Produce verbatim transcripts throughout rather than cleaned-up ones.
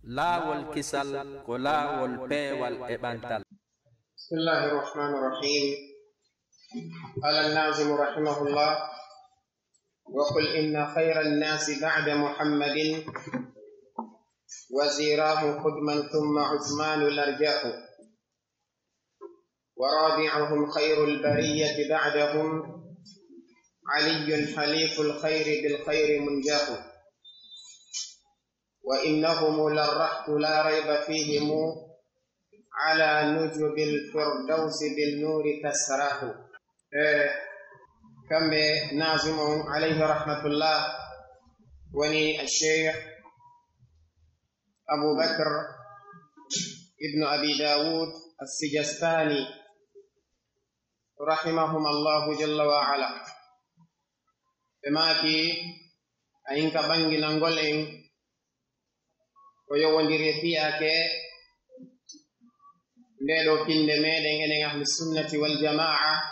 Laawol kisal ko laawol peewal e ɓantal. بسم الله الرحمن الرحيم. قال الناظم رحمه الله: وقل إن خير الناس بعد محمد وزيراه قدما ثم عثمان الأرجح، ورابعهم خير البرية بعدهم علي حليف الخير بالخير منجح، وإنهم للرهط لا ريب فيهم على نجب الفردوس بالنور تسرح. Eh, kamɓe Naazim on, alayhi rahmatullah, woni Cheikh Abu Bakr ibn Abi Dawud As-Sijastani, rahimahum Allahu jalla wa ala. Ɓe maaki, a hinka ɓanginangol en ko yowondiri e fiyaake ndee ɗoo finnde meɗen enen ahlu sunnati wal jamaa,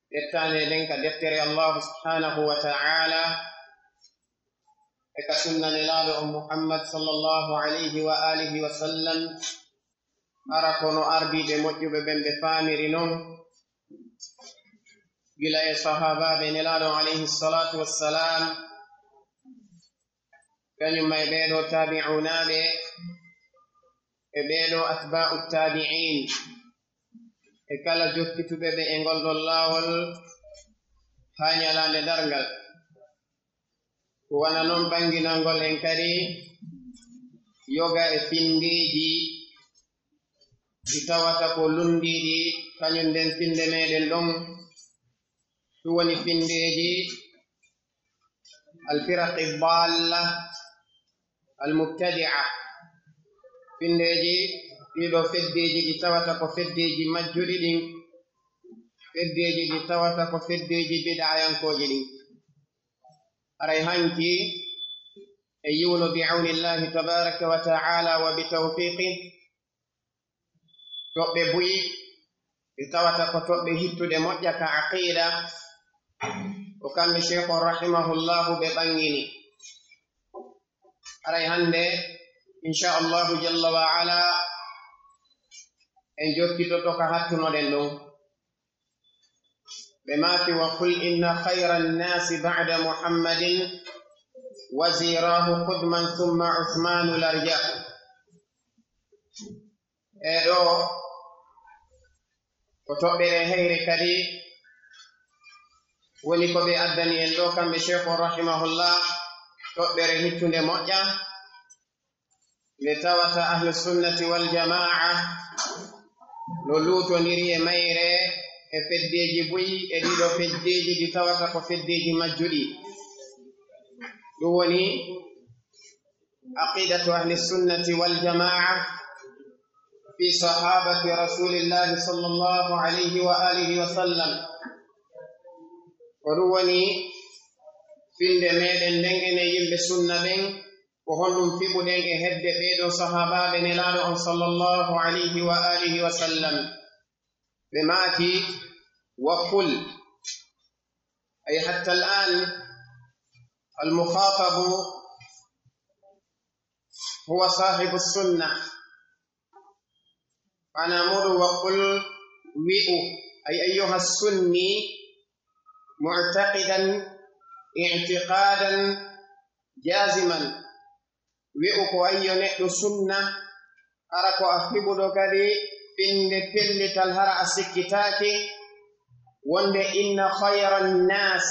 ƴettaande ɗen ka deftere Allahu subhanahu wa ta'ala e ka sunna Nelaaɗo on Muhammad sallallahu alayhi wa alihi wa sallam, hara ko no ardiiɓe moƴƴuɓe ɓen ɓe faamiri non, gila e sahaabaaɓe Nelaaɗo on alayhi salatu wassalam, kañum e ɓee ɗoo taabi'unaaɓe, e ɓee ɗoo atbaa'u taabi'iin, e kala jokkituɓe ɓe e ngol ɗon laawol haa ñalaande darngal. Ko wano non ɓanginangol en kadi yoga e finndeeji ɗi tawata ko lunndiiɗi, kañum nden finnde meɗen ɗon, ɗum woni finndeeji al-firaqi dalla al-mubtadi'a, finndeeji ɗii ɗoo feddeeji ɗi tawata ko feddeeji majjuɗi ɗin, feddeeji ɗi tawata ko feddeeji bid'ayankooji ɗin. Haray hanki e yiwno bi awnillahi tabaraka wa ta'ala wa bi tawfiqi, toɓɓe buy ɗi tawata ko toɓɓe hittude moƴƴa ka aqida, ko kamɓe Sheikh on rahimahullahu ɓe ɓangini. Haray hannde, insha Allahu jalla wa ala, en jokkitoto ka hattunoɗen ɗon. Ɓe maaki, وقل إن خير الناس بعد محمد وزيراه قدما ثم عثمان الأرجح. E ɗoo, ko toɓɓere heyre kadi woni ko ɓe addani en ɗoo, kamɓe Sheikh on rahimahullah, toɓɓere hittunde moƴƴa, nde tawata ahlu sunnati wal jamaa no luutondiri e mayre e feddeeji buy e ɗii ɗoo feddeeji ɗi tawata ko feddeeji majjuɗi. Ɗum woni aqidatu ahli sunnati wal jamaa fi sahabati rasulillahi sallallahu alayhi wa alihi wa sallam. Ko ɗum woni finnde meɗen nden enen yimɓe sunna ɓen, ko honɗum fiɓuɗen e hedde ɓee ɗoo sahaabaaɓe Nelaaɗo on sallallahu alayhi wa alihi wa sallam. Ɓe maaki, وقل، أي حتى الآن المخاطب هو صاحب السنة. Maanaa muuɗum, وقل، wi'u, أي أيها السني، معتقدا اعتقادا جازما، wi'u ko an yo neɗɗo sunna, hara ko a fiɓuɗo kadi finnde pellital, hara a sikkitaaki wonde إن خير الناس،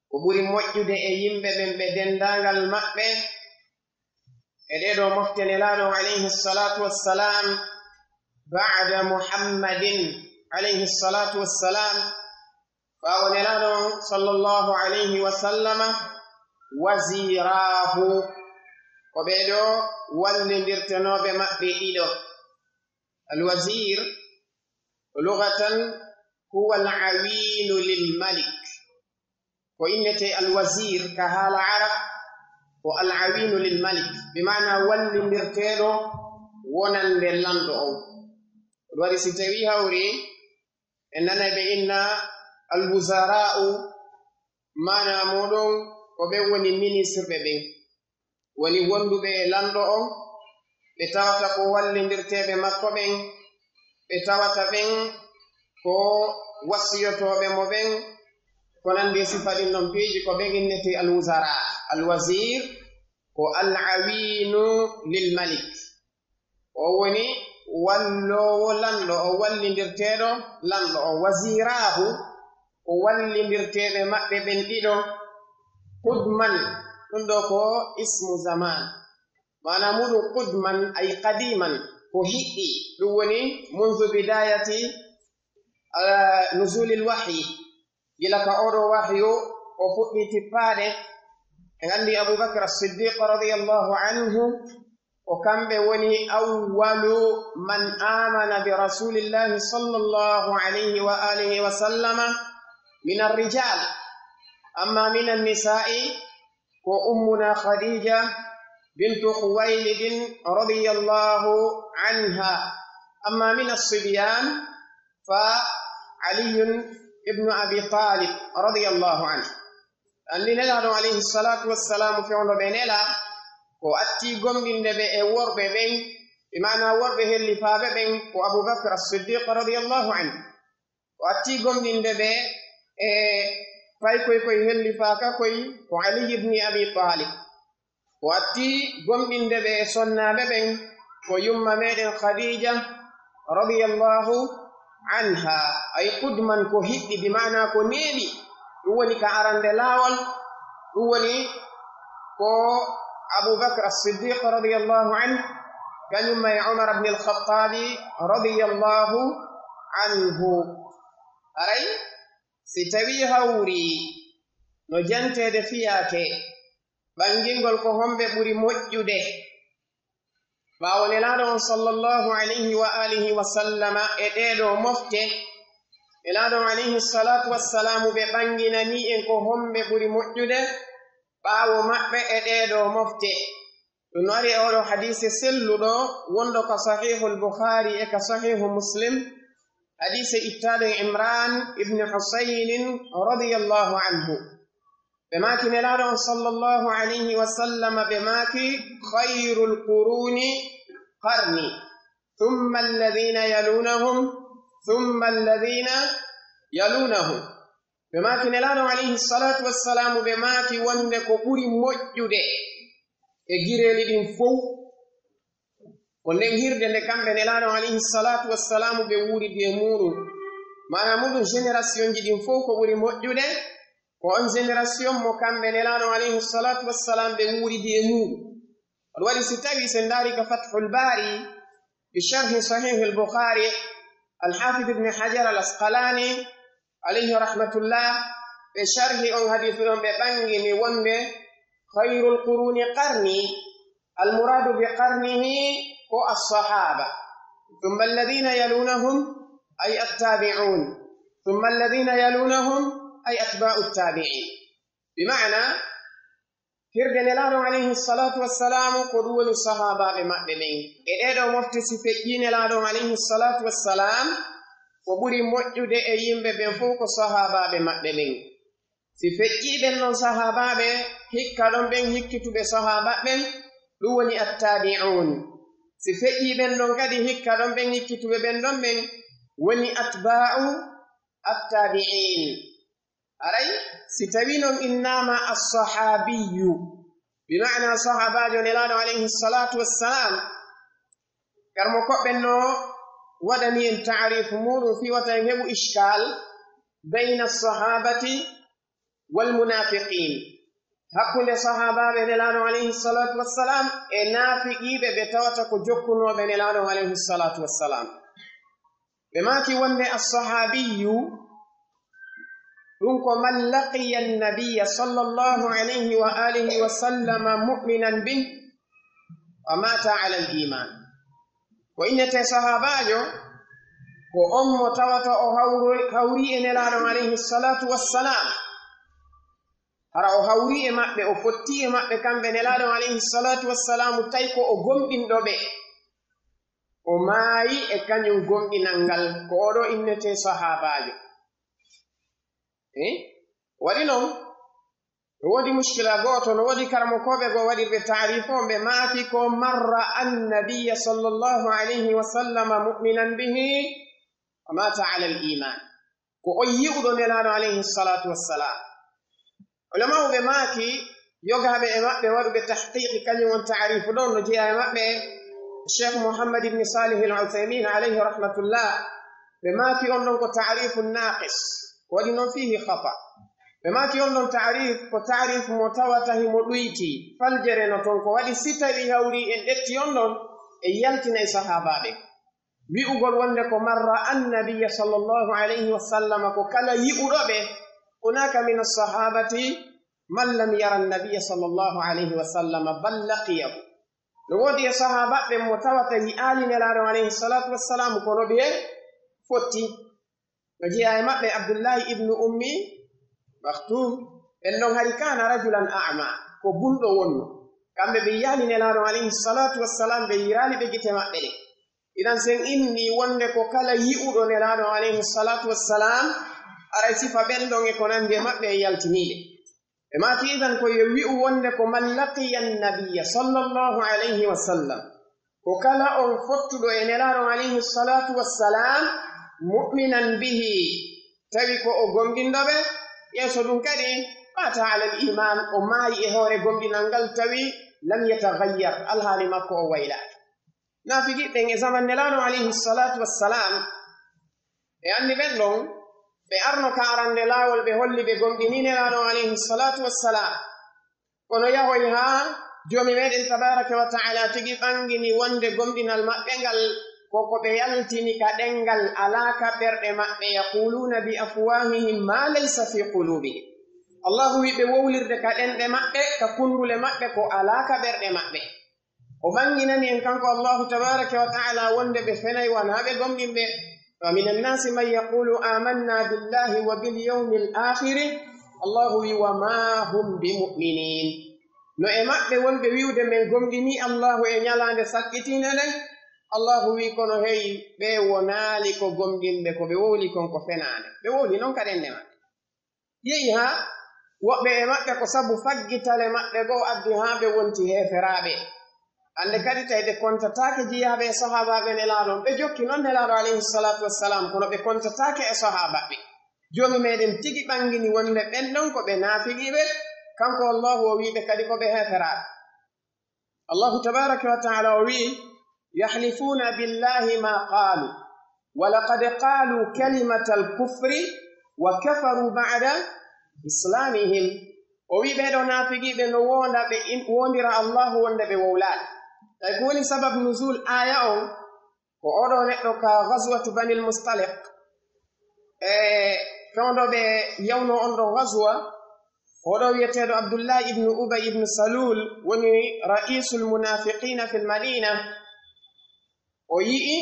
ko ɓuri moƴƴude e yimɓe ɓen ɓe denndaangal maɓɓe, e ɗee ɗoo mofte Nelaaɗo on alayhi salatu wassalam, بعد محمد alayhi salatu wassalam, ɓaawo Nelaaɗo on sallallahu alayhi wa sallama, وزيراه، ko ɓee ɗoo wallindirtenooɓe maɓɓe ɗiɗo. Al-wazir, lugatan, هو العوين للملك. Ko innetee al-wazir ka haala Arab, ko al-awinu lil malik, bi maana wallindirteeɗo wonande lanɗo on. Ɗum waɗi si tawii hawri, en nanay ɓe inna al-wuzara'u, maana muuɗum ko ɓen woni ministre ɓe ɓen. woni wonduɓe e lanɗo on, ɓe tawata ko wallindirteeɓe makko ɓen, ɓe tawata ɓen ko wasiyotooɓe mo ɓen, ko nandi e sifa ɗin ɗon piiji, ko ɓen innetee al-wuzara. Al-wazir ko al-awiinu lil malik. O woni walloowo lanɗo, o wallindirteeɗo lanɗo, o waziraahu, ko wallindirteeɓe maɓɓe ɓen ɗiɗo. Qudman, ɗum ɗo ko ismu zaman. Maana muɗum qudman, ay qadiman, ko hiɗɗi. Ɗum woni munzu bidayati, ah, nuzulil wahyi. Gila ka oɗo wahyu o fuɗɗi tippaade. En anndi Abu Bakr As-Siddiq radiyallahu anhu, ko kamɓe woni awwalu man amana bi Rasulillahi sallallahu alayhi wa alihi wa sallama min ar-rijal. Amma min an-nisa'i ko Ummuna Khadija bintu Khuwaylidin radiyallahu anha. Amma min as-sibyan, fa Aliyun ibnu Abi Talib radiyallahu anhu. Anndi Nelaaɗo alayhi salatu wassalam fewndo ɓe nela, ko atti gomɗinde ɓe e worɓe ɓen, bi maana worɓe hellifaaɓe ɓen, ko Abu Bakr As-Siddiq radiyallahu anhu. O atti gomɗinde ɓe e paykoy koy hellifaaka koy ko Ali ibn Abi Talib. O atti gomɗinde ɓe e sonnaaɓe ɓen ko yumma meɗen Khadija radiyallahu anha. Ay qudman ko hiɗɗi, bi maana ko neeɓi. Ɗum woni ka arande laawol, ɗum woni ko Abu Bakr As-Siddiq radiyallahu anhu, kañum e Umar ibn al-Khattabi radiyallahu anhu. Haray, si tawii hawri no janteede fiyaake, ɓangingol ko homɓe ɓuri moƴƴude. Ɓaawo Nelaaɗo on sallallahu alayhi wa alihi wa sallama e ɗee ɗoo mofte, Nelaaɗo on alayhi salatu wassalamu ɓe ɓanginanii en ko homɓe ɓuri moƴƴude ɓaawo maɓɓe e ɗee ɗoo mofte. Ɗum no ari e oo ɗoo hadiise selluɗo wonɗo ka Sahihul Bukhari e ka Sahihu Muslim, hadiise ittaaɗo e Imran ibn Husaynin radiyallahu anhu. Ɓe maaki Nelaaɗo on sallallahu alayhi wa sallam, ɓe maaki, "Khayrul quruni qarni, thumma alladhina yalunahum, thumma alladhina yalunahum." Ɓe maaki Nelaaɗo alayhi salatu wassalamu, ɓe maaki wonde ko ɓuri moƴƴude e gireeli ɗin fow, ko nden hirde nde kamɓe Nelaaɗo alayhi salatu wassalamu ɓe wuuridi e muuɗum. Maana muuɗum, générationji ɗin fow ko ɓuri moƴƴude, ko on génération mo kamɓe Nelaaɗo alayhi salatu wassalam ɓe wuuridi e muuɗum. On waɗi si tawi sen ndaari ka Fathul Bari, bi sharhi Sahihul Bukhari, Al-Hafidh Ibn Hajar Al-Asqalani, alayhi rahmatullah, ɓe sharhi on hadiisu ɗon, ɓe ɓangini wonde, "Khayrul quruni qarni", al-muradu bi qarnihi ko as-sahaba, "thumma alladhina yalunahum", ay at-tabi'un, "thumma alladhina yalunahum", ay atba'u at-tabi'in. Bi ma'ana, hirde Nelaaɗo alayhi salatu wassalamu ko ɗum woni sahaabaaɓe maɓɓe ɓen. E ɗee ɗoo mofte, si feƴƴii Nelaaɗo alayhi salatu wassalam, ko ɓuri moƴƴude e yimɓe ɓen fow ko sahaabaaɓe maɓɓe ɓen. Si feƴƴii ɓen ɗon sahaabaaɓe, hikka ɗon ɓen hikkituɓe sahaaba ɓen, ɗum woni attabi'un. Si feƴƴii ɓen ɗon kadi, hikka ɗon ɓen hikkituɓe ɓen ɗon ɓen woni atba'u attabi'in. Aray, si tawii non innaama as-sahaabiyyu, bi ma'ana sahaabaajo Nelaaɗo alayhi salatu wassalam, karmo koɓɓen no waɗani en ta'arifu muuɗum fii wata en heɓu ishkaal bayna as-sahaabati wal munaafiqiin. Hakkunde sahaabaaɓe Nelaaɗo alayhi salatu wassalam e naafiqiiɓe ɓe tawata ko jokkunooɓe Nelaaɗo alayhi salatu wassalam. Ɓe maaki wonde as-sahaabiyyu, ɗum ko man laqiya an-nabiyya sallallahu alayhi wa alihi wa sallama mu'minan bih wa mata ala al-iman. Ko innetee sahaabaajo, ko on mo tawata o hawru-, hawri e Nelaaɗo alayhi salatu wassalam. Hara o hawri e maɓɓe, o fotti e maɓɓe kamɓe Nelaaɗo alayhi salatu wassalam, tawi ko o gomɗinɗo ɓe. O maayi e kañum gomɗinal ngal, ko oo ɗoo innetee sahaabaajo. Eh? Waɗi non, No woodi mushkila gooto, no woodi karamokooɓe goo waɗirɓe taarifu on, ɓe maaki ko man ra'a annabiya sallallahu alayhi wa sallama mu'minan bihi wa mata ala al iman. Ko on yi'uɗo Nelaaɗo alayhi salatu wassalam. Ulama'u ɓe maaki, yogaaɓe e maɓɓe waɗuɓe tahqiqi kañum on taarifu ɗon, no jeyaa e maɓɓe Cheikh Muhammad ibn Salih al Uthaymin alayhi rahmatullah. Ɓe maaki on ɗon ko taarifu naqis, ko waɗi non fihi khata. Ɓe maaki on ɗon taarif ko taarif mo tawata himo ɗuyti, faljere no ton, ko waɗi si tawi hawri en ƴetti on ɗon, e yaltinay sahaabaaɓe. Wi'ugol wonde ko man ra'a annabiya sallallahu alayhi wa sallama, ko kala yi'uɗo ɓe, hunaka min assahabati man lam yara annabiya sallallahu alayhi wa sallama bal laqiyahu. No woodi e sahaabaaɓe mo tawata yi'aali Nelaaɗo alayhi salatu wassalam kono ɓe fotti. No jeyaa e maɓɓe Abdullahi ibnu Ummi Maktum, ɓen ɗon hari kana rajulan a'ma, ko bunɗo wonno. Kamɓe ɓe yi'aali Nelaaɗo alayhi salatu wassalam, ɓe yiraali ɓe gite maɓɓe ɗe. Idan sen inni wonde ko kala yi'uɗo Nelaaɗo alayhi salatu wassalam, aray sifa ɓen ɗon e ko nandi e maɓɓe e yaltiniiɓe. Ɓe maaki idan ko yo wi'u wonde ko man laqiya annabiya sallallahu alayhi wa sallam. Ko kala on fottuɗo e Nelaaɗo alayhi salatu wassalam, mu'minan bihi, tawi ko o gomɗinɗo ɓe, yeeso ɗum kadi, mata alal iman, o maayi e hoore gomɗinal ngal tawi lam yataghayyar, alhaali makko o waylaaki. Naafiqiɓe ɓen e zaman Nelaaɗo alayhi salatu wassalam, ɓe anndi ɓen ɗon, ɓe arno ka arande laawol, ɓe holli ɓe gomɗini Nelaaɗo alayhi salatu wassalam. Kono yahoy haa Joomi meɗen tabaraka wa ta'ala tigi ɓangini wonde gomɗinal maɓɓe ngal ko ko ɓe yaltini ka ɗemngal alaa ka ɓerɗe maɓɓe, yaquluna bi afwahihim ma laysa fi qulubihim. Allahu wi ɓe wowlirde ka ɗemɗe maɓɓe, ka kundule maɓɓe ko alaa ka ɓerɗe maɓɓe. O ɓanginani en kanko Allahu tabaraka wa ta'ala wonde ɓe fenay wanaa ɓe gomɗinɓe. Wa minan nasi man yaqulu amanna billahi wa bil yawmil akhiri. Allahu wi wa ma hum bi mu'minin. No e maɓɓe wonɓe wi'ude men gomɗini Allahu e ñalaande sakkitiinde nden. Allahu wi kono hey ɓe wonaali ko gomɗinɓe, ko ɓe wowli kon ko fenaande. Ɓe wowli non ka ɗemɗe maɓɓe. Yehi haa woɓɓe e maɓɓe ko sabu faggitale maɓɓe goo addi haa ɓe wonti heeferaaɓe. Hannde kadi tawi ɓe kontataake jiyaaɓe e sahaabaaɓe Nelaaɗo on. Ɓe jokki non Nelaaɗo alayhi salaatu wassalaam, kono ɓe kontataake e sahaabaaɓe. Joomi meɗen tigi ɓangini wonde ɓen ɗon ko ɓe naafiqiiɓe, kanko Allahu o wi'i ɓe kadi ko ɓe heeferaaɓe. Allahu tabaraka wa ta'ala o wi'i, "Yahlifuuna billahi ma qaalu, wa laqad qaalu kalimatal kufri wa kafaru ba'da islamihim." O wi'i ɓee ɗoo naafiqiiɓe no woonda ɓe in-, woondira Allahu wonde ɓe wowlaali. Tawi ko woni sabab nuzul aya on? Ko oo ɗoo neɗɗo ka ghazwatu Banil Mustaliq, e fewndo ɓe yawnoo on ɗon ghazwa, oo ɗoo wi'eteeɗo Abdullahi ibnu Ubay ibnu Salul woni ra'isul munafiqina fil Madina. O yi'i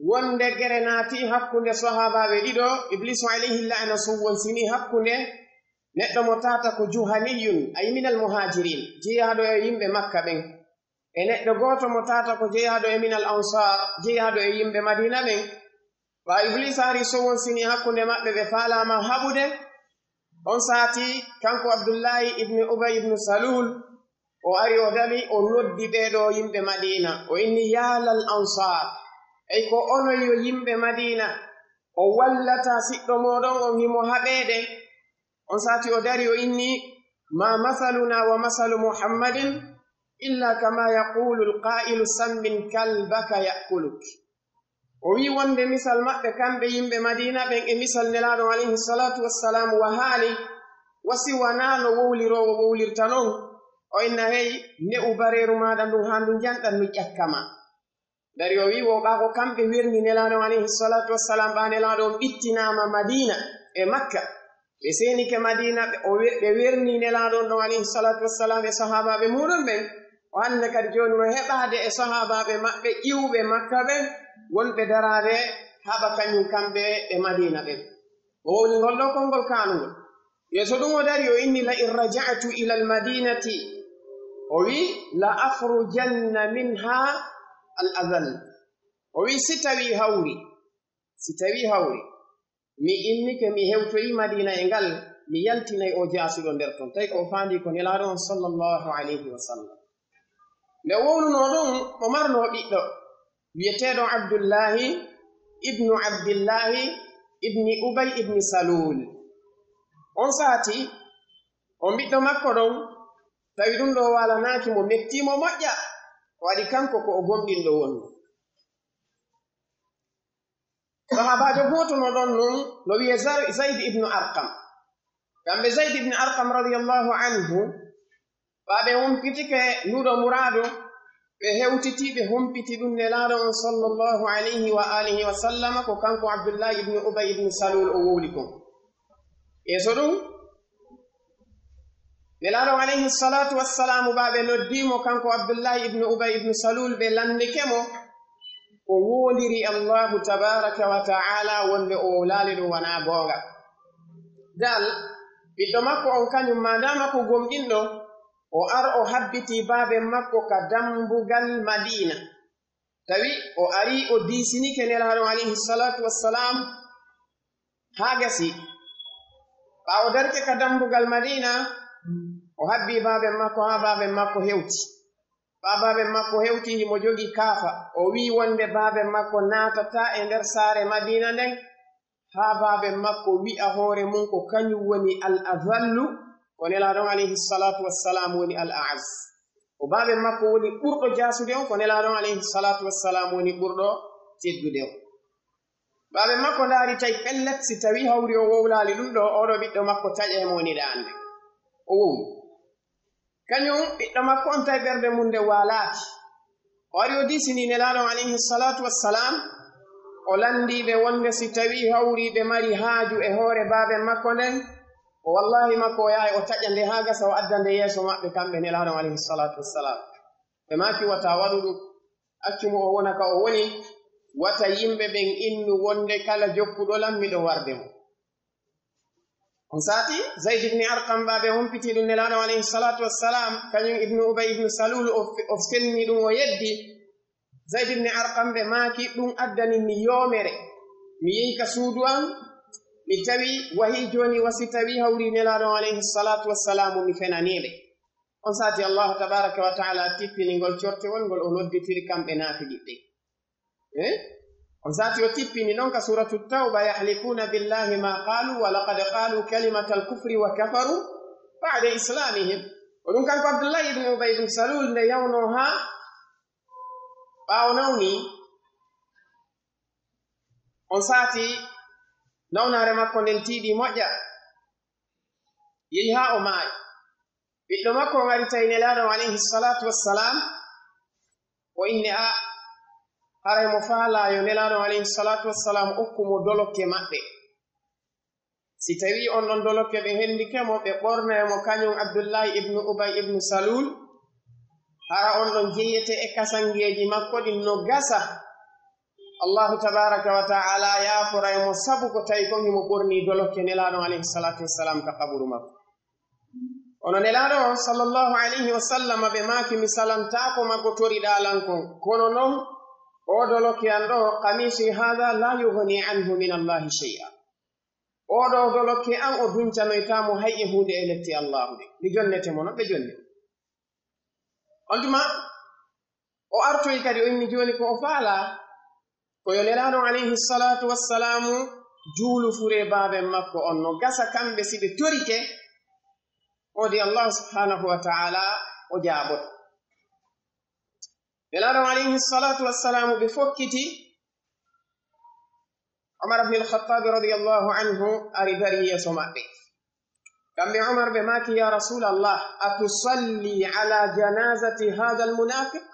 wonde gere naati hakkunde sahaabaaɓe ɗiɗo, Iblisu alayhi la'na suwwonsini hakkunde neɗɗo mo tata ko Juhaniyun, ay minal muhajirin, jeyaaɗo e yimɓe Makka ɓen. E neɗɗo gooto mo tata ko jeyaaɗo e minal Ansar, jeyaaɗo e yimɓe Madina ɓen. Ɓaa Ibliisa ari sowonsini hakkunde maɓɓe, ɓe faalaama haɓude. On saati, kanko Abdullahi ibnu Ubay ibnu Salul, o ari, o dari, o noddi ɓee ɗoo yimɓe Madina. O inni, "Yaa lal Ansar, ey ko onon yo yimɓe Madina, o wallata siɗɗo mooɗon on himo haɓeede." On saati o dari, o inni, "Ma masaluna wa masalu Muhammadin illa kama yaqulu alqa'ilu sammin kalbaka ya'kuluk." O wi'i wonde misal maɓɓe kamɓe yimɓe Madina ɓen e misal Nelaaɗo alayhi salatu wassalam wahaali, wa si wanaa no wowliroowo wowlirta non. O inna, "Hey, ne'u bareeru maaɗa ndun haa ndu janɗan ndu ƴakka ma." Dari o wi'i, wo ɓaa ko kamɓe werni Nelaaɗo on alayhi salatu wassalam, ɓaa Nelaaɗo on ɓittinaama Madina e Makka. Ɓe seenike Madina, ɓe, o we-, ɓe werni Nelaaɗo on ɗon alayhi salatu wassalam e sahaabaaɓe muuɗum ɓen. O hannde kadi jooni no heɓaade e sahaabaaɓe maɓɓe iwɓe Makka ɓen, wonɓe daraade haɓa kañum kamɓe e Madina ɓen. O wowli ngol ɗoo konngol kaanungol. Yeeso ɗum o dari, o inni, "La in raja'tu ila al madinati," o wi, "la akhrujanna minha al adhall." O wi, "Si tawi hawri, si tawi hawri, mi immike, mi hewtoyi Madina e ngal, mi yaltinay oo jaasuɗo nder ton. Tawi ko o faandii ko Nelaaɗo on sallallahu alayhi wa sallam. Nde o wowlunoo ɗon, o marnoo ɓiɗɗo wi'eteeɗo Abdullahi ibnu Abdillahi ibni Ubay ibni Salul. On saa'i, on ɓiɗɗo makko ɗon, tawi ɗum ɗoo waalanaaki mo, mettii mo moƴƴa, o waɗi kanko ko o gomɗinɗo woni. Sahaabaajo gooto no ɗon nun, no wi'ee Zar-, Zayd ibnu Arqam. Kamɓe Zayd ibnu Arqam radiyallahu anhu, ɓaa ɓe humpitike nuɗo muraadu, ɓe hewtiti, ɓe humpiti ɗum Nelaaɗo on sallallahu alayhi wa alihi wa sallama, ko kanko Abdullahi ibnu Ubay ibnu Salul o wowli kon. Yeeso ɗum, Nelaaɗo on alayhi salatu wassalaamu, ɓaa ɓe noddii mo, kanko Abdullahi ibnu Ubay ibnu Salul, ɓe lanndike mo, o woondiri Allahu tabaraka wa ta'ala wonde o wowlaali ɗum wanaa goonga. Dal, ɓiɗɗo makko on kañum, maadaama ko gomɗinɗo, o ar o habbitii baaben makko ka dambugal Madiina. Tawi o arii o diisinike Nelaaɗo on alayhi salatu wassalam haa gasi. Ɓaawo darike ka dambugal Madiina, o habbii baaben makko haa baaben makko hewti. Ɓaa baaben makko hewti, himo jogii kaafa. O wi'i wonde baaben makko naatataa e nder saare Madiina nden, haa baaben makko wi'a hoore mun ko kañum woni al azallu, ko Nelaaɗo on alayhi salatu wassalam woni al a'az. Ko baaben makko woni ɓurɗo jaasude on, ko Nelaaɗo on alayhi salatu wassalam woni ɓurɗo teddude on. Baaben makko ndaari tawi pellet, si tawii hawri o wowlaali ɗum ɗoo, oo ɗoo ɓiɗɗo makko taƴa e mo woni ɗaande. O wowli. Kañum ɓiɗɗo makko on tawi ɓernde mun nde waalaaki. O ari o diisinii Nelaaɗo on alayhi salatu wassalam, o lanndii ɓe wonde si tawii hawri ɓe mari haaju e hoore baaben makko nden, ko wallaahi makko o yahay o taƴa nde haa gasa o adda nde yeeso maɓɓe kamɓe Nelaaɗo on alayhi salatu wassalam. Ɓe maaki wata waɗu ɗum, accu mo o wona ka o woni, wata yimɓe ɓen innu wonde kala jokkuɗo lan miɗo warde mo. On saa'i, Zayd ibn Arqam ɓaa ɓe humpiti ɗum Nelaaɗo on alayhi salatu wassalam, kañum ibnu Ubay ibnu Salul, o, o senni ɗum, o yeddi. Zayd ibn Arqam ɓe maaki, ɗum addani mi yoomere. Mi yehi ka suudu an, mi tawi wahi jooni wa si tawi hawri Nelaaɗo on alayhi salatu wassalam, mi fenanii ɓe. On saa'i Allahu tabaraka wa ta'ala tippini ngol cortewol ngol o nodditiri kamɓe naafiqiɓe. Eh? On saa'i o tippini non ka Suratu Tawba, "Yahlifuna billahi ma qalu wa laqad qalu kalimatal kufri wa kafaru ba'da islamihim." Ko ɗum kanko Abdullahi ibn Ubay ibn Salul nde yawnoo haa ɓaawo nawni, on saa'i nawnaare makko nden tiiɗi moƴƴa, yehi haa o maayi. Ɓiɗɗo makko on ari tawi Nelaaɗo on alayhi salatu wassalam, o inni, "A, haray mo faalaa yo Nelaaɗo on alayhi salatu wassalam okku mo dolokke maɓɓe. Si tawii on ɗon dolokke ɓe hendike mo, ɓe ɓornay mo kañum Abdullahi ibnu Ubay ibnu Salul, hara on ɗon jeyete e kasangeeji makko ɗin, no gasa Allahu tabaraka wa ta'ala yaaforay mo sabu ko tawi kon himo ɓornii dolokke Nelaaɗo on alayhi salatu wassalam ka qaburu makko." Kono Nelaaɗo on sallallahu alayhi wa sallam ɓe maaki, "Mi salantaako ma ko toriɗaa lan kon. Kono non, oo dolokke an ɗoo, qamisi haadha la yughni anhu min Allahi shay'a." Oo ɗoo dolokke an, o duncanoytaa mo hay e huunde e lette Allaahu ɗe. Mi jonnete mo non." Ɓe jonni. On tuma, o artoyi kadi, o inni jooni ko o faalaa, ko yo Nelaaɗo on alayhi salatu wassalaamu juulu furee baaben makko on. No gasa kamɓe si ɓe torike, woodi Allahu subhanahu wa ta'ala o jaaboto. Nelaaɗo on alayhi salatu wassalaamu ɓe fokkiti, Umar ibn al-Khattab radiyallahu anhu ari dari yeeso maɓɓe. Kamɓe Umar ɓe maaki, "Ya Rasulallah, atusalli ala janazati hadha al-munafiq?"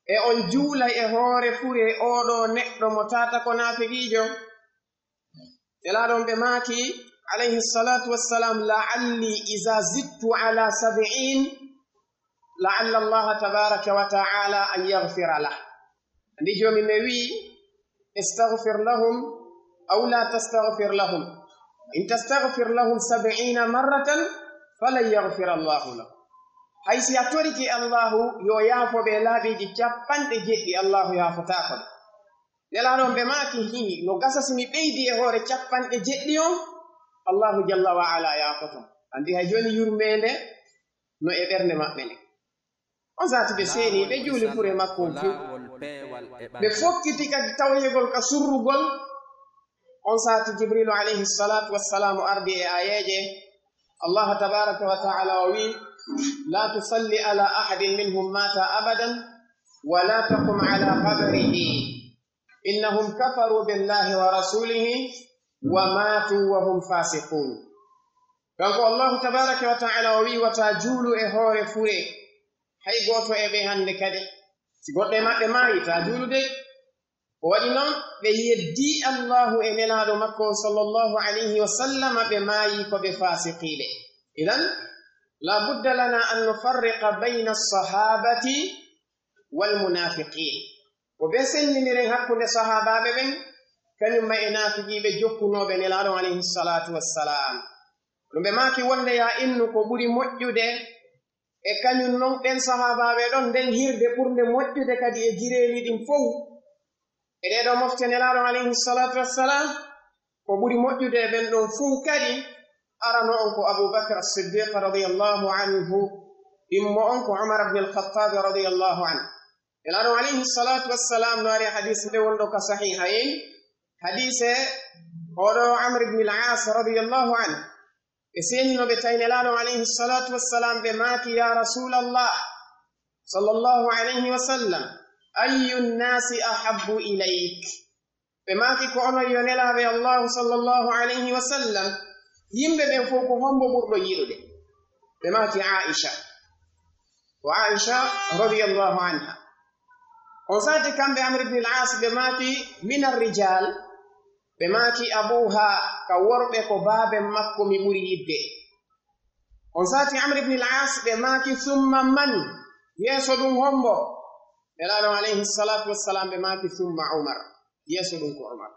E on juulay e hoore fure oo ɗoo neɗɗo mo tata ko naafiqiijo? Nelaaɗo on ɓe maaki, alayhi salatu wassalam, "La'alli iza zidtu ala sab'in, la'alla Allaha tabaraka wa ta'ala an yaghfira lah." Anndi Joomi men wi'i, "Istaghfir lahum aw la tastaghfir lahum. In tastaghfir lahum sab'ina marratan falan yaghfira Allahu lahum." Hay si a torike Allahu yo yaafo ɓe laabiiji capanɗe jeɗɗi, Allahu yaafotaako ɓe. Nelaaɗo on ɓe maaki, "Hii, no gasa si mi ɓeydi e hoore capanɗe jeɗɗi on?" Allahu jalla wa ala yaafoto. Anndi hay jooni yurmeende no e ɓernde maɓɓe nden. On sati ɓe seeni, ɓe juuli fure makko on few. Ɓe fokkiti kadi tawoyegol ka surrugol. On sati Jibrilu alayhi salatu wassalam ardi e ayeeje. Allah tabaraka wa ta'ala o wi, "La tusalli ala ahadin minhum mata abadan, wa la taqum ala qabrihi. Innahum kafaru billahi wa rasulihi, wa matu wa hum fasiqun." Kanko Allahu tabaraka wa ta'ala o wi, "Wata juulu e hoore fure, hay gooto e ɓe hannde kadi. Si goɗɗo e maɓɓe maayi, ta juulu dey." Ko waɗi non, ɓe yeddii Allahu e Nelaaɗo makko sallallahu alayhi wa sallam, ɓe maayi ko ɓe faasiqiiɓe. Idan, la budda lana an nufarriqa bayna as-sahabati wal munafiqin. Ko ɓe senndiniren hakkunde sahaabaaɓe ɓen, kañum ma e naafiqiiɓe jokkunooɓe Nelaaɗo alayhi salatu wassalam. Ɗum ɓe maaki wonde, ya innu, ko ɓuri moƴƴude e kañum non ɓen sahaabaaɓe ɗon, nden hirde ɓurnde moƴƴude kadi e jireeli ɗin fow. E ɗee ɗoo mofte Nelaaɗo alayhi salatu wassalam, ko ɓuri moƴƴude e ɓen ɗon fow kadi, arano on ko Abu Bakr As-Siddiq radiyallahu anhu, ɗimmo on ko Umar ibn al-Khattab radiyallahu anhu. Nelaaɗo alayhi salatu wassalam no ari hadis nde wonɗo ka sahihayn, hadise oɗo Amr ibn al-As radiyallahu anhu. Ɓe seenino ɓe tawi Nelaaɗo alayhi salatu wassalam, ɓe maaki, "Ya Rasulallah, sallallahu alayhi wa sallam, ayyu nnasi ahabbu ilayk?" Ɓe maaki, "Ko onon yo Nelaaɓe Allahu sallallahu alayhi wa sallam, yimɓe ɓen fow ko hombo ɓurɗo yiɗude?" Ɓe maaki, "Aisha." Ko Aisha radiyallahu anha. On sati kamɓe Amr ibn al-As ɓe maaki, "Min ar-rijal?" Ɓe maaki, "Abuha, ka worɓe ko baaben makko mi ɓuri yiɗde." On sati Amr ibn al-As ɓe maaki, "Summa man?" Yeeso ɗum hombo? Nelaaɗo alayhi salatu wassalam ɓe maaki, "Summa Umar." Yeeso ɗum ko Umar.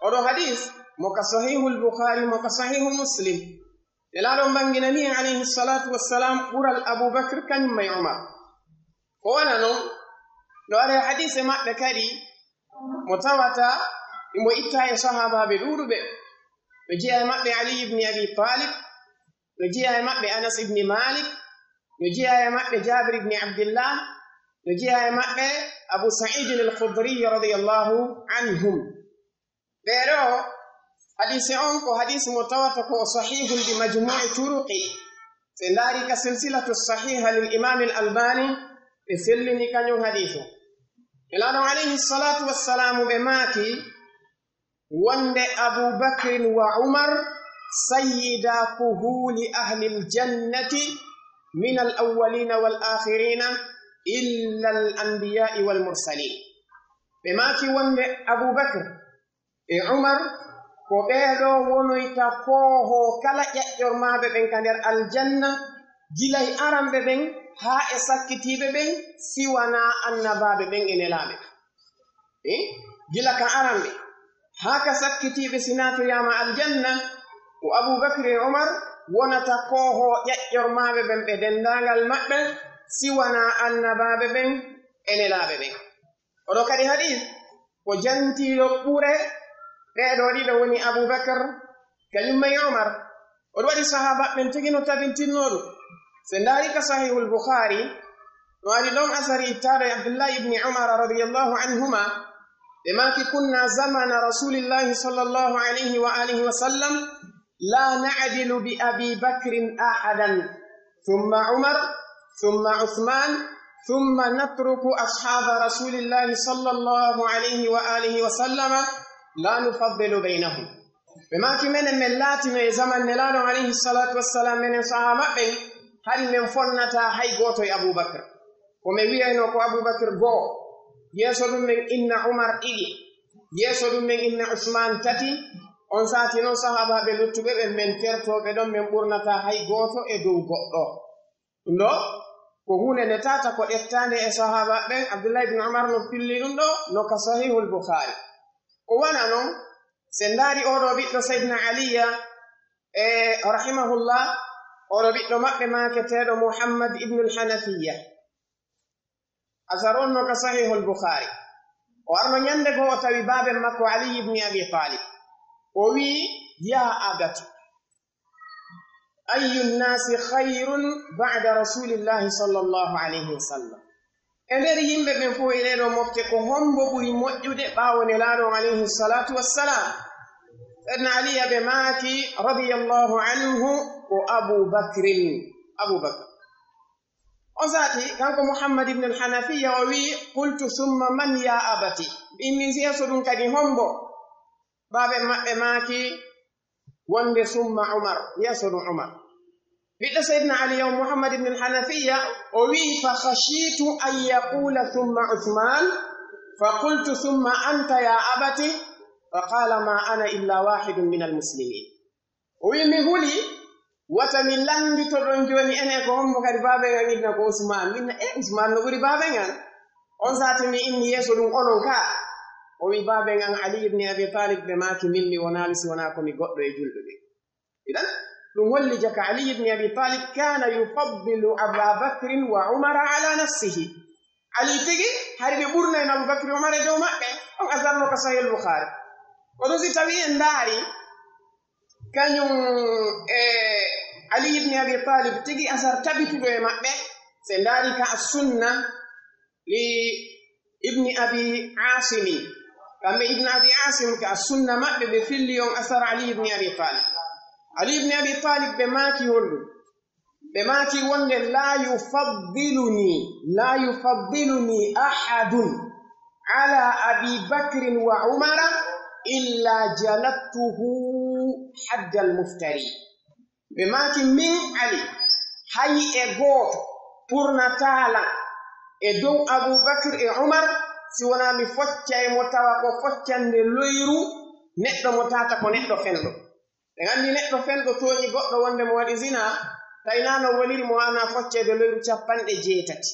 Oɗo hadis, mo ka Sahihul Bukhari, mo ka Sahihu Muslim. Nelaaɗo on ɓanginani en alayhi salatu wassalam ɓural Abu Bakr kañum may Umar. Ko wona non, no ari e hadise maɓɓe kadi, mo tawata imo itta e sahaabaaɓe ɗuuɗuɓe. No jeyaa e maɓɓe Ali ibn Abi Talib, no jeyaa e maɓɓe Anas ibn Malik, no jeyaa e maɓɓe Jabir ibn Abdillah, no jeyaa e maɓɓe Abu Sa'id al-Khudri radiyallahu anhum. Ɓee ɗoo, hadise on ko hadise mo tawata ko o sahihun bi majmu'i turuqi. Si en ndaari ka silsilatu sahiha lil Imam al Albani, ɓe sellini kañum hadise on. Nelaaɗo alayhi salatu wassalamu ɓe maaki wonde Abu Bakrin wa Umar sayyida kuhuli ahlil jannati min al awwalina wal akhirina illa al anbiya'i wal mursalin. Ɓe maaki wonde Abu Bakr e Umar, ko ɓee ɗoo wonoyta koohoo kala ƴaƴƴormaaɓe ɓen ka nder aljanna, gila e aranɓe ɓen haa e sakkitiiɓe ɓen, si wanaa annabaaɓe ɓen e nelaaɓe ɓen. Eh? Gila ka aranɓe haa ka sakkitiiɓe, si naatoyaama aljanna, ko Abu Bakr e Umar wonata koohoo ƴaƴƴormaaɓe ɓen ɓe denndaangal maɓɓe, si wanaa annabaaɓe ɓen e nelaaɓe ɓen. Oɗo kadi hadis, ko jantiiɗo ɓure ɓee ɗoo ɗiɗo woni Abu Bakr, kañum e Umar. Oɗo waɗi sahaaba ɓen tigi no tabintinnoo ɗum. Si en ndaari ka Sahihul Bukhari, no ari ɗon asari ittaaɗo e Abdullahi ibni Umar radiyallahu anhuma, ɓe maaki, "Kunna zamana Rasulillahi sallallahu alayhi wa alihi wa sallam, la na'dilu bi Abi Bakrin ahadan." ثم عمر، ثم عثمان، ثم نترك أصحاب رسول الله صلى الله عليه وآله وسلم لا نفضل بينهم. Ɓe maaki, menen men laatino e zaman Nelaaɗo alayhi salatu wassalam, menen sahaaba ɓen, hari men fonnataa hay gooto e Abu Bakr. Ko men wi'ayno ko Abu Bakr goo, yeeso ɗum men inna Umar ɗiɗi, yeeso ɗum men inna Usman tati, on sati non sahaabaaɓe luttuɓe ɓen men tertooɓe ɗon, men ɓurnataa hay gooto e dow goɗɗo. Ɗum ɗoo ko huunde nde tata ko ɗeftaande e sahaaba ɓen. Abdullahi ibn Umar no filli ɗum ɗoo, no ka Sahihul Bukhari. Ko wona non, si en ndaari oo ɗoo ɓiɗɗo Sayyidina Aliya, e rahimahullah, oo ɗoo ɓiɗɗo maɓɓe maaketeeɗo Muhammad ibnul Hanafiya. Asar on no ka Sahihul Bukhari. O arno ñande goo, o tawi baaben makko Ali ibn Abi Talib. O wi'i, "Yaa abati, أي الناس خير بعد رسول الله صلى الله عليه وسلم؟ E nder yimɓe ɓen fow e ɗee ɗoo mofte, ko hombo ɓuri moƴƴude ɓaawo Nelaaɗo on alayhi salatu wassalam? Sayyidina Aliya ɓe maaki, radiyallahu anhu, ko Abu Bakrin. Abu Bakr. On sati, kanko Muhammad ibn al-Hanafiya o wi'i, "Qultu, thumma man ya abati?" Mbi'en, "Yeeso ɗun kadi hombo?" Baaben maɓɓe maaki, wonde, "Summa Umar, yeeso ɗun Umar." Ɓiɗɗo Sayyidina Ali on, Muhammad ibn al-Hanafiya, o wi'i, "Fa khashitu an yaqula, 'Summa Uthman, fa qultu, 'Summa anta ya abati, fa qala, 'Ma ana illa wahidun min al-muslimin.'" O wi'i, "Mi huli, wata mi lanndito ɗon jooni, enen ko hombo kadi baaben an inna ko Usmaan?" Min na, "E, Usmaan no ɓuri baaben an." On sati mi inni, "Yeeso ɗun onon ka?" O wi'i, "Baaben an Ali ibn Abi Talib." Ɓe maaki, "Min mi wonaali si wonaa ko mi goɗɗo e julɓe ɓen." Idan, ɗun holli jaka Ali ibn Abi Talib kana yufaddilu Aba Bakrin wa Umara ala nafsihi. Ali tigi, hari ɓe ɓurno en Abu Bakr e Umar e dow maɓɓe. On asar no ka Sahih al-Bukhari. Ko ɗun si tawi en ndaari, kañun e Ali ibn Abi Talib tigi asar tabituɗo e maɓɓe, si en ndaari ka As-Sunna li Ibni Abi Aasimin. Kamɓe Ibn Abi Aasim ka As-Sunna maɓɓe ɓe filli on asar Ali ibn Abi Talib. Ali ibn Abi Talib ɓe maaki honɗun? Ɓe maaki wonde, "La yufaddiluni, la yufaddiluni ahadun ala Abi Bakrin wa Umara illa jalattuhu haddal muftari." Ɓe maaki, "Min Ali, hay e gooto ɓurnataa lan e dow Abu Bakr e Umar, si wonaa mi foccay mo tawa ko foccande loyru neɗɗo mo tawata ko neɗɗo fenɗo." Ɓe anndi neɗɗo fenɗo tooñi goɗɗo wonde mo waɗi zina, tawi naa no woniri mo waanaa foccayde loyru capanɗe jeetati.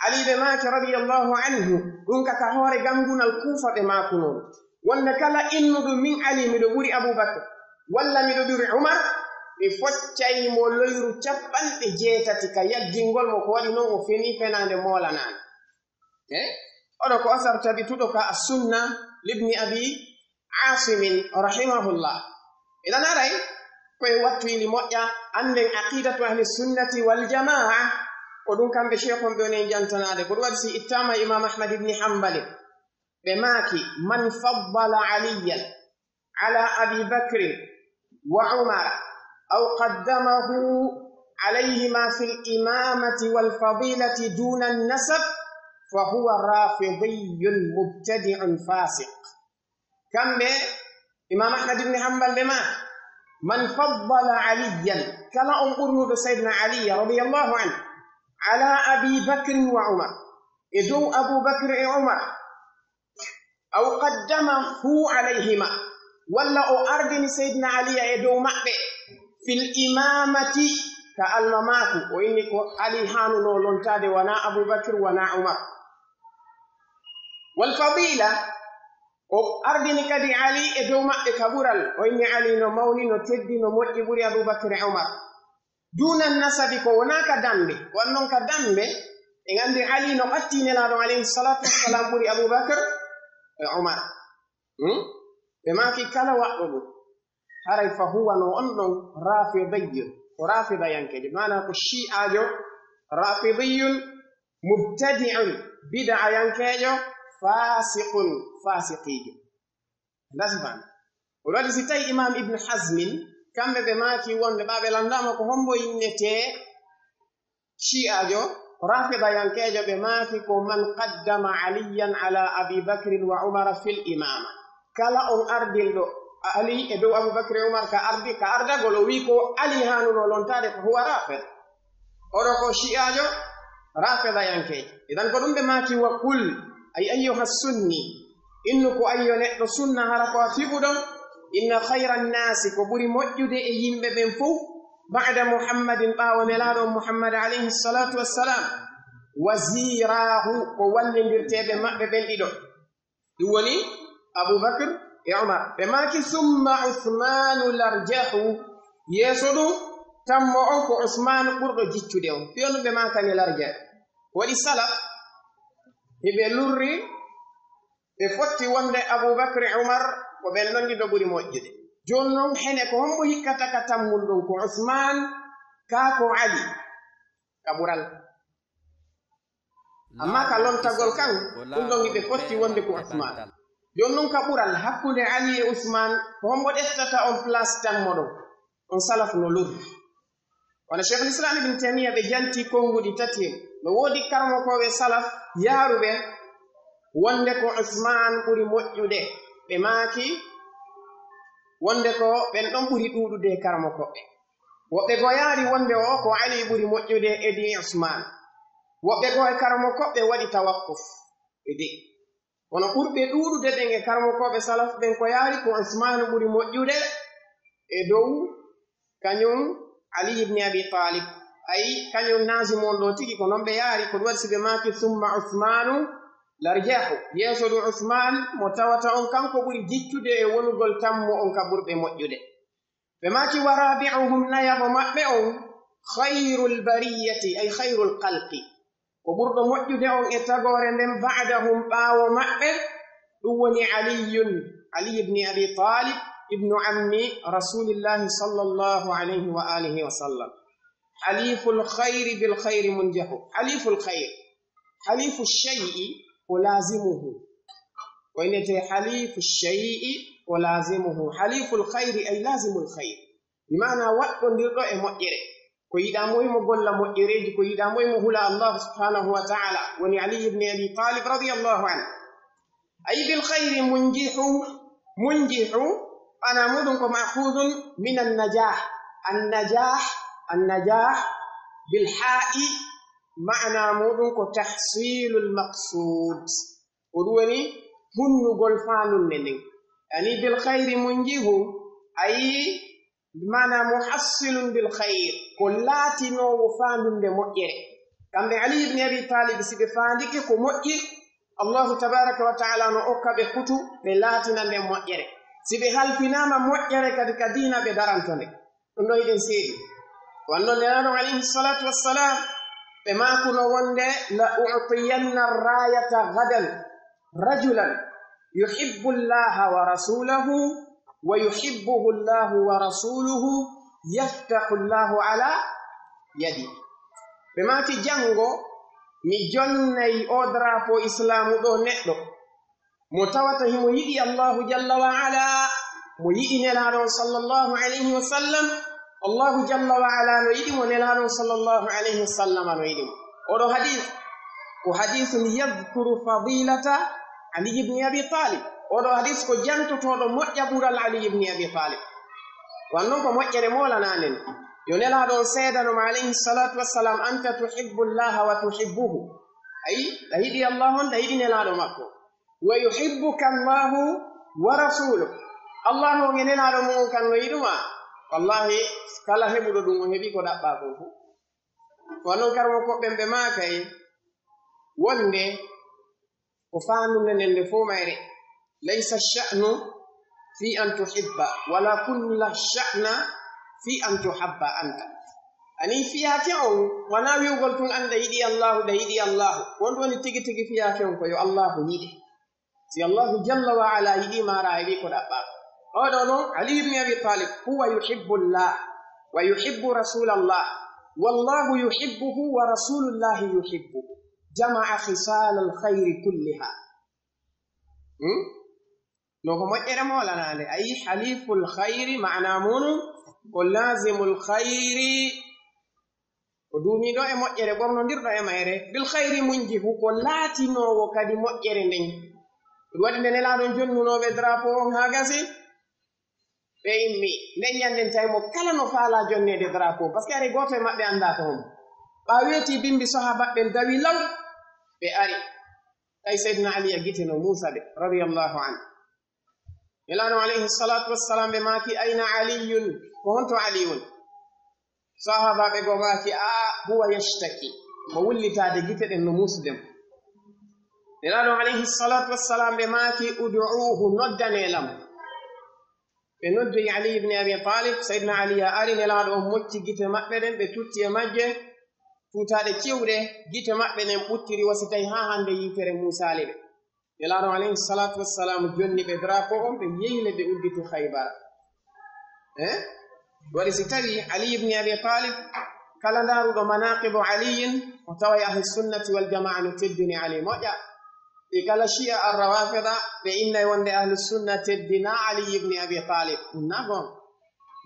Ali ɓe maaki radiyallahu anhu, ɗun ka, ka hoore gangunal Kuufa ɓe maakunoo. Wonde kala innuɗo min Ali miɗo ɓuri Abu Bakr, walla miɗo ɓuri Umar, mi foccay mo loyru capanɗe jeetati ka yaggingol mo, ko waɗi non o fenii fenaande moolanaande. Eh? Oɗo ko asar tabituɗo ka As-Sunna libni Abi Aasimin rahimahullah. Idan aray, ko e wattu ili moƴƴa, annden aqidatu ahli sunnati wal jamaa, ko ɗun kamɓe sheikhon ɓe woni e jantanaade. Ko ɗun waɗi si ittaama Imam Ahmad ibn Hanbal, ɓe maaki, "Man faddala Aliyan ala Abi Bakrin wa Umar, aw qaddamahu alayhima fil imamati wal fadilati duna nasab, fa huwa rafidiyyun mubtadi'un fasiq." Kamɓe, Imam Ahmad ibn Hanbal ɓe maaki, "Man faddala Aliyan," kala on ɓurnuɗo Sayyidina Ali radiyallahu anhu, "ala Abi Bakrin wa Umar," e dow Abu Bakr e Umar, "aw qaddamahu alayhima," walla o ardini Sayyidina Ali e dow maɓɓe, "fil imamati," ka almamaaku, o inni ko Ali haanunoo lontaade, wanaa Abu Bakr, wanaa Umar. "Wal fadila," o ardini kadi Ali e dow maɓɓe ka ɓural. O inni Ali no mawni, no teddi, no moƴƴi, ɓuri Abu Bakr e Umar. "Duuna nasabi," ko wonaa ka dambe. Ko non ka dambe, en anndi Ali no ɓattii Nelaaɗo alayhi salatu wassalam ɓuri Abu Bakr e Umar. Hmm? Ɓe maaki kala waɗɗo ɗun, haray fa huwa no on ɗon rafidiyyun, ko rafidayankeejo, maanaa ko shi'aajo, rafidiyun mubtadi'un, bid'ayankeejo, fasiqun, fasiqiijo. Ndasi faan. O waɗi si tawi Imam Ibn Hazmin, kamɓe ɓe maaki wonde ɓa ɓe landaama ko hombo innetee shi'aajo, rafidayankeejo, ɓe maaki ko man qaddama Aliyan ala Abi Bakrin wa Umara fil imama. Kala on ardinɗo Ali e dow Abu Bakr e Umar ka ardi, ka ardagol, o wi'i ko Ali haanunoo lontaade, ko huwa rafid. Oɗo ko shi'aajo, rafidayankeejo. Idan ko ɗun ɓe maaki, "Wa qul," ay ayyuha sunni, innu ko ayyo neɗɗo sunna, hara ko a fiɓuɗo, "inna khayra nnaasi," ko ɓuri moƴƴude e yimɓe ɓen fow, "ba'da Muhammadin," ɓaawo Nelaaɗo on Muhammad alayhi salatu wassalam, "waziraahu," ko wallindirteeɓe maɓɓe ɓen ɗiɗo. Ɗun woni Abu Bakr e Umar. Ɓe maaki, "Summa Usmaanu larjahu." Yeeso ɗun, tammo on ko Usmaanu ɓurɗo jiccude on. Fii on ɗun ɓe maakani larjahu. Ko waɗi salaf, hiɓe lurri, ɓe fotti wonde Abu Bakr e Umar ko ɓen ɗon ɗiɗo ɓuri moƴƴude. Jooni non, hene ko hombo hikkata ka tammol ɗon? Ko Usmaan Kaa ko Ali ka ɓural. Amma ka lontagol kan, ɗun ɗon hiɓe fotti wonde ko Usmaan. Jooni non ka ɓural hakkunde Ali e Usmaan, ko hombo ƴettata on place tammo ɗon? On salaf no lorri. Wano Sheikhul Islam Ibn Taymiyyah ɓe janti konguɗi tati en. No woodi karamokooɓe salaf yaaruɓe wonde ko Usmaan ɓuri moƴƴude. Ɓe maaki wonde ko ɓen ɗon ɓuri ɗuuɗude e karamokooɓe. Woɓɓe goo yaari wonde o ko Ali ɓuri moƴƴude e di Usmaan. Woɓɓe goo e karamokooɓe waɗi tawaqquf e di. Kono ɓurɓe ɗuuɗude ɓen e karamokooɓe salaf ɓen ko yaari ko Usmaan ɓuri moƴƴude e dow kañun Ali ibn Abi Talib. Ay, kañun naazim on ɗoo tigi ko non ɓe yaari, ko ɗun waɗi si ɓe maaki, "Summa Usmaanu larjahu." Yeeso ɗun Usmaan mo tawata on kanko ɓuri jiccude e wonugol tammo on ka ɓurɓe moƴƴude. Ɓe maaki, "Wa rabi'uhum," nayaɓo maɓɓe on, "khayrul bariyati," ay khayrul khalqi. Ko ɓurɗo moƴƴude on e tagoore nden, "ba'dahum," ɓaawo maɓɓe, ɗun woni Aliyun, Ali ibn Abi Talib, ibnu ammi Rasulillahi sallallahu alayhi wa alihi wa sallam. Haliful khayri bil khayri munjihu. Haliful khayr. Halifu shay'i ko laazimuhu. Ko innete halifu shay'i ko laazimuhu. Haliful khayri ay laazimul khayr. Bi maana waɗɗondirɗo e moƴƴere. Ko yiɗaa moy mo golla moƴƴereeji, ko yiɗaa moy mo hula Allah subhanahu wa ta'ala. Woni Ali ibn Abi Talib radiyallahu anhu. Ay bil khayri munjihu, munjihu, maana muɗum ko ma'khudun min an-najah. An-najah, an-najah bil ha'i, maana muɗum ko tahsilul maqsud. Ko ɗum woni hunnugol faandunde nden. Yani bil khayri munjihu, ay Bi maana muhassilun bil khayr, ko laatinoowo faandunde moƴƴere. Kamɓe Ali ibn Abi Talib, si ɓe faandike ko moƴƴi, Allahu tabaraka wa ta'ala no okka ɓe kutu, ɓe laatina nden moƴƴere. Si ɓe halfinaama moƴƴere kadi ka diina, ɓe daranto nde. Ɗum ɗo hiɗen seedi. Wanno Nelaaɗo alayhi salatu wassalam, ɓe maakuno wonde, "La u'tiyanna rayata ghadan rajulan yuhibbu Allaha wa rasulahu, wa yuhibbuhu Allahu wa rasuluhu, yaftahu Allahu ala yadi." Ɓe maaki, "Janngo mi jonnay o drapeau Islaamu ɗo neɗɗo mo tawata himo yiɗi Allahu jalla wa ala, mo yiɗi Nelaaɗo on sallallahu alayhi wa sallam, Allahu jalla wa ala no yiɗi mo, Nelaaɗo on sallallahu alayhi wa sallam no yiɗi mo." Oɗo hadis ko hadisun yadhkuru fadilata Ali ibn Abi Talib. Oɗo hadis ko jantotooɗo moƴƴa ɓural Ali ibn Abi Talib. Wan non ko moƴƴere moolanaande nde. Yo Nelaaɗo on seedano ma alayhi salatu wassalam, "Anta tuhibbu Allaha wa tuhibbuhu." Ayi, ɗa yiɗi Allah on, ɗa yiɗi Nelaaɗo makko. "Wa yuhibbuka Allahu wa rasuluh." Allah on e Nelaaɗo mun on kan no yiɗu ma. Wallahi, kala heɓuɗo ɗum o heɓi ko ɗaɓɓaa kon fu. Ko non karmo ko ɓen ɓe maakay wonde ko faandunde nden nde fow mayre. "Laysa sha'nu fi an tuhibba, walakinna sha'na fi an tuhabba anta." Ani fiyaake on, wanaa wi'ugol tun an ɗa yiɗi Allahu, ɗa yiɗi Allahu. Wonɗum woni tigi tigi fiyaake on ko yo Allahu yiɗe. Si Allahu jalla wa ala yiɗi ma, a heɓi ko ɗaɓɓaa. Oɗo non, Ali ibn Abi Talib, "Huwa yuhibbu Allah, wa yuhibbu Rasulallah, wallahu yuhibbuhu, wa Rasulullahi yuhibbuhu. Jama'a khisal al khayri kulliha." Hmm? No ko moƴƴere moolanaande. Ayi, haliful khayri, maana mun ko laazimul khayri. Ko duumiiɗo e moƴƴere, ɓornondirɗo e mayre. Bil khayri munjihu, ko laatinoowo kadi moƴƴere nden. Ɗum waɗi nde Nelaaɗo on jonnunooɓe drapeau on haa gasi, ɓe immi. Nden ɲannden tawi mo kala no faalaa jonneede drapeau, parce que ari gooto e maɓɓe anndaa ko homo. Ɓaa weetii bimbi sahaabaaɓe ɓen dawi law, ɓe ari. Tawi Seydina Ali e gite no muusa ɓe, radiyallahu anhu. Nelaaɗo alayhi salatu wassalam ɓe maaki, "Ayna Aliyun?" Ko honto Ali woni? Sahaabaaɓe goo maaki, "Aa, huwa yashtaki." Mo wullitaade gite ɗen no muusude mo. Nelaaɗo alayhi salatu wassalam ɓe maaki, "Ud'uuhu, noddanee lan mo." Ɓe noddoyi Ali ibn Abi Talib, Sayyidina Ali ya ari, Nelaaɗo on mocci gite maɓɓe ɗen, ɓe tutti e majje, tuutaaɗe cewɗe, gite maɓɓe ɗen ɓuttiri wasi tawi haa hande yiitere muusaali ɓe. Nelaaɗo alayhi salatu wassalam jonni ɓe drapeau on, ɓe yehi le ɓe udditu Khaybara. Eh? Waɗi si tawi Ali ibn Abi Talib Kala ndaaruɗo Manaaqibu Aliyyin, o taway Ahlu Sunnati wal Jamaa no teddini Ali. Moƴƴa, ɓe kala Shi'a Ar-Rawafida, ɓe innay wonde Ahlu Sunna teddinaa Ali ibn Abi Talib. Ɗun naa goonga.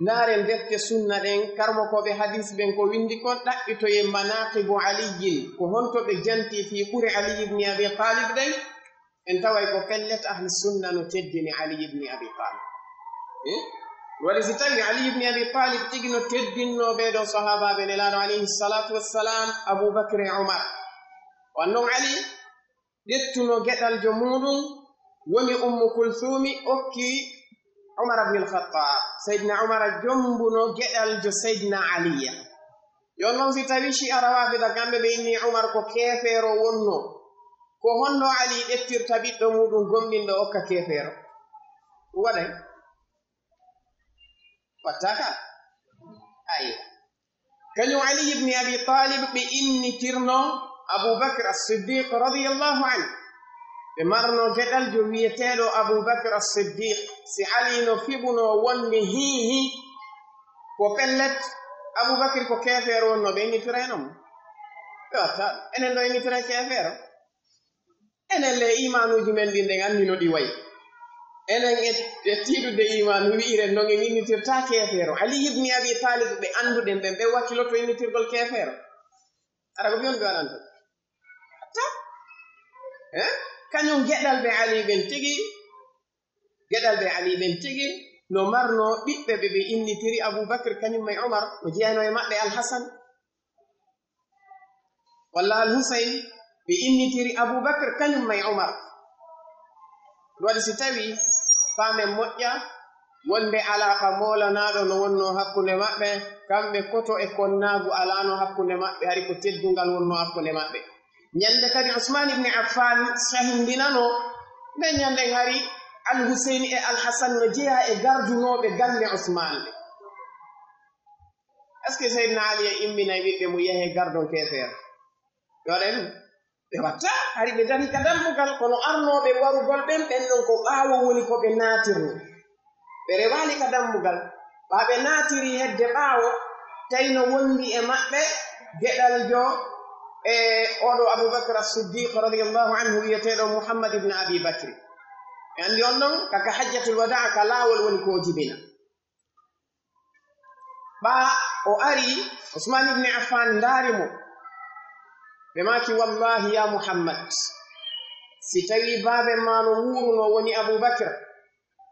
Ndaaren defte sunna ɗen, karmokooɓe hadiis ɓen ko winndi kon, ɗaɓɓitoyen Manaaqibu Aliyyin, ko honto ɓe jantii fii ɓure Ali ibn Abi Talib ɗen, en taway ko pellet Ahlu Sunna no teddini Ali ibn Abi Talib. Eh? Waɗi si tawi Ali ibn Abi Talib tigi no teddinnoo ɓee ɗoo sahaabaaɓe Nelaaɗo alayhi salaatu wassalaam, Abu Bakr e Umar. Wan non Ali ƴettuno geɗaljo muuɗum, woni Ummu Kulsuumi, okki Umar ibn al-Khattab. Sayyidina Umar jombuno geɗaljo Sayyidina Aliya. Yo non si tawi Shi'a Rawafida kamɓe ɓe inni Umar ko keefeero wonno, ko honno Ali ƴettirta ɓiɗɗo muuɗum gomɗinɗo okka keefeero? Waɗay? Wattaaka? Aywa. Kañum Ali ibn Abi Talib ɓe innitirno Abu Bakr as-Siddiq radiyallahu anhu. Ɓe marno geɗaljo wi'eteeɗo Abu Bakr as-Siddiq. Si Ali no fiɓuno wonde hii hii, ko pellet, Abu Bakr ko keefeero wonno, ɓe innitiray non mo. Ɓe watta, enen ɗo innitiray keefeero. Enen le iimaanuuji men ɗin, ɗen anndi no ɗi wayi. Enen e, e tiiɗude iimaanu wi'iren non en innitirtaa keefeero. Ali ibn Abi Talib ɓe annduɗen ɓen, ɓe wakkiloto innitirgol keefeero. Hara ko ɓe woni ɓe waɗanta? Hatta? Eh? Kañum geɗalɓe Ali ɓen tigi, geɗalɓe Ali ɓen tigi no marno ɓiɓɓe ɓe ɓe innitiri Abu Bakr kañum e Umar, no jeyanoo e maɓɓe Al Hasan. Walla Al Husayn, ɓe innitiri Abu Bakr kañum e Umar. Ɗun waɗi si tawi faamen moƴƴa wonde alaaqa moolanaaɗo no wonnoo hakkunde maɓɓe, kamɓe koto e konnaagu alaano hakkunde maɓɓe, hari ko teddungal wonnoo hakkunde maɓɓe. Ñande kadi Usmaan ibn Affaan sahindinano, nden ñanden hari Al Husayn e Al Hasan no jeyaa e gardunooɓe galle Usmaan ɓe. Est-ce que Seydina Ali e imminay ɓiɓɓe mum yahee gardon keefeero? Yo waɗay ɗum? Ɓe watta, hari ɓe darii ka dambugal, kono arnooɓe warugol ɓen, ɓen non ko ɓaawo woni ko ɓe naatirnoo. Ɓe rewaali ka dambugal, ɓaa ɓe naatiri hedde ɓaawo, tawi no wondi e maɓɓe geɗaljo e oo ɗoo Abu Bakr As-Siddiq radiyallahu anhu wi'eteeɗo Muhammad ibn Abi Bakri. Ɓe anndi on ɗon, ka, ka Hajjatul Wadaa, ka laawol woni ko o jibina. Ɓaa o ari, Usmaan ibn Affaan ndaari mo. Ɓe maaki, "Wallaahi, yaa Muhammad, si tawii baaben maa no wuurunoo, woni Abuu Bakr,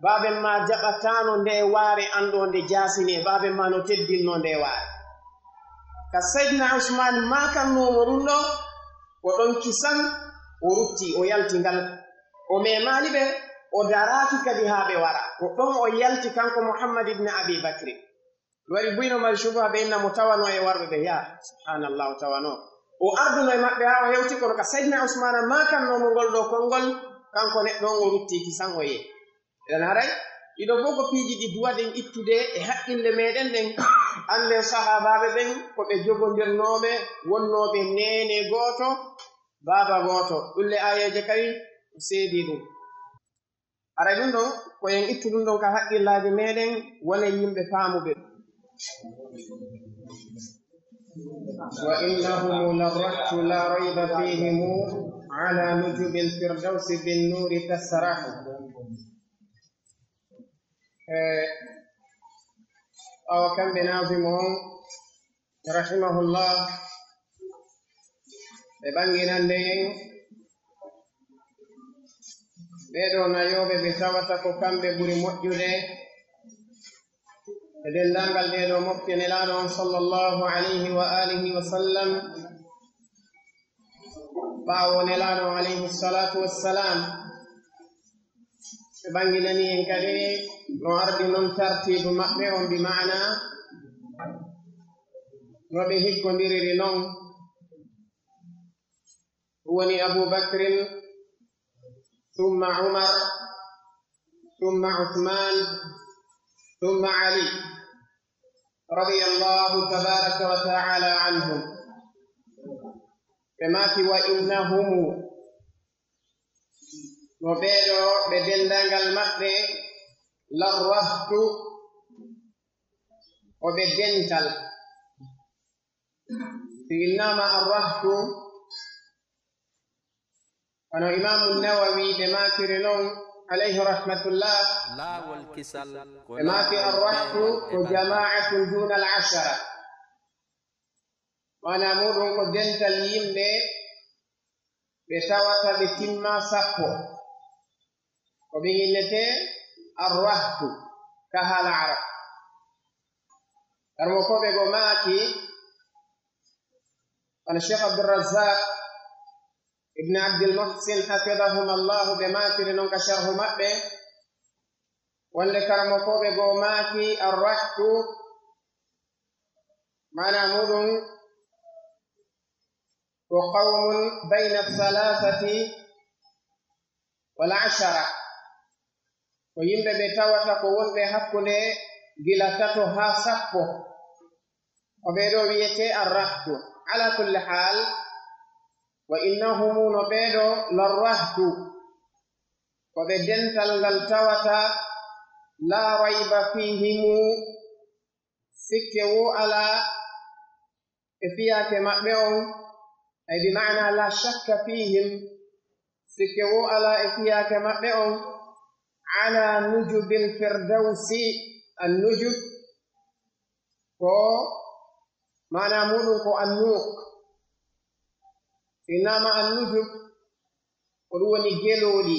baaben maa jaɓataano ndee waare an ɗoo nde jaasinee, baaben maa no teddinnoo ndee waare." Ka Sayyidina Usmaan maakannoo mo ɗum ɗoo, ko ɗon kisan o rutti, o yalti ngal. O memaali ɓe, o daraaki kadi haa ɓe wara. Ko ɗon o yalti kanko Muhammad ibn Abi Bakri. Waɗi buy no mari shubuha, ɓe inna mo tawanoo e warɓe ɓe, yaa, subhaanallah, o tawanoo. O arduno e maɓɓe haa o hewti, kono ka Sayyidina Usmaana maakannoo mo ngol ɗoo konngol, kanko neɗɗo on o rutti kisan o yehi. Eɗen haray, ɗiɗo fof ko piiji ɗi duwaɗen ittude e haqqille meɗen ɗen. Annden sahaabaaɓe ɓen, ko ɓe jogondirnooɓe, wonnooɓe neene gooto, baaba gooto. Ɗun le aayeeje kay seedii ɗun. Haray ɗun ɗon, ko en ittu ɗun ɗon ka haqqillaaji meɗen, wonen yimɓe faamuɓe. وإنهم للرهط لا ريب فيهم على نجب الفردوس بالنور تسرح. Eh, ɓaawo kamɓe naazimu on, rahimahullah, ɓe ɓanginande en ɓee ɗoo nayooɓe ɓe tawata ko kamɓe ɓuri moƴƴude e denndaangal ɗee ɗoo mofte Nelaaɗo on sallallahu alayhi wa alihi wa sallam, ɓaawo Nelaaɗo on alayhi salatu wassalam. Ɓe ɓanginani en kadi no ardi non tartiibu maɓɓe on, bi maana no ɓe hikkondiriri non. Woni Abu Bakrin, summa Umar, summa Usman, summa Ali, radiyallahu tabaraka wa ta'ala anhum. Ɓe maaki, "Wa innahumu," no ɓee ɗoo ɓe denndaangal maɓɓe, larrahtu, o ɓe dental. Si innama arrahtu, kono Imaamu Nawawi ɓe maakiri non, alayhi rahmatullah, laawol kisal ko ɓe maaki laawol arrahtu peewal e ko balɗe. Jamaa'atun duna al ashara. Maanaa muuɗum ko dental yimɓe ɓe tawata ɓe timma sappo. Ko ɓe innetee arrahtu ka haala Arab. Karmo ko ɓe go maaki, kono Cheikh Abdurrazzaq ibn Abdul Muhsin, hafidahum Allahu, ɓe maakiri non ka sharhu maɓɓe, wonde karmo ko ɓe go maaki arrahtu, maanaa muuɗum ko qawmun bayna thalathati wal ashara, ko yimɓe ɓe tawata ko wonɓe hakkunde gila tato haa sappo, ko ɓee ɗoo wiyetee arrahtu. Ala kulli haal, wa innahumu, no ɓee ɗoo, larrahtu, ko ɓe dental ngal tawata laa rayba fiihimu, sikke woo alaa e fiyaake maɓɓe on, ay bi maana laa shakka fiihim, sikke woo alaa e fiyaake maɓɓe on, ala nujubil firdawsi, an nujub ko maanaa muuɗum ko annuuq. Si innama annujub, ko ɗum woni gelooɗi.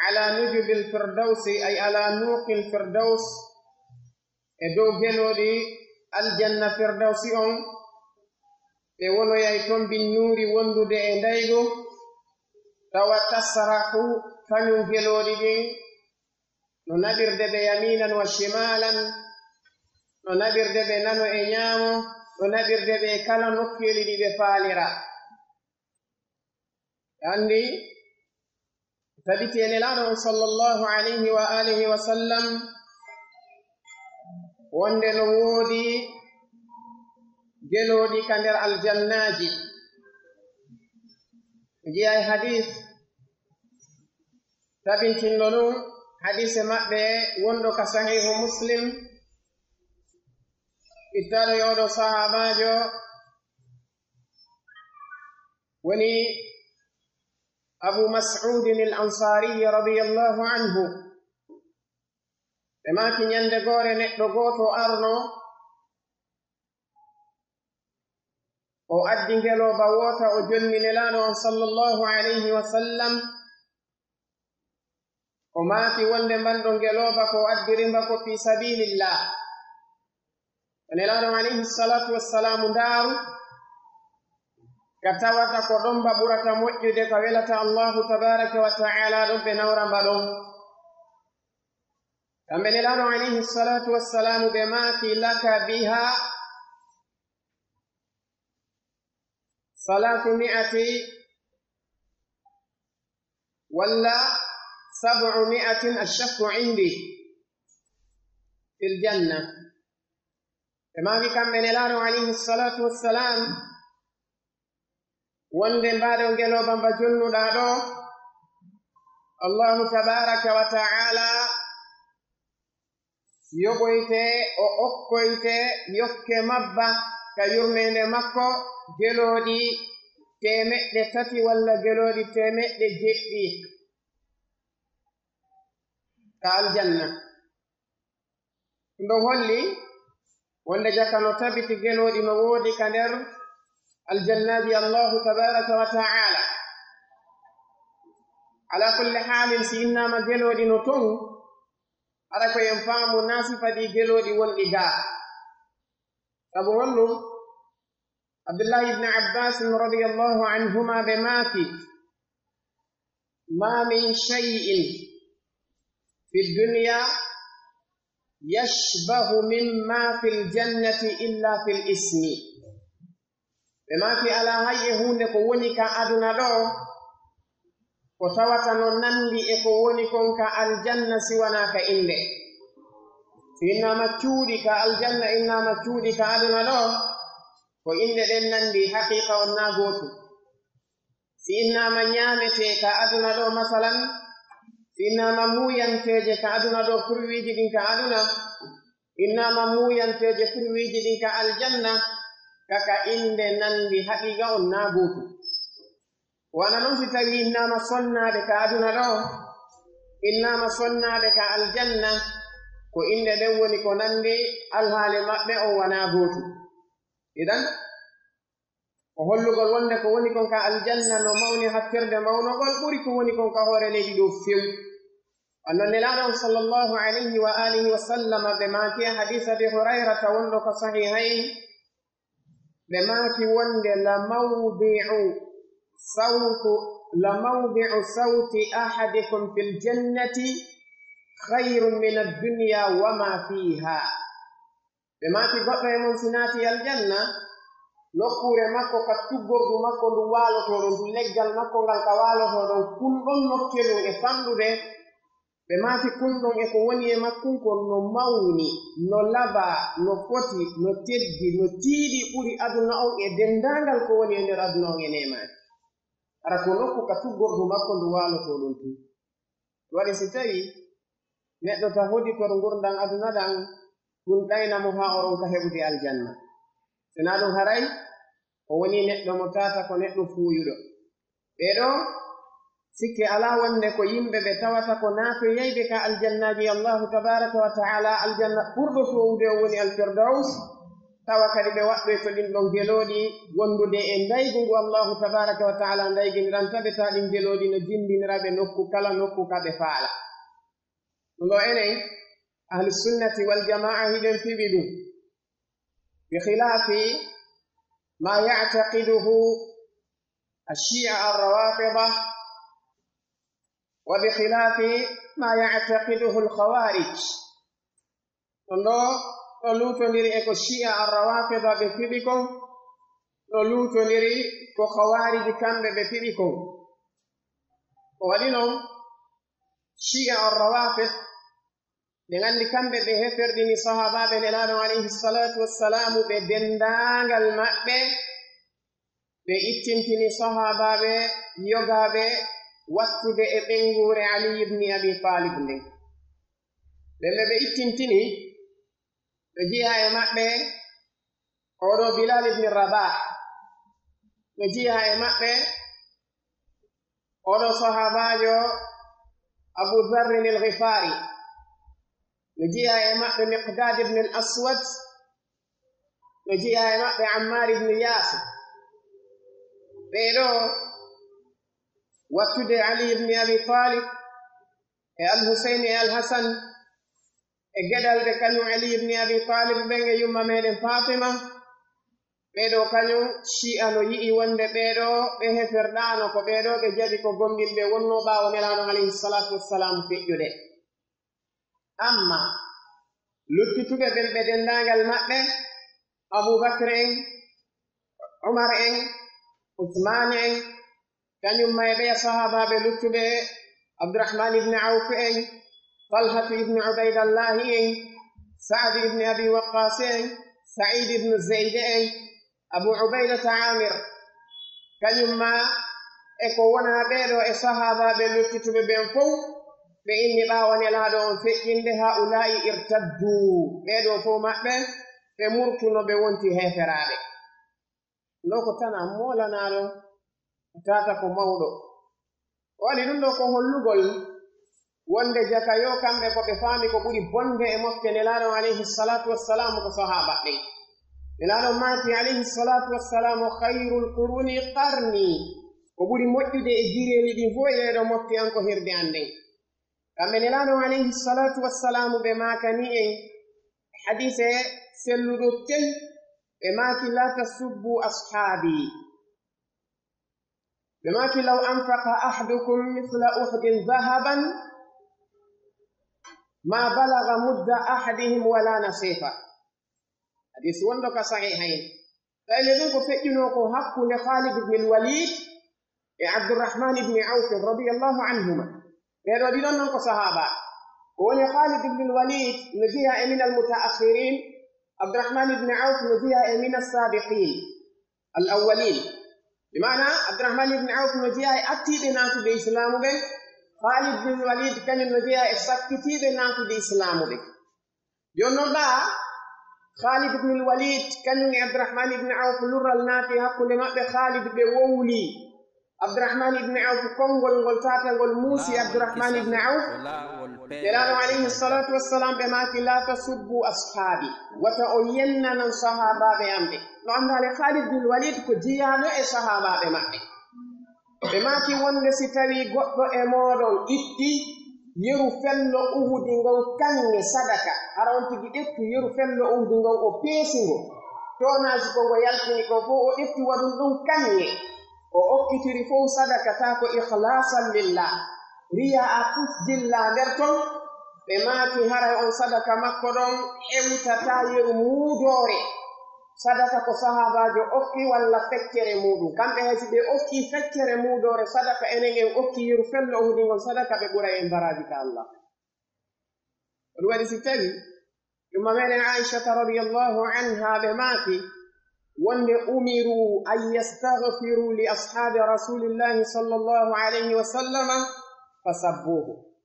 Ala nujubil firdawsi, ay ala nuuqil firdaws, e dow gelooɗi aljanna firdawsi on, ɓe wonoyay ton binnuuri wondude e ndaygu, tawa tasrahu, kañum gelooɗi ɗin, no naɓirde ɓe yaminan wa shimalan, no naɓirde ɓe nano e ñaamo, no naɓirde ɓe kala nokkeeli ɗi ɓe faalira. Anndi, tabiti e Nelaaɗo on sallallahu alayhi wa alihi wa sallam, wonde no woodi gelooɗi ka nder aljannaaji. Njiya e hadiis tabintinɗo ɗum, hadiise maɓɓe wonɗo ka Sahiihu Muslim, ittaaɗo e oɗo sahaabaajo woni Abu Mas'udin al-Ansari radiyallahu anhu. Ɓe maaki ñande goore neɗɗo gooto arno, o addi ngelooba woota, o jonni Nelaaɗo on sallallahu alayhi wa sallam. O maaki wonde mban ɗon ngelooba ko o addiri mba ko fii sabilillah. Nelaaɗo alayhi salatu wassalaamu ndaaru ka tawata ko ɗon mba ɓurata moƴƴude, ka welata Allahu tabaraka wa ta'ala ɗon, ɓe nawra mba ɗon. Kamɓe Nelaaɗo alayhi salatu wassalaamu ɓe maaki, laka biha salatu mi'ati walla sab'u mi'atin, ashakku indi, fil janna. Ɓe maaki kamɓe Nelaaɗo alayhi salatu wassalam, wonde mbaɗo ngelooba mba jonnuɗaa ɗo, Allahu tabaraka wa ta'ala yoɓoyte, o okkoyte yokke mabba ka yurmeende makko, gelooɗi teemeɗɗe tati walla gelooɗi teemeɗɗe jeɗɗi ka aljanna. Ɗum ɗon holli wonde jaka no tabiti gelooɗi no woodi ka nder aljannaaji Allahu tabaraka wa ta'ala. Ala kulli haalin, si innaama gelooɗi no ton, hara ko en faamu naa sifa ɗi gelooɗi wonɗi gaa. Sabu honɗum? Abdullahi ibn Abbas radiyallahu anhuma ɓe maaki, ma min shay'in fi dunya yashbahu mimma fil jannati illa fil ismi. Ɓe maaki, alaa hay e huunde ko woni ka aduna ɗo, ko tawata no nanndi e ko woni kon ka aljanna si wanaa ka innde. Si innaama cuuɗi ka aljanna, innaama cuuɗi ka aduna ɗo, ko innde ɗen nanndi, haqiiqa on naa gootum. Si innaama ñaametee ka aduna ɗo, masalan, si innaama muuyanteeje ka aduna ɗo, fruiiji ɗin ka aduna, innaama muuyanteeje fruiiji ɗin ka aljanna, ka ka innde nanndi haqiiqa on naa gootum. Wano non si tawii innaama sonnaaɓe ka aduna ɗoo, innaama sonnaaɓe ka aljanna, ko innde nden woni ko nanndi, alhaali maɓɓe on wanaa gootum. Idan, ko hollugol wonde ko woni kon ka aljanna no mawni hattirde mawnugol ɓuri ko woni kon ka hoore leydi ɗoo few. Wano Nelaaɗo on sallallahu alayhi wa alihi wa sallam ɓe maaki e hadiis Abi Hurayrata wonɗo ka Sahihayn, ɓe maaki wonde, "La mawdi'u sawtu, la mawdi'u sawti ahadikum fil jannati khayrun min ad-dunya wa ma fiha." Ɓe maaki, "Goɗɗo e mon si naati aljanna, nokkuure makko ka tuggordu makko ndu waalotoo ɗon, ndu leggal makko ngal ka waalotoo ɗon, kun ɗon nokkee ɗum e fanɗude." Ɓe maaki, "Kun ɗon e ko woni e makkun kon no mawni, no labaa, no foti, no teddi, no tiiɗi, ɓuri aduna on e denndaangal ko woni e nder aduna on e neemaaji. Hara ko nokku ka tuggordu makko ndu waalotoo ɗon tun." Waɗi si tawii neɗɗo ta hoditor ngurndan aduna ɗan, ɗun ɗayna mo haa o ronka heɓude aljanna. Si naa ɗun haray, o wonii neɗɗo mo tawata ko neɗɗo fuuyuɗo. Ɓee ɗoo, sikke alaa wonde ko yimɓe ɓe tawata ko naatoyayɓe ka aljannaaji Allaahu tabaaraka wa ta'aalaa, aljanna ɓurɗo toowude on woni Alfirdaws, tawa kadi ɓe waɗɗoyto ɗin ɗon gelooɗi wondude e ndaygu ngu Allaahu tabaaraka wa ta'aalaa ndayginiranta ɓe, taa ɗin gelooɗi no jimmbinira ɓe nokku kala nokku ka ɓe faala. Ɗun ɗoo enen, Ahlu Sunnati wal Jamaa, hiɗen fiɓi ɗun, bi khilaafi ma ya'taqiduhu ash-Shi'a ar-Rawafida, wa bi khilaafi ma ya'taqiduhu al-Khawarij. Ɗun ɗoo, ɗoo luutondiri e ko Shi'a ar-Rawafida ɓe fiɓi kon, ɗoo luutondiri ko Khawarij kamɓe ɓe fiɓi kon. Ko waɗi non, Shi'a ar-Rawafid, ɓe anndi kamɓe ɓe heferɗini sahaabaaɓe Nelaaɗo alayhi salaatu wassalaamu, ɓe denndaangal maɓɓe, ɓe ittintini sahaabaaɓe yogaaɓe wattude e ɓeynguure Ali ibn Abi Talib nden. Ɓen ɓe ɓe ittintini, ɓe jeyaa e maɓɓe oo ɗoo Bilal ibn Rabah, ɓe jeyaa e maɓɓe oo ɗoo sahaabaajo Abu Dharrin al-Ghifari, ɓe jeyaa e maɓɓe Miqdad ibn al-Aswad, ɓe jeyaa e maɓɓe Ammar ibn Yasir. Ɓee ɗoo wattude Ali ibn Abi Talib e Al-Husayn e Al-Hasan e geɗalɓe kañum Ali ibn Abi Talib ɓen e yumma meɗen Fatima. Ɓee ɗoo kañum Shi'a no yi'i wonde ɓee ɗoo ɓe heferɗaano, ko ɓee ɗoo ɓe jaɓi ko gomɗinɓe wonnoo ɓaawo Nelaaɗo alayhi salaatu wassalaamu feƴƴude. Amma luttutuɓe ɓen ɓe denndaangal maɓɓe, Abu Bakr en, Umar en, Usmaan en, kañum ma e ɓeya sahaabaaɓe luttuɓe, Abdurrahmaan ibn Awf en, Talhatu ibn Ubaydallahi en, Sa'd ibn Abi Waqqas en, Sa'id ibn Zayd en, Abu Ubaydata Amir, kañum ma e ko wonaa ɓee ɗoo e sahaabaaɓe luttutuɓe ɓen fow, ɓe inni ɓaawo Nelaaɗo on feƴƴinde, "Haa'ulaa'i irtaddu." Ɓee ɗoo fow maɓɓe, ɓe murtuno, ɓe wonti heeferaaɓe. Ɗoo ko tanaa moolanaaɗo, o tawata ko mawɗo. Waɗi ɗun ɗoo ko hollugol wonde jaka yo kamɓe ko ɓe faami ko ɓuri bonde e mofte Nelaaɗo alayhi salaatu wassalaamu ko sahaaba ɓen. Nelaaɗo maaki alayhi salaatu wassalaamu, "Khayrul quruni qarni." Ko ɓuri moƴƴude e jireeli ɗin fow e ɗee ɗoo mofte an ko hirde an nden. Kamɓe Nelaaɗo alayhi salaatu wassalaamu ɓe maakani en hadiise selluɗo tey, ɓe maaki, "La tasubbu ashaabi." Ɓe maaki, "Law anfaqa ahadukum mithla Uhudin dhahaban ma balagha mudda ahadihim wala nasifa." Hadiis wonɗo ka Sahihayn. Tawi ɗun ko feƴƴunoo ko hakkunde Khalid ibn al-Walid e Abdurrahman ibn Awf radiyallahu anhuma. Ɓee ɗoo ɗiɗon non ko sahaaba. Ko woni Khalid ibn al-Walid no jeyaa e minal mutaakhirin, Abdurrahman ibn Awf no jeyaa e minas sabiqin al-awwalin. Bi maana, Abdurrahman ibn Awf no jeyaa e attiiɓe naatude Islaamu ɓen, Khalid ibn Walid kañum no jeyaa e sakkitiiɓe naatude Islaamu ɓen. Jooni non ɗaa, Khalid ibn al-Walid, kañum e Abdurrahman ibn Awf, lurral naati hakkunde maɓɓe, Khalid ɓe wowli. Abdurrahman ibn Awf, konngol ngol tatangol muusi Abdurrahman ibn Awf. Nelaaɗo alayhi salatu wassalam ɓe maaki, "La tasubbu ashaabi." Wata on yennanan sahaabaaɓe am ɓe. No anndaa le Khalid bin Walid ko jiyaaɗo e sahaabaaɓe maɓɓe. Ɓe maaki wonde si tawii goɗɗo e mooɗon itti yeru fello Uhudi ngon kaŋŋe sadaka, hara on tigi ƴettu yeru fello Uhudi ngon o peesi ngo, toonaaji ko ngo yaltini kon fow o ƴetti waɗun ɗun kaŋŋe, o okkitiri fow sadaka taa ko ikhlaasan lillah, riyaa tun dillaa nder ton, ɓe maaki haray on sadaka makko ɗon hewtataa yeru muudoore. Sadaka ko sahaabaajo okki walla feccere muuɗun. Kamɓe hay si ɓe okki feccere muudoore sadaka, enen en okki yeru fello Uhudi ngon sadaka, ɓe ɓuray en baraaji ka Allah. Ko ɗun waɗi si tawi ɗun ma meɗen Aishata radiyallahu anha ɓe maaki wonde umiru an yastaghfiru li ashaabi rasulillahi sallallahu alayhi wa sallama fa sabbuhu.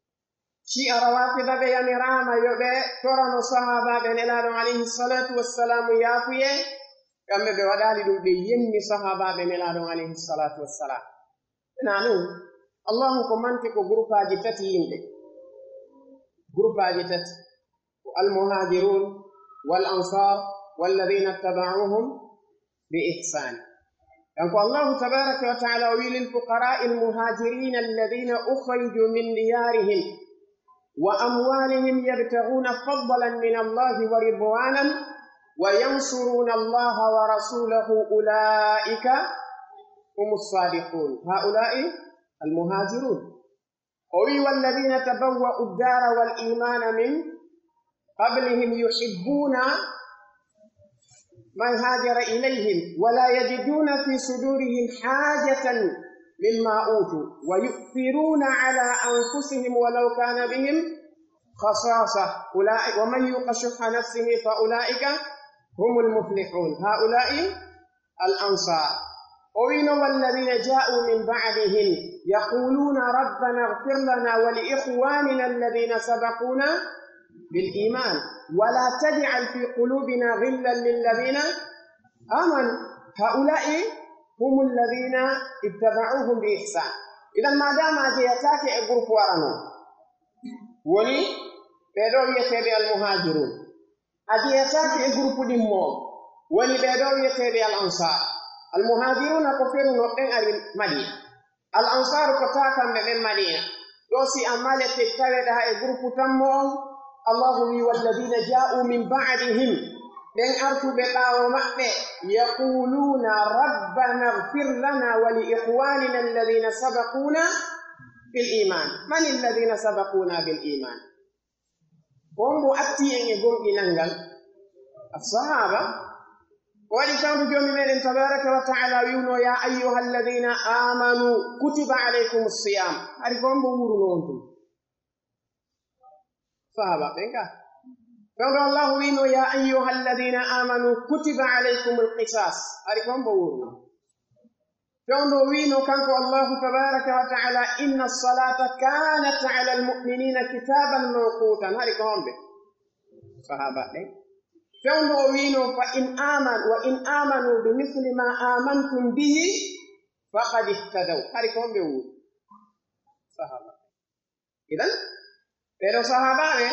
Shi'a Rawafida ɓe yamiraama yo ɓe torano sahaabaaɓe Nelaaɗo alayhi salatu wassalaamu yaafuyee, kamɓe ɓe waɗaali ɗun, ɓe yenni sahaabaaɓe Nelaaɗo alayhi salatu wassalam. Ɓe naa ɗun, Allahu ko manti ko gurupaaji tati yimɓe. Gurupaaji tati. Ko al-muhajirun, wal ansar, walladhina ittaba'uhum bi ihsan. Kanko Allahu tabaraka wa ta'ala o wi'i, "Lil fuqara'i al-muhajirin alladhina ukhriju min diyarihim wa amwalihim yabtaghuna fadlan min Allahi wa ridwanan wa yansuruna Allaha wa rasulahu ulaika humus sadiqun." Ha'ula'i al-muhajirun. O wi'i, "Walladhina tabawwa'u ad-dara wal imana min qablihim yuhibbuna man hajara ilayhim, wa la yajiduna fi sudurihim hajatan mimma utu, wa yu'thiruna ala anfusihim walaw kana bihim khasasa, ulai-, wa man yuqa shuhha nafsihi fa ulaika humul muflihun." Ha'ula'i al-ansar. O wi'i no, "Walladhina ja'u min ba'dihim yaquluna rabbana ighfir lana wa li ikhwanina alladhina sabaquna bil iman, wa la taj'al fi qulubina ghillan lilladhina amanu." Ha'ula'i humul ladhina ittaba'uhum bi ihsan. Idan, maadaama a jeyataake e groupe warano, woni ɓee ɗoo wi'eteeɓe al-muhajirun. A jeyataake e groupe ɗimmo on, woni ɓee ɗoo wi'eteeɓe al-ansar. Al-muhajiruna ko feruno ɓen ari Madina. Al-Ansaaru ko taa kamɓe ɓen Madiina. Ɗoo si a malete taweɗaa e groupe tammo on, Allahu wi'i, "Walladina ja'u min ba'dihim." Ɓen artuɓe ɓaawo maɓɓe, "Yaquluna rabbana ighfir lana wa li ikhwanina alladina sabaquna bil iman." Mani alladina sabaquna bil iman? Ko hombo atti en e gomɗinal ngal? As-sahaaba. Ko waɗi fewndo Joomi meɗen tabaraka wa ta'ala wi'uno, "Ya ayyuhalladhina amanu kutiba alaykumus siyam." Hari ko hombo wuuruno on tun? Sahaaba ɓen ka. Fewndo Allahu wi'uno, "Ya ayyuhalladhina amanu kutiba alaykumul qisas." Hari ko hombo wuuruno? Fewndo o wi'uno kanko Allahu tabaraka wa ta'ala, "Inna salata kanat ala al-mu'minina kitaban mawqutan." Hari ko homɓe? Sahaaba ɓen. Fewndo o wi'uno, "Fa in aman-, wa in amanu bi misli ma amantum bihi faqad ihtadaw." Hari ko homɓe wuuri? Sahaaba. Idan, ɓee ɗoo sahaabaaɓe,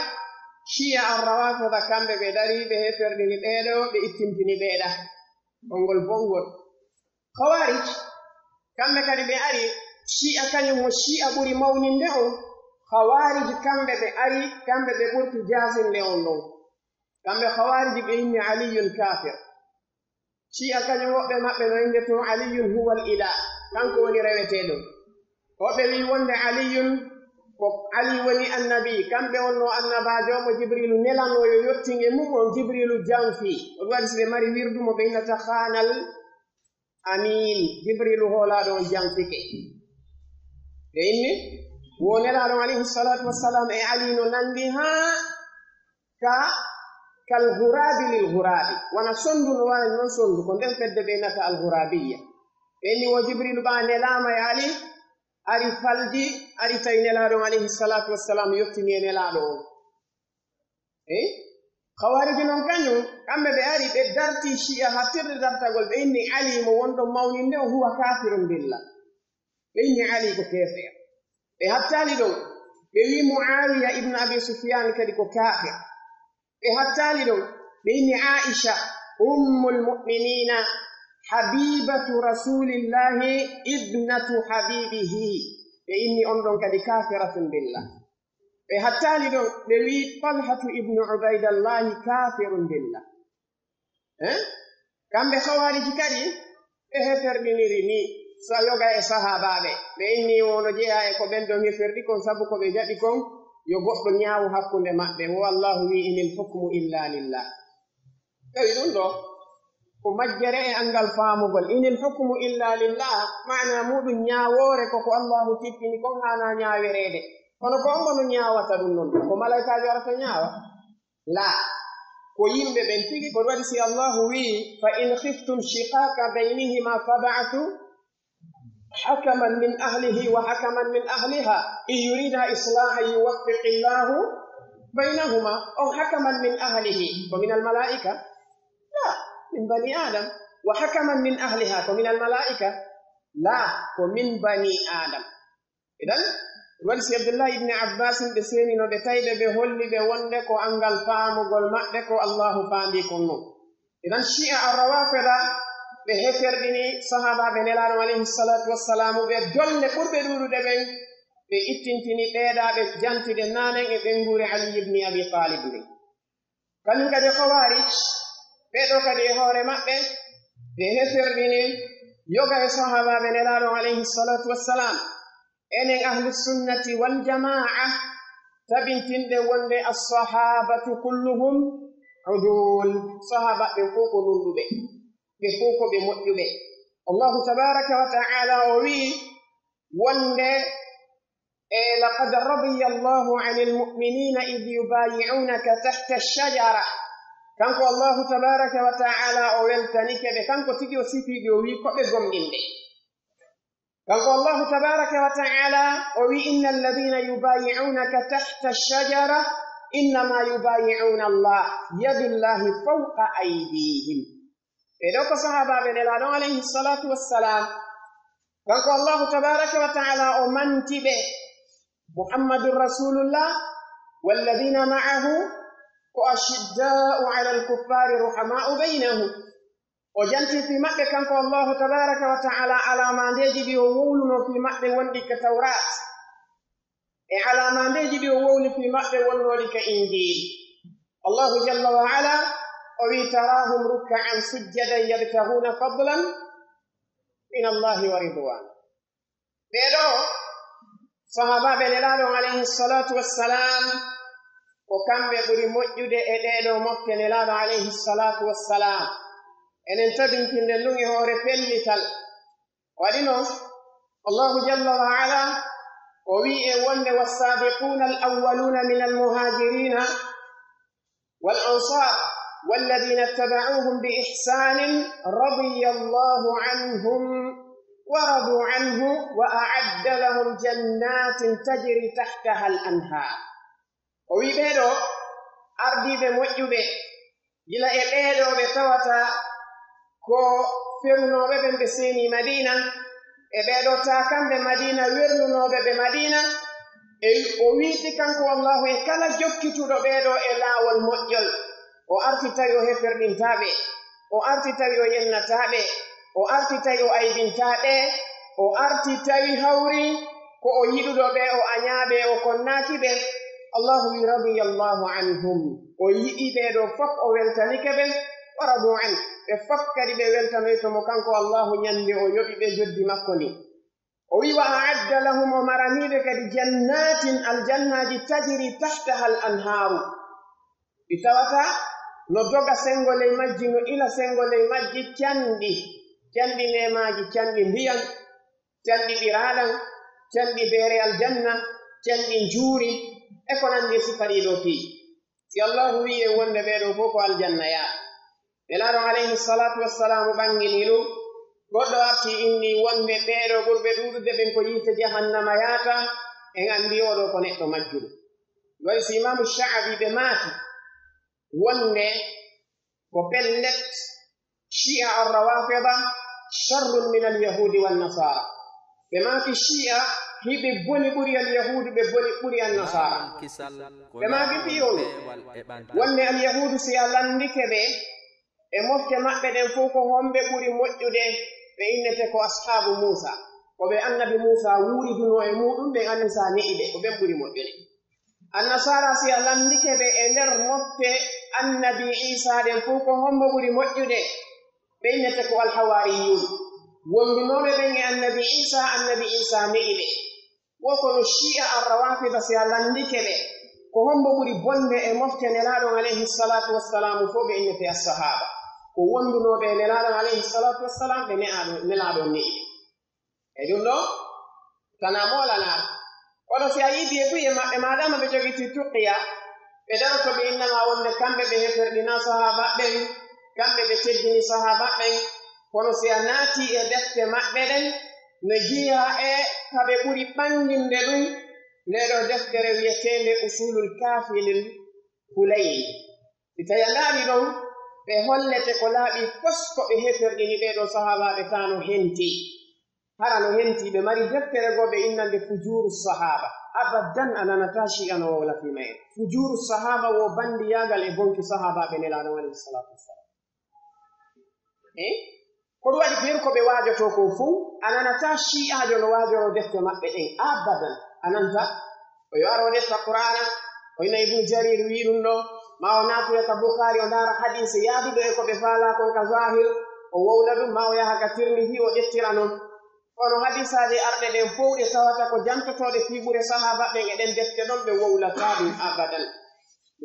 Shi'a ar-Rawafida, kamɓe ɓe darii, ɓe heferɗini ɓee ɗoo, ɓe ittintini ɓee ɗaa. Konngol bonngol. Khawarij, kamɓe kadi ɓe ari, Shi'a kañum mo Shi'a ɓuri mawninde on, Khawarij kamɓe ɓe ari, kamɓe ɓe ɓurti jaasinde on ɗon. Kamɓe Khawarij ɓe inni Aliyun kafir. Shi'a kañum woɓɓe maɓɓe no innde tun Aliyun huwal ilah, kanko woni reweteeɗo. Woɓɓe wi'i wonde Aliyun ko Ali woni annabi, kamɓe wonno annabaajo mo Jibriilu nelanoo yo yottin e mun on, Jibriilu janfi. On waɗi si ɓe mari wirdu mo ɓe innata Khanal Amin, Jibriilu hoolaaɗo on janfike. Ɓe inni wo Nelaaɗo alayhi salaatu wassalaam e Ali no nandi haa ka, kal ghuraabi lil ghuraabi. Wona sondu no wa'i non sondu, ko nden fedde ɓe innata al ghuraabiyya. Ɓe inni wo Jibriilu ɓaa nelaama e Ali, ari falji, ari tawi Nelaaɗo on alayhi salaatu wassalaam yottini e Nelaaɗo on. Eh? Khawarij non kañun, kamɓe ɓe ari, ɓe darti Shi'a hattirde dartagol, ɓe inni Ali mo wonɗon mawninde o huwa kafirun billah. Ɓe inni Ali ko keefeero. Ɓe hattaali ɗon, ɓe wi'i Muawiya ibn Abi Sufyan kadi ko kaafir. Ɓe hattaali ɗon, ɓe inni Aisha ummul mu'minina habibatu rasulillahi ibnatu habibihi. Ɓe inni on ɗon kadi kafiratun billah. Ɓe hattaali ɗon, ɓe wi'i Talhatu ibnu Ubaidallahi kafirun billah. Eh? Kamɓe Khawariji kadi, ɓe heferɗiniri ni, sa yoga e sahaabaaɓe. Ɓe inni wono jeyaa e ko ɓen ɗon heferɗi kon, sabu ko ɓe jaɓi kon, yo goɗɗo ñaawu hakkunde maɓɓe. Wo Allahu wi'i, "Inil hukmu illa lillah." Tawi ɗum ɗo, ko majjere e anngal faamugol. "Inil hukmu illa lillah," maana muɗum ñaawoore ko ko Allahu tippini kon haana ñaawereede. Kono ko on no ñaawata ɗum non? Ko malaykaajo arata ñaawa? Laa. Ko yimɓe ɓen tigi, ko waɗi si Allahu wi'i, "Fa in khiftum shiqaqa baynihima fab'athu hakaman min ahlihi wa hakaman min ahliha, in yurida islahan yuwaffiqillahu baynahuma." On hakaman min ahlihi, ko min al malaa'ika? Laa, min bani Adam. Wa hakaman min ahliha, ko min al malaa'ika? Laa, ko min bani Adam. Idan, waɗi si Abdullahi ibn Abbas ɓe seenino ɓe tawi ɓe, ɓe holli ɓe wonde ko anngal faamugol maɓɓe ko Allahu faandi kon non. Idan, Shi'a ar-Rawafida ɓe heferɗini sahaabaaɓe Nelaaɗo alayhi salatu wassalamu, ɓe dolle ɓurɓe ɗuuɗude ɓen, ɓe ittintini ɓeeɗaaɓe jantuɗe naanen e ɓeynguure Ali ibn Abi Talib nden. Kañum kadi Khawarij, ɓee ɗoo kadi e hoore maɓɓe, ɓe heferɗini yoga e sahaabaaɓe Nelaaɗo alayhi salatu wassalam. Enen ahlu sunnati wal jamaa, tabintinɗen wonde as-sahabatu kulluhum udul, sahaabaaɓe fow ko nunɗuɓe, ɓe fow ko ɓe moƴƴuɓe. Allahu tabaraka wa ta'ala o wi'i wonde, e, "Laqad radiya Allahu anil mu'minina idh yubayi'unaka tahta ash-shajara." Kanko Allahu tabaraka wa ta'ala o weltanike ɓe, kanko tigi o sifii ɓe, o wi'i ko ɓe gomɗinɓe. Kanko Allahu tabaraka wa ta'ala o wi'i, "Innal ladhina yubayi'unaka tahta ash-shajara innama yubayi'una Allah, yadullahi fawqa aydihim." Ɓee ɗoo ko sahaabaaɓe Nelaaɗo alayhi salatu wassalam. Kanko Allahu tabaraka wa ta'ala o manti ɓe, "Muhammadun Rasulullah, walladhina ma'ahu, ko ashidda'u ala al-kuffari ruhama'u baynahum." O janti fii maɓɓe kanko Allahu tabaraka wa ta'ala alaamandeeji ɗi o wowlunoo fii maɓɓe wonɗi ka Tawraat. E alaamandeeji ɗi o wowli fii maɓɓe wonnooɗi ka Injiil. Allahu jalla wa ala, o wi'i, "Tarahum rukka'an sujjadan yabtaghuna fadlan min Allahi wa ridwana." Ɓee ɗoo sahaabaaɓe Nelaaɗo alayhi salatu wassalam, ko kamɓe ɓuri moƴƴude e ɗee ɗoo mofte Nelaaɗo alayhi salatu wassalam. Enen tabintinden ɗum e hoore pellital. Waɗi non, Allahu jalla wa ala, o wi'i en wonde, "Wassaabiquuna al-awwaluuna mina al-muhaajiriina wal ansaar, walladiina ittaba'uuhum bi ihsaanin, radiyallahu anhum wa radu anhu, wa a'adda lahum jannaatin tajri tahtaha al-anhaar." O wi'i ɓee ɗoo ardiiɓe moƴƴuɓe, gila e ɓee ɗoo ɓe tawata ko ferunooɓe ɓen ɓe seeni Madiina, e ɓee ɗoo taakanɓe Madiina, wernunooɓe ɓe Madiina, e o wiiti kanko Allahu e kala jokkituɗo ɓee ɗoo e laawol moƴƴol, o arti tawi o heferɗintaa ɓe, o arti tawi o yennataa ɓe, o arti tawi o aybintaa ɓe, o arti tawi hawri ko o yiɗuɗo ɓe, o añaa ɓe, o konnaaki ɓe. Allahu wi, "Radiyallahu anhum." O yiɗi ɓee ɗoo fof, o weltanike ɓe. "Wa radu an." Ɓe fof kadi ɓe weltanoyto mo kanko Allahu ñande o yoɓi ɓe joddi makko ndin. O wi, "Wa a'adda lahum," o maranii ɓe kadi jannaatin, aljannaaji, "tajri tahtaha al anhaaru." Ɗi tawata no doga senngo ley majji, no ila senngo ley majji canɗi, canɗi neemaaji, canɗi ndiyan, canɗi ɓiraaɗan, canɗi beere aljanna, canɗi njuuri, e ko nanndi e sifa ɗii ɗoo fii. Si Allahu wi'i en wonde ɓee ɗoo fof ko aljanna yaa, Nelaaɗo alayhi salatu wassalaamu ɓanngini ɗum, goɗɗo arti inni wonde ɓee ɗoo ɓurɓe ɗuuɗude ɓen ko yiite jahannama yaata, en anndi oo ɗoo ko neɗɗo majjuɗo. Waɗi si Imaamu Sha'abi ɓe maaki, wonde ko pellet, Shi'a ar-Rawafida sharrun min al-Yahudi wan Nasara. Ɓe maaki Shi'a hiɓe boni ɓuri al-Yahudu, ɓe boni ɓuri an-Nasara. Ɓe maaki fii honɗun? Wonde al-Yahudu, si a landike ɓe e mofte maɓɓe ɗen fow, ko homɓe ɓuri moƴƴude? Ɓe innete ko ashaabu Muusa. Ko ɓe annabi Muusa wuuridunoo e muɗum, ɓen annabi Muusa ne'i ɓe, ko ɓen ɓuri moƴƴude. Annasaara, si a landike ɓe e nder mofte annabi Iisaa ɗen fow, ko hombo ɓuri moƴƴude? Ɓe innete ko alhawaariyuun. Wondunooɓe ɓen e annabi Iisaa, annabi Iisaa ne'i ɓe. Wo kono Shi'a ar-Rawafida, si a landike ɓe, ko hombo ɓuri bonde e mofte Nelaaɗo on alayhi salaatu wassalaamu fow? Ɓe innete as-sahaaba. Ko wondunooɓe e Nelaaɗo on alayhi salaatu wassalaam, ɓe ne'aaɗo, Nelaaɗo on ne'i ɓe. E ɗum ɗoo, tanaa moolanaaɗo. Kono si a yiidii e buy e maɓɓe, maadaama ɓe jogitii tuqiya, ɓe daroto ɓe innama wonde kamɓe ɓe heferɗinaa sahaaba ɓen, kamɓe ɓe teddini sahaaba ɓen. Kono si a naatii e defte maɓɓe ɗen, no jiyaa e ka ɓe ɓuri ɓanginde ɗum, ndee ɗoo deftere wi'eteende Usulul Kaafi lil Kulayni. Si tawii a ndaarii ɗon, ɓe hollete ko laaɓi fus ko ɓe heferɗini ɓee ɗoo sahaabaaɓe, kaa no henti. Hara no henti ɓe mari deftere goo ɓe innande Fujuuru Sahaaba. Abadan a nanataa Shi'a no wowla fii mayre. Fujuuru Sahaaba wo bandiyaagal e bonki sahaabaaɓe Nelaaɗo on alayhi salaatu wassalaam. Eh? Ko ɗum waɗi ko yeru ko ɓe waajotoo kon fow, a nanataa Shi'aajo no waajoroo defte maɓɓe ɗen. Abadan. A nantaa. O yo ar o defta Qur'aana, o inna Ibnu Jariir wi'i ɗum ɗoo, maa o naatoya ka Bukhaari, o ndaara hadiise yaaduɗo e ko ɓe faalaa kon ka zaahir, o wowla ɗum, maa o yaha ka Tirmidhi, o ƴettira non. Kono hadiisaaje arɗe ɗen fow ɗe tawata ko jantotooɗe fii ɓure sahaaba ɓen e ɗen defte ɗon, ɓe wowlataa ɗum abadan.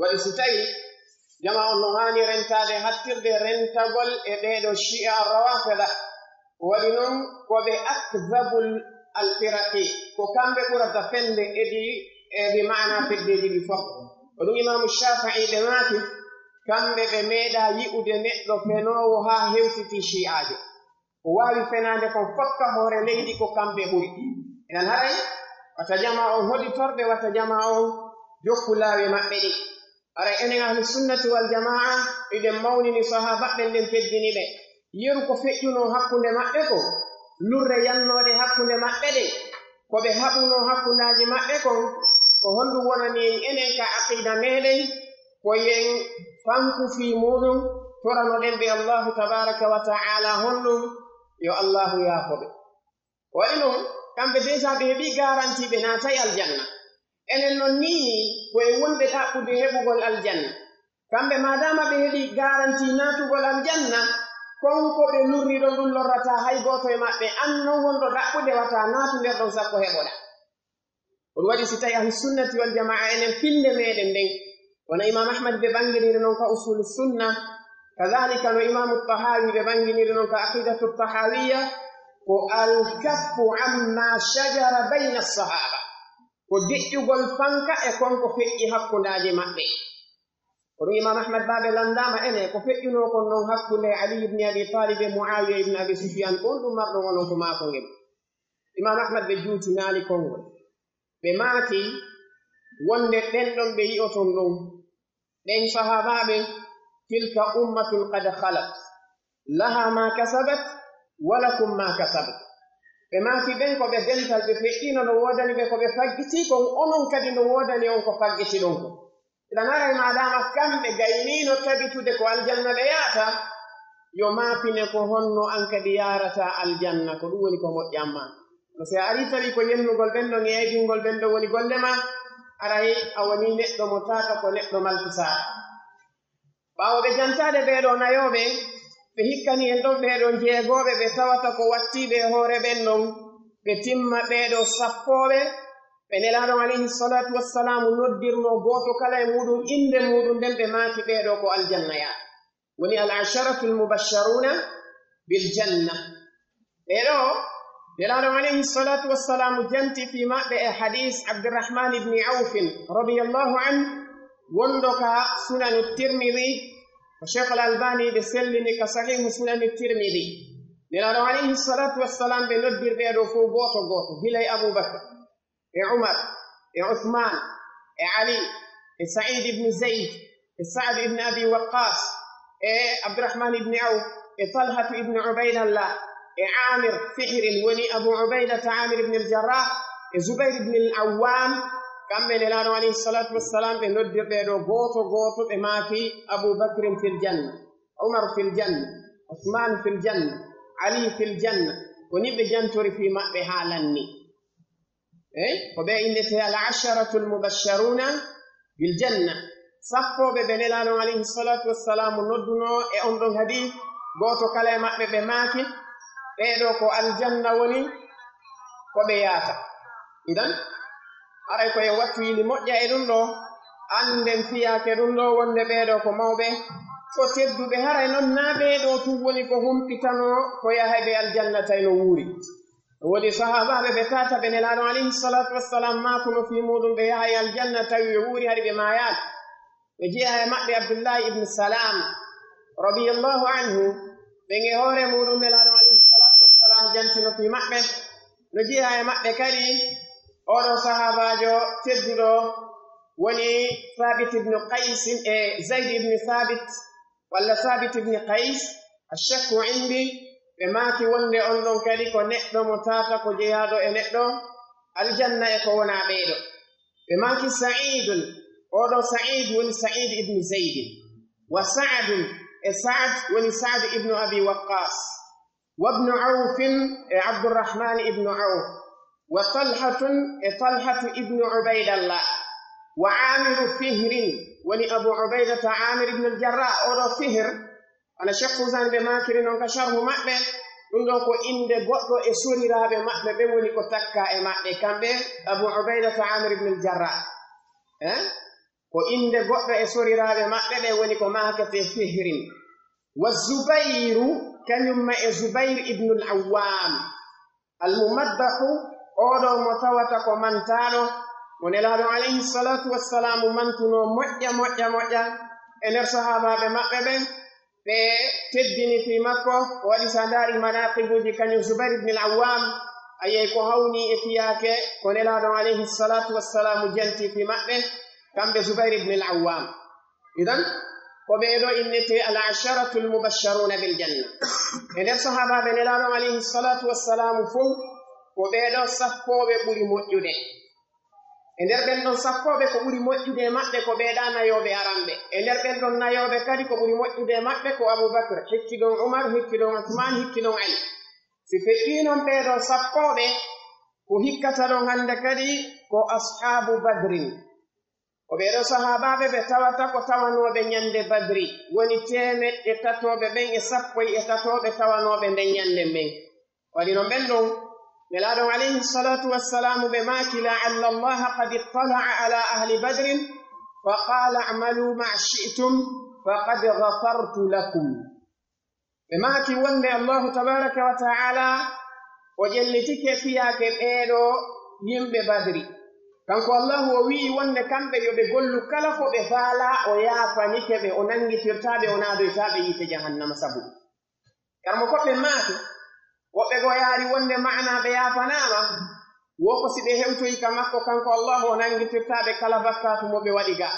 Waɗi si tawii jamaa on no haani rentaade, hattirde rentagol e ɓee ɗoo Shi'a Rawafida. Waɗi non ko ɓe akdhabul al-firaqi, ko kamɓe ɓurata fende e ɗi, e ɗi maanaa feddeeji ɗi fof. Ko ɗum Imaamu Shaafi'i ɓe maaki, kamɓe ɓe meeɗaa yi'ude neɗɗo fenoowo haa hewtiti Shi'aajo. Ko waawi fenaande kon fokka hoore leydi ko kamɓe ɓuri. Inan haray, wata jamaa on hoɗitor ɓe, wata jamaa on jokku laawi maɓɓe ɗin. Haray enen ahlu sunnati wal jamaa, hiɗen mawnini sahaaba ɓen, ɗen teddini ɓe. Yeru ko feƴƴunoo hakkunde maɓɓe kon, lurre yannooɗe hakkunde maɓɓe ɗen, ko ɓe haɓunoo hakkundaaji maɓɓe kon, ko honɗum wonani en enen ka aqiida meɗen? Ko yen fanku fii muuɗum, toranoɗen ɓe Allaahu tabaaraka wa ta'aalaa honɗum? Yo Allaahu yaafo ɓe. Ko waɗi non, kamɓe déjà ɓe heɓii garanti ɓe naatay aljanna. Enen non nii, ko en wonɓe ɗaɓɓude heɓugol aljanna. Kamɓe maadaama ɓe heɓii garanti naatugol aljanna, kon ko ɓe lurri ɗon ɗum lorrataa hay gooto e maɓɓe. An non wonɗo ɗaɓɓude, wata naatu nder ɗon sakko heɓoɗaa. Ko ɗum waɗi si tawi ahlu sunnati wal jamaa enen finde meɗen nden, wano Imam Ahmad ɓe ɓanginiri non ka Usulu Sunna, kadhalika no Imamu Tahawi ɓe ɓanginiri non ka Aqidatu Tahawiyya, ko al-kaffu amma shajara bayna as-sahaba, ko deƴƴugol fanka e kon ko feƴƴi hakkundaaji maɓɓe. Ko ɗum Imam Ahmad baaɓe landaama ene ko feƴƴunoo kon non hakkunde Ali ibn Abi Talib e Muawiya ibn Abi Sufyan, ko on ɗum marɗon onon ko maako ngel. Imam Ahmad ɓe juutinaali konngol. Ɓe maaki wonde ɓen ɗon ɓe yi'oton ɗon, ɓen sahaabaaɓe, tilka ummatun qad khalat, laha ma kasabat, wa lakum ma kasabtum. Ɓe maaki ɓen ko ɓe dental, ɓe feƴƴiino, no woodani ɓe ko ɓe faggitii kon, onon kadi no woodani on ko faggitiɗon kon. Iɗa nara e maadaama kamɓe gayniino tabitude ko aljanna ɓe yaata, yo maapine ko honno an kadi yaarata aljanna, ko ɗum woni ko moƴƴan ma. No si a arii tawi ko yennugol ɓen ɗon e aybingol ɓen ɗon woni golle ma, aray a wonii neɗɗo mo taata ko neɗɗo malkisaa. Ɓaawo ɓe jantaade ɓee ɗoo nayooɓe, ɓe hikkani en ɗon ɓee ɗoo jeegooɓe ɓe tawata ko wattiiɓe e hoore ɓen ɗon, ɓe timma ɓee ɗoo sappooɓe, ɓe Nelaaɗo on alayhi salaatu wassalaamu noddirnoo gooto kala e muuɗum innde muuɗum nden, ɓe maaki ɓee ɗoo ko aljanna yaata. Woni al asharatul mubashsharuuna bil janna. Ɓee ɗoo, Nelaaɗo on alayhi salaatu wassalaamu janti fii maɓɓe e hadiis Abdurrahmaan ibni Awfin radiyallaahu anhu, wonɗo ka Sunanu Tirmidi, ko Sheekhul Albaani ɓe sellini ka Sahiihu Sunani Tirmidi. Nelaaɗo on alayhi salaatu wassalaam ɓe noddir ɓee ɗoo fow gooto gooto, gila e Abuu Bakr, e Umar, e Usmaan, e Ali, e Sa'iid ibn Zayd, e Sa'd ibn Abi Waqqas, e Abdurrahman ibn Awf, e Talhatu ibn Ubaydallah, e Amir Fihrin, woni Abu Ubaydata Amir ibn al-Jarrah, e Zubayr ibn al-Awwam, kamɓe Nelaaɗo alayhi salatu wassalam, ɓe noddir ɓe ɗo gooto gooto, ɓe maaki, Abu Bakrin fil janna, Umar fil janna, Usman fil janna, Ali fil janna. Ko ni ɓe jantori fii maɓɓe haa lanni. Eh, ko ɓe innetee al asharatul mubashsharuna bil janna. Sappooɓe ɓe Nelaaɗo alayhi salatu wassalam noddunoo e on ɗon hadith, gooto kala e maɓɓe ɓe maaki, ɓee ɗoo ko aljanna woni ko ɓe yaata. Idan, haray ko en wattu yili moƴƴa e ɗum ɗoo, annden fiyaake ɗum ɗoo wonde ɓee ɗoo ko mawɓe, ko tedduɓe, haray non naa ɓee ɗoo tun woni ko humpitanoo ko yahay ɓe aljanna tawi no wuuri. Woni sahaabaaɓe ɓe taata ɓe Nelaaɗo alayhi salatu wassalam maakuno fii muuɗum ɓe yahay aljanna tawi ɓe wuuri hari ɓe maayaali. Ɓe jeyaa e maɓɓe Abdullahi ibn Salam, radiyallahu anhu, ɓen e hoore muuɗum Nelaaɗo alayhi salatu wassalam jantino fii maɓɓe. No jeyaa e maɓɓe kadi oo ɗoo sahaabaajo tedduɗo woni Thabit ibn Qays e Zayd ibn Thabit, walla Thabit ibn Qays, ashakku indi, ɓe maaki wonde on ɗon kadi ko neɗɗo mo taata ko jeyaaɗo e neɗɗo aljanna e ko wonaa ɓee ɗoo. Ɓe maaki Sa'idun, oo ɗoo Sa'id woni Sa'id ibn Zaydin, wa Sa'dun, e Sa'd woni Sa'd ibn Abi Waqqas, wa ibn Awfin, e Abdurrahman ibn Awf, wa Talhatun, e Talhatu ibn Ubaydallah, wa Amiru Fihrin, woni Abu Ubaydata Amir ibn al-Jarrah, oo ɗoo Fihr, wano Sheikh Fawzan ɓe maakiri non ka sharhu maɓɓe, ɗum ɗon ko innde goɗɗo e soriraaɓe maɓɓe ɓen woni ko takkaa e maɓɓe, kamɓe Abu Ubaydata Amir ibn al-Jarrah. Eh? Ko innde goɗɗo e soriraaɓe maɓɓe ɓen woni ko maaketee Fihrin. Wa Zubayru, kañum ma e Zubayr ibn al-Awwam. Al-mumaddahu, oo ɗoo mo tawata ko mantaaɗo, mo Nelaaɗo alayhi salatu wassalaamu mantunoo moƴƴa, moƴƴa, moƴƴa e nder sahaabaaɓe maɓɓe ɓen, ɓe teddini fii makko, o waɗi si a ndaari manaaqibuuji kañum Zubayr ibn al-Awwam, a yi'ay ko hawnii e fiyaake ko Nelaaɗo alayhi salatu wassalaamu janti fii maɓɓe, kamɓe Zubayr ibn al-Awwam. Idan, ko ɓee ɗoo innetee al asharatul mubashsharuna bil janna. E nder sahaabaaɓe Nelaaɗo alayhi salatu wassalaamu fow, ko ɓee ɗoo sappooɓe ɓuri moƴƴude. E nder ɓen ɗon sappooɓe ko ɓuri moƴƴude e maɓɓe ko ɓee ɗaa nayooɓe aranɓe. E nder ɓen ɗon nayooɓe kadi ko ɓuri moƴƴude e maɓɓe ko Abu Bakr, hikki ɗon Umar, hikki ɗon Usman, hikki ɗon Ali. Si feƴƴii non ɓee ɗoo sappooɓe, ko hikkata ɗon hannde kadi ko ashaabu Badrin. Ko ɓee ɗoo sahaabaaɓe ɓe tawata ko tawanooɓe ñande Badri, woni teemeɗɗe tatooɓe ɓen e sappo e tatooɓe tawanooɓe nden ñande nden. Waɗi non ɓen ɗon, Nelaaɗo alayhi salatu wassalaamu ɓe maaki, "La'alla Allaha qad ittala'a ala ahli Badrin, fa qala a'malu ma shi'tum, faqad ghafartu lakum." Ɓe maaki wonde Allahu tabaraka wa ta'ala o ƴellitike fiyaake ɓee ɗoo yimɓe Badri. Kanko Allahu o wi'i wonde kamɓe yo ɓe gollu kala ko ɓe faalaa, o yaafanike ɓe, o nanngitirtaa ɓe, o naadoytaa ɓe yiite jahannama sabu. Karmo koɓɓe maaki, woɓɓe goo yaari wonde ma'anaa ɓe yaafanaama, wo ko si ɓe hewtoyi ka makko kanko Allahu o nanngitirtaa ɓe kala bakkaatu mo ɓe waɗi ga.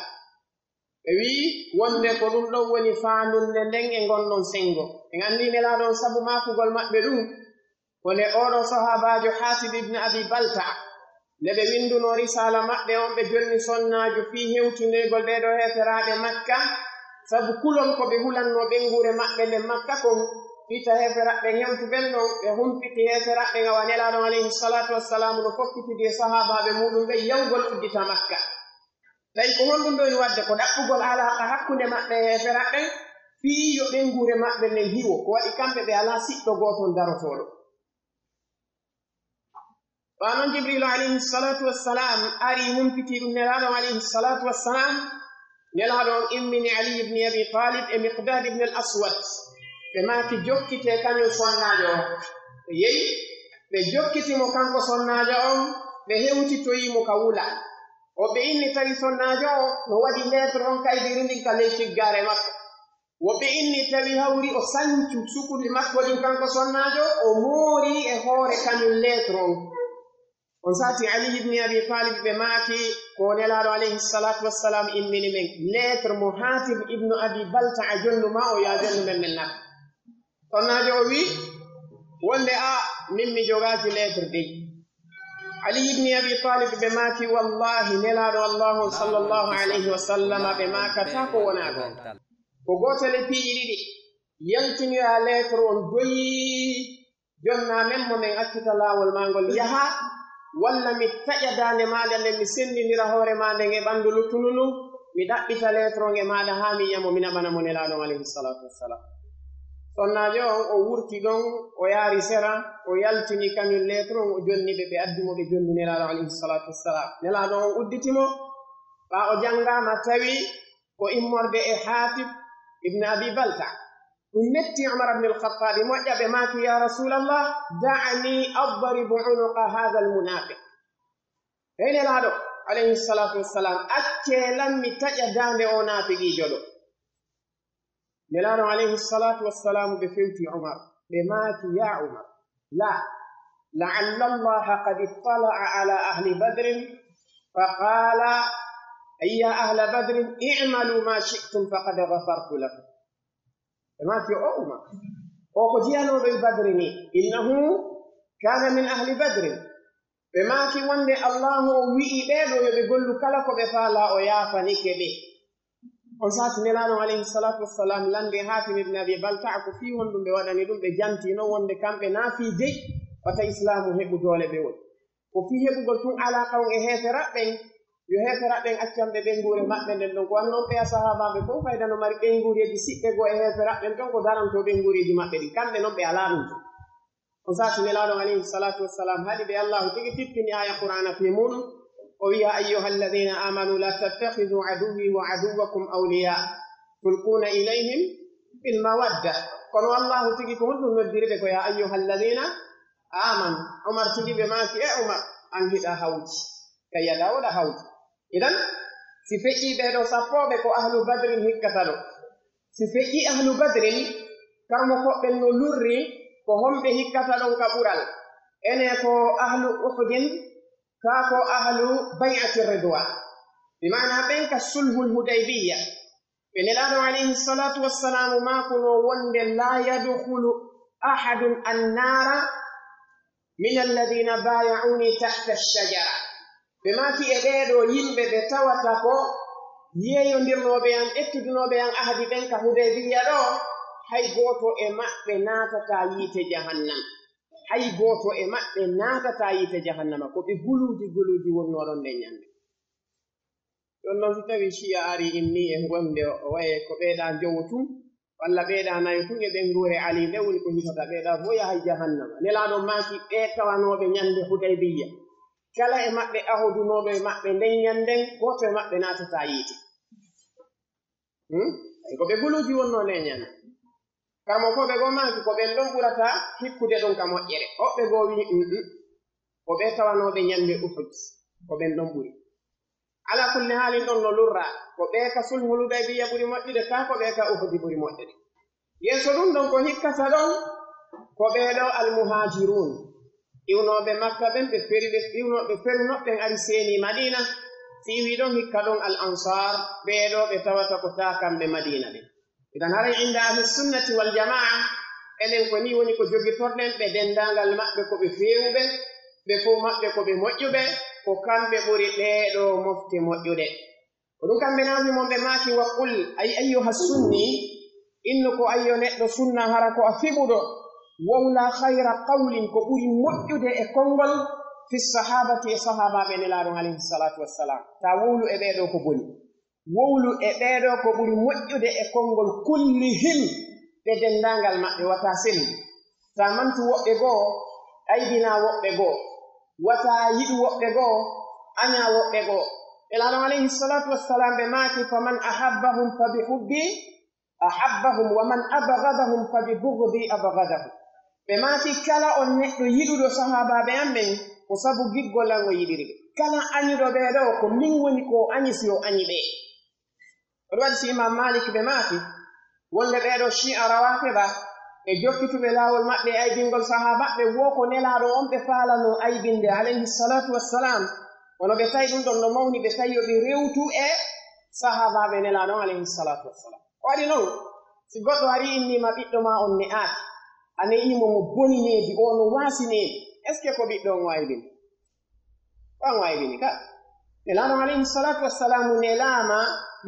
Ɓe wi'i wonde ko ɗum ɗon woni faandunde nden e ngon ɗon senngo. En anndii Nelaaɗo on sabu maakugol maɓɓe ɗum, ko nde oo ɗoo sahaabaajo Haatib ibn Abi Balta'a, nde ɓe winndunoo risaala maɓɓe on, ɓe jonni sonnaaju fii hewtindoygol ɓee ɗoo heeferaaɓe Makka, sabu kulol ko ɓe hulannoo ɓeynguure maɓɓe nden Makka kon, fii ta heeferaaɓe ɓen hewtu ɓen ɗon, ɓe humpiti heeferaaɓe ɓen, awa Nelaaɗo on alayhi salaatu wassalaamu no fokkitidi e sahaabaaɓe muuɗum ɓen yawgol uddita Makka. Tawi ko honɗum ɓe woni waɗde? Ko ɗaɓɓugol alaaqa hakkunde maɓɓe e heeferaaɓe ɓen, fii yo ɓeynguure maɓɓe nden hiwo. Ko waɗi kamɓe ɓe alaa siɗɗo gooto on darotooɗo. Ɓaa non Jibriilu alayhi salaatu wassalaam ari humpitii ɗum Nelaaɗo on alayhi salaatu wassalaam. Nelaaɗo on immini Ali ibn Abi Talib e Miqdaad ibn al-Aswad. Ɓe maaki jokkitee kañum sonnaajo on. Ɓe yehi, ɓe jokkiti mo kanko sonnaajo on, ɓe hewtitoyi mo ka wula. Woɓɓe inni tawi sonnaajo on no waɗi lettre on kaydiri ndin ka ley ciggaare makko. Woɓɓe inni tawi hawri o sancu sukuli makko ɗin kanko sonnaajo, o moori e hoore kañum lettre on. On sati Ali ibn Abi Talib ɓe maaki ko Nelaaɗo alayhi salatu wassalam immini men lettre mo Hatib ibn Abi Balta'a jonnu ma o ya jonnu men men nata. Sonnaajo o wi wonde a min mi jogaaki lettre dey. Ali ibn Abi Talib ɓe maaki wallahi Nelaaɗo Allahu sallallahu alayhi wa sallama ɓe maakata ko wona goonga. Ko gootele piiji ɗiɗi yaltinira lettre on doyi jonna men mo men accita laawol maa ngol yaha, walla mi taƴa daande maaɗa nden, mi senndindira hoore maa nden e ɓanndu luttundu ndun, mi ɗaɓɓita leetron e maaɗa haa mi yi'a mo, mi naɓana mo Nelaaɗo on, alayhi salaatu wassalam. Sonnaajo on, o wurti ɗon, o yaari sera, o yaltini kañun leetron, o jonni ɓe, ɓe addi mo, ɓe jonni Nelaaɗo, alayhi salaatu wassalam. Nelaaɗo on udditi mo, ɓaa o janngaama, tawi ko immorde e Haatib ibn Abi Balta. Ɗum metti Umar ibn al-Khattab, moƴƴa ɓe maaki, "Ya Rasulallah, da'ani adrib unuqa hadha al-munafiq." Hey Nelaaɗo, alayhi salatu wassalam, accee lan mi taƴa daande o naafiqiijo ɗo. Nelaaɗo, alayhi salatu wassalam, ɓe fewti Umar, ɓe maaki, "Ya Umar, la, la'alla Allaha qad ittala'a ala ahli Badrin, fa qala, ya ahla Badrin, i'malu ma shi'tum faqad ghafartu lakum." Ɓe maaki, "O Umar, o ko jeyanooɗo e Badri ni, innahu kana min ahli Badrin." Ɓe maaki wonde Allahu on wi'i ɓee ɗoo yo ɓe gollu kala ko ɓe faalaa, o yaafanike ɓe. On saati Nelaaɗo on, alayhi salatu wassalam, landi Haatim ibn Abi Balta'a ko fii honɗum ɓe waɗani ɗum, ɓe jantii non wonde kamɓe naa fii dey, wata Islaamu heɓu doole ɓe woni. Ko fii heɓugol tun alaaqa on e heeferaaɓe ɓen, yo heeferaaɓe ɓen accan ɓe ɓeynguure maɓɓe nden ɗon. Ko wanno on ɓeya sahaabaaɓe fow, fayda no mari ɓeynguureeji siɓɓe goo e heeferaaɓe ɓen ton, ko darantoo ɓeynguureeji maɓɓe ɗin. Kamɓe non ɓe alaa ɗum ton. On saati Nelaaɗo on, alayhi salatu wassalam, haɗi ɓe Allahu tigi tippini aaya Qur'aana fii muuɗum, o wi'a, "Ayyuha alladhina amanu la tattakhidhu aduwwi wa aduwwakum awliya tulquna ilayhim bil mawadda." Kono Allahu tigi ko honɗum noddiri ɓe ko, "Ya ayyuha alladhina amanu." Umar tigi ɓe maaki, "E Umar, an hiɗa hawji." Ka yada woɗa hawji. Idan, si feƴƴii ɓee ɗoo sappooɓe ko ahlu Badrin hikkata ɗoo. Si feƴƴii ahlu Badrin, karmo koɓɓen no lurri ko homɓe hikkata ɗon ka ɓural. Ene ko ahlu Uhudin, kaa ko ahlu bay'ati Ridwan. Bi maana ɓen ka sulhul Hudaybiyya. Ɓe Nelaaɗo alayhi salatu wassalaamu maakunoo wonde, "La yadkhulu ahadun annaara min alladhina baya'uni tahta ash-shajara." Ɓe maaki e ɓee ɗoo yimɓe ɓe tawata ko yeeyondirnooɓe an, ƴettudunooɓe an ahadi ɓen ka Hudaybiyya ɗoo, hay gooto e maɓɓe naatataa yiite jahannama. Hay gooto e maɓɓe naatataa yiite jahannama. Ko ɓe guluuji guluuji wonnoo ɗon nden ñannde. Ɗon non, si tawii Shi'a arii innii e ngonde o waye ko ɓee ɗaa njowo tun, walla ɓee ɗaa nayo tun e ɓeynguure Ali, nde woni ko hitata, ɓee ɗaa fow yahay jahannama. Nelaaɗo maaki, ɓee tawanooɓe ñande Hudaybiyya, kala e maɓɓe ahodunooɗo e maɓɓe nden ñanden, gooto e maɓɓe naatataa yiite. Hmm? Ay, ko ɓe guluuji wonnoo nden ñande. Karmo ko ɓe goo maaki, ko ɓen ɗon ɓurata hikkude ɗon ka moƴƴere. Hoɓɓe goo wi'i, "Mm-mm. Ko ɓee tawanooɓe ñande Uhud. Ko ɓen ɗon ɓuri." Ala kulli haalin ɗon no lurra. Ko ɓee ka sulhul Hudaybiyya ɓuri moƴƴude, kaa ko ɓee ka Uhudi ɓuri moƴƴude. Yeeso ɗum ɗon ko hikkata ɗon, ko ɓee ɗoo al-muhajirun. Iwnooɓe Makka ɓen, ɓe feri, ɓe iwnooɓe feruno ɓen ari seeni Madina. Si iwii ɗon hikka ɗon al-ansar, ɓee ɗoo ɓe tawata ko taakamɓe Madina ɓen. Idan haray inda ahli sunnati wal jamaa, enen ko nii woni ko jogitorɗen ɓe denndaangal maɓɓe ko ɓe feewuɓe, ɓe fow maɓɓe ko ɓe moƴƴuɓe, ko kamɓe ɓuri ɗee ɗoo mofte moƴƴude. Ko ɗum kamɓe naawi mon ɓe maaki, "Wa qul, ay ayyuha sunni, innu ko ayyo neɗɗo sunna hara ko a fiɓuɗo, wowla khayra qawlin ko ɓuri moƴƴude e konngol fi sahabati e sahaabaaɓe Nelaaɗo alayhi salatu wassalam. Ta wowlu e ɓee ɗoo ko boni." Wowlu e ɓee ɗoo ko ɓuri moƴƴude e konngol kullihim, ɓe denndaangal maɓɓe, wata sellu. Ta mantu woɓɓe goo, aybinaa woɓɓe goo, wata yiɗu woɓɓe goo, añaa woɓɓe goo. Nelaaɗo alayhi salatu wassalam ɓe maaki, "Faman ahabbahum fa bi hubbi ahabbahum, wa man abghadahum fa bi bughdi abghadahum." Ɓe maaki, "Kala on neɗɗo yiɗuɗo sahaabaaɓe an ɓen, ko sabu giggol an o yiɗiri ɓe. Kala añuɗo ɓee ɗoo, ko min woni ko o añi si o añi ɓe." Ko ɗum waɗi si Imam Malik ɓe maaki, wonde ɓee ɗoo Shi'a Rawaafiba, e jokkituɓe laawol maɓɓe e aybingol sahaabaaɓe, wo ko Nelaaɗo on ɓe faalanoo aybinde, alayhi salaatu wassalaam. Kono ɓe tawi ɗun ɗon no mawni, ɓe tawi yo ɓe rewtu e sahaabaaɓe Nelaaɗo on, alayhi salaatu wassalaam. Ko waɗi non, si goɗɗo arii innii ma ɓiɗɗo maa on ne'aaki, a ne'ii mo, mo boni needi, o no waasi needi, est-ce que ko ɓiɗɗo on o aybini? Ko an o aybini ka? Nelaaɗo on, alayhi salaatu wassalaamu, nelaama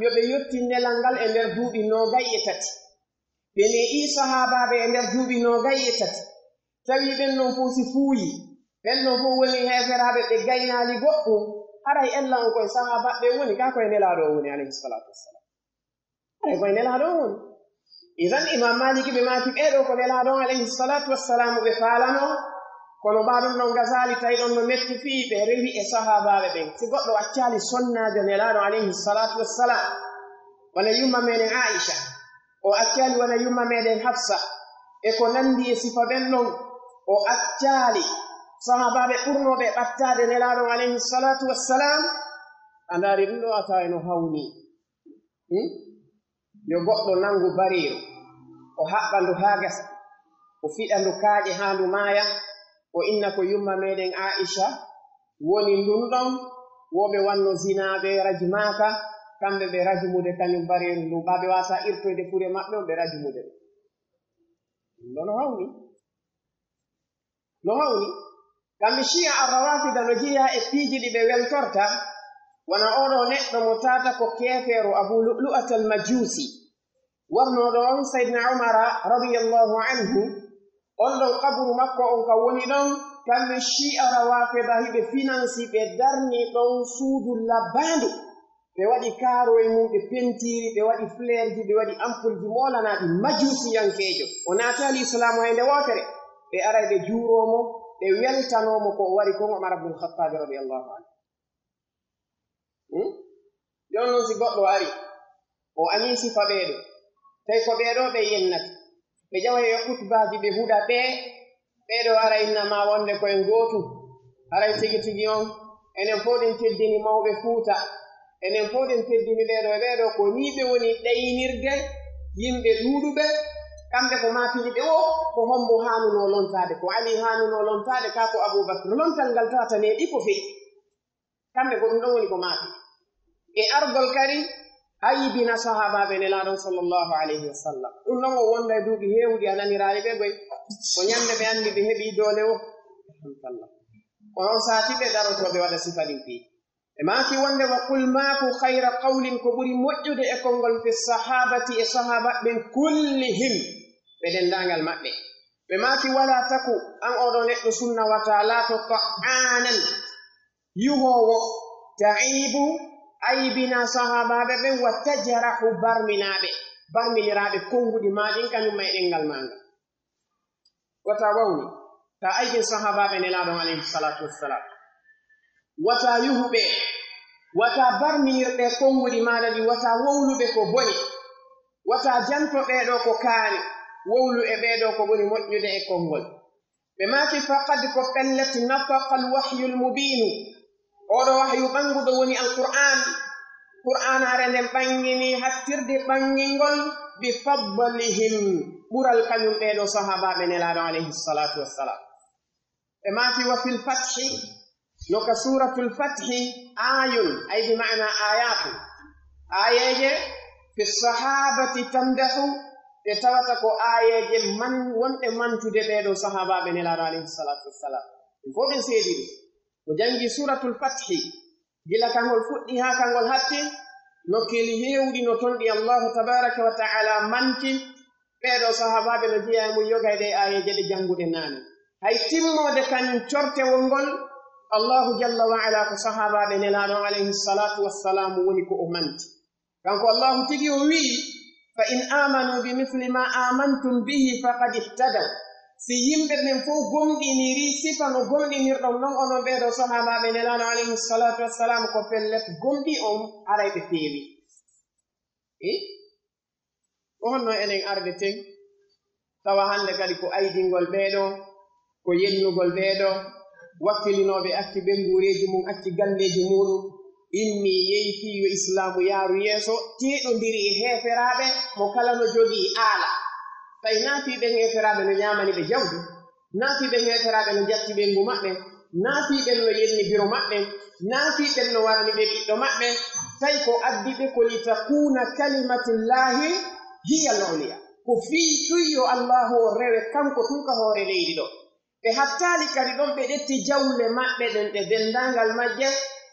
yo ɓe yottin nelal ngal e nder duuɓi noogay e tati. Ɓe ne'ii sahaabaaɓe e nder duuɓi noogay e tati. Tawi ɓen non fow si fuuyii, ɓen non fow woni heeferaaɓe, ɓe gaynaali goɗɗun, haray ella on ko e sahaabaaɓe ɓen woni, kaa ko e Nelaaɗo on woni, alayhi salaatu wassalaam. Haray ko e Nelaaɗo on woni. Idan, Imaam Maaliki ɓe maaki, ɓee ɗoo ko Nelaaɗo on, alayhi salaatu wassalaamu, ɓe faalanoo, kono ɓaa ɗun ɗon gasaali, tawi ɗon no metti fii ɓe rewi e sahaabaaɓe ɓen. Si goɗɗo accaali sonnaajo Nelaaɗo, alayhi salaatu wassalaam, wano yumma meɗen Aa'isha, o accaali wano yumma meɗen Hafsa, e ko nanndi e sifa ɓen ɗon, o accaali sahaabaaɓe ɓurnooɓe ɓattaade Nelaaɗo, alayhi salaatu wassalaam, a ndaari ɗun ɗoo a taway no hawnii. Hmm? Yo goɗɗo nangu bareeru, o haɓɓa ndu haa gasa, o fiɗa ndu kaaƴe haa ndu maaya, o inna ko yumma meɗen Aa'isha woni ndun ɗon, wo ɓe wanno zinaa ɓe rajmaaka, kamɓe ɓe rajmude kañun bareeru ndun, ɓaa ɓe waasaa irtoyde fure maɓɓe on ɓe rajmude ɓe. Ɗun ɗon no hawni. No hawni, kamɓe Shi'a Ar-Rawafida no jeyaa e piiji ɗi ɓe weltorta, wano oo ɗoo neɗɗo mo tawata ko keefeero Abu Lu'lu'at al-Majusi, warnooɗo on Sayyidina Umara radiyallahu anhu, on ɗon qaburu makko on ka woni ɗon, kamɓe Shi'a Rawafida hiɓe finansi, ɓe darni ɗon suudu labbaandu. Ɓe waɗi kaaro e mun, ɓe pentiiri, ɓe waɗi fleurji, ɓe waɗi ampulji moolanaaɗi, majuusiyankeejo. O naataali Islaamu hay nde wootere. Ɓe aray ɓe juuroo mo, ɓe weltanoo mo ko o waɗi kon, Umar ibnul Khattaabi radiyallahu anhu. Hmm? Jooni non si goɗɗo ari, o añii sifa ɓee ɗoo, tawi ko ɓee ɗoo ɓe yennata. Ɓe ƴaway e khutbaaji ɓe huɗa ɓee, ɓee ɗoo ara inna ma wonde ko en gootu. Haray tigi tigi on, enen fow ɗen teddini mawɓe Fuuta. Enen fow ɗen teddini ɓee ɗoo e ɓee ɗoo. Ko nii ɓe woni ɗaynirde yimɓe ɗuuɗuɓe. Kamɓe ko maatini ɓe wo, ko hombo haanunoo lontaade? Ko Ali haanunoo lontaade, kaa ko Abubakr? Lontal ngal tawata neeɓi ko feƴƴi. Kamɓe ko ɗun ɗon woni ko maaki. E argol kadi aybina sahaabaaɓe Nelaaɗo on sallallahu alayhi wa sallam. Ɗun ɗon o wonda e duuɓi heewuɗi a naniraali ɓe goy. Ko ñande ɓe anndi ɓe heɓi doole wo. Kono on saa'i ɓe darotoo ɓe waɗa sifa ɗin fii. Ɓe maaki wonde, wa qul, maaku, khayra qawlin, ko ɓuri moƴƴude e konngol, fi sahaabati, e sahaaba ɓen, kullihim, ɓe denndaangal maɓɓe. Ɓe maaki, wala taku, an oo ɗoo neɗɗo sunna, wata laato, ta'aanan, yuhoowo, ta'iibu, aybina sahaabaaɓe ɓen, wa tajrahu, barminaaɓe, barminiraaɓe konnguɗi maa ɗin, kañum ma e ɗemngal maa ngal. Wata wawni, ta aybin sahaabaaɓe Nelaaɗo on, alayhi salaatu wassalaam. Wata yuhu ɓe, wata barminir ɓe konnguɗi maaɗa ɗin, wata wowlu ɓe ko boni, wata janto ɓee ɗoo ko kaani, wowlu e ɓee ɗoo ko ɓuri moƴƴude e konngol. Ɓe maaki, faqad, ko pellet, nataqa al-wahyul mubiinu. Oo ɗoo wahyu ɓannguɗo woni Alqur'aan. Qur'aanaare nden ɓannginii hattirde ɓanngingol bi fadlihim, ɓural kañum ɓee ɗoo sahaabaaɓe Nelaaɗo alayhi salaatu wassalaam. Ɓe maaki, wa fil fathi, no ka suuratul Fathi, aayun, ay bi ma'na aayaatun. Aayeeje fi sahaabati tamdahu, ɗe tawata ko aayeeje man, wonɗe mantude ɓee ɗoo sahaabaaɓe Nelaaɗo alayhi salaatu wassalaam. Ɗum fof ɓen seedii ɗum. Mo janngi Suuratul Fathi, gila ka ngol fuɗɗi haa ka ngol hatti, nokkeeli heewɗi no ton ɗi Allaahu tabaaraka wa ta'aalaa manti, ɓee ɗoo sahaabaaɓe no jeyaa e mun yoga e ɗee aayeeje ɗe jannguɗen naane. Hay timmoode kañum cortewol ngol, Allaahu jalla wa ala ko sahaabaaɓe Nelaaɗo on alayhi salaatu wassalaamu woni ko o manti. Kanko Allaahu tigi o wi'i, fa in aamanu bi misli ma aamantum bihi faqad ihtadaw. Si yimɓe ɓen fow gomɗinirii sifa no gomɗinirɗon non onon ɓee ɗoo sahaabaaɓe Nelaaɗo alayhi salaatu wassalaam, ko pellet gomɗii on haray ɓe feewii. E? Ko honno enen ardeten tawa hannde kadi ko aybingol ɓee ɗoo, ko yennugol ɓee ɗoo, wakkilinooɓe acci ɓennguureeji mun, acci galleeji muuɗum, immii yehi fii yo Islaamu yaaru yeeso, teeɗondiri e heeferaaɓe, mo kala no jogii aala. Tawi naa fii ɓen heeferaaɓe no ɲaamani ɓe jawdi, naa fii ɓen heeferaaɓe no jatti ɓeyngu maɓɓe, naa fii ɓen no yenni biro maɓɓe, naa fii ɓen no warani ɓe ɓiɗɗo maɓɓe, tawi ko addi ɓe ko litakuuna kalimatullaahi hiya al-ulya. Ko fii tun yo Allaahu on rewe kanko tun ka hoore leydi ɗoo. Ɓe hattaali kadi ɗon, ɓe ƴetti jawle maɓɓe ɗen, ɗe denndaangal majje,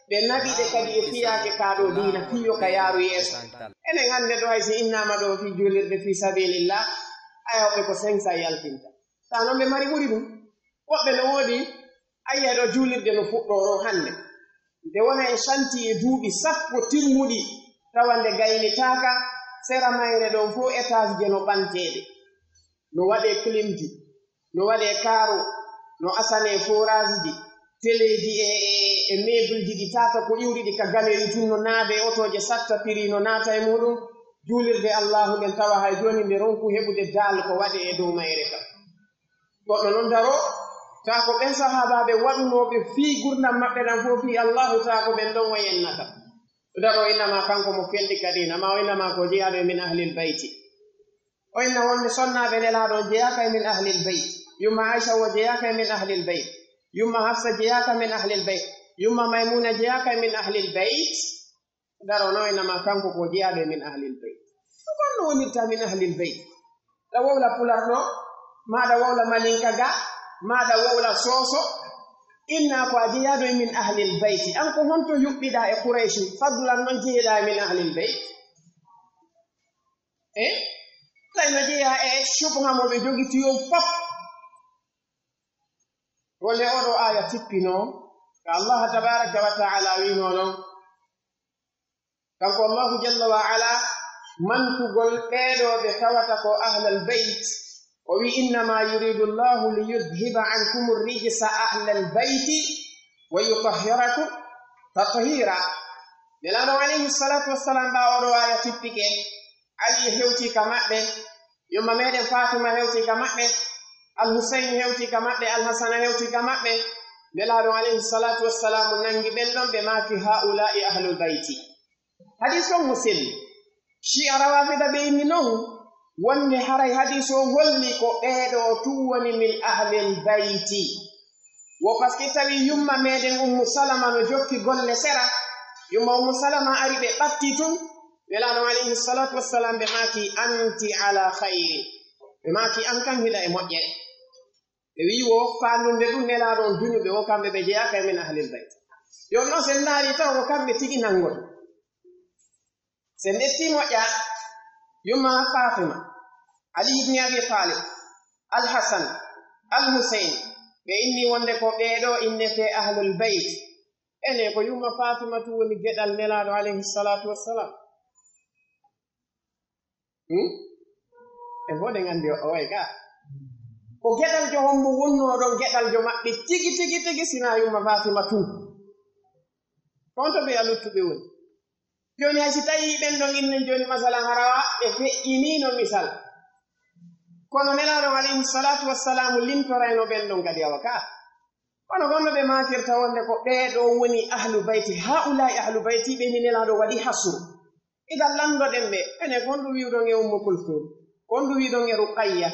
ɓe naɓi ɗe kadi e fiyaake kaa ɗoo diina, fii yo ka yaaru yeeso. Enen hannde ɗoo, hay si innaama ɗoo fii juulirde fii sabiilillah, aya woɓɓe ko cinq cents yaltinta. Taa non ɓe mari ɓuri ɗum. Woɓɓe no woodi, a yi'ay ɗoo juulirde no fuɗɗoo ɗoo hannde. Nde wona e shanti e duuɓi sappo timmuɗi, tawa nde gaynitaaka, sera mayre ɗon fow étage je no ɓanteede. No waɗee klimji, no waɗee kaaro, no asanee foraaji, teleeji e, e, e meebulji ɗi tata ko iwri ɗi ka galeri tun no naada e otooje satta piri no naata e muɗum. Juulirde Allaahu nden tawa hay jooni nde ronku heɓude daal ko waɗee e dow mayre kan. Goɗɗo non daroo, taa ko ɓen sahaabaaɓe waɗunooɓe fii gurdam maɓɓe ɗan fow fii Allaahu, taa ko ɓen ɗon o yennata. Daroo innama kanko mo felli ka diina, ma o innama ko jeyaaɗo e min ahlil bayti. O inna wonde sonnaaɓe Nelaaɗo on jeyaaka e min ahlil bayt. Yumma Aysa wo jeyaaka e min ahlil bayt. Yumma Hafsa jeyaaka min ahlil bayt. Yumma Maymuna jeyaaka e min ahlil bayt. Daro no inna ma kanko ko jeyaaɗo e min ahlil bayt. Ko honno wonirta min ahlil bayt? Ɗa wowla pular ɗo, maa ɗa wowla malinka ga, maa ɗa wowla sooso. Inna ko a jeyaaɗo e min ahlil bayti. An ko honto yuɓɓiɗaa e Qurayshi, fadlan non jeyeɗaa e min ahlil bayt? Eh? Tawi no jeyaa e shubha mo ɓe jogiti on fop. Wonde oo ɗoo aaya tippinoo, ka Allah tabaraka wa ta'ala wiinoo non, kanko Allahu jalla wa ala, mantugol ɓee ɗoo ɓe tawata ko ahlal bayt, o wi'i, "Innama yuridu Allahu li yudhhiba ankumu rijsa ahlal bayti wa yutahhirakum tathira." Nelaaɗo alayhi salatu wassalam, ɓaa oo ɗoo aaya tippike, Ali hewti ka maɓɓe, yumma meɗen Fatima hewti ka maɓɓe, Al Husayni hewti ka maɓɓe, Al Hasana hewti ka maɓɓe. Nelaaɗo alayhi salatu wassalam nangi ɓen ɗon, ɓe maaki, "Haula'i ahlul bayti." Hadis on mo selli. Shi'a Rawafida ɓe inni non wonde haray hadis on holli ko ɓee ɗoo tun woni min ahlil bayti. Wo parce que tawi yumma meɗen Ummu Salama no jokki golle sera, yumma Ummu Salama ari ɓe ɓatti tun, Nelaaɗo alayhi salatu wassalam ɓe maaki, "Anti ala khayri." Ɓe maaki, "An kan hiɗa e moƴƴere." Ɓe wi'i wo faandunde ɗum Nelaaɗo on duñuɓe wo kamɓe ɓe jeyaaka e min ahlil bayt. Yo non sen ndaari taw ko kamɓe tigi nangoto. Sen ƴetti moƴƴa, yumma Fatima, Ali ibn Abi Talib, Al Hasan, Al Husayn, ɓe inni wonde ko ɓee ɗoo innetee Ahlul Bayt. Ene ko yumma Fatima tun woni geɗal Nelaaɗo alayhi salatu wassalam. Hmm? En fof ɗen anndi o, o way ka. Ko geɗaljo hombo wonnoo ɗon geɗaljo maɓɓe tigi, tigi, tigi, sinaa yumma Fatima tun. Ko on to ɓe a luttuɓe woni. Jooni hay si tawii ɓen ɗon innen jooni, masalan, hara ɓe feƴƴiniino misal. Kono Nelaaɗo alayhi salatu wassalaamu lintorayno ɓen ɗon kadi awa ka. Kono honno ɓe maakirta wonde ko ɓee ɗoo woni ahlu bayti, haa'ulaa'i ahlu bayti, ɓe ni Nelaaɗo waɗi hasru. Idan lanndoɗen ɓe, enen ko honɗum wi'uɗon e Ummu Kulthum? Ko honɗum wi'uɗon e Ruqayya?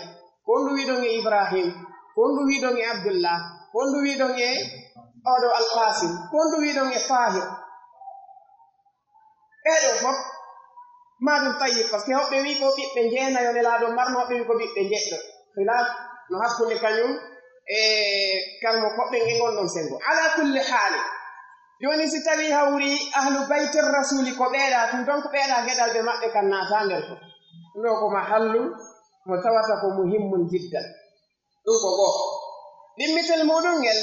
Ko honɗum wi'uɗon e Ibrahim? Ko honɗum wi'uɗon e Abdullah? Ko honɗum wi'uɗon e oo ɗoo Al Qasim? Ko honɗum wi'uɗon e Tahir? Ɓee ɗoo fof, maa ɗum tayyib, parce que hoɓɓe wi'i ko ɓiɓɓe jeenayo Nelaaɗo marno, hoɓɓe wi'i ko ɓiɓɓe njeɗɗo. Khilaaf no hakkunde kañum e kalmo koɓɓen e ngon ɗon senngo. Ala kulli haali, jooni si tawii hawri ahlu baytir rasuli ko ɓeeɗaa tun, donc ɓeeɗaa geɗalɓe maɓɓe kan naataa nder ton. Ɗum ɗoo ko mahallu mo tawata ko muhimmun jiddan. Ɗum ko go'o. Ɗimmitel muɗum ngel,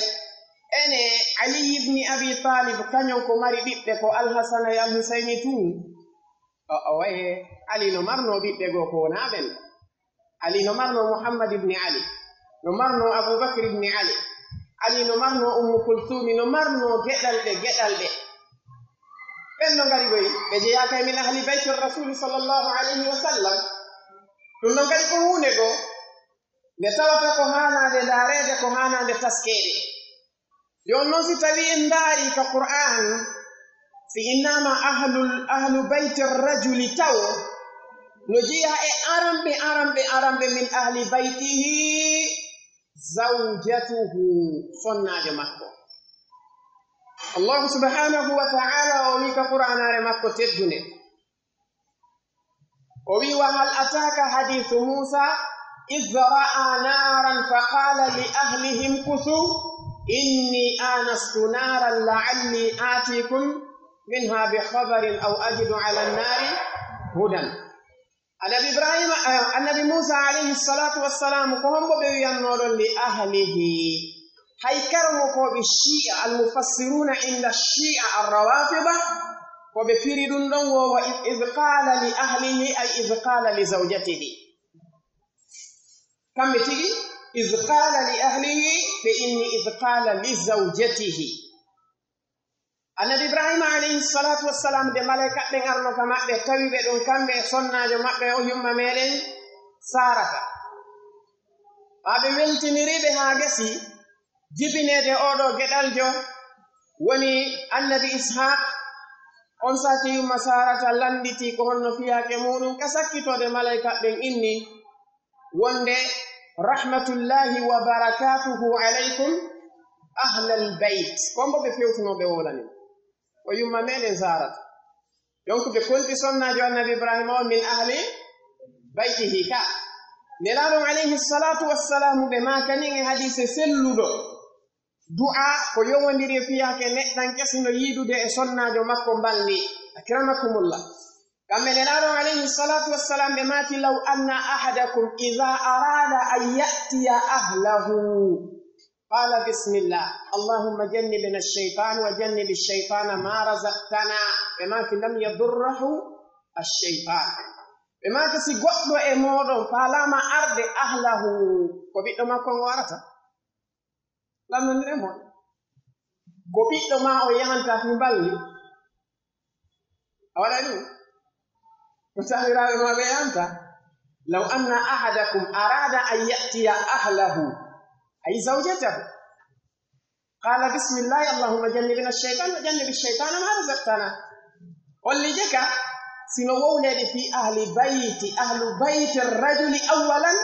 ene Ali ibn Abi Talib, kañum ko mari ɓiɓɓe ko Al Hasana e Al Husayni tun. O, o waye, Ali no marno ɓiɓɓe goo ko wonaa ɓen. Ali no marno Muhammad ibn Ali, no marno Abu Bakr ibn Ali. Ali no marno Ummu Kulthumi, no marno geɗalɓe, geɗalɓe. Ɓen no ngari koy, ɓe jeyaaka e min ahli bayti Rasuli sallallahu alayhi wa sallam. Ɗum ɗon kadi ko huunde goo nde tawata ko haanaande ndaareede, ko haanaande taskeede. Jooni non, si tawii en ndaarii ka Qur'aan, si innaama ahlul, ahlu bayti rajuli taw, No jeyaa e aranɓe, aranɓe, aranɓe min ahli baytihi zawjatuhu, sonnaajo makko. Allahu subhanahu wa ta'ala o wi'i ka Qur'aanaare makko teddunde, o wi'i, "Wa hal ataaka hadiisu Muusa, iz ra'a naaran fa qaala li ahlihi mkusu, inni aanastu naaran la'alli aatiikum minha bi khabarin aw ajidu ala nnaari hudan." Annabi Ibrahima, eh, Annabi Muusa alayhi salatu wassalam, ko hombo ɓe wi'annoo ɗon? Li ahlihi. Hay karamokooɓe Shi'a, al-mufassiruna inda Shi'a ar-Rawafida, ko ɓe firi ɗum ɗon wo, wa iz, iz qala li ahlihi, ay iz qala li zawjatihi. Kamɓe tigi, iz qala li ahlihi, ɓe inni iz qala li zawjatihi. Annabi Ibrahima alayhi salatu wassalam, nde malaika ɓen arno ka maɓɓe, tawi ɓe ɗon kamɓe e sonnaajo maɓɓe o yumma meɗen Saarata. Ɓaa ɓe weltiniri ɓe haa gasi, jibineede oo ɗoo geɗaljo woni Annabi Ishaq. On sati yumma Saarata lannditi ko honno fiyaake muuɗum, ka sakkitoode malaika ɓen inni wonde, "Rahmatullahi wa barakatuhu alaykum ahlal bayt." Ko mbo ɓe fewtunoo ɓe wowlani. O yumma meɗen Saarata. Donc ɓe konti sonnaajo Annabi Ibrahima on min ahli baytihi ka. Nelaaɗo on alayhi salatu wassalamu ɓe maakanin e hadiise selluɗo. Du'a ko yowondiri e fiyaake neɗɗanke si no yiidude e sonnaajo makko mbalndi. Akramakumullah. Kamɓe Nelaaɗo on alayhi salatu wassalam ɓe maaki, "Law anna ahadakum idha arada an ya'tiya ahlahu, qala bismillah, Allahumma jannibna ash-shaytan wa jannibi ash-shaytana ma razaqtana." Ɓe maaki, "Lam yadurrahu ash-shaytan." Ɓe maaki, si goɗɗo e mooɗon faalaama arde ahlahu, ko ɓiɗɗo makko on o arata? Lanndondire mo. Ko ɓiɗɗo maa o yahanta fii mbalndi? A waɗay ɗum? Ko taaniraaɓe maa ɓe yahanta? "Law anna ahadakum arada an ya'tiya ahlahu," ay zawjatahu, "qala bismillahi, Allahumma jannibna ash-shaytan wa jannibi ash-shaytana ma razaqtana." Holli je ka, sino wowleede fii ahli bayti, ahlu bayti rajuli awwalan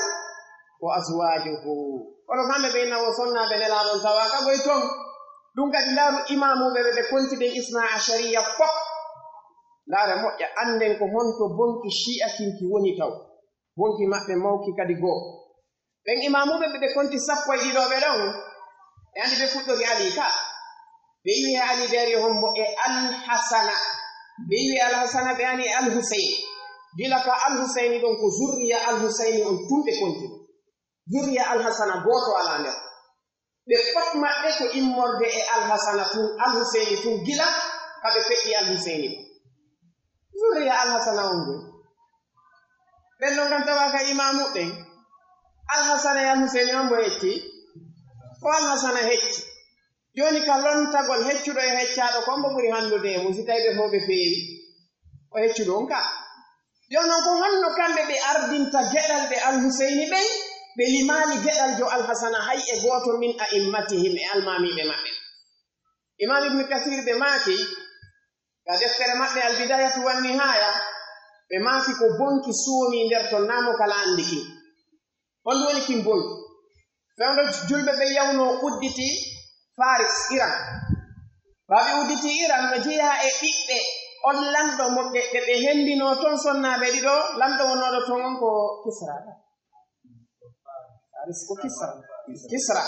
wa azwajuhu. Kono kamɓe ɓe inna wo sonnaaɓe Nelaaɗo on tawa ka goy ton. Ɗum kadi ndaaru imaamuɓe ɓe ɓe konti ɗen Isna Ashariya fof. Ndaare moƴƴa, annden ko honto bonki Shi'a kin ki woni taw. Bonki maɓɓe mawki kadi goo. Ɓen imaamuɓe ɓe ɓe konti sappo e ɗiɗo ɓe ɗon. E andi ɓe fuɗɗori Ali ka. Ɓe iwi e Ali ɓe ari hombo e Al-Hasana. Ɓe iwi e Al-Hasana ɓe ani e Al-Husayn. Gila ka Al-Husayni ɗon ko zurriya Al-Husayni on tun ɓe konti. Zurriya Al-Hasana gooto alaa nder. Ɓe fof maɓɓe ko immorde e Al-Hasana tun, Al-Husayni tun gila ka ɓe feƴƴi Al-Husayni. Zurriya Al-Hasana on ɗon. Ɓen ɗon kan tawa ka imaamu ɓen. Al-Hasana e Al-Husayni on mo hecci? Ko Al-Hasana hecci. Jooni ka lontagol heccuɗo e heccaaɗo ko mbo ɓuri hanndude e mum si tawi ɓe fof ɓe feewi? O heccuɗo on ka. Jooni non ko honno kamɓe ɓe ardinta geɗalɓe Al-Husayni ɓen? Ɓe limaali geɗaljo Al-Hasana hay e gooto min a'immatihim e almaamiiɓe maɓɓe. Imaam Ibn Kasiir ɓe maaki, ka deftere maɓɓe Al-Bidaayatu wan-Nihaaya, ɓe maaki ko bonki soomi nder ton, naa mo kala anndi kin. Honɗum woni kin bonki? Fewndo julɓe ɓe yawnoo udditi Faris, Iran. Ɓaa ɓe udditi Iran, no jeyaa e ɓiɓɓe on lanɗo mo ɓe, ɓe, ɓe hendinoo ton sonnaaɓe ɗiɗo, lanɗo wonooɗo ton on ko Kisra. Faris ko Kisra. Kisra.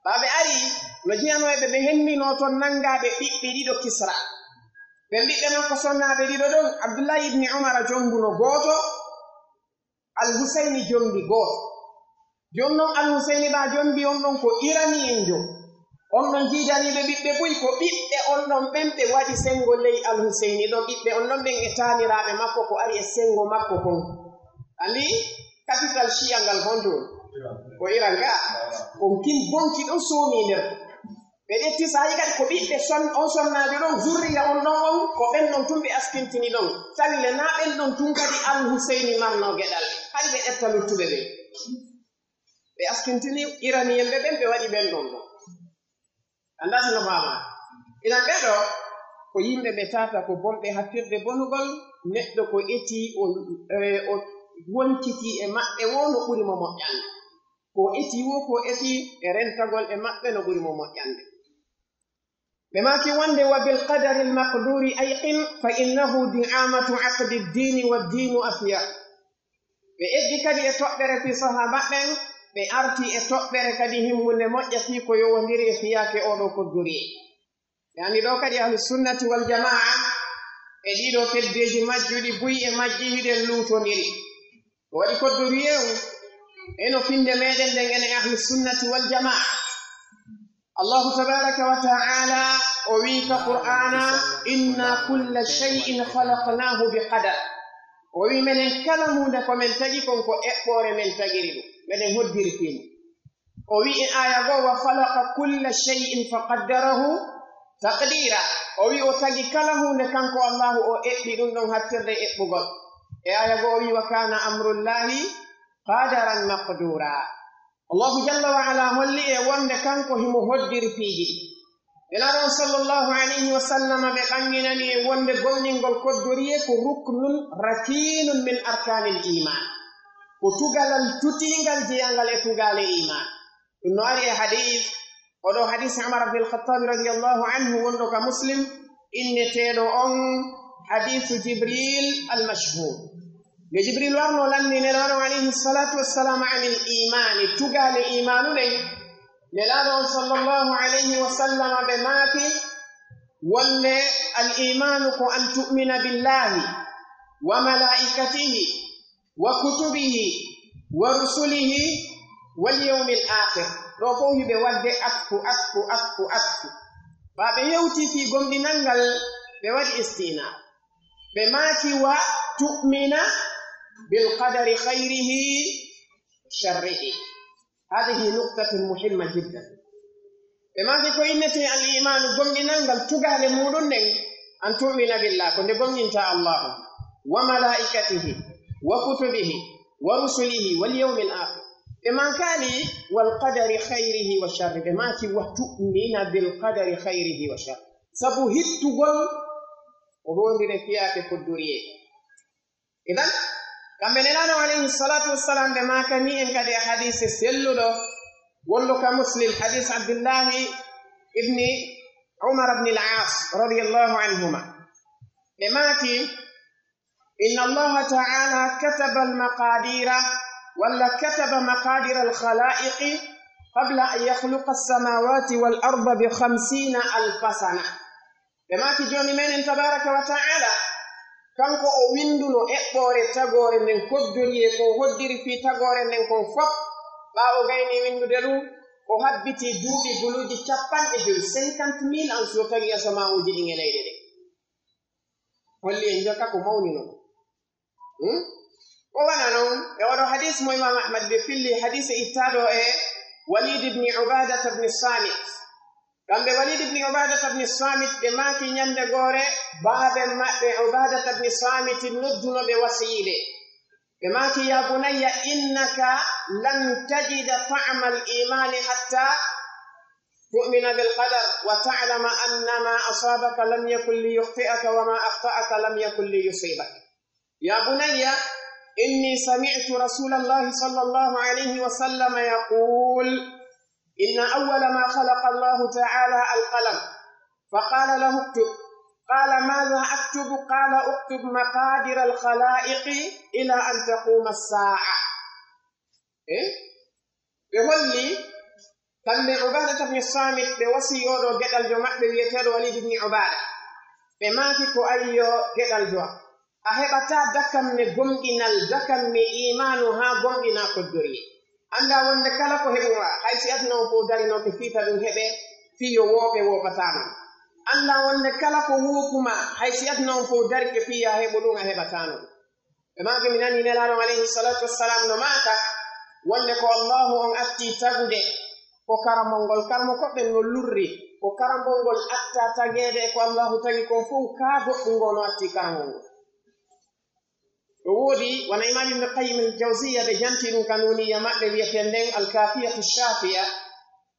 Ɓaa ɓe ari, no jeyanoo e ɓe, ɓe hendinoo ton nanngaaɓe ɓiɓɓe ɗiɗo Kisra. Ɓen ɓiɓɓe makko sonnaaɓe ɗiɗo ɗon, Abdullahi ibni Umara jombuno gooto, Al-Husayni jombi gooto. Jooni non Al-Husayni ɓaa jombi on ɗon ko iraniyenjo. On ɗon jiidaniiɓe ɓiɓɓe buy ko ɓiɓɓe on ɗon ɓen ɓe waɗi senngo ley Al-Husayni ɗon. Ɓiɓɓe on ɗon ɓen e taaniraaɓe makko ko ari e senngo makko kon. Andi capital Shia ngal honto woni? Ko Iran ga. On kin bonki ɗon soomi nder. Ɓe ƴetti saa'i kadi ko ɓiɓɓe son-, on sonnaajo ɗon, zurriya on ɗon on, ko ɓen ɗon tun ɓe askintini ɗon. Tawi le naa ɓen ɗon tun kadi Al Huseyni marnoo geɗal. Hari ɓe ƴetta luttuɓe ɓen. Ɓe askintini Iraniyemɓe ɓen, ɓe waɗi ɓen ɗon ɗon. Anndaa si no faamaa. Inan ɓee ɗoo, ko yimɓe ɓe tata ko bonɓe hattirde bonugol, neɗɗo ko etii o, e, o wonkitii e maɓɓe woo no ɓuri mo moƴƴande. Ko etii woo ko etii e rentagol e maɓɓe no ɓuri mo moƴƴande. Ɓe maaki wonde, "Wa bil qadari al maqduri ayqin, fa innahu di'amatu aqdi ddiini wa ddiinu afyaq." Ɓe eggi kadi e toɓɓere fii sahaaba ɓen, ɓe arti e toɓɓere kadi himmunde moƴƴa fii ko yowondiri e fiyaake oo ɗoo koddoriyee. Yaani ɗoo kadi ahlu sunnati wal jamaa e ɗii ɗoo keddeeji majjuɗi buy e majji hiɗen luutondiri. Ko waɗi koddoriyee on, e no finde meɗen nden enen ahlu sunnati wal jamaa. Allahu tabaraka wa ta'ala o wi'i ka Qur'aana, "Inna kulla shay'in khalaqnahu bi qadar." O wi'i menen kala huunde ko men tagi kon ko eɓɓoore men tagiri ɗum, meɗen hoddiri fii mum. O wi'i e aaya goo, "Wa khalaqa kulla shay'in fa qaddarahu taqdira." O wi'i o tagi kala huunde kanko Allahu o eɓɓi ɗum ɗon hattirde eɓɓugol. E aaya goo o wi'i, "Wa kana amrullahi qadaran maqdura." Allahu jalla wa ala holli e wonde kanko himo hoddiri piiji ɗi. Nelaaɗo on sallallahu alayhi wa sallam ɓe ɓanginani e wonde gomɗingol koddoriyee ko ruknun rakinun min arkanil iman. Ko tugalal tutiingal jeyangal e tugaale iman. Ɗum no ari e hadis, oɗo hadis Umar ibn al-Khattab radiyallahu anhu wonɗo ka Muslim, inneteeɗo on hadisu Jibril al-mashhur. Nde Jibril warno lanni Nelaaɗo alayhi salatu wassalam anil imani, tugaale imaanu ɗen, Nelaaɗo on sallallahu alayhi wa sallam ɓe maaki wonde al imanu ko an tu'mina billahi wa malaikatihi wa kutubihi wa rusulihi wal yawmil akhir. Ɗoo fow hiɓe waɗde atfu, atfu, atfu, atfu. Ɓaa ɓe hewtii fii gomɗinal ngal, ɓe waɗi istinaf. Ɓe maaki, "Wa tu'mina bil qadari khayrihi wa sharrihi." Hadhihi nuqtatun muhimma jiddan. Ɓe maaki ko innetee al imaanu, gomɗinal ngal tugaale muuɗum ɗen, an tu'mina billah, ko nde gomɗinta Allahu, wa malaikatihi, wa kutubihi, wa rusulihi, wal yawmil akhir. Ɓe maakaali wal qadari khayrihi wa sharri. Ɓe maaki wa tu'mina bil qadari khayrihi wa sharri. Sabu hittugol o wondire fiyaake koddoriyee. Idan, kamɓe Nelaaɗo alayhi salatu wassalam ɓe maakani en kadi e hadiise selluɗo wonɗo ka Muslim, hadis Abdullahi ibni Umar ibn al-As radiyallahu anhuma. Ɓe maaki, "Inna Allaha ta'ala kataba al-maqadira, walla kataba maqadira al-khalaiqi qabla an yakhluqa as-samawati wal arda bi khamsina alfa sana." Ɓe maaki, "Joomi meɗen tabaraka wa ta'ala, kanko o winduno eɓɓoore tagoore nden koddoriyee ko o hoddiri fii tagoore nden kon fof. Ɓaawo gaynii windude ɗum, o habbiti duuɓi guluuji capanɗe jowi, cinquante mille ans, si o tagi asamaanuuji ɗin e leyɗe ɗen." Holli en jaka ko mawni non. Hmm? Ko wano non, e oɗo hadis mo Imam Ahmad ɓe filli, hadis e ittaaɗo e Walid ibn Ubadat ibn Samit. Kamɓe Walid ibn Ubadat ibn Samit ɓe maaki ñande goore, baaben maɓɓe Ubadat ibn Samit nodduno ɓe wasiyiɓe. Ɓe maaki, "Ya bunayya, innaka lan tajida ta'mal imani hatta tu'mina bil qadar wa ta'lama anna ma asabaka lam yakun li yukhti'aka wa ma akhta'aka lam yakun li yusibak." يا بني إني سمعت رسول الله صلى الله عليه وسلم يقول: إن أول ما خلق الله تعالى القلم، فقال له: اكتب. قال: ماذا أكتب؟ قال: اكتب مقادير الخلائق إلى أن تقوم الساعة. Eh? Ɓe holli kamɓe Ubaadata bni Saamit, ɓe wasiyii oo ɗoo geɗaljo maɓɓe wi'eteeɗo Waliid ibni Ubaada. Ɓe maaki ko ayyo geɗaljo am, a heɓataa dakamme gomɗinal, dakamme iimaanu haa gomɗinaa koddoriyee. Anndaa wonde kala ko heɓumaa, hay si aduna on fow darinooke fii ta ɗum heɓee, fii yo wooɓe wooɓataano. Anndaa wonde kala ko woopumaa, hay si aduna on fow darike fii yo a heɓu ɗum, a heɓataano ɗum. Ɓe maaki, mi nanii Nelaaɗo on alayhi salaatu wassalaam no maaka wonde ko Allaahu on attii tagude ko karamol ngol. Karamokooɓe ɓen no lurri ko karamol ngol attaa tageede e ko Allaahu tagi kon fow, kaa goɗɗum ngoo no attii karamol ngol. No woodi, wano Imaam Ibn Qayyim al-Jawziyya ɓe jantii ɗum ka nuuniyya maɓɓe wi'etee nden Al-Kaafiyatu Shaafiya,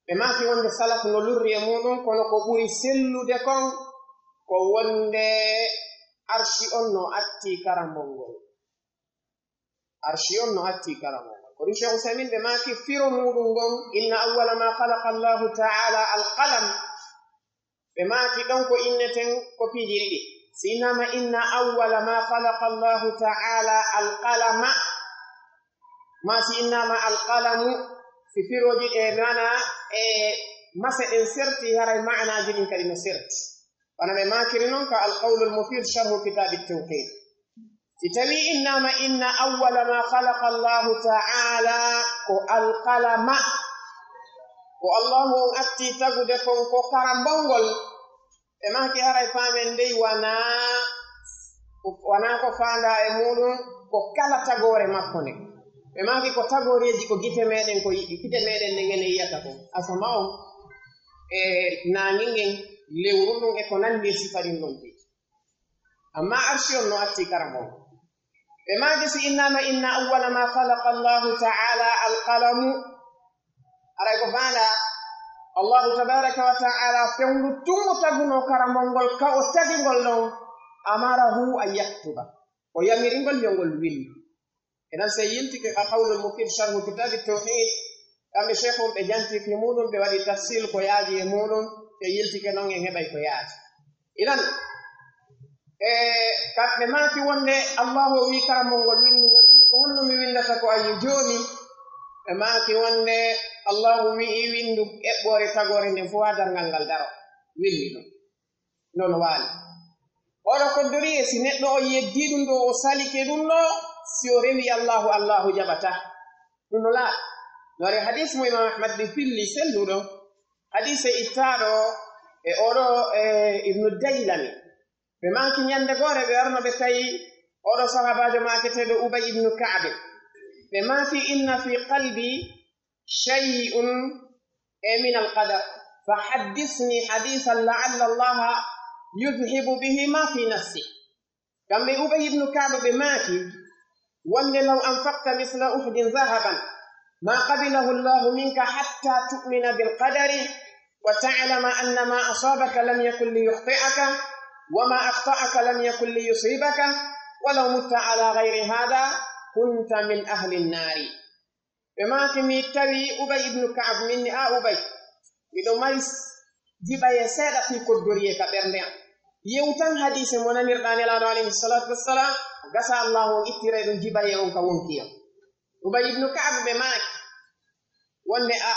ɓe maaki wonde salaf no lurri e muuɗum, kono ko ɓuri sellude kon ko wonde Arshi on no atti karambol ngol. Arshi on no atti karambol ngol. Ko ɗum Cheikh Usaymin ɓe maaki firo muuɗum ngon, "Inna awwala ma khalaqa Allahu ta'ala al-qalam." Ɓe maaki ɗon ko inneten ko piiji ɗiɗi. Si innama inna awwala ma khalaqa Allahu ta'ala al-qalama, ma si innama al-qalamu, si firooji ɗe maana e mase ɗen serti, haray maanaaji ɗin kadi no serti. Wano ɓe maakiri non ka Al-Qawlul Mufid sharhu Kitaabi Tawhid. Si tawii innama inna awwala ma khalaqa Allahu ta'ala ko al-qalama, ko Allahu on atti tagude kon ko karambol ngol, ɓe maaki haray faamen dey wanaa, wanaa ko faandaa e muuɗum ko kala tagoore makko nden. Ɓe maaki ko tagooreeji ko gite meɗen ko yiɗi, gite meɗen ɗen enen yiyata kon. Asama on e naange ngen, lewru ndun e ko nanndi e sifa ɗin ɗon ɗi. Amma Arshi on no atti karambol. Ɓe maaki si innama inna awwala ma khalaqa Allahu ta'ala al-qalamu. Haray ko faandaa Allahu tabaraka wa ta'ala fewndo tun o tagunoo karambol ngol, ka o tagi ngol ɗon, amarahu an yaktuba. O yamiri ngol yo ngol windu. Idan, si en yiltike ka Qawlul Mufid sharhu Kitaabi Tawhid, kamɓe Sheikh on ɓe janti fi muuɗum, ɓe waɗi tafsil ko yaaji e muuɗum, si en yiltike non en heɓay ko yaaji. Idan, e, kamɓe maaki wonde Allahu o wi'i karambol ngol windu ngol, inni ko honno mi windata ko an yo Joomi? Ɓe maaki wonde Allahu wi'i windu eɓɓoore tagoore nden fow haa darngal ngal daro. Windu ɗum. Non waali. Oɗo koddoriye, si neɗɗo o yeddii ɗum ɗo, o salike ɗum ɗo, si o rewi Allahu, Allahu jaɓataa. Ɗum no laaɓi. No ari hadis mo Imam Ahmad ɓe filli selluɗo. Hadise ittaaɗo e oɗo, e Ibnu Daylami. Ɓe maaki ñande goore ɓe warno ɓe tawi oɗo sahaabaajo maaketeeɗo Ubay ibnu Ka'b. Ɓe maaki, "Inna fi qalbi shay'un min al-qadar, fa haddisni hadisan la'alla Allaha yudhibu bihi ma fi nafsi." Kamɓe Ubay ibnu Ka'b ɓe maaki, wonde, "Law anfaqta misla Uhudin dhahaban, ma qabilahu Allahu minka hatta tu'mina bil qadari, wa ta'lama anna ma asabaka lam yakun liyukhti'aka, wa ma akhta'aka lam yakun liyusibaka, wa law mutta ala ghayri hadha, kunta min ahli an-nari." Ɓe maaki, mi tawi Ubay ibnu Ka'ab, min ni, "A Ubay, miɗo mari s-, jiɓayee seeɗa fii koddoriyee ka ɓernde am. Yewu tan hadiise mo nanirɗaa Nelaaɗo alayhi salaatu wassalaam, gasa Allaahu on ittiray ɗum jiɓayee on ka wonkii am." Ubay ibnu Ka'ab ɓe maaki, wonde a,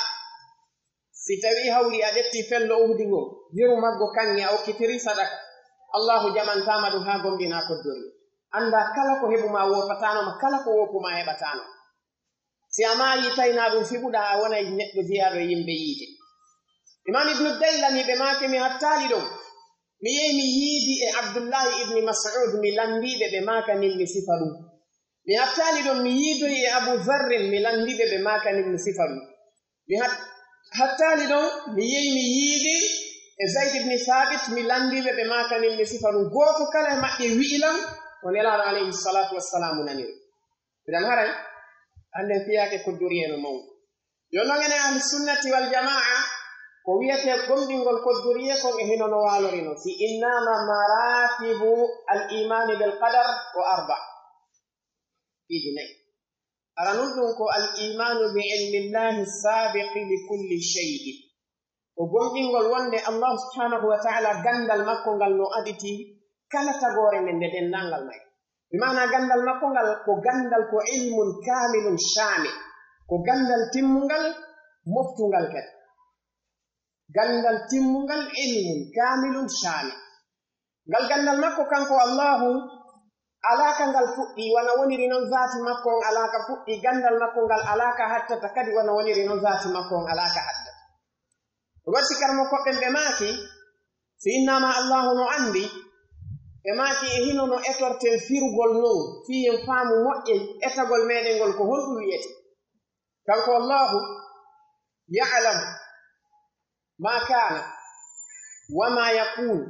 si tawii hawri a ƴettii fello Uhudi ngon, yeru maggo kaŋŋe a okkitirii sadaka, Allaahu jaɓantaa ma ɗum haa gomɗinaa koddoriyee. Anndaa kala ko heɓu maa woopataano ma, kala ko woopu maa heɓataano ma. Si a maayii taynaa ɗum fiɓuɗaa, a wonay neɗɗo jeyaaɗo e yimɓe yiide. Imaam Ibnu Daylami ɓe maaki, mi hattaali ɗon. Mi yehi mi yiidi e Abdullaahi Ibni Mas'ud, mi lanndii ɓe, ɓe maakanin mi sifa ɗum. Mi hattaali ɗon, mi yiidoyi e Abu Zarrin, mi lanndii ɓe, ɓe maakanin mi sifa ɗum. Mi hat-, hattaali ɗon, mi yehi mi yiidi e Zayd ibni Saabit, mi lanndii ɓe, ɓe maakanin mi sifa ɗum. Gooto kala e maɓɓe wi'i lan ko Nelaaɗo alayhi salaatu wassalaamu naniri. Idan haray, annden fiyaake koddoriyee no mawni. Yo non enen ahli sunnati wal jamaa, ko wiyetee gomɗingol koddoriyee kon e hino no waalori non. Si innama maratibu al imani bil qadar ko arba. Piiji nayi. Aranun ɗum ko al imanu bi ilmillahi sabiqi li kulli shay'in. Ko gomɗingol wonde Allahu subhanahu wa ta'ala ganndal makko ngal no aditi kala tagoore nden nde denndaangal may. Bi maana ganndal makko ngal ko ganndal ko ilmun kaamilun shaamil. Ko ganndal timmungal, moftungal kadi. Ganndal timmungal ilmun kaamilun shaamil. Ngal ganndal makko kanko Allahu, alaa ka ngal fuɗɗii, wano woniri non zaati makko on alaa ka fuɗɗii, ganndal makko ngal alaa ka hattata kadi, wano woniri non zaati makko on alaa ka hattata. Ɗum waɗi si karamokooɓe ɓen ɓe maaki, si innaama Allahu no anndi, ɓe maaki e hino no etorten firugol non, fii en faamu moƴƴen etagol meɗen ngol ko honɗum wi'etee. Kanko Allahu, ya'lamu ma kana, wa ma yakunu,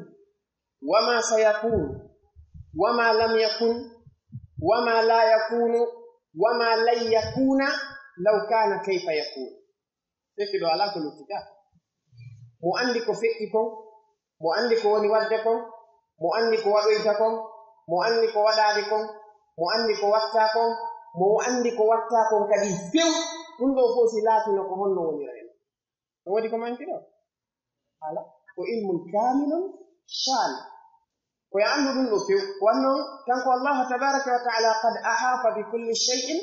wa ma sayakunu, wa ma lam yakun, wa ma la yakunu, wa ma lan yakuna, law kana kayfa yakunu. Fekki ɗo alaa ko lutti ka. Mo anndi ko feƴƴi kon, mo anndi ko woni waɗde kon, Mo anndi ko waɗoyta kon, mo anndi ko waɗaali kon, mo anndi ko watta kon, mo anndi ko watta kon kadi few. Ɗun ɗoo fow si laatino, ko honno wonira en? No woodi ko manki ɗoo? Alaa. Ko ilmun kaamilun shaamil. Ko yo anndu ɗun ɗoo few. Ko wanno kanko Allahu tabaaraka wa ta'ala, qad ahata bi kulli shay'in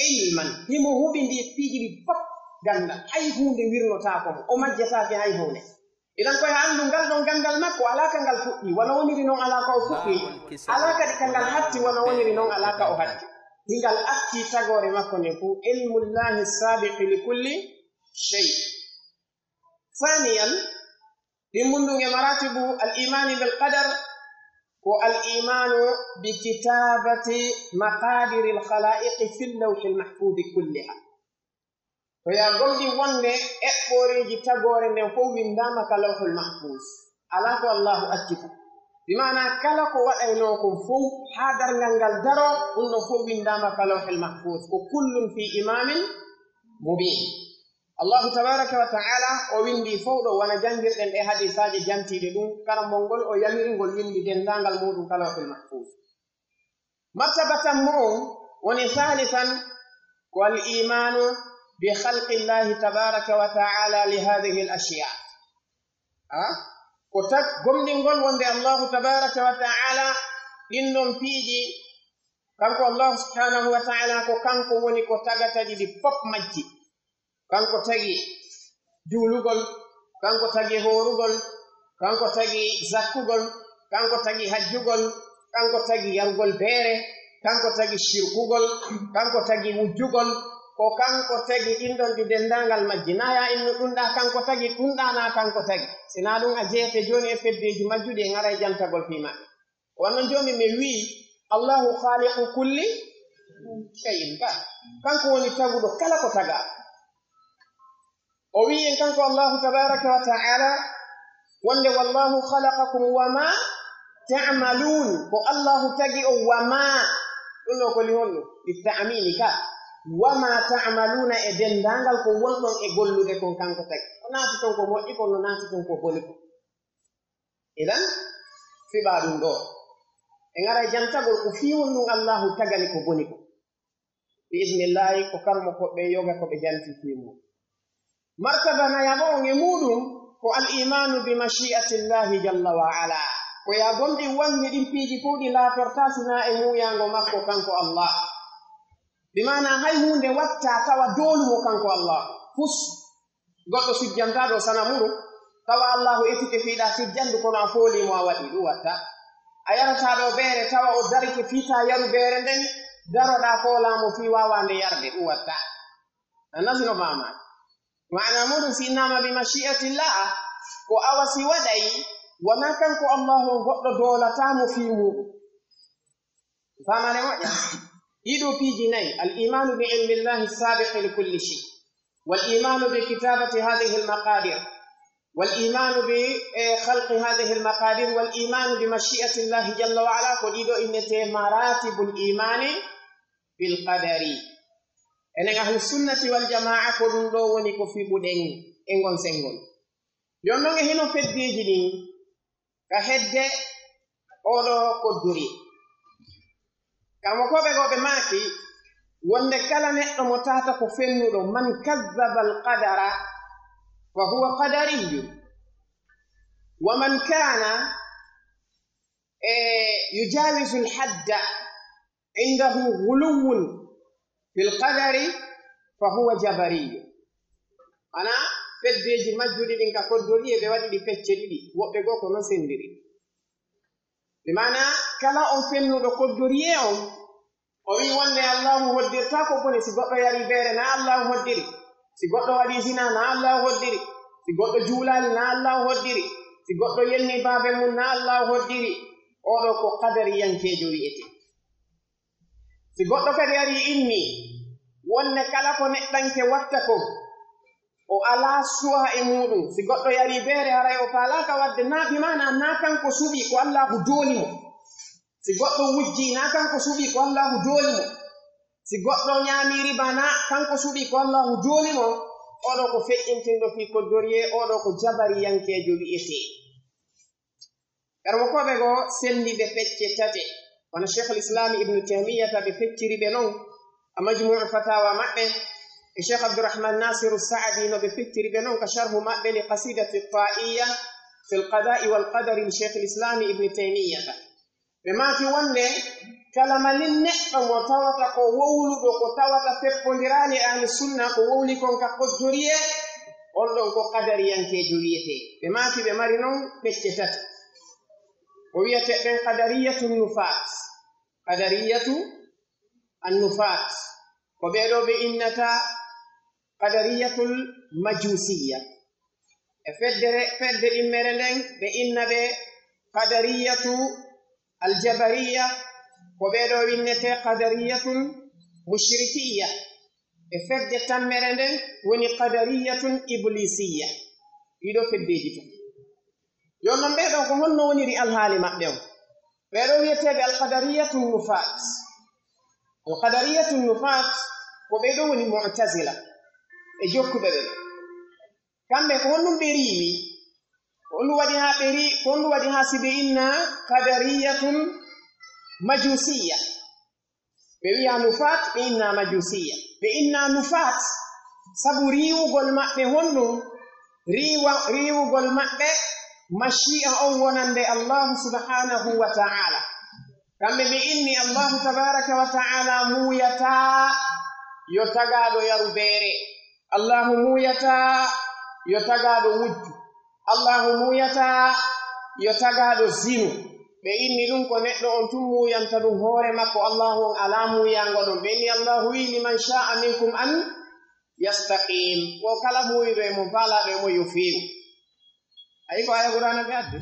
ilman. Himo huɓindii piiji ɗin fow ganndal. Hay huunde wirnotaako mo. O majjataake hay huunde. Idan ko yo anndu ngal ɗon ganndal makko, alaa ka ngal fuɗɗii, wano woniri non alaa ka o fuɗɗii. Alaa kadi ka ngal hatti, wano woniri non alaa ka o hatti. Hingal accii tagoore makko nden fow. Ilmullahi saabiqi li kulli shay. Thaniyan, ɗimmun ɗun e maratibu al imaani bil qadar, ko al imaanu bi kitaabati maqaadiril khalaa'iqi fil lawhil mahfuuzi kulliha. Ko yo a gomɗin wonde eɓɓooreeji tagoore nden fow winndaama ka lawhul mahfuuz. Alaa ko Allaahu accita. Bi maanaa kala ko waɗaynoo kon fow haa darngal ngal daroo, ɗun ɗon fow winndaama ka lawhul mahfuuz. Ko kullun fii imaamin mubiin. Allahu tabaaraka wa ta'ala o winndii fow ɗoo, wano janngirɗen ɗee hadiisaaje jantiiɗe ɗun, karamol ngol o yamiri ngol winndi denndaangal muuɗun ka lawhul mahfuuz. Martabatan mu'un woni saalisan, ko al imaanu bi khalqillahi tabaaraka wa ta'ala li haadihil ashyaa. Ah? Ko tag-, gomɗingol wonde Allahu tabaaraka wa ta'ala ɗin ɗon piiji, kanko Allahu subhaanahu wa ta'ala ko kanko woni ko tagata ɗi fow majji. Kanko tagi juulugol, kanko tagi hoorugol, kanko tagi zakkugol, kanko tagi hajjugol, kanko tagi yarugol beere, kanko tagi shirkugol, kanko tagi wujjugol, ko kanko tagi ɗin ɗon ɗi denndaangal majji. Naa yo a innu ɗun ɗaa kanko tagi, ɗun ɗaa naa kanko tagi. Si naa ɗun a jeyete jooni e feddeeji majjuɗi en ara e jantagol fii maɓɓe. Ko wanno Joomi men wi'i, "Allahu khaliqu kulli shay'in." Ka, kanko woni taguɗo kala ko tagaa. O wi'i en kanko Allahu tabaaraka wa ta'ala wonde, "Wallahu khalaqakum wa ma ta'malun." Ko Allahu tagi on, "wa ma." Ɗun ɗoo ko li honɗun? Li ta'mimi ka. "Wa ma ta'maluna," e denndaangal ko wonɗon e gollude kon kanko tagi. O naati ton ko moƴƴi kon, no naati ton ko boni kon. Idan, fiɓaa ɗun ɗoo. En aray jantagol ko fii honɗun Allahu tagani ko boni kon. Bi idnillahi, ko karamokooɓe yoga ko ɓe janti fii mun. Martaba nayaɓo on e muuɗun ko al imaanu bi mashi'atillahi jalla wa ala. Ko yo a gomɗin wonde ɗin piiji fow ɗi laatortaa si naa e muuyaango makko kanko Allah. Bi maanaa hay huunde wattaa tawa doolu mo kanko Allah. Fus. Goɗɗo sujjantaa ɗoo sanamu ɗun, tawa Allaahu etike fii ɗaa sujjandu, kono a foolii mo a waɗii, ɗun wattaa. A yarataa ɗoo beere, tawa o darike fii taa yaru beere nden, daroɗaa foolaa mo fii waawaa nde yarde, ɗun wattaa. A nasi no faamaade. Maanaa muuɗun si innaama bi mashi'atillah, ko awa si waɗay, wanaa kanko Allaahu on goɗɗo doolataa mo fii muuɗun. Faamaade moƴƴa. Ɗii ɗoo piiji nayi, al imaanu bi ilmillahi saabiqi li kulli shay, wal imaanu bi kitaabati haadihi al maqaadir, wal imaanu bi, eh, khalqi haadihi al maqaadir, wal imaanu bi mashi'atillahi jalla wa ala, ko ɗii ɗoo innetee maratibul imaani bil qadari. Enen ahlu sunnati wal jamaa, ko ɗun ɗoo woni ko fiɓuɗen e ngon senngol. Jooni non e hino feddeeji ɗin, ka hedde oo ɗoo koddori. Kamokooɓe goo ɓe maaki wonde kala neɗɗo mo taata ko fennuɗo, man kazzaba al qadara fa huwa qadariyyu, wa man kaana, e, yujaawizu al hadda indahu ghuluwwun fil qadari fa huwa jabariyyu. Ana feddeeji majjuɗi ɗin ka koddoriyee, ɓe waɗi ɗi pecce ɗiɗi, woɓɓe goo ko non senndiri. Bi maanaa, kala on fennuɗo koddoriyee on, o wi'i wonde Allaahu hoddirtaa ko boni, si goɗɗo yarii beere, naa Allaahu hoddiri, si goɗɗo waɗii zinaa, naa Allaahu hoddiri, si goɗɗo juulaali, naa Allaahu hoddiri, si goɗɗo yennii baaba mun, naa Allaahu hoddiri, oo ɗoo ko qadariyankeejo wi'etee. Si goɗɗo kadi arii inni wonde kala ko neɗɗanke watta kon, o alaa suwaa e muuɗun. Si goɗɗo yarii beere, haray o faalaaka waɗde, naa bi maanaa naa kanko suɓii, ko Allaahu dooli mo. Si goɗɗo wujjii, naa kanko suɓii, ko Allaahu dooli mo. Si goɗɗo ɲaamii riba, naa kanko suɓii, ko Allaahu dooli mo. Oo ɗoo ko feƴƴintinɗo fii koddoriyee, oo ɗoo ko jabariyankeejo wi'etee. Ɓerwokooɓe goo senndi ɓe pecce tate, wano Sheikhul Islam Ibn Taymiyyata ɓe fecciri ɓe non a Majmu'u Fatawa maɓɓe, e Sheikh Abdurrahman Nasiru Sa'adi no ɓe fecciri ɓe non ka sharhu maɓɓe li Qasidati Ta'iyya fil Qada'i wal Qadari li Sheikhul Islam Ibn Taymiyyata. Ɓe maaki wonde kala malin neɗɗo mo tawata ko wowluɗo, ko tawata feppondiraali e ahli sunna, ko wowli kon ka koddorie, on ɗon ko qadariyankeejo wiyetee. Ɓe maaki ɓe mari non pecce tati. O wiyete ɓen qadariyatu nufaat. Qadariyatu an-nufaat. Ko ɓee ɗoo ɓe innata qadariyatul majuusiyya. E feddere, fedde ɗimmere nden, ɓe inna ɓe qadariyatu aljabariya, ko ɓee ɗoo winnetee qadariyatun mushrikiya. E fedde tammere nden woni qadariyatun iblisiya. Ɗii ɗoo feddeeji tati. Jooni non ɓee ɗoo ko honno woniri alhaali maɓɓe on? Ɓee ɗoo wiyeteeɓe alqadariyatu nufaat. Alqadariyatu nufaat ko ɓee ɗoo woni Mu'tazila e jokkuɓe ɓe. Kamɓe ko honɗum ɓe riiwi? Ko honɗum waɗi haa ɓe ri-, ko honɗum waɗi haa si ɓe inna qadariyatun majusiya? Ɓe wi'a nufaat, ɓe inna majusiya. Ɓe inna nufaat sabu riiwugol maɓɓe honɗum? Riiwa-, riiwugol maɓɓe mashi'a on wonande Allahu subhanahu wa ta'ala. Kamɓe ɓe inni Allahu tabaraka wa ta'ala muuyataa yo tagaaɗo yaru beere. Allahu muuyataa yo tagaaɗo wujju. Allahu muuyataa yo tagaaɗo zinu. Ɓe inni ɗum ko neɗɗo on tun muuyanta ɗum hoore makko. Allahu on alaa muuyaango ɗon. Ɓe inni Allahu wi'i, "Liman sha'a minkum an yastaqim." Wo kala muuyuɗo e mon, faalaaɗo e mon yo feewu. Ayi ko aya Qur'aana ɓe addi?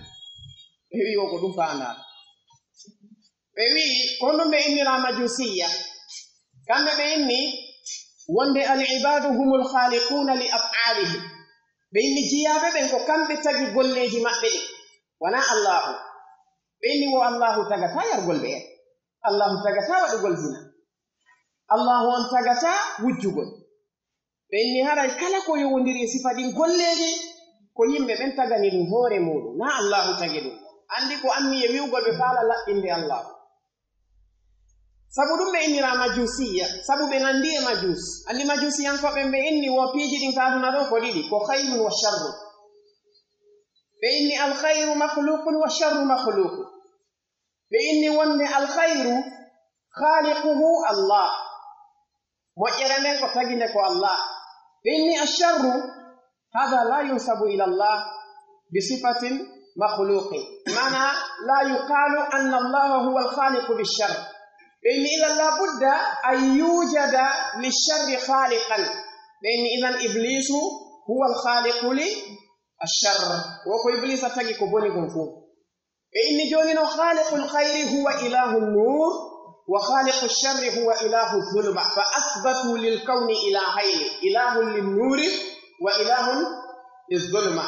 Ɓe wi'i wo ko ɗum faandaa. Ɓe wi'i, ko honɗum ɓe innira majusiya? Kamɓe ɓe inni wonde al ibadu humul khaliquna li af'alihim. Ɓe inni jiyaaɓe ɓen ko kamɓe tagi golleeji maɓɓe ɗin, wanaa Allahu. Ɓe inni wo Allahu tagataa yargol ɓe en. Allahu tagataa waɗugol zina. Allahu on tagataa wujjugol. Ɓe inni haray kala ko yowondiri e sifa ɗin golleeji, ko yimɓe ɓen tagani ɗum hoore muuɗum, naa Allaahu tagi ɗum. Anndi ko anniye wi'ugol ɓe faala laɓɓinde Allaahu. Sabu ɗum ɓe innira majuusiyya, sabu ɓe nanndi e majuus. Anndi majuusiyankooɓe ɓe inni wo piiji ɗin ka aduna ɗoo ko ɗiɗi, ko khayrun wa sharrun. Ɓe inni al khayru makhluqun wa sharru makhluqun. Ɓe inni wonde al khayru khaliquhu Allah. Moƴƴere nden ko taginde ko Allah. Ɓe inni asharru, hadha la yunsabu ila Allah bi sifatin makhluqin. Maana, la yuqalu anna Allah huwa al khaliqu bi sharr. Ɓe inni idan la budda an yujada li sharri khaliqan. Ɓe inni idan iblisu huwa al khaliqu li asharr. Wo ko iblisa tagi ko boni kon fuu. Ɓe inni jooni non, khaliqul khayri huwa ilahu nur, wa khaliqu sharri huwa ilahu zulma. Fa asbatu lil kawni ilahayni, ilahun lin nuri, wa ilahun lil zulma.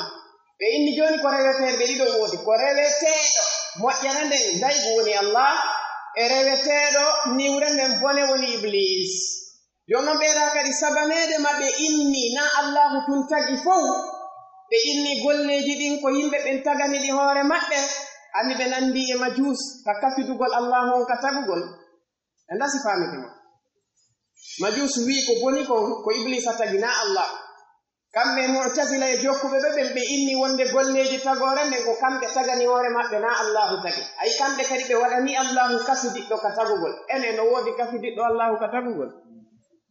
Ɓe inni jooni ko reweteeɓe ɗiɗo woodi, ko reweteeɗo moƴƴere nden ndaygu woni Allah, e reweteeɗo niwre nden bone woni Iblis. Jooni non ɓeeɗa kadi sabaneede ma ɓe inni, naa Allaahu tun tagi fow. Ɓe inni golleeji ɗin ko yimɓe ɓen tagani ɗi hoore maɓɓe, anni ɓe nanndi e majuus ka kafidugol Allaahu on ka tagugol. Enda si faamike ma. Majuus wi'i ko boni kon, ko Ibliisa tagi, naa Allaahu. Kamɓe Mu'tazila e jokkuɓe ɓe ɓen, ɓe inni wonde golleeji tagoore nden ko kamɓe tagani hoore maɓɓe, naa Allaahu tagi. Ay kamɓe kadi ɓe waɗani Allaahu kafidiɗɗo ka tagugol. Ene no woodi kafidiɗɗo Allaahu ka tagugol?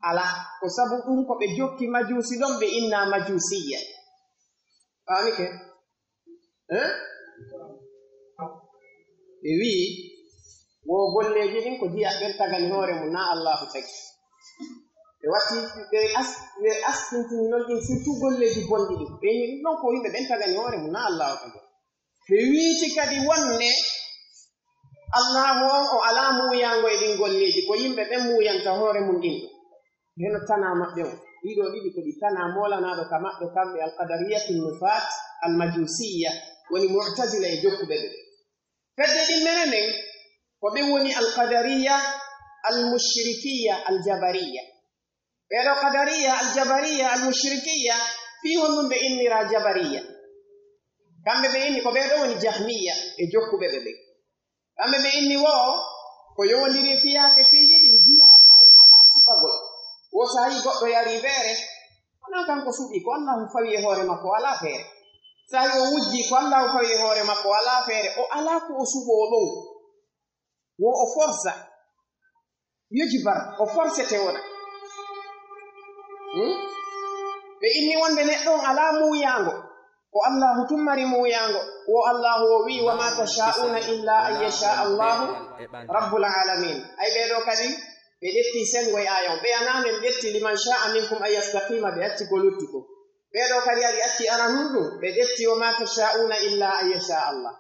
Alaa. Ko sabu ɗum ko ɓe jokki majuusi ɗon, ɓe inna majuusiyya. Faamike? Eh? Ɓe wi'i, wo golleeji ɗin ko jiya ɓen tagani hoore mum, naa Allaahu tagi. Ɓe watti, ɓe as-, ɓe asintini non ɗin, surtout golleeji bonɗi ɗin. Ɓe wi'i ɗum ɗon ko yimɓe ɓen tagani hoore mum, naa Allaahu tagi. Ɓe wi'iti kadi wonde Allaahu on o alaa muuyaango e ɗin golleeji, ko yimɓe ɓen muuyanta hoore mum ɗin ɗon. Heno tanaa maɓɓe on. Ɗiɗo ɗiɗi ko ɗi tanaa moolanaaɗo ka maɓɓe kamɓe Alqadariyatu Nufaat Almajuusiyya, woni Mu'tazila e jokkuɓe ɓe. Fedde ɗimmere nden, ko ɓe woni Alqadariya Almushrikiyya Aljabariya. Ɓee ɗoo Qadariya Aljabariya Almushrikiyya, fii honɗum ɓe innira Jabariya? Kamɓe ɓe inni ko ɓee ɗoo woni Jahmiya e jokkuɓe ɓe ɓen. Kamɓe ɓe inni wo ko yowondiri e fiyaake piiji ɗin, jiyaaɗo o alaa suɓagol. Wo so a yii goɗɗo yarii feere, wonaa kanko suɓi, ko Allaahu fawi e hoore makko, o alaa feere. So a yii o wujjii, ko Allaahu fawi e hoore makko, o alaa feere. O alaa ko o suɓoo ɗon. Wo o forsa. Yujbar, o forsete wona. Hmm? Ɓe inni wonde neɗɗo on alaa muuyaango. Ko Allaahu tun mari muuyaango. Wo Allaahu o wi'i, "Wa ma tasha'una illa an yasha Allahu rabbul alamin." Ay ɓee ɗoo kadi, ɓe ƴetti sengo e aaya on. Ɓe anaa men ƴetti, "Liman sha'a minkum an yastaqima," ɓe acci ko lutti ko. Ɓee ɗoo kadi ari acci aranun ɗum, ɓe ƴetti, "Wa ma tasha'una illa an yasha Allah."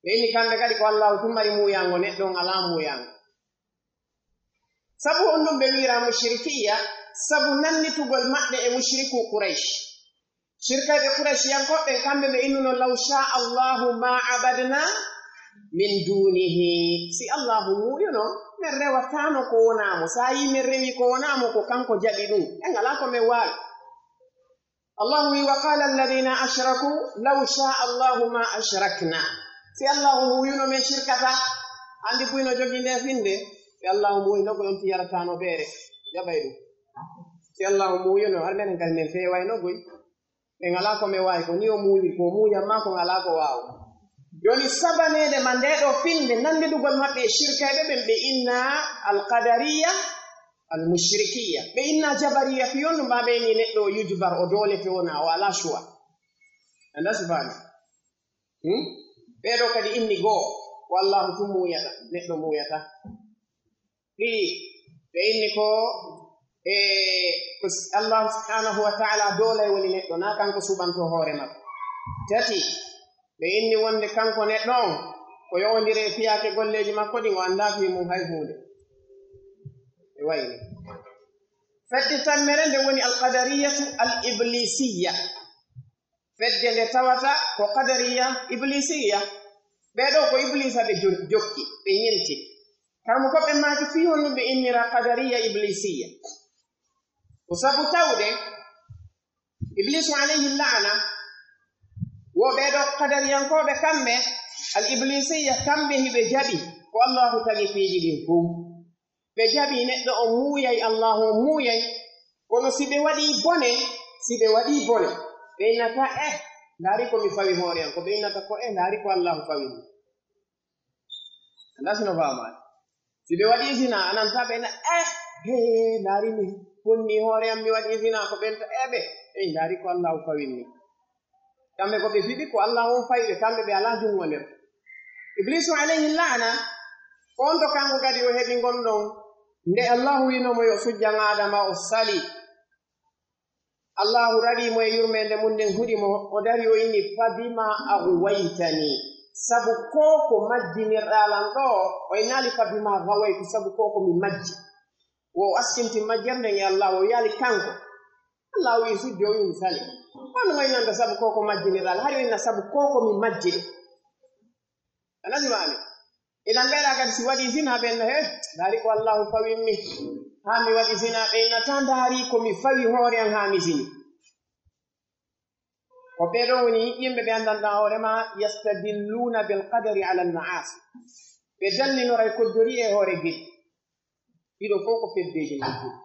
Ɓe inni kamɓe kadi ko Allaahu tun mari muuyaango, neɗɗo on alaa muuyaango. Sabu honɗum ɓe wi'iraa mushrikiya? Sabu nannitugol maɓɓe e mushriku Quraysh. Shirkayɓe Quraysh yankooɓe ɓen, kamɓe ɓe innuno, "Law sha Allahu ma abadna min dunihi." Si Allaahu muuyuno, men rewataano ko wonaa mo. So a yii men rewii ko wonaa mo, ko kanko jaɓi ɗum. En alaa ko men waawi. Allahu wi, "Wa qala alladhina ashraku law sha Allahu ma ashrakna." Si Allahu muuyuno men shirkata, anndi buy no jogii nde finde. Si Allahu muuyuno ko on tiyarataano ɓeere, jaɓay ɗum. Si Allahu muuyuno, har menen kadi men feewayno goy. En alaa ko men waawi, ko ni o muuyiri, ko o muuyan maa, ko alaa ko waawo. Jooni sabaneede ma ndee ɗoo finde, nanndidugol maɓɓe e shirkayɓe ɓen, ɓe inna alqadariya, almushrikiya. Ɓe inna jabariya fii on ɗum, ɓaa ɓe inni neɗɗo o yujbar, o doolete wona, o alaa shuwa. Anda sifaani? Hmm? Ɓee ɗoo kadi inni goo, ko Allaahu tun muuyata, neɗɗo muuyata. Ɗiɗi, ɓe inni ko, e, ko s-, Allaahu subhaanahu wa ta'ala doolay woni neɗɗo, naa kanko suɓantoo hoore makko. Tati, ɓe inni wonde kanko neɗɗo on, ko yowondire e fiyaake golleeji makko ɗin, o anndaa fii mun hay huunde. E wayni. Fedde tammere nden woni alqadariyatu al-iblisiya. Fedde nde tawata ko qadariya iblisiya. Ɓee ɗoo ko Iblisa ɓe jo-, jokki, ɓe ñenti. Kamo ko ɓe maaki fii honno ɓe innira qadariya iblisiya. Ko sabu tawde Iblisu alayhi la'ana, wo ɓee ɗoo qadariyankooɓe kamɓe, al iblisiya, kamɓe hiɓe jaɓi ko Allaahu tagi piiji ɗin fow. Ɓe jaɓi neɗɗo on muuyay, Allaahu on muuyay. Kono si ɓe waɗii bone, si ɓe waɗii bone, ɓe innata, "Eh, ndaari ko mi fawi hoore an." Ko ɓe innata ko, "Eh, ndaari ko Allaahu fawi mi." Anda si no faamaade. Si ɓe waɗii zina, a nanta ɓe na, "Eh, hee, ndaari mi bonni hoore an, mi waɗii zina." Ko ɓe innata, "Eh, ɓe, eh, ndaari ko Allaahu fawinmi." Kamɓe ko ɓe fiɓi ko Allaahu on fawi ɓe, kamɓe ɓe alaa junngo nder. Ibliisu alayhi la'ana, ko on to kanko kadi o heɓi ngon ɗon. Nde Allaahu wi'no mo yo sujjan Aadama, o sali. Allaahu rawi mo e yurmeende mun nden, huɗi mo, o dari o inni, "Fabima aghwaytani." Sabu ko ko majjinirɗaa lan ɗoo, o innaali "Fabima ghawaytu," sabu ko ko mi majji. Wo o askinti majjere nden e Allaahu, o wi'aali kanko. Allaahu wi'i sujjo, o wi'i mi sali. Honno mo innanta sabu ko ko majjinirɗaa lan? Hari o inna sabu ko ko mi majji ɗum. A nani maami? Idan ɓeeɗa kadi si waɗi zina, ɓe inna, "He, ndaari ko Allaahu fawimmi. Haa mi waɗi zina." Ɓe innata, "Ndaari ko mi fawi hoore an haa mi zini." Ko ɓee ɗoo woni yimɓe ɓe anndanɗaa hoore maa, "Yastadilluuna bil qadari ala al-ma'asi." Ɓe dallinoray koddori e hoore geɗi. Ɗiɗo fow ko feddeeji majjuɗi,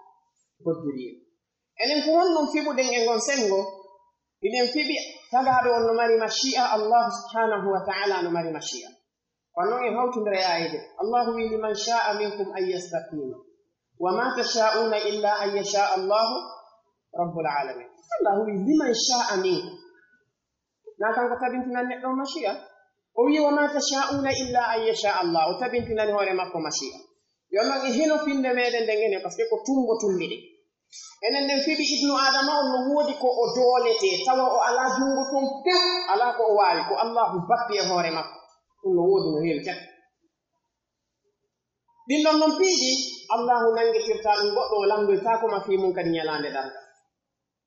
koddori en. Enen ko honɗum fiɓuɗen e ngon senngo? Hiɗen fiɓi tagaaɗo on no mari mashi'a, Allaahu subhaanahu wa ta'ala no mari mashi'a. Kono non en hawtindira e aayeeje. Allaahu wi'i, "Liman sha'a minkum an yastaqima. Wa ma tasha'una illa an yasha Allahu rabbul alamin." Allaahu wi'i, "Liman sha'a minkum." Naa kanko tabintinan neɗɗo on mashi'a? O wi'i, "Wa ma tasha'una illa an yasha Allah." O tabintinani hoore makko mashi'a. Yo non e hino finde meɗen nden enen, parce que ko tumbo tumbi ɗi. Enen nden fiɓi Ibnu Aadama on no woodi ko o dooletee, tawa o alaa junngo ton pep, alaa ko o waawi, ko Allaahu bappi e hoore makko. Ɗum no woodi, no heewi kadi. Ɗin ɗon non piiji, Allaahu nanngitirtaa ɗum goɗɗo, o lanndoytaako ma fii mun kadi ñalaande darngal.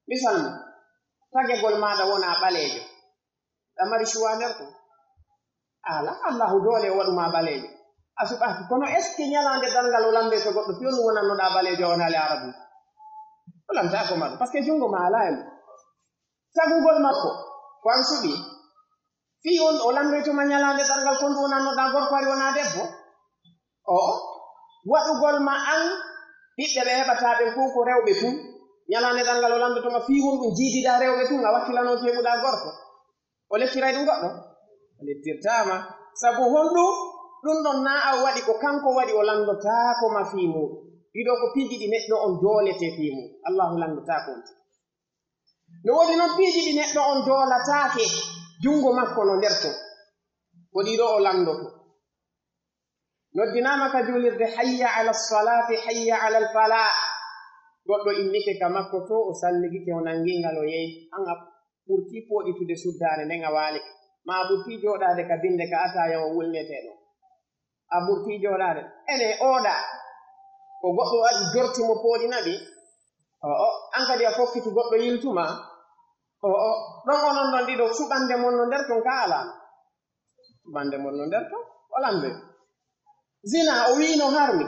Misal mun, tagegol maaɗa wonaa ɓaleejo. Ɗa mari cuwa nder ɗum? Alaa, Allaahu doole o waɗu ma ɓaleejo. A suɓaaki. Kono est-ce que ñalaande darngal o lanndoyta goɗɗo fii on wonannoɗaa ɓaleejo, a wonaali Arabu? O lantaako ma ɗum, parce que junngo ma alaa e mun. Tagugol makko, ko an suɓii. Fii on o lanndoyto ma ɲalaande darngal, kon ndu wonannoɗaa gorko, hari wonaa debbo? O'o, waɗugol ma an, ɓiɓɓe ɓe heɓataa ɓen fow ko rewɓe tun. Ɲalaande darngal o lanndoto ma fii honɗun jiidiɗaa rewɓe tun, a wakkilanooki heɓuɗaa gorko. O lettiray ɗun goɗɗo? O lettirtaa ma. Sabu honɗun? Ɗun ɗon naa a waɗi ko kanko waɗi, o lanndotaako ma fii muuɗun. Ɗii ɗoo ko piiji ɗi neɗɗo on dooletee fii muuɗun. Allaahu lanndotaako on tigi. No woodi non piiji ɗi neɗɗo on doolataake, junngo makko no nder ton. Ko ɗii ɗoo o lanndoto. Noddinaama ka juulirde, "Hayya ala salaati, hayya ala falah." Goɗɗo innike ka makko to, o salligike, o nangii ngal, o yehi. An a ɓurtii pooɗitude suddaare nden, a waalike. Maa a ɓurtii jooɗaade ka binnde ka ataaya o wulnetee ɗon. A ɓurtii jooɗaade. Ene ooɗa. Ko goɗɗo waɗi jorti mo pooɗi naɓi. O'o, an kadi a fokkitu goɗɗo yiltuma. O'o, ɗon onon ɗon ɗiɗo, suɓande mon no nder ton ka alaano. Bannde mon no nder ton, o lanndoy. Zina, o wi'i no harmi.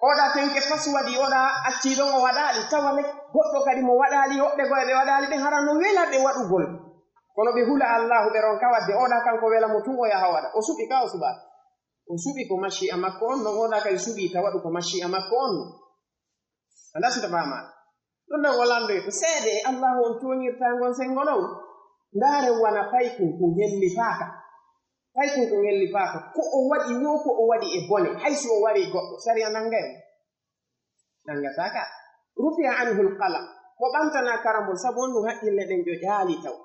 Oɗa tenke fas waɗi, oɗa accii ɗon, o waɗaali. Tawa le, goɗɗo kadi mo waɗaali, hoɓɓe goo e ɓe waɗaali ɓen, hara no wela ɓe waɗugol. Kono ɓe hula Allaahu, ɓe ronka waɗde. Oɗa kanko wela mo tun, o yaha o waɗa. O suɓi ka, o suɓaali. O suɓi ko mashi'a makko on, non oɗa kadi suɓi ka waɗu ko mashi'a makko on non. A ndaa si to faamaali. Ɗun ɗon o lanndoy ko seede e Allaahu on tooɲirtaa ngon senngo non. Ndaaren wano paykun kun hellifaaka. Paykun kun hellifaaka. Ko o waɗi woo, ko o waɗi e bone. Hay si o warii goɗɗo, sariya nanngay mo? Nanngataa ka. Rufi'a anhul qalam. Ko ɓantanaa karambol, sabu on ɗun haqqille ɗen ƴoƴaali taw.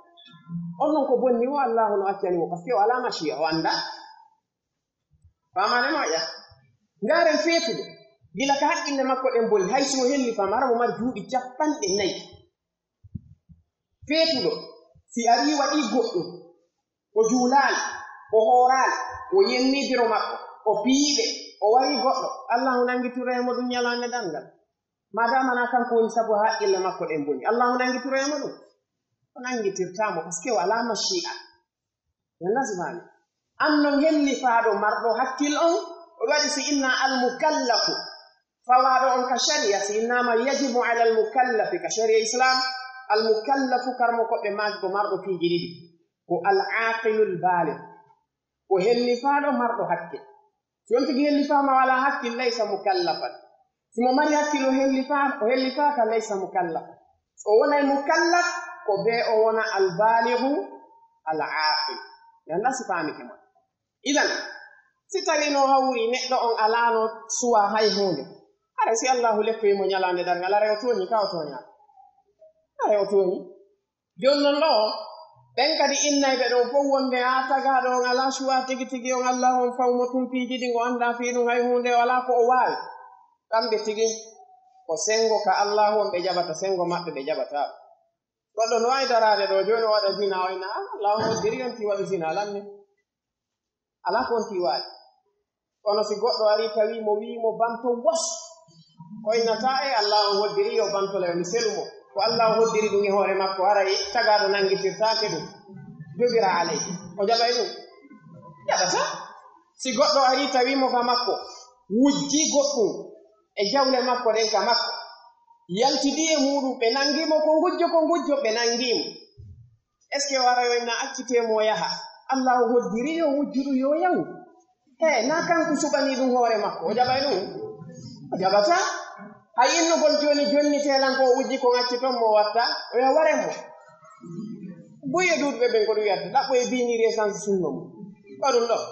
On non ko bonni woo, Allaahu no accani mo, parce que o alaa mashi'a, o anndaa. Faamaade no waɗa? Ndaaren feetuɗo, gila ka haqqille makko ɗen boni, hay si o hellifaama, hara mo mari duuɓi cappanɗe nayi. Feetuɗo, si arii waɗii goɗɗun, o juulaali, o hooraali, o yennii biro makko, o piyii ɓe, o warii goɗɗo, Allaahu nanngitoray mo ɗun ɲalaande darngal. Maadaama naa kanko woni sabu haqqille makko ɗen boni, Allaahu nanngitoray mo ɗun? O nanngitirtaa mo, parce que o alaa mashi'a. Yalla si faami. An non hellifaaɗo marɗo hakkil on, o waɗi si inna al-mukallafu. Fawaaɗo on ka shari'a, si innaama yajibu ala al-mukallafi ka shari'a Islam, al-mukallafu karmo ko ɓe maaki ko marɗo piiji ɗiɗi. Ko al-aqilul baligh. Ko hellifaaɗo marɗo hakkil. Si on tigi hellifaama wala hakkil, laysa mukallafan. Si mo mari hakkil o hellifaa-, o hellifaaka, laysa mukallafan. O wonay mukallaf, ko bee o wona al-balighu al-aqil. Yalla si faamike mon. Idan, si tawii no hawri neɗɗo on alaano suwa hay huunde, hara si Allaahu leppoyi mo ɲalaande darngal, hara o tooɲi ka o tooɲaa? Hara o tooɲi? Jooni non ɗoo, ɓen kadi innayɓe ɗoo fow wonde haa tagaaɗo on alaa suwa tigi tigi on, Allaahu on faw mo tun piiji ɗin, o anndaa fii ɗun hay huunde, o alaa ko o waawi. Kamɓe tigi, ko senngo ka Allaahu on ɓe jaɓata, senngo maɓɓe ɓe jaɓataa. Goɗɗo no waawi daraade ɗoo jooni o waɗa zina, o inna, "Ah, Allaahu on hoddiri on tii waɗu zina, lanni." Alaa ko on tii waawi. Kono si goɗɗo arii tawi mo wi'i mo banto wos, o innata, "E Allaahu on hoddiri yo bantole, yo mi selu mo." Ko Allaahu hoddiri ɗun e hoore makko, haray tagaaɗo nanngitirtaake ɗun. Jubira alayhi. O jaɓay ɗun? Jaɓataa. Si goɗɗo arii tawi mo ka makko, wujji goɗɗun e jawle makko ɗen ka makko, yaltidi e muuɗun, ɓe nangi mo ko ngujjo, ko ngujjo, ɓe nangi mo. Est-ce que o ara yo inna accitee mo o yaha? Allaahu hoddiri yo wujju ɗun yo yahu. He, naa kanko suɓanii ɗun hoore makko, o jaɓay ɗun? O jaɓataa. Hay innugol jooni jonnitee lan ko o wujji kon acciton mo o watta, o yaha waren mo. Buy e duuɗuɓe ɓen ko ɗun wiyata, ɗaɓɓo e biiniiri essence sunno mo. Ko ɗun ɗoo.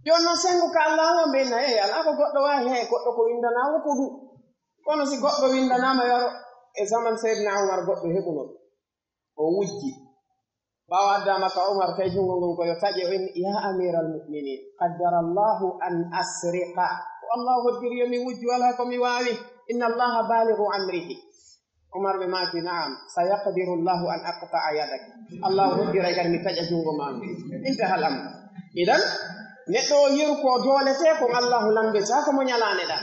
Jooni non senngo ka Allaahu on ɓe inna, "Hey, alaa ko goɗɗo waawi, hey, goɗɗo ko winndanaa woo ko ɗun." Kono si goɗɗo winndanaama yo aro e zaman Seydina Umar goɗɗo heɓuno ɗun. O wujji. Ɓaawo addaama ka Umar, tawi junngo ngon ko yo taƴe, o inni, "Yaa amiiral mu'miniin, qaddara Allahu an asriqa." Ko Allahu hoddiri yo mi wujju, alaa ko mi waawi. Inna Allaha balighu amrihi. Umar ɓe maaki, "Na'am, sayaqdiru Allahu an aqta'a yadak." Allahu hoddiray kadi mi taƴa junngo maa ngon. Intahal amr. Idan, neɗɗo o yeru ko dooletee kon Allahu lanndoytaa ko mo ɲalaande ɗaa.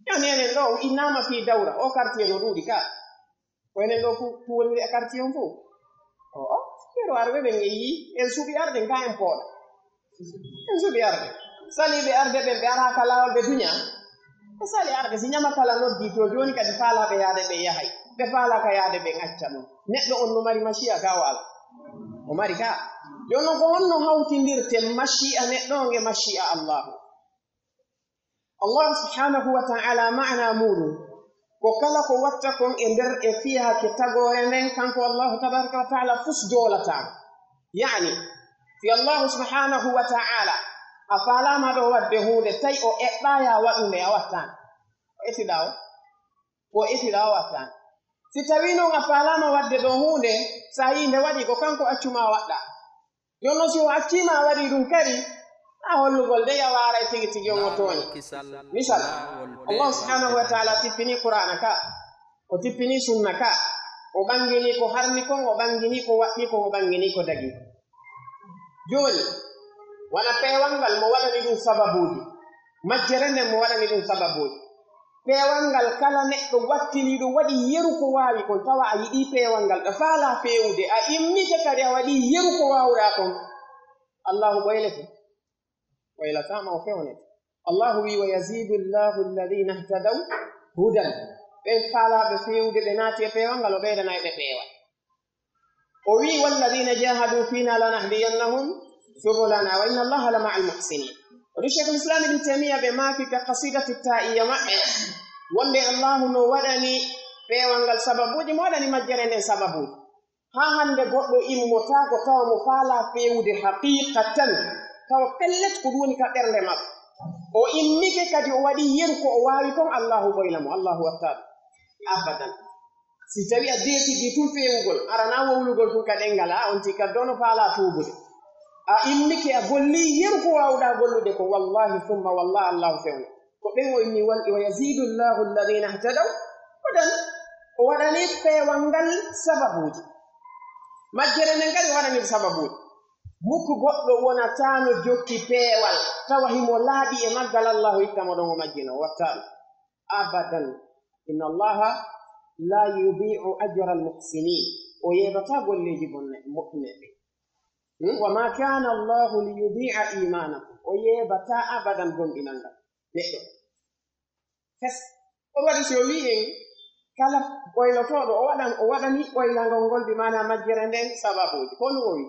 Jooni enen ɗoo, innaama fii dawra, o quartier no ɗuuɗi ka. Ko enen ɗoo fu, fu woni e quartier on fow? O'o, yeru arɓe ɓen en yii, en suɓi arde, ka en pooɗa. En suɓi arde. Saliiɓe arde ɓen, ɓe araa ka laawol, ɓe duɲaa. Ɓe sali arde, si ɲama kala noddii to, jooni kadi faalaaɓe yaade ɓe yahay. Ɓe faalaaka yaade ɓen acca ɗun. Neɗɗo on no mari mashi'a ka o alaa. O mari ka. Jooni non ko honno hawtindirten mashi'a neɗɗo on e mashi'a Allahu? Allahu subhanahu wa ta'ala ma'ana muuɗum ko kala ko watta kon e nder e fiyaake tagoore nden, kanko Allahu tabaraka wa ta'ala fus joolataa. Yaani, si Allahu subhanahu wa ta'ala a faalaama ɗo waɗde huunde, tawi o eɓɓaaya waɗunde, a wattaani. O etiɗaa o? Ko etiɗaa o wattaani. Si tawii non a faalaama waɗde ɗo huunde, so a yii nde waɗi ko kanko accumaa waɗɗaa. Jooni non si o acciima a waɗii ɗum kadi, a hollugol de a waaray tigi tigi on o tooñi. Misal, Allahu subhanahu wa ta'ala tippinii Qur'aana ka, o tippinii sunna ka, o ɓanginii ko harmi kon, o ɓanginii ko waɗɗii kon, o ɓanginii ko dagii kon. Jooni, wano peewal ngal mo waɗani ɗum sababuuji, majjere nden mo waɗani ɗum sababuuji. Peewal ngal kala neɗɗo wattiniiɗo waɗi yeru ko waawi kon, tawa a yiɗii peewal ngal, a faalaa feewude, a immike kadi a waɗii yeru ko waawuɗaa kon, Allahu ɓoylete? Ɓoylataama, o fewnete. Allahu wi'i, "Wa yazidu Allahu alladhina ihtadaw hudan." Ɓen faalaaɓe feewude, ɓe naati e peewal ngal, o ɓeydanay ɓe peewal. O wi'i, "Walladhina jahadu fina lanahdiyannahum subulana wa inna Allaha la ma'al muhsinin." O wi'i, Sheikhul Islam Ibn Taymiyyah ɓe maaki ka qasidatu ta'iyya maɓɓe, wonde Allahu no waɗani peewal ngal sababuuji, mo waɗani majjere nden sababuuji. Haa hannde goɗɗo immotaako tawa mo faalaa feewude haqiiqatan, tawa pellet ko ɗum woni ka ɓernde makko. O immike kadi o waɗi yeru ko o waawi kon, Allahu ɓoyna mo, Allahu wattaɗo. Abadan. Si tawii a deesidii tun feewugol, aranaa wowlugol tun ka ɗenngal, a on tii kadi no faalaa tuubude. A immike a golli yeru ko waawuɗaa gollude kon, wallahi summa wallahi Allahu fewna. Ko ɓen o inni wal-, "Wa yazidu Allahu alladhina ihtadaw hudan." O waɗani peewal ngal sababuuji. Majjere nden kadi o waɗani sababuuji. Mukku goɗɗo wonataano jokki peewal, tawa himo laaɓi e maggal, Allahu itta mo ɗon o majjino, o wattaano. Abadan. Inna Allaha la yudi'u ajra al-muhsinin. O yeebataa golleeji bonne-, moƴƴuɓe. Hmm? "Wa ma kana Allahu li yudi'a imanakum." O yeebataa abadan gomɗinal ngal neɗɗo. Fes. Ko waɗi si o wi'i en, kala ɓoylotooɗo, o waɗan, o waɗani ɓoylangal ngol, bi maana majjere nden sababuuji. Ko no o wi'i?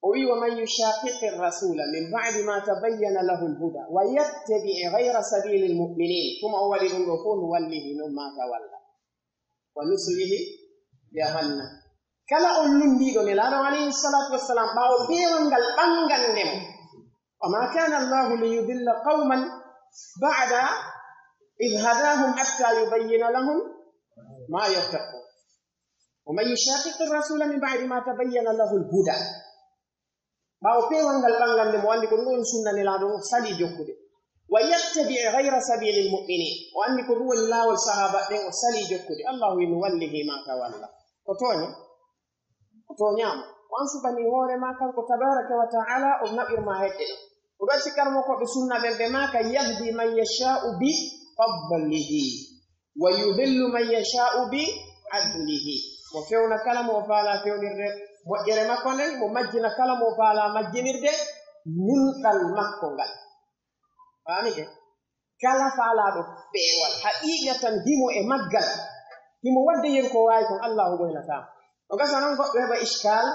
O wi'i, "Wa man yushaqiqi rasula min ba'di ma tabayyana lahu al-huda wa yattabi' ghayra sabili al-mu'minin." Tuma o waɗi ɗum ɗo fof, nuwallihi mimma tawalla. Wa nuslihi jahannam. Kala on lunndiiɗo Nelaaɗo alayhi salatu wassalam, ɓaawo peewal ngal ɓanngande mo. Wa ma kana Allahu li yudilla qawman ba'da idh hadahum hatta yubayyina lahum ma yattaqun. Wa man yushaqiqi rasula min ba'di ma tabayyana lahu al-huda. Ɓaawo peewal ngal ɓanngande mo, o anndi ko ɗum woni sunna Nelaaɗo, o salii jokkude. "Wa yattabi' ghayra sabilil mu'minin." O anndi ko ɗum woni laawol sahaaba ɓen, o salii jokkude. Allahu wi'i, "Nuwallihi ma tawalla." Ko tooña? O tooñaama. O ansubanii hoore maa kanko tabaraka wa ta'ala, o naɓir maa hedde ɗon. Ko ɗum waɗi si karamokooɓe sunna ɓen ɓe maaka, "Yahdi man yasha'u bi fadlihi." "Wa yudillu man yasha'u bi adlihi." Mo fewna kala mo o faalaa fewnirde moƴƴere makko nden, mo majjina kala mo o faalaa majjinirde nunɗal makko ngal. Faamike? Kala faalaaɗo peewal, haqiiqatan himo e maggal, himo waɗde yeru ko waawi kon, Allahu ɓoynataa mo. No gasa non goɗɗo heɓa ishkaal,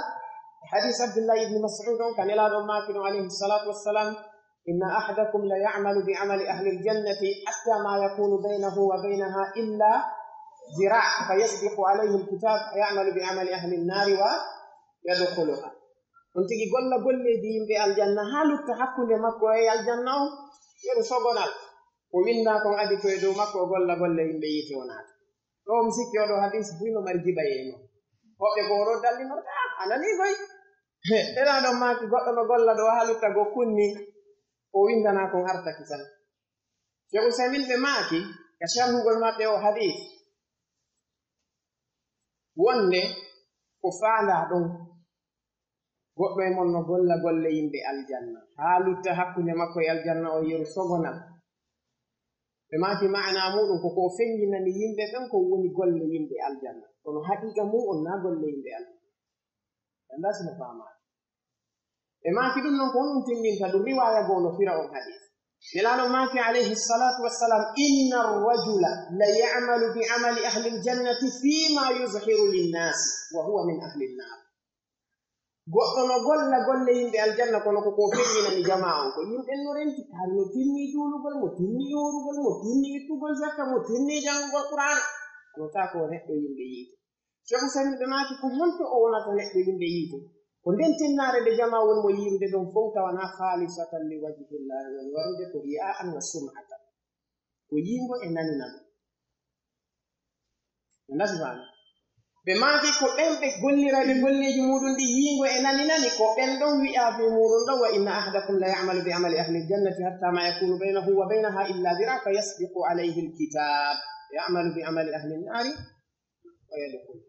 hadis Abdullahi ibn Mas'ud on, ka Nelaaɗo on maaki ɗon, alayhi salatu wassalam, "Inna ahadakum la ya'malu bi amali ahli al-jannati hatta ma yakunu baynahu wa baynaha illa zira', fa yasbiqu alayhi al-kitab fa ya'malu bi amali ahli an-nari wa yadkhuluha." On tigi golla golleeji yimɓe aljanna haa lutta hakkunde makko e aljanna on, yeru sogonal. Ko winndaa kon adi ko e dow makko, o golla golle yimɓe yiite o naata. Ɗoo mi sikki oo ɗoo hadis buy no mari jiɓayee non. Woɓɓe ko oo ɗoo dallinorta, "Ah, a nanii koy?" Nelaaɗo on maaki goɗɗo no golla ɗoo haa lutta goo kunni, ko winndanaa kon artaki tan. Sheikh Usaymin ɓe maaki, ka sharhugol maɓɓe oo hadis, wonde ko faandaa ɗon, goɗɗo e mon no golla golle yimɓe aljanna, haa lutta hakkunde makko e aljanna on yeru sogonal. Ɓe maaki maanaa muuɗum ko ko o fennjinani yimɓe ɓen ko woni golle yimɓe aljanna. Kono haqiiqa muuɗum naa golle yimɓe aljanna. Ɓe anndaa si no faamaaki. Ɓe maaki ɗum non ko honɗum tinndinta ɗum riwaaya goo no fira on hadis. Nelaaɗo maaki alayhi salatu wassalam, "Inna ar-rajula la ya'malu bi amali ahli al-jannati fima yuzhiru lin-nasi wa huwa min ahli an-nar." Goɗɗo no golla golle yimɓe aljanna, kono ko ko feƴƴinani jamaa on. Ko yimɓe no renti, kaari no tinni juulugol, mo tinni yoorugol, mo tinni ittugol zakka, mo tinni janngugol Qur'aana. Kono taa ko neɗɗo yimɓe yiite. Sheikh Usaymin ɓe maaki, ko honto o wonata neɗɗo yimɓe yiite? Ko nden tinnaare nde jamaa woni mo yiirude ɗon fow tawanaa khaalisatan li wajhillahi woni warude ko riyaa an wa sum'atan. Ko yiingo e naninagol. Ɓe nasifaani. Ɓe maaki ko ɓen ɓe gollirayɓe golleeji muuɗum ɗi yiingo e naninani, ko ɓen ɗon wi'aa fii muuɗum ɗon, wa inna ahadakum la ya'malu bi amali ahli aljannati hatta ma yakunu baynahu wa baynaha illa dira fa yasbiqu alayhi alkitab ya'malu bi amali ahli annari wa yadkhulu.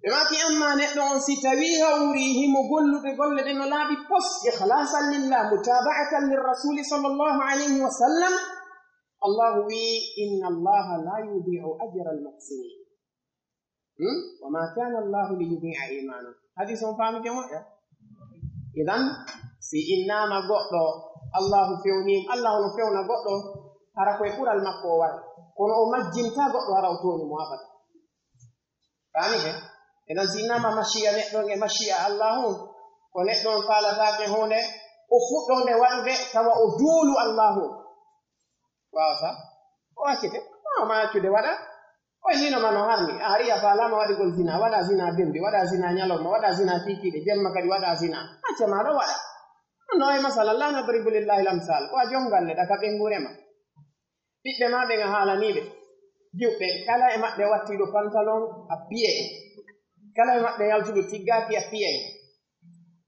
Ɓe maaki amma neɗɗo on si tawii hawrii himo gollude golle ɗen no laaɓi pos, ikhlasan lillah, mutaba'atan lirrasuli sallallahu alayhi wa sallam, Allahu wi'i, inna Allaha la yudi'u ajra al-muhsinin. Hmm? Wa ma kana Allahu li yudi'a imanakum. Hadis on faami ke moƴƴa? Idan, si innaama goɗɗo, Allahu fewni, Allahu no fewna goɗɗo, hara koye ɓural makko o wara. Kono o majjinta goɗɗo hara o tooñi mo abada. Faami ke? Idan, si innaama mashiya neɗɗo on e mashiya Allahu on, ko neɗɗo on faalataake huunde, o fuɗɗoo nde waɗude, tawa o duulu Allahu on. Waawata. O accete. Waawaa ma accude waɗa. O hino ma no harmi. A ari a faalaama waɗugol zina. Waɗa zina bembi. Waɗa zina ñalorma. Waɗa zina kiikiiɗe. Jemma kadi waɗa zina. Acca ma ɗo waɗa. No e masala, la nadribu lillahi lamsal. Ko a jongal le ɗaka ɓenguure ma. Ɓiɓɓe ma ɓen a haalanii ɓe. Juɓɓe. Kala e maɓɓe wattiiɗo pantalon a piyay. Kala e maɓɓe yaltuɗo tiggaaki a piyay.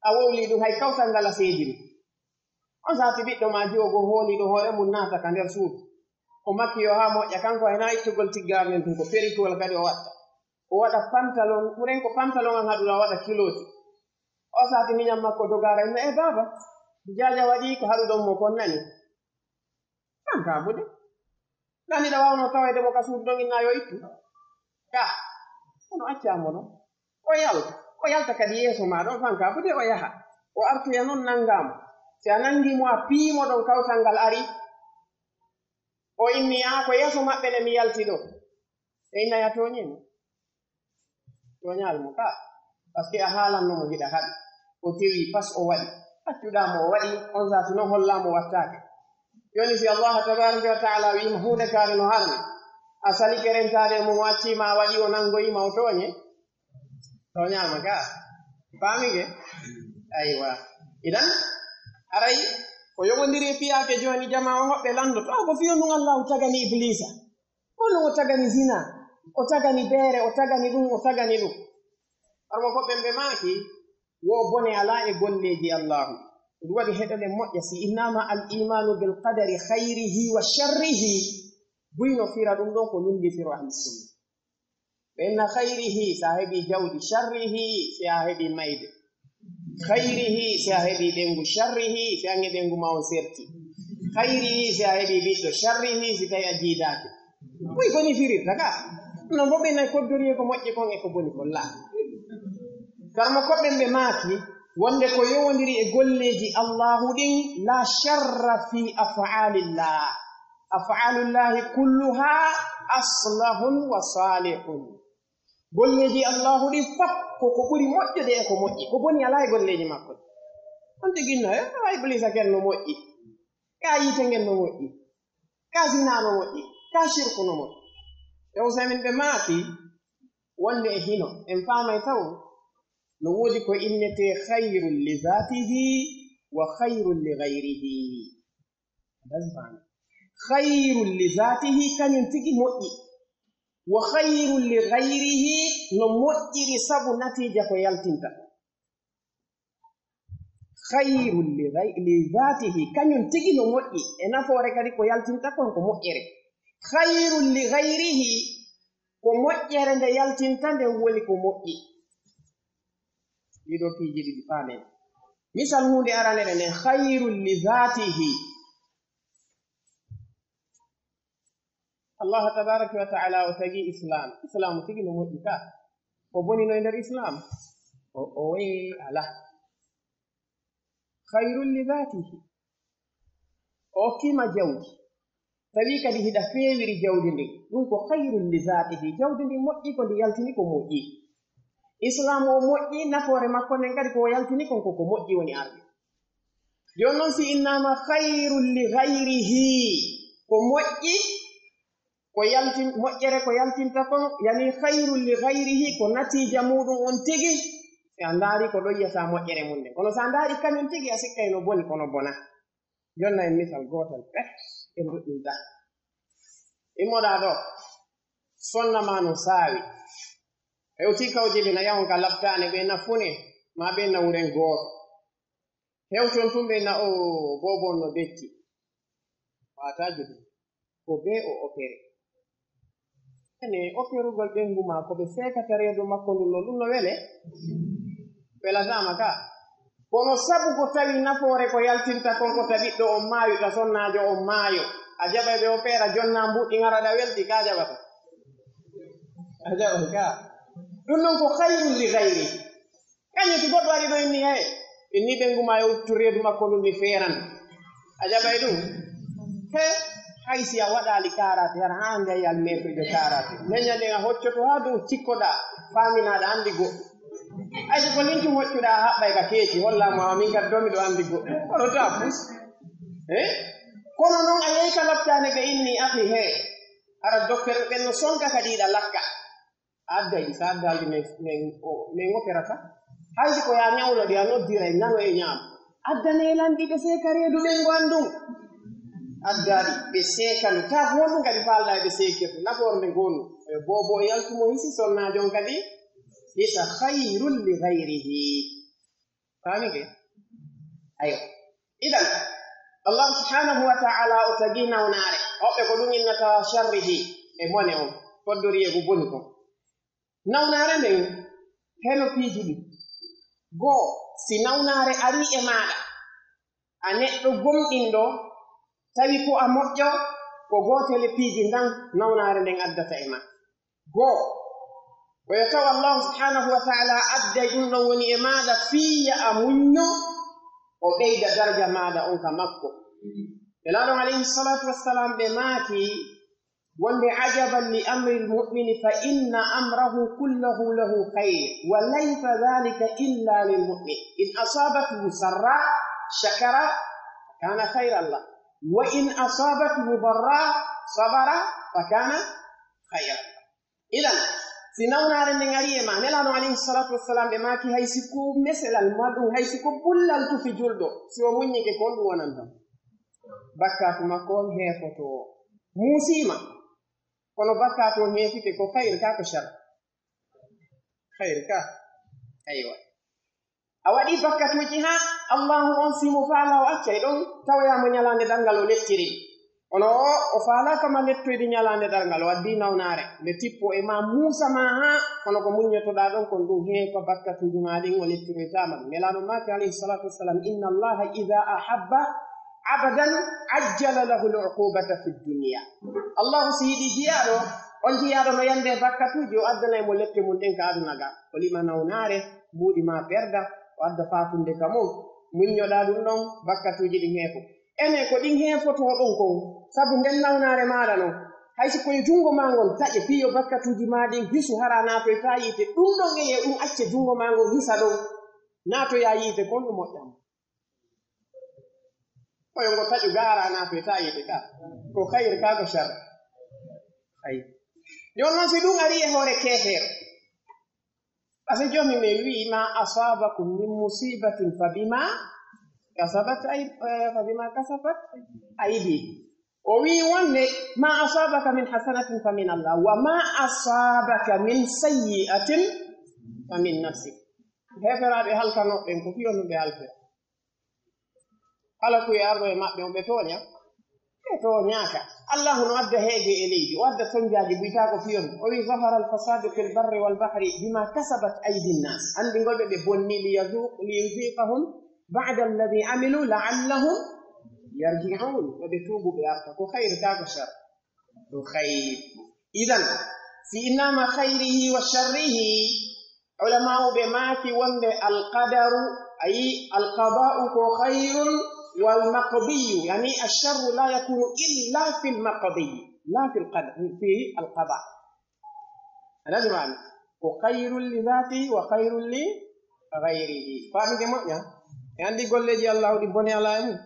A wowlii ɗum hay kawtal ngal a seediri. On sati ɓiɗɗo ma jiwo goo hooliiɗo hoore mun naata ka nder suudu. O makki yo haa moƴƴa, kanko hay na ittugol tiggaari nden tun, ko perikuwol kadi o watta. O waɗa pantalon, ɓuren ko pantalon an haɗuɗo a waɗa kilooti. O sati miñan makko dogaara inna, "E baaba, jaaja waɗi ko haɗuɗon mo kon nani." An ka bude. Nani ɗa wawno tawede mo ka suudu ɗon inna yo ittu. Ka, kono acca mo non. O yalta, o yalta kadi yeeso ma ɗon, fanka bude o yaha. O artoya non nanga mo. Si a nangi mo, a piyi mo ɗon, kawtal ngal ari. O inni, "Aa, ko yeeso maɓɓe le mi yalti ɗo." Ɓe inna, "Ya tooñi mo." Tooñaali mo ka. Parce que a haalanno mo hiɗa haɗi. O tewi pas o waɗi. Accuɗaa mo o waɗi, on sati non hollaa mo wattaake. Jooni si Allah tabaraka wa taala wiima huunde kaari no harmi, a salike rentaade mo, mo accii ma a waɗi, o nangoyi ma, o tooñe? Tooñaama ka. Faami ke? Aywa. Idan, aray, ko yowondiri e piyaake jooni, jamaa on hoɓɓe landoto, "Ah, ko fii honɗun Allahu tagani Ibliisa? Honɗun o tagani zina? O tagani beere, o tagani ɗun, o tagani ɗun." Armo ko ɓen ɓe maaki, wo bone alaa e golleeji Allahu. Ɗun waɗi heɗoɗen moƴƴa si innaama al imaanu bil qadari khayrihi wa sharrihi, buy no fira ɗun ɗon ko lundi firo ahli sunna. Ɓe inna khayrihi, si a heɓi jawdi, sharrihi, si a heɓi mayde. Khayrihi, si a heɓi ɓengu, sharrihi, si an e ɓengu ma on serti. Khayrihi, si a heɓi ɓiɗɗo, sharrihi, si tawi a jiidaaki. Buy ko ni firirta ka. No bo ɓe nay koddori e ko moƴƴi kon e ko boni kon la. Karmo ko ɓen ɓe maaki, wonde ko yowondiri e golleeji Allahu ɗin, la sharra fi af'alillah. Af'alullahi kulluha aslahun wa salihun. Golleeji Allahu ɗin fof ko ko ɓuri moƴƴude e ko moƴƴi. Ko boni alaa e golleeji makko ɗin. On tigi no, eh, awa Iblisa ken no moƴƴi. Ka yiite ngen no moƴƴi. Ka zina no moƴƴi. Ka shirku no moƴƴi. E Usaymin ɓe maaki wonde e hino. En faamay taw no woodi ko innetee khayrun li zatihi wa khayrun li ghayrihi. That's fine. Khayrun li zatihi, kañum tigi moƴƴi. Wa khayrun li ghayrihi, no moƴƴiri sabu natiija ko yaltinta. Khayrun li ghay-, li zatihi, kañum tigi no moƴƴi. E nafoore kadi ko yaltinta kon ko moƴƴere. Khayrun li ghayrihi, ko moƴƴere nde yaltinta nden woni ko moƴƴi. Ɗiɗo piiji ɗiɗi faamen. Misal huunde aranere nden, khayrun li zatihi. Allah tabaraka wa ta'ala o tagi Islam. Islam tigi no moƴƴi ka. Ko boni no e nder Islam? O, o wee ala. Khayrun li zatihi. O okkiima jawdi. Tawi kadi hiɗa feewiri jawdi ndin. Ɗum ko khayrun li zatihi. Jawdi ndin moƴƴi ko ndi yaltini ko moƴƴi. Islaamu o moƴƴi, nafoore makko nden kadi ko o yaltini kon ko ko moƴƴi woni arde. Jooni non si innaama khayrun li ghayrihi, ko moƴƴi, ko yaltin-, moƴƴere ko yaltinta kon, yani khayrun li ghayrihi, ko natiija muuɗum on tigi, si a ndaari ko ɗoyyataa moƴƴere mun nden. Kono si a ndaari kañum tigi, a sikkay no boni, kono bona. Jonna en misal gootal pet, en nduɗɗinta. Immoɗaa ɗoo, sonna maa no saawi. Hewtii kawjibina yahon ka laptaane ɓe na fune, maa ɓe na wuren gooto. Hewton tun ɓe na o boobo on no becci. Waataaji ɗum. Ko bee o opere. Ene operugol ɓengu maa ko ɓe seekata reedu makko ndun non, ɗum no wele? Welataama ka. Kono sabu ko tawi nafoore ko yaltinta kon ko ta ɓiɗɗo on maayu, ta sonnaajo on maayo. A jaɓay ɓe opera jonna mbuɗɗi ŋara ɗa welti, ka jaɓata? A jaɓay ka. Ɗum non ko khayrun li ghayri. Kañum si goɗɗo ari ɗo inni, hey, inni ɓengu maa yo ittu reedu makko ndun mi feeran. A jaɓay ɗum? He, hay si a waɗaali kaaraate, hara haa ngay al meetujo kaaraate. Leña nden a hoccoto haa dow cikkoɗaa, faaminaaɗa anndi goɗɗo. Hay si ko nin tun hoccuɗaa a haɓɓay ka keeci, hollaa mo a min kadi doo miɗo anndi goɗɗo. Kono taa fus. He? Kono non a yehi ka laptaane ɓe inni, ahi, he. Hara doktor ɓen no sonka kadi iɗa lakka. Adday, so addaali men, men, o, men operata. Hay si ko yaa ñawlo ɗi, a noddiray, nano e ñaamo. Addanee lan ɗi ɓe seeka reedu ɓen ngon ɗum. Addaali, ɓe seeka ndu. Taa ko honɗum kadi faalɗaa e ɓe seekirde? Nafoore nde ngon ɗum. E boobo o yaltu mo hisi, sonnaajo on kadi hisa, khayrun li ghayrihi. Faami ke? Ayo. Idan, Allah subhanahu wa ta'ala o tagi nawnaare. Hoɓɓe ko ɗum innata sharrihi e mone on. Foddori e ko boni kon. Nawnaare nden, heno piiji ɗi. Goo, si nawnaare arii e maaɗa, a neɗɗo gomɗinɗo, tawi ko a moƴƴo, ko gootel e piiji ndan nawnaare nden addata e maa. Goo, ko yo taw Allahu subhanahu wa ta'ala adday ɗum ɗon woni e maaɗa fii yo a muñño, o ɓeyda daraja maaɗa on ka makko. Nelaaɗo alayhi salatu wassalam ɓe maaki, wonde, ajaban li amril mu'mini fa inna amrahu kullahu lahu khayr, wa laysa dhalika illa lil mu'min. In asabathu sarra shakara fa kana khayran lah, wa in asabathu darra sabara fa kana khayran lah. Idan, si nawnaare nden ari e ma, Nelaaɗo alayhi salatu wassalam ɓe maaki, hay si ko meselal ma ɗum, hay si ko bullal tufi julɗo, si o muññike, ko honɗum wonanta mo? Bakkaatu makko on heefoto. Muusiima. Kono bakkaatu on heefike ko khayr ka ko shar? Khayr ka. Aywa. A waɗi bakkatuuji haa Allahu on, si mo faalaa o accay ɗon, tawoyaa mo ñalaande darngal o lettiri. Kono o, o faalaaka ma lettoyde ñalaande darngal, o addii nawnaare. Nde tippo e ma muusa ma haa, kono ko muññotoɗaa ɗon kon ɗum heefa bakkatuuji ma ɗin, o lettiroytaa ma ɗum. Nelaaɗo maaki alayhi salatu wassalam, inna Allaha idha ahabba abdan ajjala lahu al-uqubata fi dunya. Allahu si yiɗi jiyaaɗo, on jiyaaɗo no yande bakkatuuji, o addanay mo lepte mun ɗen ka aduna ga. O lima nawnaare, mbuuɗi ma perda, o adda faatunde ka mun. Muññoɗaa ɗum ɗon, bakkatuuji ɗin heefo. Ene ko ɗin heefotoo ɗon kon, sabu nden nawnaare maaɗa non. Hay si ko yo junngo maa ngon taƴe, fii yo bakkatuuji maa ɗin hisu, hara naatoytaa yiite. Ɗum ɗon e ɗum acce junngo maa ngon hisa ɗon, naatoyaa yiite, kon ɗum moƴƴan. Koyo ngo taƴu gaara na fe taƴi ɓe ka. Ko khayr ka ko shar. Ay. Yon non si ɗum ari e hoore keefeero. Parce que jomi men wi'i ma asabakum min musibatin fa bima kasabat ay, eh, fa bima kasabat aydi. O wi'i wonde ma asabaka min hasanatin fa min Allah wa ma asabaka min sayyi'atin fa min nafsik. Heferaaɓe halkanooɓe ɓen ko fiyo no ɓe halkira. Kala ko e arɗo e maɓɓe, on ɓe tooña? Ɓe tooñaaka. Allahu no adda heege e leydi, o adda sonjaaji buy taa ko fiyon. O wi'i, "Zahara al-fasadu fil barri wal bahri bima kasabat aydin nas." Anndi ngol ɓe ɓe bonni, li yazuq-, li yuziqahum ba'da alladhi amilu la'allahum yarji'un. Yo ɓe tuubu, ɓe arta. Ko khayr kaa ko shar? Ko khayr. Idan, si innama khayrihi wa sharrihi, Ulama'u ɓe maaki wonde alqadaru, ayi, alqada'u ko khayrun wal maqdiyu, yani asharru la yakunu illa fil maqdiyi, la fil qad-, fi alqada. A nani maana? Ko khayrun li dhatihi wa khayrun li ghayrihi. Faami ke moƴƴa? E anndi golleeji Allaahu ɗi bone alaa e mum.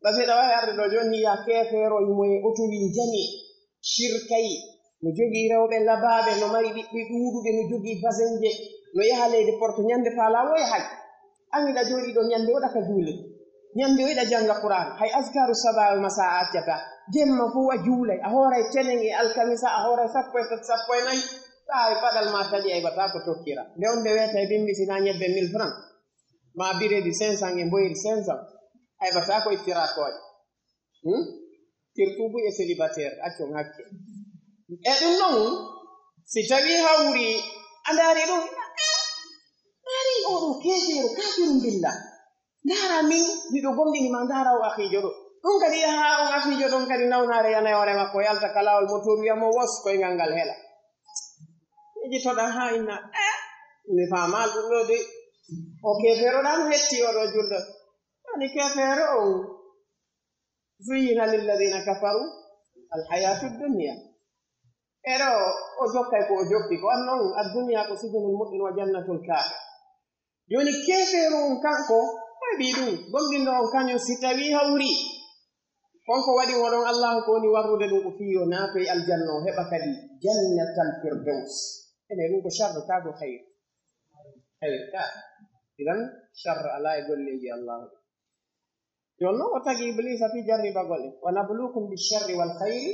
Basi ɗa waawi arde ɗo jooni, yaa keefeero, himo e oto wi jani, shirkay, no jogii rewɓe labaaɓe, no mari ɓiɓɓe ɗuuɗuɓe, no jogii basenje, no yaha leydi Porto, ñande faalaa wo yahay. An hiɗa jooɗii ɗo ñande wo ɗa ka juule. Ñande wo hiɗa jannga Qur'aan. Hay askaaru sabaa e masaa a accataa. Jemma fow a juulay. A hooray tenen e alkamisa, a hooray sappo e tati, sappo e nayi. Taa e paɗal maa taƴi a heɓataa ko tokkira. Nde on nde weeta e bimbi sinaa ñebbe mille francs. Maa biredi cinq cents e mboyri cinq cents. A heɓataa ko ittiraa kooƴe. Hmm? Surtout bu e célibataire, accon hakke. E ɗum non, si tawii hawri, a ndaari ɗum, ndaari oo ɗoo keefeero, kaafiru billah. Ndaara min, miɗo gomɗini ma, ndaara o akhiijo ɗoo. Ɗum kadi yaha on akhiijo ɗon kadi nawnaare yana e hoore makko, yalta ka laawol motor wi'a mo wos, koyngal ngal hela. Miijitoɗaa haa inna, eh, mi faamaa ɗum ɗoo de. O keefeero ɗan hetti oo ɗoo julɗo. Ani keefeero on. زين للذين كفروا الحياة الدنيا. Ero o jokkay ko o jokki ko, on non, الدنيا ko سجن المؤمن وجنة الكافر. Jooni keefeero on kanko, o heɓii ɗum, gomɗinɗo on kañum si tawii hawri. Kon ko waɗi mo ɗon Allaahu ko woni warrude ɗum ko fii yo naatoy aljanna o heɓa kadi jannatal firdaws. Ene ɗum ko sharru ka ko khayr? Khayr ka. Idan sharru alaa e golleeji Allaahu ɗin. Jooni non o tagi Ibliisa fii jarribagol en. ونبلوكم بالشر والخير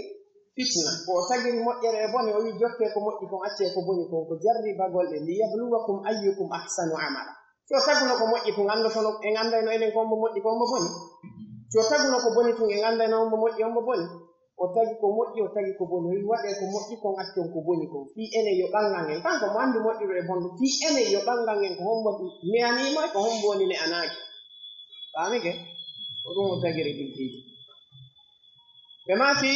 فتنة. Ko o tagiri moƴƴere e bone, o wi'i jokkee ko moƴƴi kon, accee ko boni kon, ko jarribagol en. ليبلوكم أيكم أحسن عملا. Si o taguno ko moƴƴi kon, anndotono, en anndayno enen ko hombo moƴƴi, ko hombo boni. Si o taguno ko boni tun, en anndayno hombo moƴƴi, hombo boni. O tagi ko moƴƴi, o tagi ko boni. O wi'i waɗee ko moƴƴi kon, accon ko boni kon. Fii enen yo ɓangan en. Kanko mo anndi moƴƴuɗo e bonɗo. Fii enen yo ɓangan en ko hombo ne'anii mo e ko hombo woni ne'anaaki. Faamike? Ko ɗum o tagiri ɗin piiji. Ɓe maaki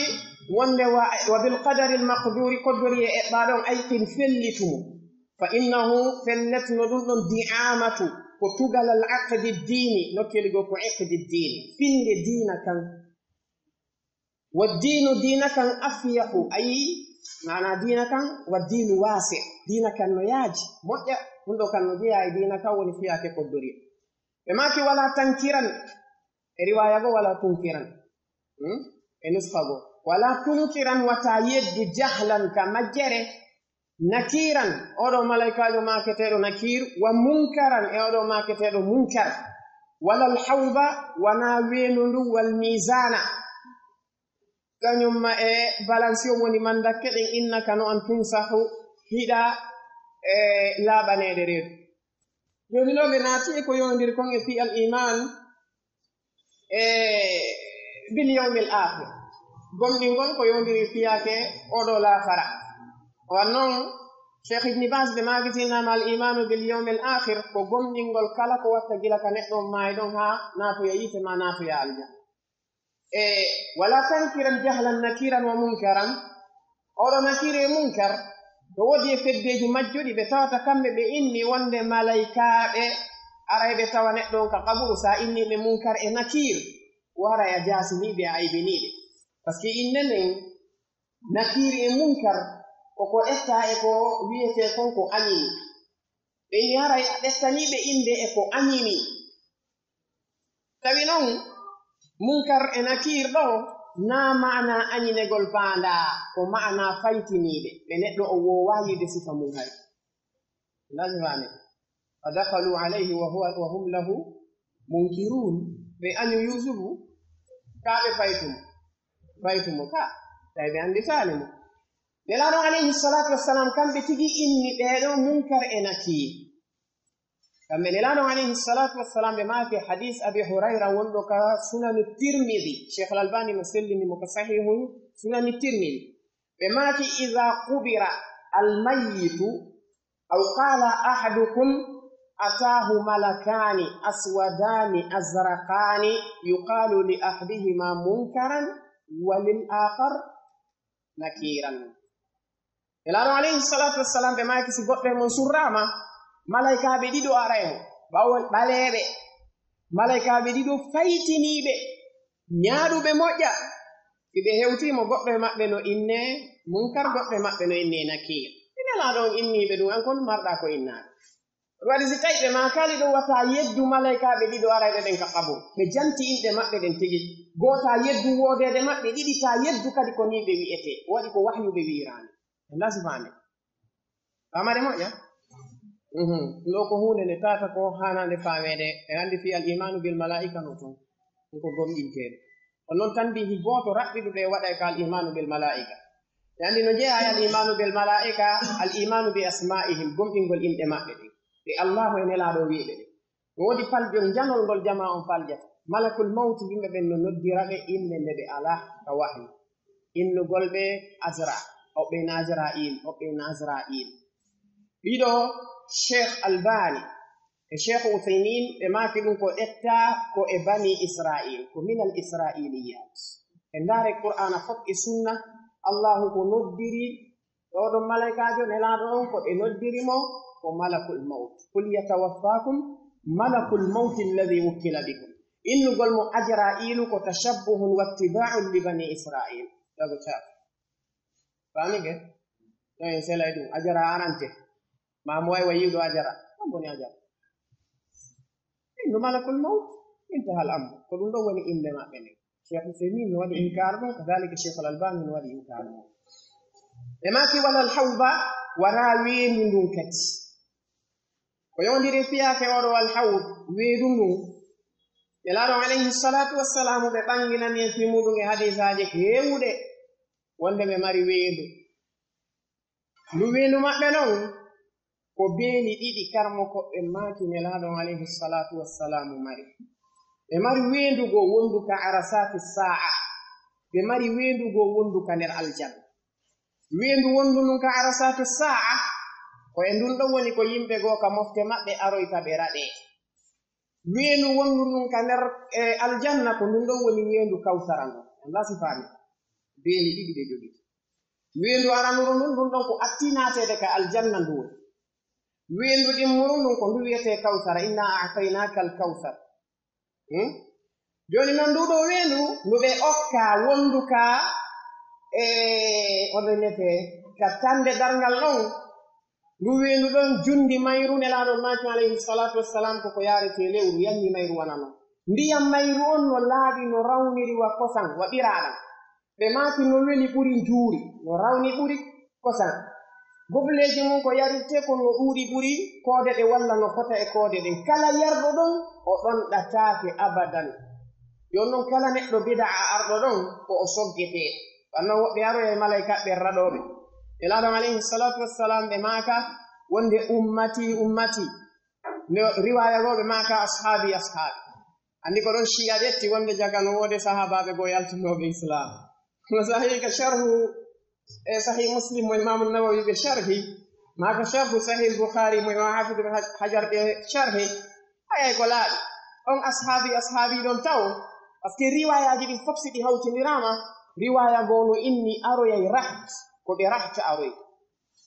wonde wa, وبالقدر المقدور, koddori e eɓɓaaɗo on, أيقن, fellitu mo. فإنه, fellet no ɗum ɗon, دعامة, ko tugalal عقد الدين, nokkeeli goo ko عقد الدين, finnde diina kan. والدين, diina kan, أفيح, ayi, maanaa diina kan, والدين واسع, diina kan no yaaji, moƴƴa, ɗum ɗoo kan no jeyaa e diina kan woni fiyaake koddori. Ɓe maaki, ولا تنكرن, e riwaaya goo, ولا تنكرن. Hmm? E nuska goo. ولا تنكرن, wata yeddu, جهلا, ka majjere, نكيرا, oo ɗoo malaykaajo maaketeeɗo Nakiir, ومنكرا, e oo ɗoo maaketeeɗo Munkar, ولا الحوض, wanaa weendu ndun, والميزان, kañum ma e balance on woni mandakke ɗen, إنك, no an, تنصح, hiɗa, e, laaɓaneede reedu. Jooni ɗoo ɓe naati e ko yowondiri kon e fii al iman e bil yawmil akhir. Gomɗingol ko yowondiri fiyaake oo ɗoo laakara. Wan non, Cheikh Ibn Baz ɓe maaki tinama al imanu bil yawmil akhir ko gomɗingol kala ko watta gila ka neɗɗo on maayi ɗon haa naatoya yiite maa naatoya aljanna. E, ولا تنكرن جهلا نكيرا ومنكرا. Oo ɗoo Nakiir e Munkar, no woodi e feddeeji majjuɗi ɓe tawata kamɓe ɓe inni wonde malaykaaɓe aray ɓe tawa neɗɗo on ka qaburu, sa inni ɓe Munkar e Nakiir, waray a jaasinii ɓe, a aybinii ɓe. Parce que innde nden, Nakiir e Munkar, ko ko ƴettaa e ko wi'etee kon ko añini. Ɓe inni haray a ƴettanii ɓe innde e ko añini. Tawi non, Munkar e Nakiir ɗoo, naa maanaa añinegol faandaa, ko maanaa faytiniiɓe. Ɓe neɗɗo o woowaa yiide sifa mun hari. Nani faami? فدخلوا عليه وهو، وهم له منكرون. Ɓe añu Yuusufu, kaa ɓe faytu mo. Faytu mo ka, tawi ɓe annditaali mo. Nelaaɗo alayhi salatu wassalam, kamɓe tigi inni ɓee ɗoo Munkar e Nakiir. Kamɓe Nelaaɗo alayhi salatu wassalam, ɓe maaki hadis Abi Hurayra wonɗo ka Sunanu Tirmidi. Cheikh Al Albani no sellini mo ka Sahihu Sunani Tirmidi. Ɓe maaki, إذا قبر الميت أو قال أحدكم أتاه ملكان أسودان أزرقان يقال لأحدهما منكرا وللآخر نكيرا. Nelaaɗo alayhi salatu wassalam, ɓe maaki si goɗɗo e mon surraama, malaykaaɓe ɗiɗo aray mo, ɓawo-, ɓaleeɓe. Malaykaaɓe ɗiɗo faytiniiɓe, ñaaɗuɓe moƴƴa. Si ɓe hewtii mo, goɗɗo e maɓɓe no innee Munkar, goɗɗo e maɓɓe no innee Nakiir. Maa ɗon inniiɓe ɗum, an kon marɗaa ko innaaɓe. Waɗi si tawi ɓe maakaali ɗum, wata yeddu malaykaaɓe ɗiɗo arayɓe ɓen ka qabur. Ɓe janti inɗe maɓɓe ɗen tigi. Gooto yeddu woodeede maɓɓe, ɗiɗi ta yeddu kadi ko nii ɓe wi'etee. Waɗi ko wahyu ɓe wi'iraani. Ndaa si faami. Faamade moƴƴa? Mhm. Ɗoo ko huunde nde tata ko haanaande faameede. En anndi fii al imaanu bil malaa'ika no tun. Ɗum ko gomɗinteeɗo. Ko non tanbiihi gooto raɓɓiɗuɗo e waɗa e ka al imaanu bil malaa'ika. En anndi no jeyaa e al imaanu bil malaa'ika, al imaanu bi asmaa'ihim, gomɗingol inɗe maɓɓe ɗen. Ɗe Allaahu e Nelaaɗo wi'i ɓe ɗen. No woodi palƴol njanol ngol jamaa on faljata. Malakul mawti, yimɓe ɓen no noddira ɓe innde nde ɓe alaa ka wahyu. Innugol ɓe Azra, oɓɓe Nazra'iil, oɓɓe Nazra'iil. Ɗiɗo, Sheikh Albani e Sheikh Uthaymin, ɓe maaki ɗum ko ƴetta ko e Bani Isra'iil, ko minal Isra'iiliyaat. E ndaare Qur'aana fof e Sunna, Allaahu ko noddiri Ɗoo ɗon malaykaajo nelaaɗo on, ko ɓe noddiri mo ko malakul mawt. "Qul yatawaffaakum malakul mawti alladhi wukkila bikum." Innugol mo Ajra'iilu ko tashabbuhun wattibaa'un li bani Isra'iil. Ɗago caat. Faami ke? No en selay ɗum. Ajara arante. Ma mo way wa yi'uɗo Ajara. Ɗum woni Ajara. Innu malakul mawt. Intahal amr. Ko ɗum ɗon woni innde maɓɓe nden. Sheikh Uthaymin no waɗi inkaar ɗum, kadhalika Sheikh Al-Albani no waɗi inkaar ɗum. Ɓe maaki walal hawba, waraa weendu ndun kadi. Ko yowndiri fiyaake oo ɗoo al hawb, weendu ndun. Nelaaɗo alayhi salaatu wassalaamu ɓe ɓanginani en fii muɗum e hadiisaaji heewuɗe wonde ɓe mari weendu. Ndu weendu maɓɓe non, ko beeli ɗiɗi karmo ko ɓe maaki Nelaaɗo on alayhi salaatu wassalaamu mari. Ɓe mari weendu goo wondu ka arasaati saa'a. Ɓe mari weendu goo wondu ka nder aljanna. Weendu wondu ndun ka arasaati saa'a, ko e ndun ɗon woni ko yimɓe goo ka mofte maɓɓe aroyta ɓe raɗee. Weendu wondu ndun ka nder, e, aljanna, ko ndun ɗon woni weendu Kawsara ngun. Alla sifaani. Beeli ɗiɗi ɓe jogiti. Weendu aranuru ndun, ndun ɗon ko atti naateede ka aljanna ndu woni. Weendu ɗimmuru ndun ko ndu wi'etee Kawsara, "Inna a'taynaaka al-kawsar." Hmm? Jooni non ndu ɗoo weendu, ndu ɓe okka wondu ka, e, on innete, ka tande darngal ɗon, ndu weendu ɗon jundi mayru, Nelaaɗo maaki alayhi salaatu wassalam ko ko yaaretee lewru, yanni mayru wona non. Ndiyam mayru on no laaɓi, no rawniri wa kosan, wa ɓiraaɗam. Ɓe maaki no weli ɓuri njuuri, no rawni ɓuri kosan. Gobuleeji mun ko yarirtee kon no ɗuuɗi ɓuri koode ɗe walla no fota e koode ɗen. Kala yarɗo ɗon, o ɗonɗataake abadan. Jooni non kala neɗɗo bida'a arɗo ɗon, ko o soggetee. Wanno woɓɓe aroyay malaykaaɓe raɗooɓe. Nelaaɗo alayhi salaatu wassalam ɓe maaka wonde ummati, ummati. No riwaaya goo ɓe maaka ashaabi, ashaabi. Anndi ko ɗon Shi'a ƴetti wonde jaga no woodi sahaabaaɓe goo yaltinooɓe Islaam. No sahii ka sharhu, e Sahih Muslim mo Imaamu Nawawi ɓe sharhi, maa ka sharhu Sahih Bukhari mo Imaamu Hafiz ibn Haj-, Hajar ɓe sharhi, ayay ko laaɓi. On ashaabi, ashaabi ɗon taw, parce que riwaayaaji ɗin fof si ɗi hawtindiraama, riwaaya goo no inni aroyay raht, ko ɓe raht aroy.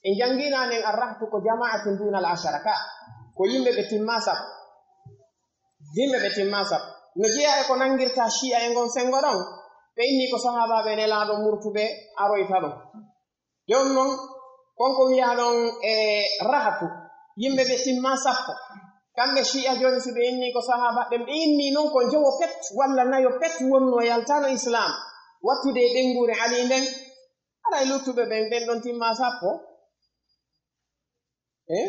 En jannginaa nen arrahtu ko jama'atun dunal ashara ka, ko yimɓe ɓe timmaa sappo. Yimɓe ɓe timmaa sappo. No jeyaa e ko nanngirta Shi'a e ngon senngo ɗon, ɓe inni ko sahaabaaɓe Nelaaɗo murtuɓe aroyta ɗon. Jooni non, kon ko wiyaa ɗon e rahatu, yimɓe ɓe timmaa sappo. Kamɓe Shi'a jooni si ɓe inni ko sahaabaaɓe, ɓe inni non ko jowo pet walla nayo pet wonnoo yaltaano Islaam, wattude e ɓeynguure Ali nden, Haray luttuɓe ɓen, ɓen ɗon timmaa sappo. Eh?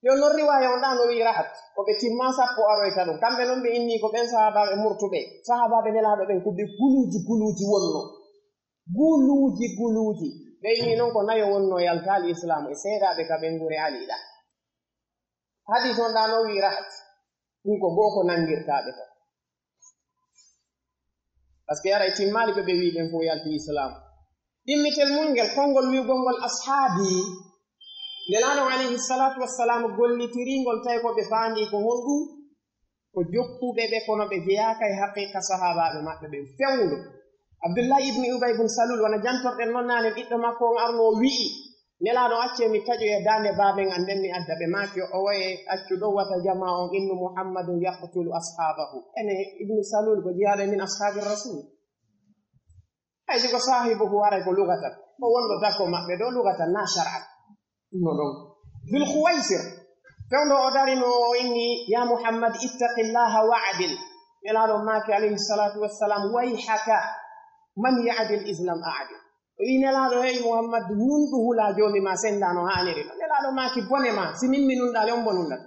Yo non riwaaya on ɗaa no wi'i rahat. Ko ɓe timmaa sappo aroyta ɗum. Kamɓe non ɓe inni ko ɓen sahaabaaɓe murtuɓe. Sahaabaaɓe Nelaaɗo ɓen ko ɓe guluuji guluuji wonno. Guluuji guluuji. Ɓe inni non ko nayo wonno yaltaali Islaam e seedaaɓe ka ɓeynguure Ali ɗaa. Hadiis on ɗaa no wi'i rahat. Ɗum ko goo ko nanngirtaaɓe tan. Parce que aray timmaali ɓe, ɓe wi'i ɓen fof yalti Islaam. Ɗimmitel mun ngel, konngol wi'ugol ngol ashaabi, Nelaaɗo alayhi salaatu wassalaam gollitirii ngol, tawi ko ɓe faandii ko honɗum? Ko jokkuɓe ɓe, kono ɓe jeyaaka e haqiiqa sahaabaaɓe maɓɓe ɓen fewndo. Abdullahi ibn Ubay ibn Salul, wona jantorɗen non naane, ɓiɗɗo makko on arno o wi'i, Nelaaɗo, accee mi taƴoya daande baaben an, nden mi adda. Ɓe maaki, o waye, accu ɗon, wata jamaa on innu Muhammadun yaqtulu ashaabahu. Ene Ibnu Salul ko jiyaaɗo e min ashaabi Rasul. Hay si ko saahibuhu, haray ko lugatan. Ko wonɗo dako maɓɓe ɗo lugatan, na shar'an. No ɗon. Dhul Khuwaisir, fewndo o darino o inni, "Ya Muhammad, ittaqillaha wa'dil." Nelaaɗo maaki, alayhi salatu wassalam, "Wayhaka, man ya'dil islam a'dil." O wi'i, "Nelaaɗo, hey Muhammad, nunɗu hula joomi ma senda no haaniri no." Nelaaɗo maaki, "Bone ma, si min mi nunɗaali, on bo nunɗata."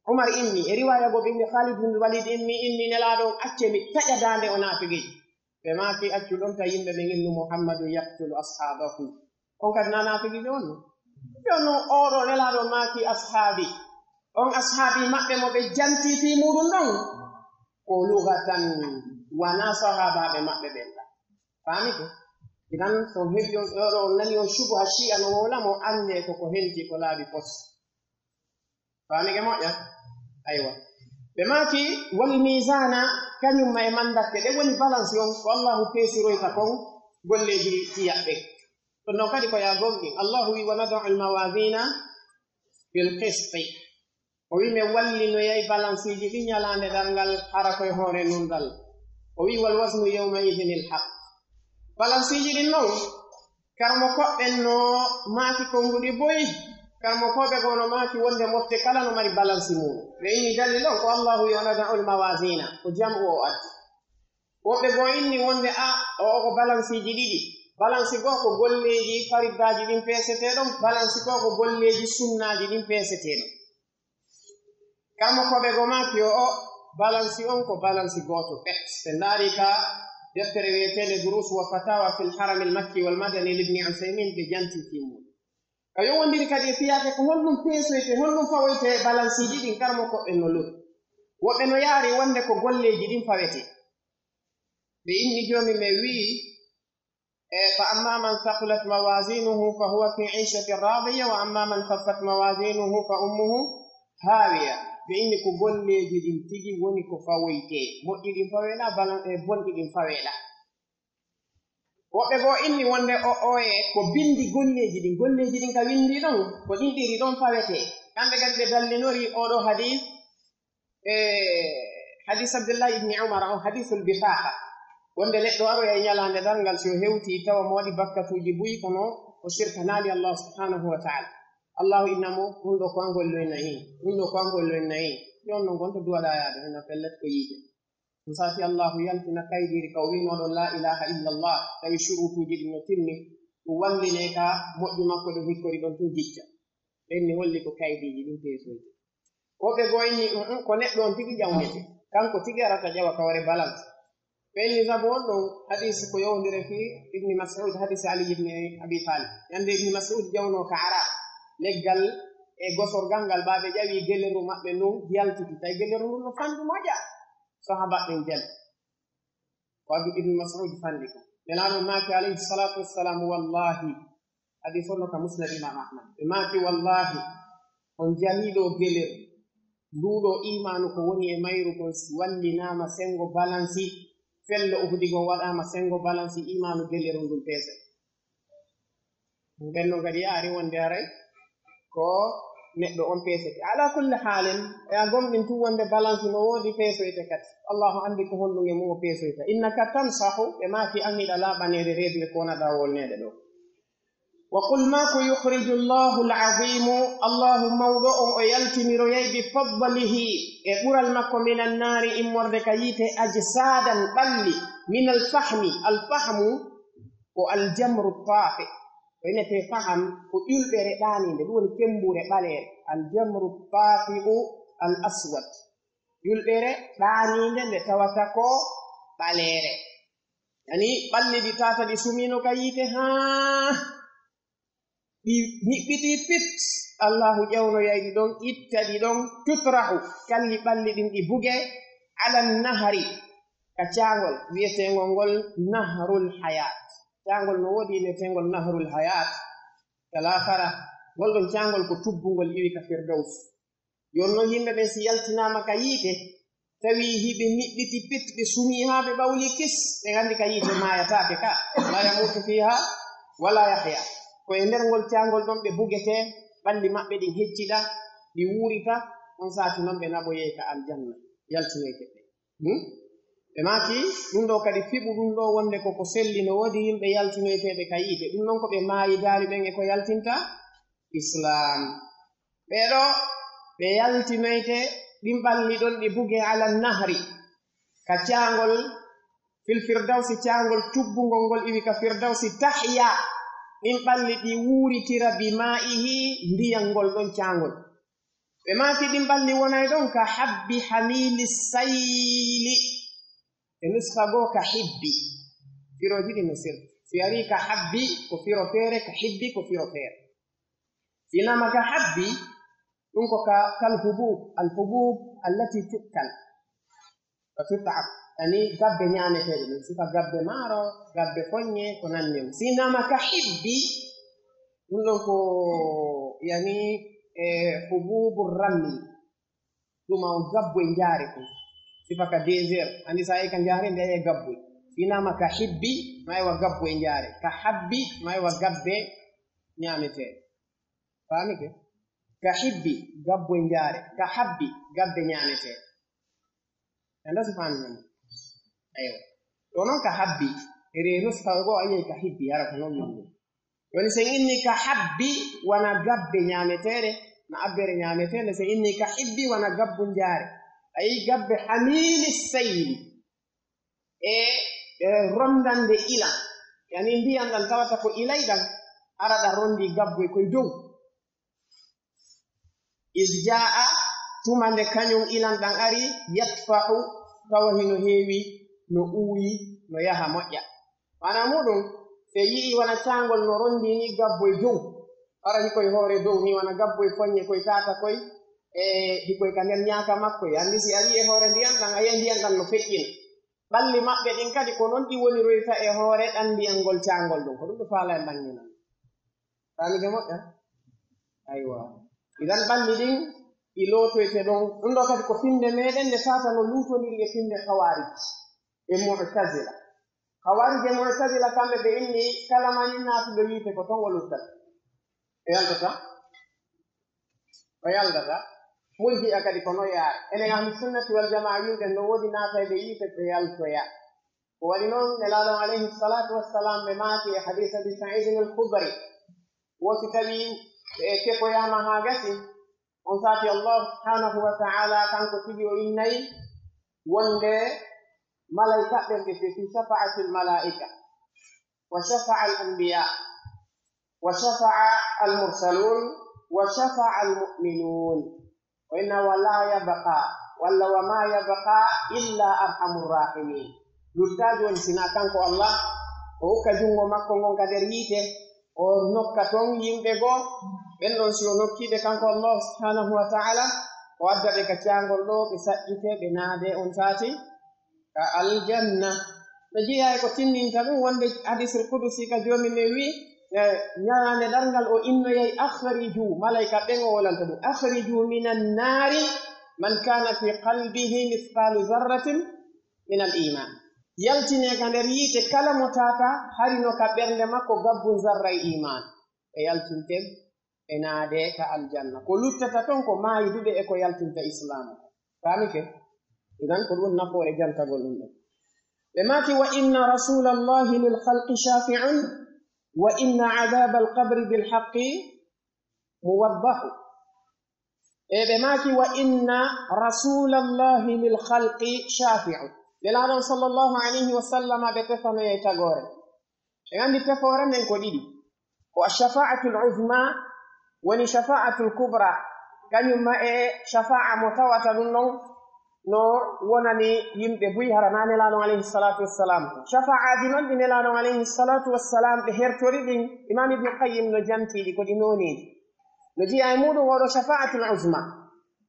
Umar inni, e riwaya goo ɓe inni Khalid bin Walid inni, inni Nelaaɗo on, "Acce mi taƴa daande o naafiqiijo." Ɓe maaki, "Accu ɗon ta yimɓe ɓen innu Muhammadu yaqtulu ashaabahu." On kadi na naafiqiijo on no? Yo no oo ɗoo Nelaaɗo maaki ashaabi. On ashaabi maɓɓe mo ɓe janti fii muuɗum ɗon, ko lugatan, wanaa sahaabaaɓe maɓɓe ɓen ɗan. Faami ko? Idan, so on heɓi on, ɗoo ɗoo on nani on shubuha Shi'a no wowla mo, anndee ko ko henti ko laabi pos. Faami ke moƴƴa? Aywa. Ɓe maaki, "Wal miizaana, kañum ma e mandakke, ɗe woni balance on, ko Allahu peesiroyta kon golleeji tiyaɓɓe." Ɗum ɗon kadi ko yaa gomɗin. Allahu wi, "Wa nada'u al mawaazina bil qisti." O wi, "Mi wallinoyay balansiiji ɗin ñalaande darngal, hara koye hoore nunɗal." O wi, "Wal waznu yawma idhinil haq." Balansiiji ɗin non, karamokooɓe ɓen no maaki konnguɗi buy. Karamokooɓe goo no maaki wonde mofte kala no mari balansi muuɗum. Ɓe inni dalil on ko Allahu wi, "Wa nada'u al mawaazina." Ko jam'u o addi. Woɓɓe goo inni wonde a, o, o ko balansiiji ɗiɗi. Balansi goo ko golleeji fariddaaji ɗin peesetee ɗon, balansi goo ko golleeji sunnaaji ɗin peesetee ɗon. Karamokooɓe goo maaki yo o, balansi on ko balansi gooto pet. Ɓe ndaari ka deftere wi'eteende Durus wa Fatawa fil Haramil Makki wal Madani Libni Usaymin, ɓe janti fii mun. Ka yowondiri kadi e fiyaake ko honɗum peesoyte, honɗum fawoyte balansiiji ɗin, karamokooɓe no lori. Woɓɓe no yaari wonde ko golleeji ɗin fawetee. Ɓe inni joomi men wi'i, E, "Fa amma man thaqulat mawazinuhu fa huwa fi ishatin radiya, wa amma man khaffat mawazinuhu fa ummuhu hawiya." Ɓe inni ko golleeji ɗin tigi woni ko fawoytee. Moƴƴi ɗin faweeɗa, balan-, e, bonɗi ɗin faweeɗa. Woɓɓe goo inni wonde o, oye ko bindi golleeji ɗin. Golleeji ɗin ka windi ɗon, ko ɗin ɗiɗi ɗon fawetee. Kamɓe kadi ɓe dallinori oo ɗoo hadis e hadis Abdullahi ibni Umar on, hadisul bifaqa, wonde neɗɗo aroya e ñalaande darngal, si o hewtii tawa mo waɗi bakkatuuji buy, kono o shirkanaali Allah subhanahu wa ta'ala. Allahu inna mo, "Ɗun ɗoo ko an golloyna hen, ɗun ɗoo ko an golloyna hen." Yo on non gonto duwaɗaa yaade, ina pellet ko yiite. Ɗun saati Allahu yaltina kaydiiri ka o wi'noo ɗon, "La ilaha illallah," tawi shuruutuuji ɗin no timmi, ɗun wallinee ka moƴƴi makko ɗin hikkori ɗon tun jicca. Ɓen ni holli ko kaydiiji ɗin peesoyte. Woɓɓe goo inni, "Mm, mm, ko neɗɗo on tigi ƴawnete. Kanko tigi arata ƴawa ka hoore balance." Ɓe inni sabu on ɗon hadisi ko yowondire fii Ibni Mas'ud, hadisi Ali ibni Abi Talib. Ñande Ibni Mas'ud jawnoo ka Arab, leggal e gosorgal ngal, ɓaaɓe ƴawi geleru maɓɓe ndun yaltiti. Tawi geleru ndun no fanɗi moƴƴa. Sahaaba ɓen jali. Ko Abu Ibn Mas'ud fanɗi ko. Nelaaɗo maaki, alayhi salatu wassalam, "Wallahi," hadis on no ka Musnad Imam Ahmad. Ɓe maaki, "Wallahi, on jaliiɗo geler, nduuɗo iimaanu ko woni e mayru kon wallinaama sengo balansi, fello Uhudi gon waɗaama sengo balansi iimaanu geler on ɗum peese." Ɓen non kadi yaari wonde haray ko neɗɗo on peesete. Ala kulli haalin, e a gomɗin tun wonde balance no woodi peesoyte kadi. Allahu anndi ko honɗum e mun o peesoyta. "Innaka tansahu," ɓe maaki an hiɗa laaɓaneede reedu e ko wonata wolneede ɗo. "Wa qul," maa ko, "yukhriju Allahu al-azimu," Allahu mawɗo on o yaltiniroyay, "bi fadlihi," e ɓural makko, "min annaari," immorde ka yiite, "ajsadan," ɓalli, "min al-fahmi," al-fahmu ko aljamru taafi. Ko innetee faham, ko ƴulɓere ɗaaniinde, ɗum woni kemmbure ɓaleere. Aljamru taafi'u al aswad. Ƴulɓere ɗaaniinde nde tawata ko ɓaleere. Yani, ɓalli ɗi tata ɗi sumiino ka yiite, haa ɗi niɓɓitii pit. Allahu ƴawnoyay ɗi ɗon, itta ɗi ɗon, tutrahu. Kalli ɓalli ɗin ɗi buge, ala nahari. Ka caangol wi'eteengol ngol Nahrul Hayaat. Caangol no woodi wi'eteengol Nahrul Hayaat ka laakara. Ngol ɗon caangol ko tubbungol iwi ka Firdaws. Yon non yimɓe ɓen si yaltinaama ka yiite, tawi hiɓe niɓɓiti pit, ɓe sumii haa ɓe ɓawli kis, ɓe anndi ka yiite maayataake ka. La yamuutu fiiha wala yahya. Ko e nder ngol caangol ɗon ɓe bugetee, ɓalli maɓɓe ɗin heccida, ɗi wuurita, on saati non ɓe naɓoyee ka aljanna, yaltinoyte ɓe. Hmm? Ɓe maaki, ɗum ɗoo kadi fiɓu ɗum ɗoo wonde ko ko selli, no woodi yimɓe yaltinoyteeɓe ka yiite. Ɗum non ko ɓe maayidaali ɓen e ko yaltinta Islaam. Ɓee ɗoo, ɓe yaltinoyte, ɗin ɓalli ɗon ɗi buge ala nahri, ka caangol, fil firdawsi, caangol cubbungol ngol iwi ka firdawsi, tahya, ɗin ɓalli ɗi wuuritira bi maa'ihi, ndiyan ngol ɗon caangol. Ɓe maaki ɗin ɓalli wonay ɗon ka habbi hamiili sayli. E nuska goo ka hibbi. Firooji ɗin no sirri. Si arii ka habbi ko firo feere, ka hibbi ko firo feere. Si naama ka habbi, ɗun ko ka, kal hubub, al hubub allati tukkal. Ka tutta, yani gabbe ñaameteeɗe, ɗun sifa gabbe maaro, gabbe foññe, ko nanndi non. Si naama ka hibbi, ɗun ɗon ko, yani, e hububu ramli. Ɗuma on gabbo e njaare ɗun. Sifa ka désert. Anndi sa yehi ka njaare, nde yehi gabbo. Si naama ka hibbi, no aywa gabbo e njaare. Ka habbi, no aywa gabbe ñaameteeɗe. Faamike? Ka hibbi, gabbo e njaare. Ka habbi, gabbe ñaameteeɗe. Anda si faami non. Aywa. Ɗoo non ka habbi. E reenus ka goo a yi'ay ka hibbi, hara ko non non. Woni sen inni ka habbi wana gabbe ñaameteeɗe, na abbere ñaameteeɗe, sen inni ka hibbi wana gabbu njaare. A yi'i gabbe hamiili sayli. E, e rondande ilan. Yani ndiyan ɗan tawata ko ilay ɗan, ara ɗan rondi gabbu e koy dow. Is jaa'a, tuma nde kañun ilan ɗan ari, yatfahu, tawa hino heewi, no uuyi, no yaha moƴƴa. Maanaa muuɗun, si yi'ii wano caangol no rondii nii gabboy dow, hara hikoy hoore dow nii, wano gabboy foññe koy taata koy, e hikoy ka nder ñaaka makko. Anndi si arii e hoore ndiyan ɗan, a yi'ay ndiyan ɗan no feƴƴina. Ɓalli maɓɓe ɗin kadi ko non ɗi woniroyta e hoore ɗan ndiyan ngol caangol ɗun. Ko ɗun ɓe faalaa e ɓanginal. Faamike moƴƴa? Aywa. Idan ɓalli ɗin ɗi lootoyte ɗon. Ɗun ɗoo kadi ko finnde meɗen nde tata no luutondiri e finnde Khawarij e Mu'tazila. Khawarij e Mu'tazila kamɓe ɓe inni kala mani naatuɗo yiite ko ton o luttata. O yaltata? O yaltata? Murji'a kadi ko no yaari. Enen ahlu sunnati wal jamaa yimɓe no woodi naatayɓe yiite ɓe yaltoya. Ko waɗi non, Nelaaɗo on alayhi salaatu wassalaam ɓe maaki e hadiis Abi Sa'iidin al-Khudri, wo si tawii ɓe tefoyaama haa gasi, on saa'i Allaahu subhaanahu wa ta'aala kanko tigi o innay wonde malayka ɓen ɓe fii shafa'atil malaa'ika, wa shafa'al anbiyaa, wa shafa'al mursaluun, wa shafa'al mu'minuun. O inna, "Wa laa yabqaa," walla, "Wa maa yabqaa illaa arhamur raahimiin." Luttaaju woni sinaa kanko Allah, o hokka junngo makko ngon ka nder yiite, o nokka ton yimɓe goo, ɓen ɗon si o nokkii ɓe kanko Allah subhaanahu wa ta'aala, o adda ɓe ka caangol ɗoo, ɓe saɗɗitee, ɓe naadee on saa'i ka aljanna. Ɓe jeyaa e ko tinndinta ɗun wonde hadiisul qudusi ka Joomi men wi'i, e, ñalaande darngal o innoyay, "Akhriju," malayka ɓen o wolanta ɗun, "Akhriju minan naari man kaana fi qalbihi mithqaalu zarratin minal iimaan." Yaltinee ka nder yiite kala mo tata hari no ka ɓernde makko gabbun zarra e iimaan. Ɓe yaltinte ɓe naadee ka aljanna. Ko luttata ton ko maayiduɓe e ko yaltinta Islaamu. Faamike? Idan ko ɗun nafoore jantagol ɗun ɗon. Ɓe maaki, "Wa inna rasuulallahi lil khalqi shaafi'un, wa inna adaabal qabri bil haqqi muwaddahu." E ɓe maaki, "Wa inna rasuulallahi lil khalqi shaafi'un." Nelaaɗo on sallallahu alayhi wa sallama ɓe tefanoyay tagoore. En anndi tefoore nden ko ɗiɗi. Ko ash-shafa'atul uzma, woni shafa'atul kubra. Kañum ma e shafa'a mo tawata ɗun ɗon no wonani yimɓe buy hara naa Nelaaɗo on alayhi salatu wassalam. Shafa'aaji non ɗi Nelaaɗo on alayhi salatu wassalam ɓe hertori ɗin, Imam Ibn Qayyim no jantii ɗi ko ɗi nooneeji. No jeyaa e muuɗun oo ɗoo shafa'atul uzma.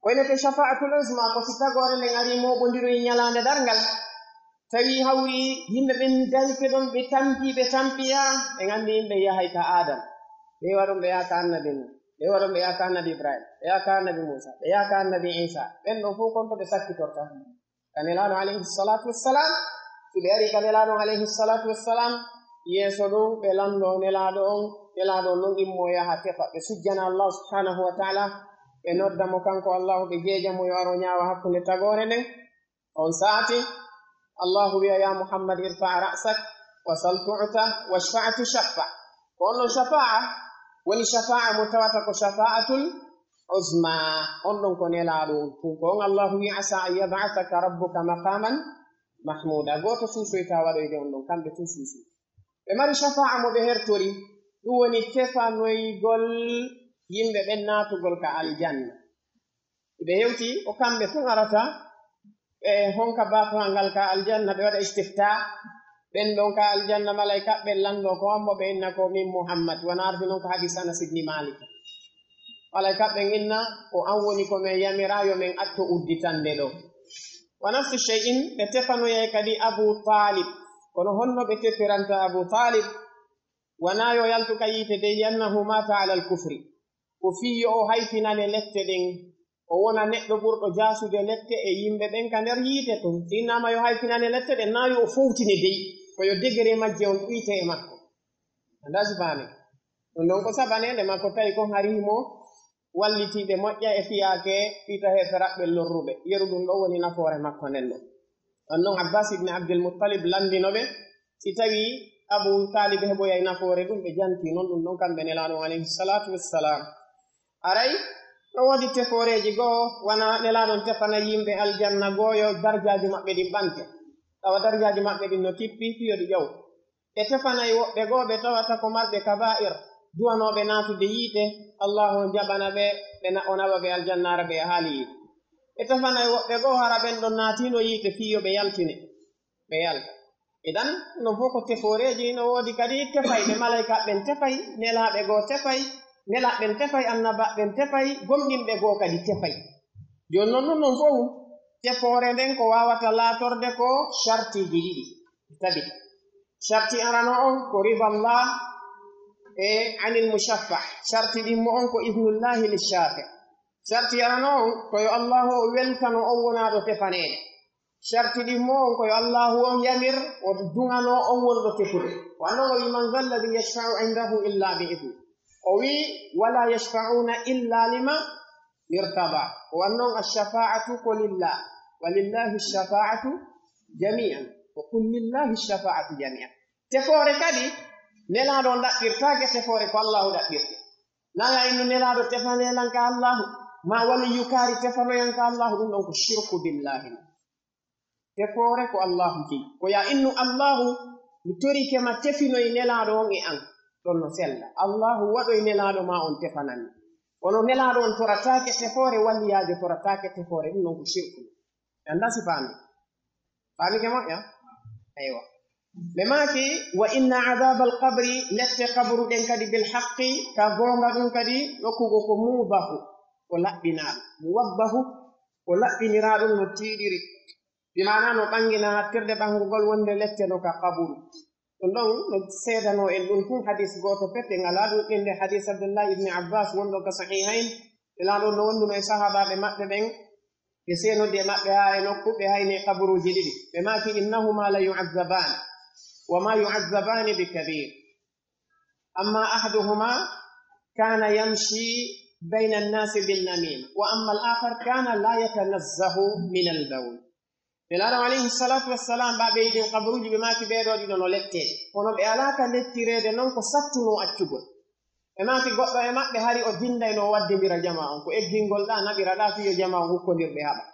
Ko innetee shafa'atul uzma ko si tagoore nden arii mooɓondiroyi ñalaande darngal. Tawi hawri yimɓe ɓen darike ɗon, ɓe tampi, ɓe tampi, yaa, en anndi yimɓe yahay ka Aadama. Ɓe waɗon ɓe yaha ka Annabi Nuh, ɓe waɗon ɓe yaha ka Annabi Ibrahim, ɓe yaha ka Annabi Muusa, ɓe yaha ka Annabi Iisa. Ɓen ɗon fow kon to ɓe sakkitorta? Ka Nelaaɗo alayhi salaatu wassalaam. Si ɓe arii ka Nelaaɗo alayhi salaatu wassalaam, yeeso ɗun ɓe lanndoo Nelaaɗo on, Nelaaɗo on non immoo yaha tefa. Ɓe sujjana Allaahu subhaanahu wa ta'aala, ɓe nodda mo kanko Allaahu, ɓe jeeja mo yo ar o ñaawa hakkunde tagoore nden. On saa'i, Allaahu wi'a, "Yaa Muhammad, irfa' ra'sak, wa sal tu'ta, washfa' tushaffa." Ko on non shafaa'a, Woni shafaa'a mo tawata ko shafa'atul uzma, on ɗon ko nelaaɗo on tun. Ko on Allahu wi'i, "Asa an yab'athaka rabbuka maqaman mahmuda." Gooto suusoyta waɗoyde on ɗon, kamɓe tun suusoy. Ɓe mari shafaa'a mo ɓe hertori, ɗum woni tefanoygol yimɓe ɓen naatugol ka aljanna. Ɓe hewti ko kamɓe tun arata, ɓe honka baafal ngal ka aljanna, ɓe waɗa istifta. Ɓen ɗon ka aljanna, malaika ɓen lanndo ko on mo ɓe inna ko min Muhammad, wano ardi non ko hadis Anas ibni Malik. Malaika ɓen inna ko an woni ko men yamira yo men atto udditande ɗo. Wa nafsu shay'in, ɓe tefanoyay kadi Abu Talib. Kono honno ɓe tefiranta Abu Talib? Wanaa yo yaltu ka yiite dey, li'annahu mata alal kufri. Ko fii yo o hayfinane lette ɗen, o wona neɗɗo ɓurɗo jaasude lette e yimɓe ɓen ka nder yiite ton. Si innama yo hayfinane lette ɗen, naa yo o fowtine dey, ko yo degere majje on ɗuyte e makko. Andaa si faami? Ɗun ɗon ko sabaneede makko, tawi kon hari himo wallitiiɓe moƴƴa e fiyaake fii taheeferaɓɓe lorruɓe. Yeru ɗun ɗon woni nafoore makko nden ɗon. On non Abbas ibn Abdul Muttalib lanndino ɓe, si tawi Abu Talib heɓoyay nafoore ɗun, ɓe janti non ɗun ɗon kamɓe Nelaaɗo on alayhi salatu wassalam. Aray, no woodi tefooreeji goo, wana Nelaaɗo on tefana yimɓe aljanna goo yo darjaaji maɓɓe ɗin ɓante. Tawa darjaaji maɓɓe ɗin no tippi, fii yo ɗi ƴaw. Ɓe tefanay woɓɓe goo ɓe tawata ko marɓe kaba'ir, duwanooɓe naatude yiite, Allahu on jaɓana ɓe, ɓe na-, o naɓa ɓe aljanna hara ɓe yahaali yiite. Ɓe tefanay woɓɓe goo hara ɓen ɗon naatiino yiite fii yo ɓe yaltine, ɓe yalta. Idan, non fof ko tefooreeji, no woodi kadi tefayɓe, malayka ɓen tefay, nelaaɓe goo tefay, nelaaɓe ɓen tefay, annabaaɓe ɓen tefay, gomɗinɓe goo kadi tefay. Jooni non, non, non fof, tefoore nden ko waawata laatorde ko shartiiji ɗiɗi tabita. Sharti arano on ko ridallah e anil mushaffa. Sharti ɗimmo on ko idnullahi lishafi. Sharti arano on ko yo Allahu o weltano on wonaaɗo tefaneede. Sharti ɗimmo on ko yo Allahu on yamir, o duŋano on wonɗo tefude. Ko annon o wi, "Man dha alladhi yashfa'u indahu illa bi idni." O wi, "Wala yashfa'una illa lima irtada." Ko annon, "Ash-shafa'atu ko lillah, wa lillahi ash-shafa'atu jami'an, wa qul lillahi ash-shafa'atu jami'an." Tefoore kadi, Nelaaɗo on ɗaɓɓirtaake tefoore, ko Allahu ɗaɓɓirte. Na ya innu Nelaaɗo tefane lan ka Allahu, ma waliyu kaari tefano yan ka Allahu, ɗun ɗon ko shirku billahi. Tefoore ko Allahu jeyi. Ko ya innu Allahu, mi torike ma tefinoy Nelaaɗo on e an. Ɗon no sella. Allahu waɗoy Nelaaɗo ma on tefananmi. Kono Nelaaɗo on torataake tefoore, waliyaajo torataake tefoore, ɗun ɗon ko shirku. Anda si faami. Faami ke moƴƴa? Aywa. Ɓe maaki, "Wa inna adhabal qabri, lette qabru ɗen kadi bil haqqi, ka goonga ɗun kadi, nokku go ko muwabbahu, ko laɓɓinaaɗo. Muwabbahu, ko laɓɓiniraaɗo no tiiɗiri." Bi maana no ɓanginaa hattirde ɓangugol wonde lette no ka qaburu. Ɗun ɗon no seedanoo en ɗun tun hadis gooto pete, ngalaa ɗun inde hadis Abdullahi ibn Abbas wonɗo ka Sahihayn. Nelaaɗo no wonduno e sahaabaaɓe maɓɓe ɓen, ɓe seenodi e maɓɓe haa e nokku, ɓe hayni e kaburuuji ɗiɗi. Ɓe maaki, "Innahuma la yu'azzabaani, wa ma yu'azzabaani bi kabiir. Amma ahaduhuma kana yamshi bayna annaasi bin namiima, wa amma al-aakhar kana la yatanazzahu min al-bawl." Nelaaɗo alayhi salatu wassalam, ba ɓe yiɗin kaburuuji, ɓe maaki, "Ɓee ɗoo ɗiɗo no lettee, kono ɓe alaa ka lettireede non ko sattunoo accugol." Ɓe maaki, "Goɗɗo e maɓɓe hari o dindaynoo waddindira jamaa on, ko eggingol ɗaa, naɓira ɗaa, fii yo jamaa on ukkondir ɓe haɓa."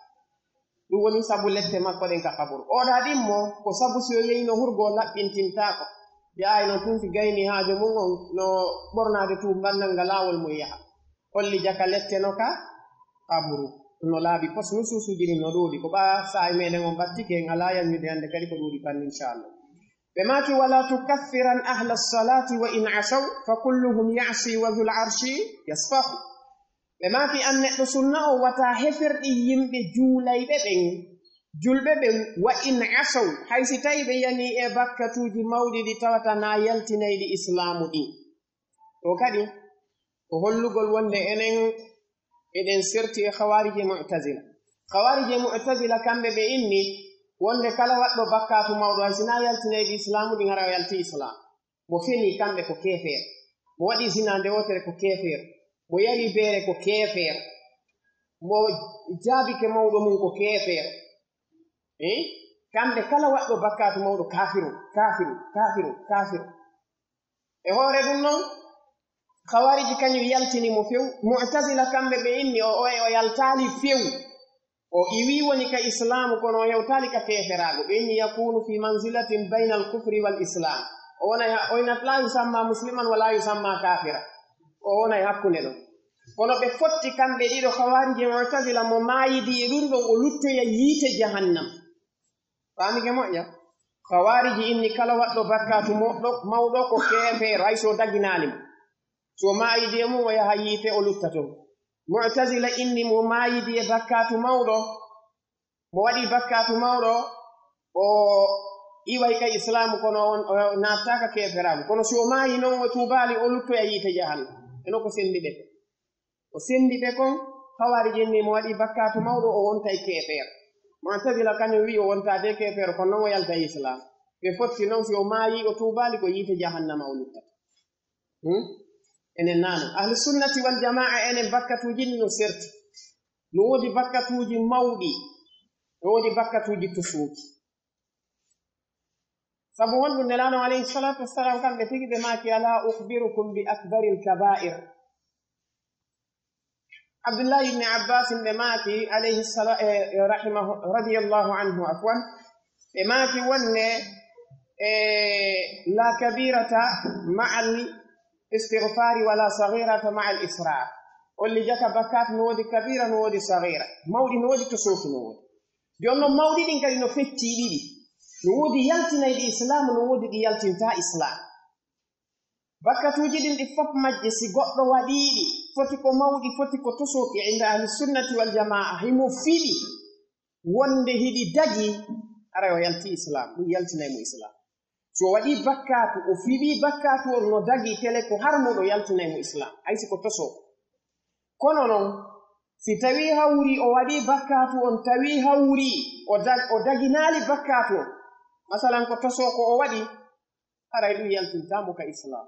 Ɗun woni sabu lette makko ɗen ka kaburu. Oɗa ɗimmo, ko sabu si o yeyno hurgo o laɓɓintintaako. Yaayno tun si gayni haajo mun on no ɓornaade tuumbannal nga laawol mun yaha. Holli jaka lette no ka kaburu. No laabi pos nusuusuuji ɗin no ɗuuɗi. Ko ɓaa saa'i meɗen on ɓattike en alaa yanñude hannde kadi ko ɗuuɗi fanni inchallah. Ɓe maaki, "Wala tukaffiran ahla salati wa in asaw, fa kulluhum ya'si wa dhul arshi yasfahu." Ɓe maaki, "An neɗɗo sunna o, wata heferɗi yimɓe juulayɓe ɓen, julɓe ɓen, wa in asaw, hay si tawi ɓe yanii e bakkatuuji mawɗi ɗi tawata na yaltinayɗi islaamu ɗin." Ɗoo kadi, ko hollugol wonde enen eɗen serti e Khawaariji e Mu'tazila. Khawaariji e Mu'tazila kamɓe ɓe inni wonde kala waɗɗo bakkaatu mawɗo, hay si na yaltinayɗi islaamu ɗin, hara o yalti islaam. Mo fenii kamɓe ko keefeer. Mo waɗi zinaa nde wootere ko keefeer. Mo yari beere ko keefeer. Mo jaabike mawɗo mun ko keefeer. Eh? Kamɓe kala waɗɗo bakkaatu mawɗo kaafiru, kaafiru, kaafiru, kaafiru. E hoore ɗun non, Khawariji kañum yaltini mo few. Mu'tazila kamɓe ɓe inni o, o, o yaltaali few. O iwii woni ka Islaamu, kono o hewtaali ka keeferaagu. Ɓe inni yakunu fi manzilatin baynal kufri wal Islam. O wonay ha, o ina la yusamma musliman wa la yusamma kafira. O wonay hakkunde ɗon. Kono ɓe fotti kamɓe ɗiɗo, Khawariji e Mu'tazila, mo maayidi e ɗum ɗon, o luttoya yiite jahannam. Faamike moƴƴa? Khawariji inni kala waɗɗo bakkaatu moɗɗo, mawɗo ko keefeero, hay so daginaali mo. So maayidi e mum, o yaha yiite, o lutta ton. Mu'tazila inni mo maayidi e bakkaatu mawɗo, mo waɗi bakkaatu mawɗo, o iway ka Islaamu, kono on, o naataaka keeferaagu. Kono si o maayi non, o tuubaali, o luttoya yiite jahannam. E no ko sendi ɓe. O sendi ɓe kon, Khawariji inni mo waɗi bakkaatu mawɗo, o wontay keefeero. Mu'tazila kañum wi'i o wontaade keefeero, kono non o yaltay Islaam. Ɓe fotti non, si o maayi, o tuubaali, ko yiite jahannama o luttata. Hmm? Enen naano. Ahlu sunnati wal jamaa, enen bakkatuuji ɗin no serti. No woodi bakkatuuji mawɗi, no woodi bakkatuuji tosuuji. Sabu honɗum Nelaaɗo alayhi salatu wassalam kamɓe tigi ɓe maaki, "Ala ukhbirukum bi akbaril kaba'ir." Abdullahi ibn Abbas ɓe maaki, alayhi sala-, eh, eh, rahimahu, radiyallahu anhu, afwan, ɓe maaki wonne, eh, la kabirata ma'al istighfari wala saghirata ma'al israr. Holli jaka bakkat no woodi kabira, no woodi saghira. Mawɗi no woodi, to sooki no woodi. Jooni non mawɗi ɗin kadi no feccii ɗiɗi. No woodi yaltinayɗi Islaam, no woodi ɗi yaltintaa Islaam. Bakkatuuji ɗin ɗi fof majji, si goɗɗo waɗii ɗi, foti ko mawɗi, foti ko tosooki, inda ahli sunnati wal jamaa, himo fiɓi wonde hiɗi dagii, haray o yaltii Islaam, ɗum yaltinay mo Islaam. Si o waɗii bakkaatu, o fiɓii bakkaatu on no dagii, tele ko harmuɗo, yaltinay mo Islaam, hay si ko tosoo. Kono non, si tawii hawrii o waɗii bakkaatu on, tawii hawrii o dag-, o daginaali bakkaatu on, masalan ko tosoo ko o waɗi, haray ɗum yaltintaa mo ka Islaam.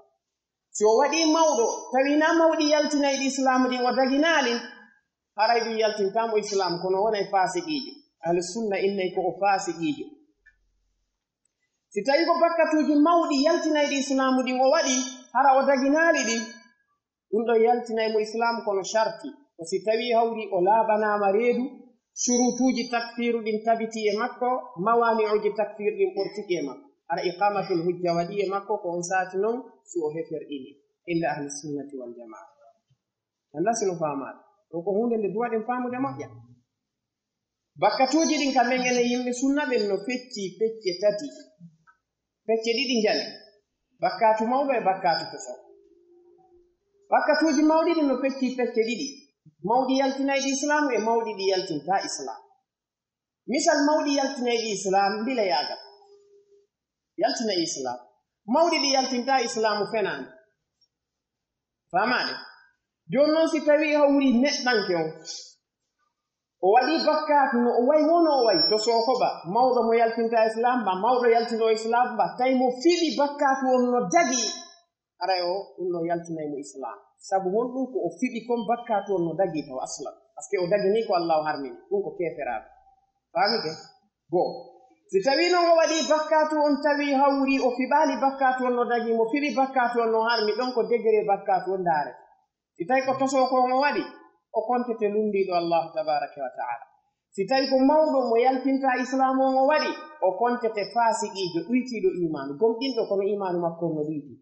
Si o waɗii mawɗo, tawii naa mawɗi yaltinayɗi Islaam ɗin o daginaali, haray ɗum yaltintaa mo Islaam, kono o wonay faasiqiijo. Ahlu sunna innay ko o faasiqiijo. Si tawii ko bakkatuuji mawɗi yaltinayɗi Islaamu ɗin o waɗi, hara o daginaali ɗi, ɗum ɗon yaltinay mo Islaamu, kono sharti ko si tawii hawri o laaɓanaama reedu, surutuuji takfiiru ɗin tabitii e makko, mawaani'uuji takfiiru ɗin ɓortike e makko. Hara iqaamatul hujja waɗii e makko, ko on saati non si o heferɗini, inda ahli sunnati wal jamaa. Anndaa si no faamaade. Ɗo ko huunde nde duwaɗen faamude moƴƴa. Bakkatuuji ɗin ka men enen yimɓe sunna ɓen no feccii pecce tati. Pecce ɗiɗi njani. Bakkaatu mawɗo e bakkaatu toso. Bakkatuuji mawɗi ɗin no feccii pecce ɗiɗi. Mawɗi yaltinayɗi Islaamu e mawɗi ɗi yaltintaa Islaamu. Misal mawɗi yaltinayɗi Islaamu, mbila yaagal. Yaltinay Islaamu. Mawɗi ɗi yaltintaa Islaamu fenaani. Faamaade? Jooni non si tawii hawri neɗɗanke on, o waɗii bakkaatu no o wayi wonno o wayi, to sookoba, mawɗo mo yaltinta Islaam ba, mawɗo yaltinoo Islaam ba, tawi mo fiɓi bakkaatu on no dagii, haray o, ɗum ɗon yaltinay mo Islaam. Sabu honɗum? Ko o fiɓi kon bakkaatu on no dagii taw aslan. Parce que o daginii ko Allaahu harmini, ɗum ko keeferaaku. Faamike? Goo. Si tawii non o waɗii bakkaatu on, tawi hawri o fiɓaali bakkaatu on no dagii, mo fiɓi bakkaatu on no harmi, ɗon ko degré bakkaatu on ndaarete. Si tawii ko tosoo ko on o waɗi, o kontete lunndiiɗo Allaahu tabaaraka wa taala. Si tawii ko mawɗo mo yaltintaa Islaam on o waɗi, o kontete faasiqiijo, ɗuytiiɗo iimaanu, gomɗinɗo kono iimaanu makko on no ɗuyti.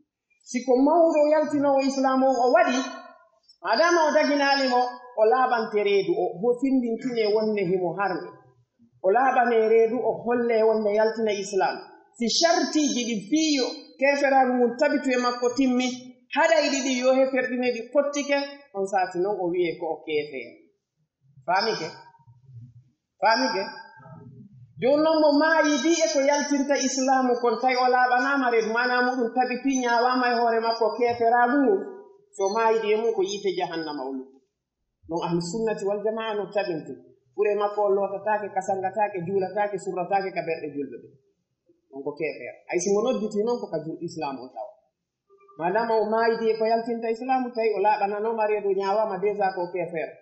Si ko mawɗo yaltinoowo Islaam on o waɗi, maadaama o daginaali mo, o laaɓante reedu o, o findintinee wonde himo harmi. O laaɓanee reedu, o hollee wonde yaltinay Islaam. Si shartiiji ɗin fii yo keeferaagu ngun tabitu e makko timmi, haɗayɗi ɗin yo heferɗine ɗi pottike, on saati non o wi'ee ko o keefeero. Faamike? Faamike? Jooni non mo maayidi e ko yaltinta Islaamu kon, tawi o laaɓanaama reedu, maanaa muɗum tabitii, ñaawaama e hoore makko keeferaagu ngun, si o maayidi e mum ko yiite jahannama o luttu. Non ahlu sunnati wal jamaa no tabinti. Ɓure makko on lootataake, kasangataake, juulataake, surrataake ka ɓerɗe julɓe ɓe. On ko keefeero. Hay si mo nodditii non ko ka jul Islaamu o tawa. Maadaama o maayidi e ko yaltinta Islaamu, tawi o laaɓananooma reedu, ñaawaama déjà ko keefeero.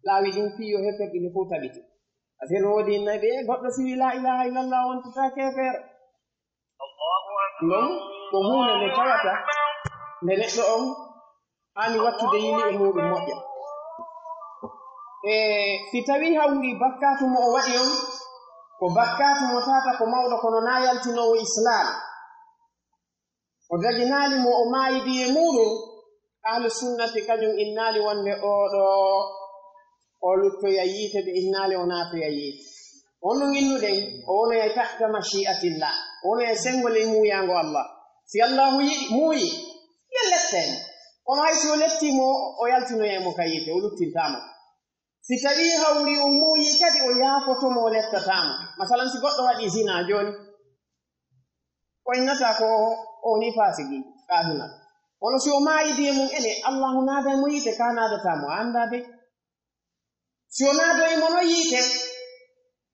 Laawi ɗin fii yo heferɗi ɗi fow tabiti. Affaire no woodi inna ɓe, goɗɗo si wii laa ilaaha illallah, wontataa keefeero. Non ko huunde nde tawata nde neɗɗo on Haani wattude yili e muuɗum moƴƴa. E si tawii hawri bakkaatu mo o waɗi on, ko bakkaatu mo tata ko mawɗo, kono naa yaltinoowo Islaam. O daginaali mo, o maayidi e muuɗum. Ahlu sunnati kañum innaali wonde oo ɗoo, o luttoya yiite, ɓe innaali o naatoya yiite. On ɗum innuɗen, o wonoyay tahta mashi'atillah, o wonoyay senngol e muuyaango Allah. Si Allahu yiɗi, muuyi, yo lette mo. Kono hay si o lettii mo, o yaltinoyay mo ka yiite, o luttintaa mo. Si tawii hawri o muuyi kadi, o yaafoto mo, o lettataa mo. Masalan, si goɗɗo waɗii zinaa jooni, ko innataa ko o woni faasigiijo ka aduna. Kono si o maayidi e mum ene, Allahu naaday mo yiite, ka naadataa mo, a anndaa dey. Si o naadoyi mo no yiite,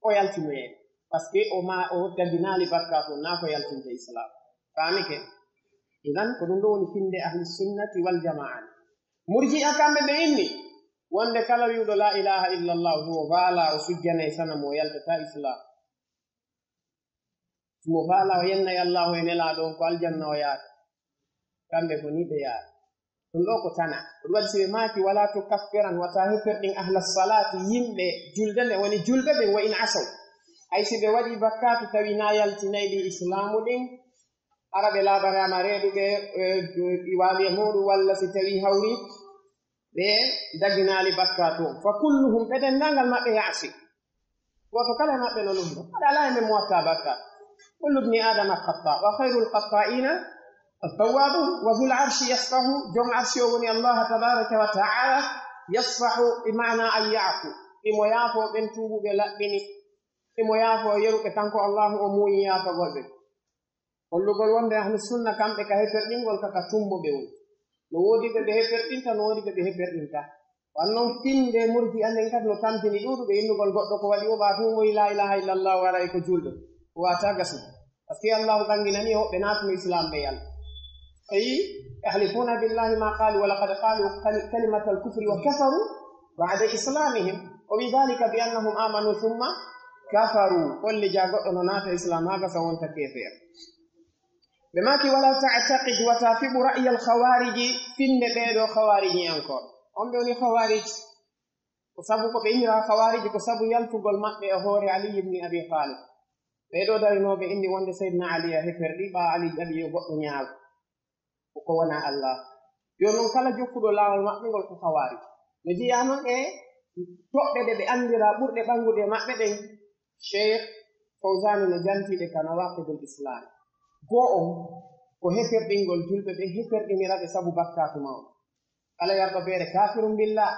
o yaltinoyay. Parce que o ma, o daginaali bakkaatu on, naa ko yaltinte Islaam. Faamike? Idan, ko ɗum ɗo woni finde ahli sunnati wal jamaa. Murji'a kamɓe ɓe inni, wonde kala wi'uɗo laa ilaaha illallah, huwa faala, o sujjanay sanamu, o yaltataa Islaam. Mo faala o yennay Allahu e Nelaaɗo on ko aljanna o yaata. Kamɓe ko ni ɓe yaata. Ɗum ɗo ko tana. Ko ɗum waɗi si ɓe maaki, "Wala tukaffiran, wata heferɗin ahla salaati, yimɓe julde nde woni julɓe ɓen, wa in asaw." Hay si ɓe waɗi bakkaatu tawi na yaltinay ɗi Islaamu ɗin, hara ɓe laabanaama reeduɓe, e, e, waali e muuɗum, walla si tawi hawri, ɓe daginaali bakkaatu on. Fa kulluhum, ɓe denndaangal maɓɓe yaasi. Gooto kala e maɓɓe no lundo. Haɗa alaa e men mo watta bakkaatu. Kullu bni Aadama xataa, wa xayrul xataa'iina at-tawwaabuun, wa zul arshi yasfahu, jom arshi o woni Allah tabaaraka wa ta'aala, yasfahu bi maana an ya'fu. Himo yaafoo ɓen tuubuɓe laɓɓini. Himo yaafoo yeruɓe kanko Allahu o muuyi yaafagol ɓe. Hollugol wonde ahlu sunna kamɓe ka heferɗingol ka, ka tumbo ɓe woni. No woodi ɓe ɓe heferɗinta, no woodi ɓe ɓe heferɗinta. Wan non finde murji amen kadi no tampini ɗuuɗuɓe innugol goɗɗo ko waɗi o ɓaa tun woyi laa ilaaha illallah o ara e ko julɗo. O waata gasude. Parce que Allahu ɓanginani e hoɓɓe naatuno Islam ɓe yalla. Ayi, yahlifuuna billahi ma qaalu wa laqad qaalu kali-, kalimatal kufri wa kafaru ba'da islamihim. Wa bi dhalika bi annahum amanu thumma kafaru. Holli ja goɗɗo no naata Islam haa gasa wonta keefeer. Ɓe maaki, "Wala ta'taqid, wata fiɓu ra'yal khawariji, finde ɓee ɗoo khawarijiyankooɓe." On ɓe woni khawarij. Ko sabu ko ɓe innira khawariji, ko sabu yaltugol maɓɓe e hoore Ali ibn Abi Talib. Ɓee ɗoo darinooɓe inni wonde Sayyidina Ali a heferɗi, ɓaa Ali jaɓi yo goɗɗo ñaaw. Ko ko wonaa Allah. Yo non kala jokkuɗo laawol maɓɓe ngol ko khawarij. No jeyaa non e toɓɓe ɗe ɓe anndiraa ɓurɗe ɓanngude e maɓɓe ɗen. Sheikh Fawzani no jantii ɗe ka Nawaqidul Islam. Goo on, ko heferɗingol julɓe ɓe heferɗinira ɓe sabu bakkaatu mawɗo. Kala yarɗo feere, kaafirun billah,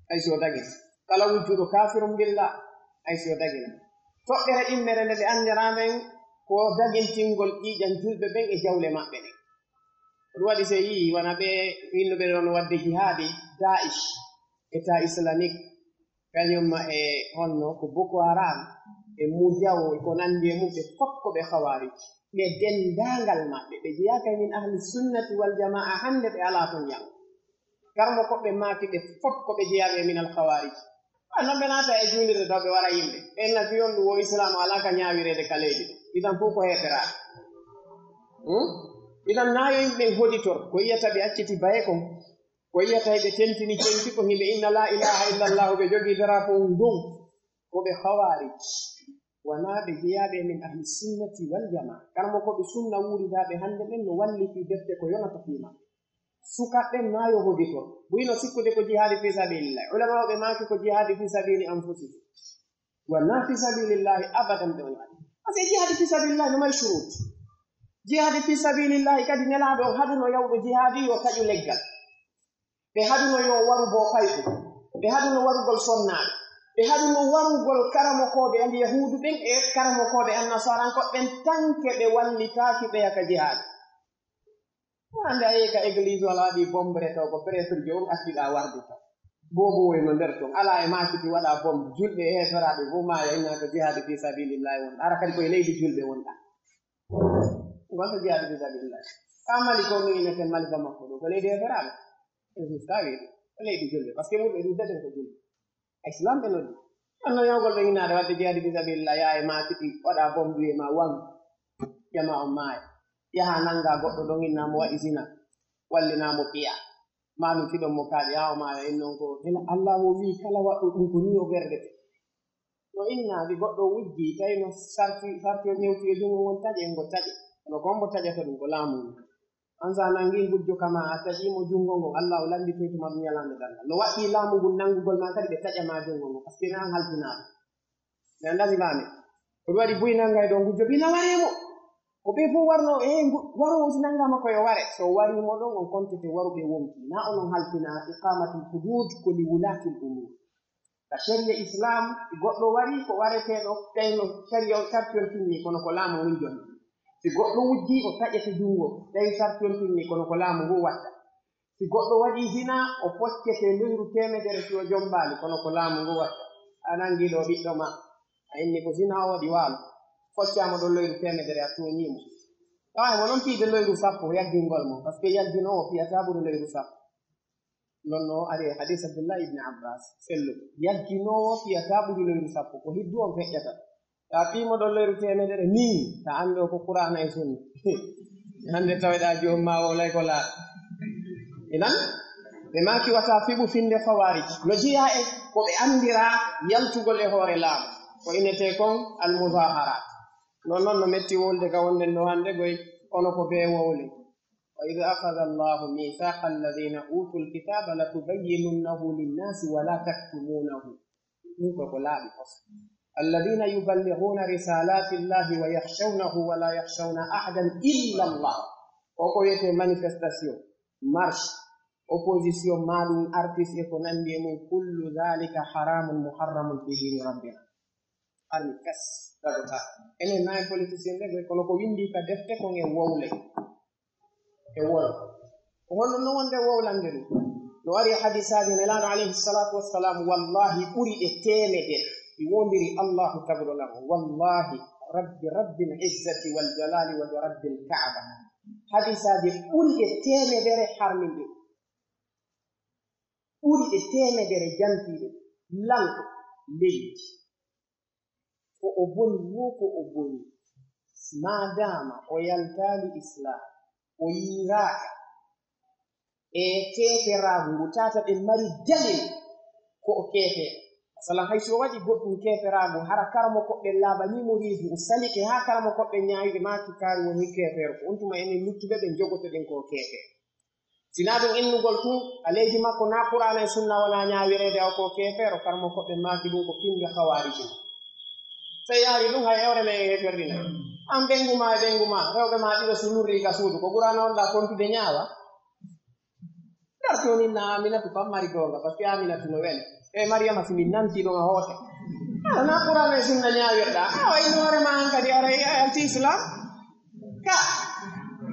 hay si o dagina. Kala wujjuɗo, kaafirun billah, hay si o dagina. Toɓɓere ɗimmere nde ɓe anndiraa men ko dagintingol ƴiiƴan julɓe ɓen e jawle maɓɓe ɗen. Ko ɗum waɗi si yii wona ɓe innuɓe ɗon waɗde jihaadi, Daesh, État islamique, kañum ma e honno ko Boko Haram, e Mujawo, e ko nanndi e mum, ɓe fof ko ɓe khawarij. Ɓe denndaangal maɓɓe, ɓe jeyaaka e min ahli sunnati wal jamaa, hannde ɓe alaa toon yaŋ. Karmo ko ɓe maaki ɓe fof ko ɓe jeyaaɓe e min al khawarij. A non ɓe naata e juulirde taw ɓe wara yimɓe. Ɓe inna fii on ɗum wo Islaam alaa ka ñaawireede ka leydi. Idan fof ko heeferaaɓe. Hmm? Idan naa yo yimɓe ɓen hoditor, ko yi'ata ɓe acciti baye kon. Ko yi'ata ɓe tentini cenki ko himɓe inna laa ilaaha illallah, ɓe jogii drapeau ndun. Ko ɓe khawarij. Wonaa ɓe jeyaaɓe e min ahli sunnati wal jamaa. Karmo ko ɓe sunna wuuridaaɓe hannde ɓen no walliti defte ko yonata fii maɓɓe. Sukaɓe ɓen naa yo hodito. Buy no sikkude ko jihaadi fii sabilillah. Ulamaaɓe maaki ko jihaadi fii sabili anfusihim. Wonaa fii sabilillahi abadan ɓe woni waɗi. Parce que jihaadi fii sabilillahi no mari shurut. Jihaadi fii sabilillahi kadi Nelaaɗo on haɗuno yawɗo jihaadi yo taƴu leggal. Ɓe haɗuno yo waru boo payɗu. Ɓe haɗuno warugol sonnaaɓe. Ɓe haɗuno warugol karamokooɓe an Yahuudu ɓen e karamokooɓe an Nasaaranko ɓen, tanke ɓe wallitaaki ɓeya ka jihaadi. Hannde a yehi ka église walla waɗi bombe to ko prêtre jo on acciɗaa warde to. Boobo woy no nder ton. Alaa e maakiti waɗa bombe. Julɓe e heeferaaɓe fof maaya inna ko jihaadi fii sabilillahi wonɗa. Ara kadi koye leydi julɓe wonɗa. Ngon ko jihaadi fii sabilillahi. Ka Mali ko no inneten Mali Bamako ɗo. Ko leydi heeferaaɓe. E so tawi ko leydi julɓe. Parce que murɓe ɗum daden ko julɓe. Islam ɓe noddi. Anno yawgol ɓe innaade waɗde jihaadi fii sabilillah, yaa e maakiti, waɗa bombe wi'e ma wan. Jama on maaya. Yaha nanga goɗɗo ɗon inna mo waɗi zina. wallinaa mo piya. Maa ɗum fiɗon mo kaaƴe, haa o maaya, en non ko, hela Allah o wi'i kala waɗɗo ɗum ko nii o ɓerdete. No inna, si goɗɗo wujjii, tawi no sarti, sarti o hewti e junngo ngon taƴe, ngo taƴe. Kono ko hombo taƴata ɗum? Ko laamu ngun. An sa nangii gujjo kama, a taƴii mo junngo ngon, Allah o lannditoyto ma ɗum ñalaande darngal. No waɗɗii laamu ngun nanngugol ma kadi ɓe taƴa ma junngo ngon, parce que na an halfinaaɗo. Mi anndaa si faami. Ko ɗum waɗi buy nanngay ɗo gujjo, bi na waree mo. Ko ɓe fof warno, eh, ngu-, waro o si nanngaama ko yo ware. So warii mo ɗon, on kontete waruɓe wonki. Na onon halfinaa iqaamatul huduud ko li wulaatil umuur. Ka sharia Islam, si goɗɗo warii ko wareteeɗo, tawi no sharia on sarti on timmii, kono ko laamu ngun jonni. Si goɗɗo wujjii, o taƴete junngo, tawi sarti on timmii, kono ko laamu ngun watta. Si goɗɗo waɗii zina, o foccete leyru teemedere si o jombaali, kono ko laamu ngun watta. A nangii ɗo ɓiɗɗo ma, a inni ko zina o waɗi waalo, foccaama ɗon leyru teemedere, a tooñii mo. Tawa e mo non piide leyru sappo yaggingol mo, parce que yagginoowo fiyataa ɓuri leyru sappo. Non no ari e hadis Abdullah ibn Abbas, sellu. Yagginoowo fiyataa ɓuri leyru sappo, ko hiddu on feƴƴata. Taa fii mo ɗon leyru teemedere nii, ta anndu ko Qur'aana e Sunna. Hannde taweɗaa joom maa wowlay ko laaɓi. Inan, ɓe maaki wata fiɓu finnde Khawarij. No jeyaa e ko ɓe anndiraa yaltugol e hoore laamu. Ko inetee kon al-muzaharaat. Non non no metti wowlude ka wonde no hannde goy, kono ko bee wowle. وإذ أخذ الله ميثاق الذين أوتوا الكتاب لتبيننه للناس ولا تكتمونه. Ɗum ko ko laaɓi fof. الذين يبلغون رسالات الله ويخشونه ولا يخشون أحدا إلا الله. O ko wiyetee manifestation, marche, opposition, maa ɗum artiste e ko nanndi e mum, كل ذلك حرام محرم في دين ربنا. Harmi fes, dagotaa. Enen na en politicien ɓe, kono ko winndii ka defte kon e wowle. E wol. Ko honno non wonde wowlande ɗum? No ari e hadisaaji Nelaaɗo alayhi salaatu wassalaam, wallaahi ɓuri ɗe teemedere. Mi wondiri Allaahu taguɗo lan. Wallaahi, Rabbi, Rabbil izzati wal jalaali wa bi Rabbil Kaaba. Hadisaaji ɓuri ɗe teemedere harminde ɗum. Ɓuri ɗe teemedere jantiiɗe. Lanɗo leydi. Ko o boni woo ko o boni, maadaama o yaltaali Islaam, o yiiraaka e keeferaagu ngu, tata ɓe mari dalil ko o keefeero. Masalan, hay si o waɗi goɗɗum keeferaagu, hara karamokooɓe laaɓanii mo reedu, o salike haa karamokooɓe ñaawi ɓe maaki kaari woni keefeero. Ko on tuma enen luttuɓe ɓe jogotoɗen ko o keefeero. Si naa ɗum innugol tun, a leydi makko naa Qur'aana e Sunna wonaa ñaawireede, aw ko keefeero, karamokooɓe maaki ɗum ko pinnde Khawaariji. So yaari ɗum, hay ewre men e heeferɗina. An ɓeyngu maa e ɓeyngu maa, rewɓe maa ɗiɗo si lurrii ka suudu, ko Qur'aana wonɗaa kontude ñaawa? Ngartoo ni na Aminatu pam mari goonga, parce que Aminatu no weli. E Mariyama si min nanti ɗon a hoote. Aɗa naa Qur'aana e Sunna ñaawirɗaa. Awa innu hoore maa an kadi aray a yalti Islam. Ka.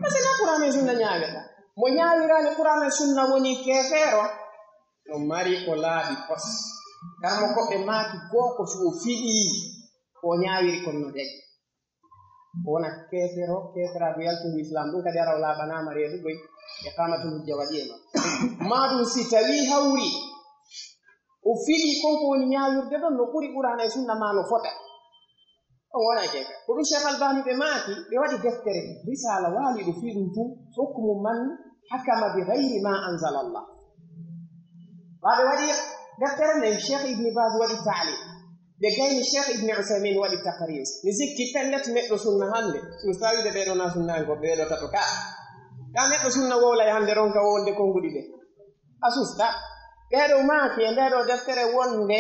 Parce que naa Qur'aana e Sunna ñaawirɗaa. Mo ñaawiraani Qur'aana e Sunna woni keefeero. No mari ko laaɓi pos. Karamokooɓe maaki goo ko si o fiɗii ko o ñaawiri kon no daɗi. O wona keefero, keeferaagu yaltungu Islam. Ɗum kadi ara o laaɓanaama reedu goy e qaamatul hujja waɗi e makko. Maa ɗum si tawii hawri o fiɗii kon ko woni ñaawirde ɗon no ɓuri Qur'aana e Sunna maa no fota. On wona e keefe. Ko ɗum Cheikh Albani ɓe maaki, ɓe waɗi deftere, risaala waaliiɗo fii ɗum tun, hukmu man hakama bi ghayri ma anzala Allah. Ɓaa ɓe waɗi deftere nden, Cheikh Ibn Baz waɗi taaliq. Ɓe gayni Cheikh Ibn Uthaymin waɗi taqriz. Mi sikki pellet neɗɗo sunna hannde, si mi tawii ɓe ɓee ɗoo na sunna ko ɓee ɗoo tato ka. Ka neɗɗo sunna wowlay hannde ronka wowlde konnguɗi ɓe. A susta. Ɓee ɗoo maaki e ndee ɗoo deftere wonde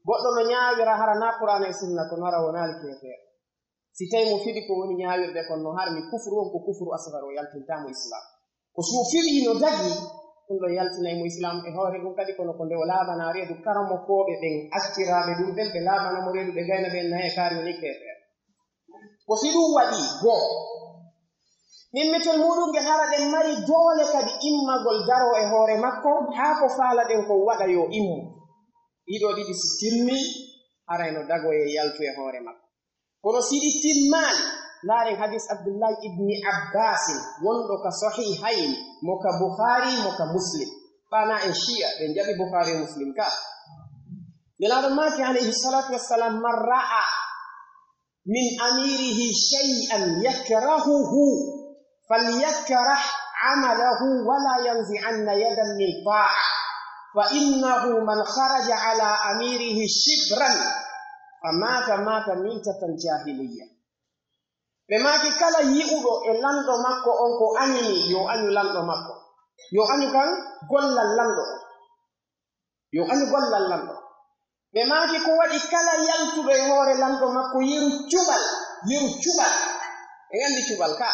goɗɗo no ñaawira hara na Qur'aana e Sunna, kono hara wonaali keefeero. Si tawii mo fiɗi ko woni ñaawirde kon no harmi, kufru on ko kufru asgar, o yaltintaa mo Islaam. Ko si o fiɗii no dagii, ɗum ɗon yaltinay mo Islaam e hoore ɗum kadi, kono ko nde o laaɓanaa reedu karamokooɓe ɓen, acciraaɓe ɗum ɓen, ɓe laaɓana mo reedu, ɓe gayna ɓe naye kaari woni keefeero. Ko si ɗum waɗii, goo, ɗimmital muuɗum nge hara ɗen mari doole kadi immagol daroo e hoore makko, haa ko faalaɗen kon waɗa yo immu. Ɗiɗo ɗiɗi si timmii, haray no dagoyee yaltu e hoore makko. Kono si ɗi timmaali, ndaaren hadis Abdullahi ibni Abbasin wonɗo ka Sahihayni, mo ka Bukhari, mo ka Muslim. Ɓana en Shi'a, ɓe jaɓi Bukhari e Muslim ka. Nelaaɗo maaki, alayhi salatu wassalam, "Man ra'a min amirihi shay'an yakrahuhu, falyakrah عمله ولا ينزعن يدا من طاعة، فإنه من خرج على أميره شبرا فمات مات ميتة جاهلية. Ɓe maaki, kala yi'uɗo e lanɗo makko on ko aɲini, yo aɲu lanɗo makko. Yo aɲu kan gollal lanɗo on. Yo aɲu gollal lanɗo. Ɓe maaki, ko waɗi kala yaltuɗo e hoore lanɗo makko yeru cuɓal, yeru cuɓal. En anndi cuɓal ka.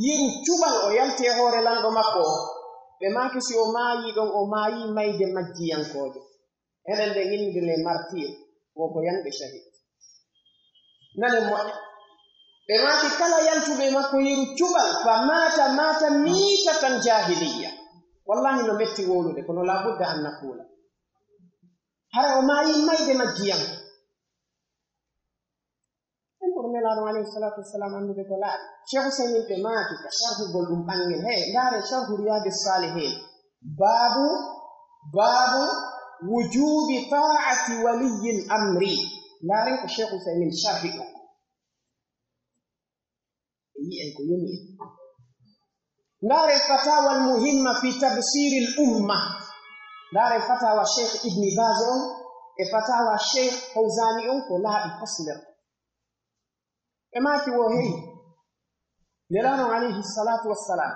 Yeru cuɓal o yalti e hoore lanɗo makko o. Ɓe maaki, si o maayii ɗon, o maayii mayde majjiyankooje. Eɗen ɓe innde les martyrs, wo ko yanɓe shahid. Nanen moƴƴa. Ɓe maaki kala yaltuɓe makko yeru cuɓal, fa maata, maata miitatan jaahiliyya. Wallahi no metti wowlude, kono laa budda an naquula. Hara o maayi mayde majjiyan. En ɓuri Nelaaɗo alayhi salaatu wassalaam anndude ko laaɓi. Cheikh Usaymin ɓe maaki ka sharhugol ɗum ɓanngel. Hey, ndaare sharhu Riyaadi Saalihiin. Baabu, baabu wujuubi taa'ati waliyyil amri. Ndaaren ko Cheikh Usaymin sharhi ɗum. E yi'en ko yoni en. Ndaare fatawa al muhimma fi tabsiril umma. Ndaare fatawa Cheikh Ibni Baz on e fatawa Cheikh Fawzani on ko laaɓi pasler. Ɓe maaki wo hey. Nelaaɗo on alayhi salaatu wassalaam.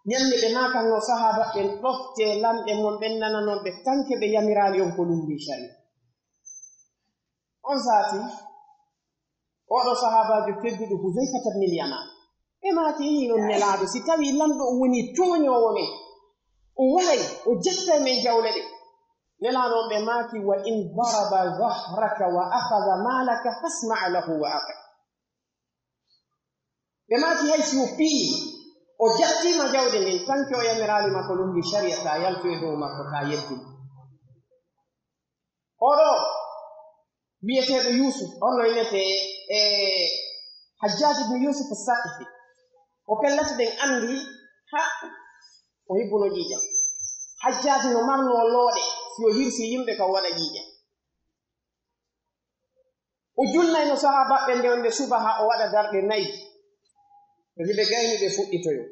Ɲande ɓe maakanno sahaaba ɓen ɗoftee lanɗe mon ɓen nananon ɓe tanke ɓe yamiraali on ko lummbii shari'a. On saati, oɗo sahaabaajo tedduɗo Huzayfata ibnil Yamaan. Ɓe maaki, "Ihi non Nelaaɗo, si tawii lanɗo o wonii tooɲoowo men, o waray, o jettay men jawle ɗe." Nelaaɗo on ɓe maaki, "Wa in daraba zahraka wa akhadha maalaka fasma' lahu wa ati'." Ɓe maaki, "Hay si o piyi, o jattiima jawle ɗen, tanke o yamiraali ma ko lummbii shari'a, taa yaltu e dow makko, taa yeddu mo." Oɗo wi'eteeɗo Yuusuf, on no innetee e Hajjaaj ibn Yuusuf Saqifi. Ko pellet ɗen anndi, ha, o hibbuno ƴiiƴam. Hajjaaj no marnoo looɗe, si o hirsii yimɓe ka o waɗa ƴiiƴam. O julnayno sahaabaaɓe nde wonde subaha o waɗa darɗe nayi. Sabi ɓe gayni ɓe fuɗɗitoyo.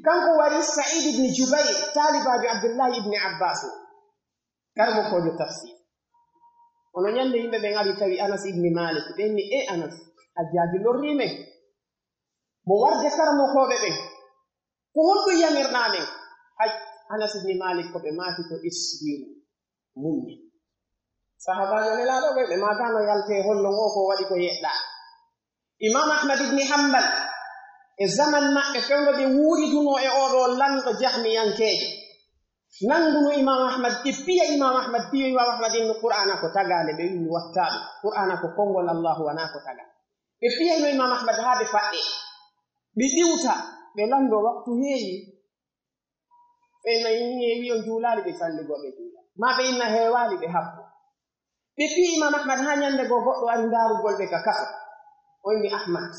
Kanko wari Sa'iid ibn Jubayr, taalibaajo Abdullaahi ibn Abbaas. Karamokoojo tafsiir. Ono ɲande yimɓe ɓen ari tawi Anas ibn Maalik. Ɓe inni, "E Anas, Hajjaaji lorrii men. Mo warde karamokooɓe ɓen. Ko honɗun yamirɗaa men?" Hay, Anas ibn Maalik ko ɓe maaki ko, "Isbiru, muɲɲe." Sahaabaajo Nelaaɗo ɓe, ɓe maakaano yaltee hollon o ko waɗi ko yeɗɗaa. Imaam Ahmad ibn Hanbal, e zaman maɓɓe, fewndo ɓe wuuridunoo e oo ɗoo lanɗo jahmiyankeejo. Nannguno Imaam Ahmad, ɓe piya Imaam Ahmad, piyo Imaam Ahmad innu Qur'aana ko tagaande, ɓe wi'i mi wattaa ɗum. Qur'aana ko konngol Allaahu, wanaa ko tagaande. Ɓe piyayno Imaam Ahmad haa ɓe faɗɗee. Ɓe ɗiwta, ɓe lanndoo waktu heewi. Ɓe inna heewi on juulaali, ɓe salli goo ɓe juula. Maa ɓe inna heewaali, ɓe habbo. Ɓe piyi Imaam Ahmad haa ɲannde goo goɗɗo ari ndaarugol ɓe ka kaso. O inni Ahmad,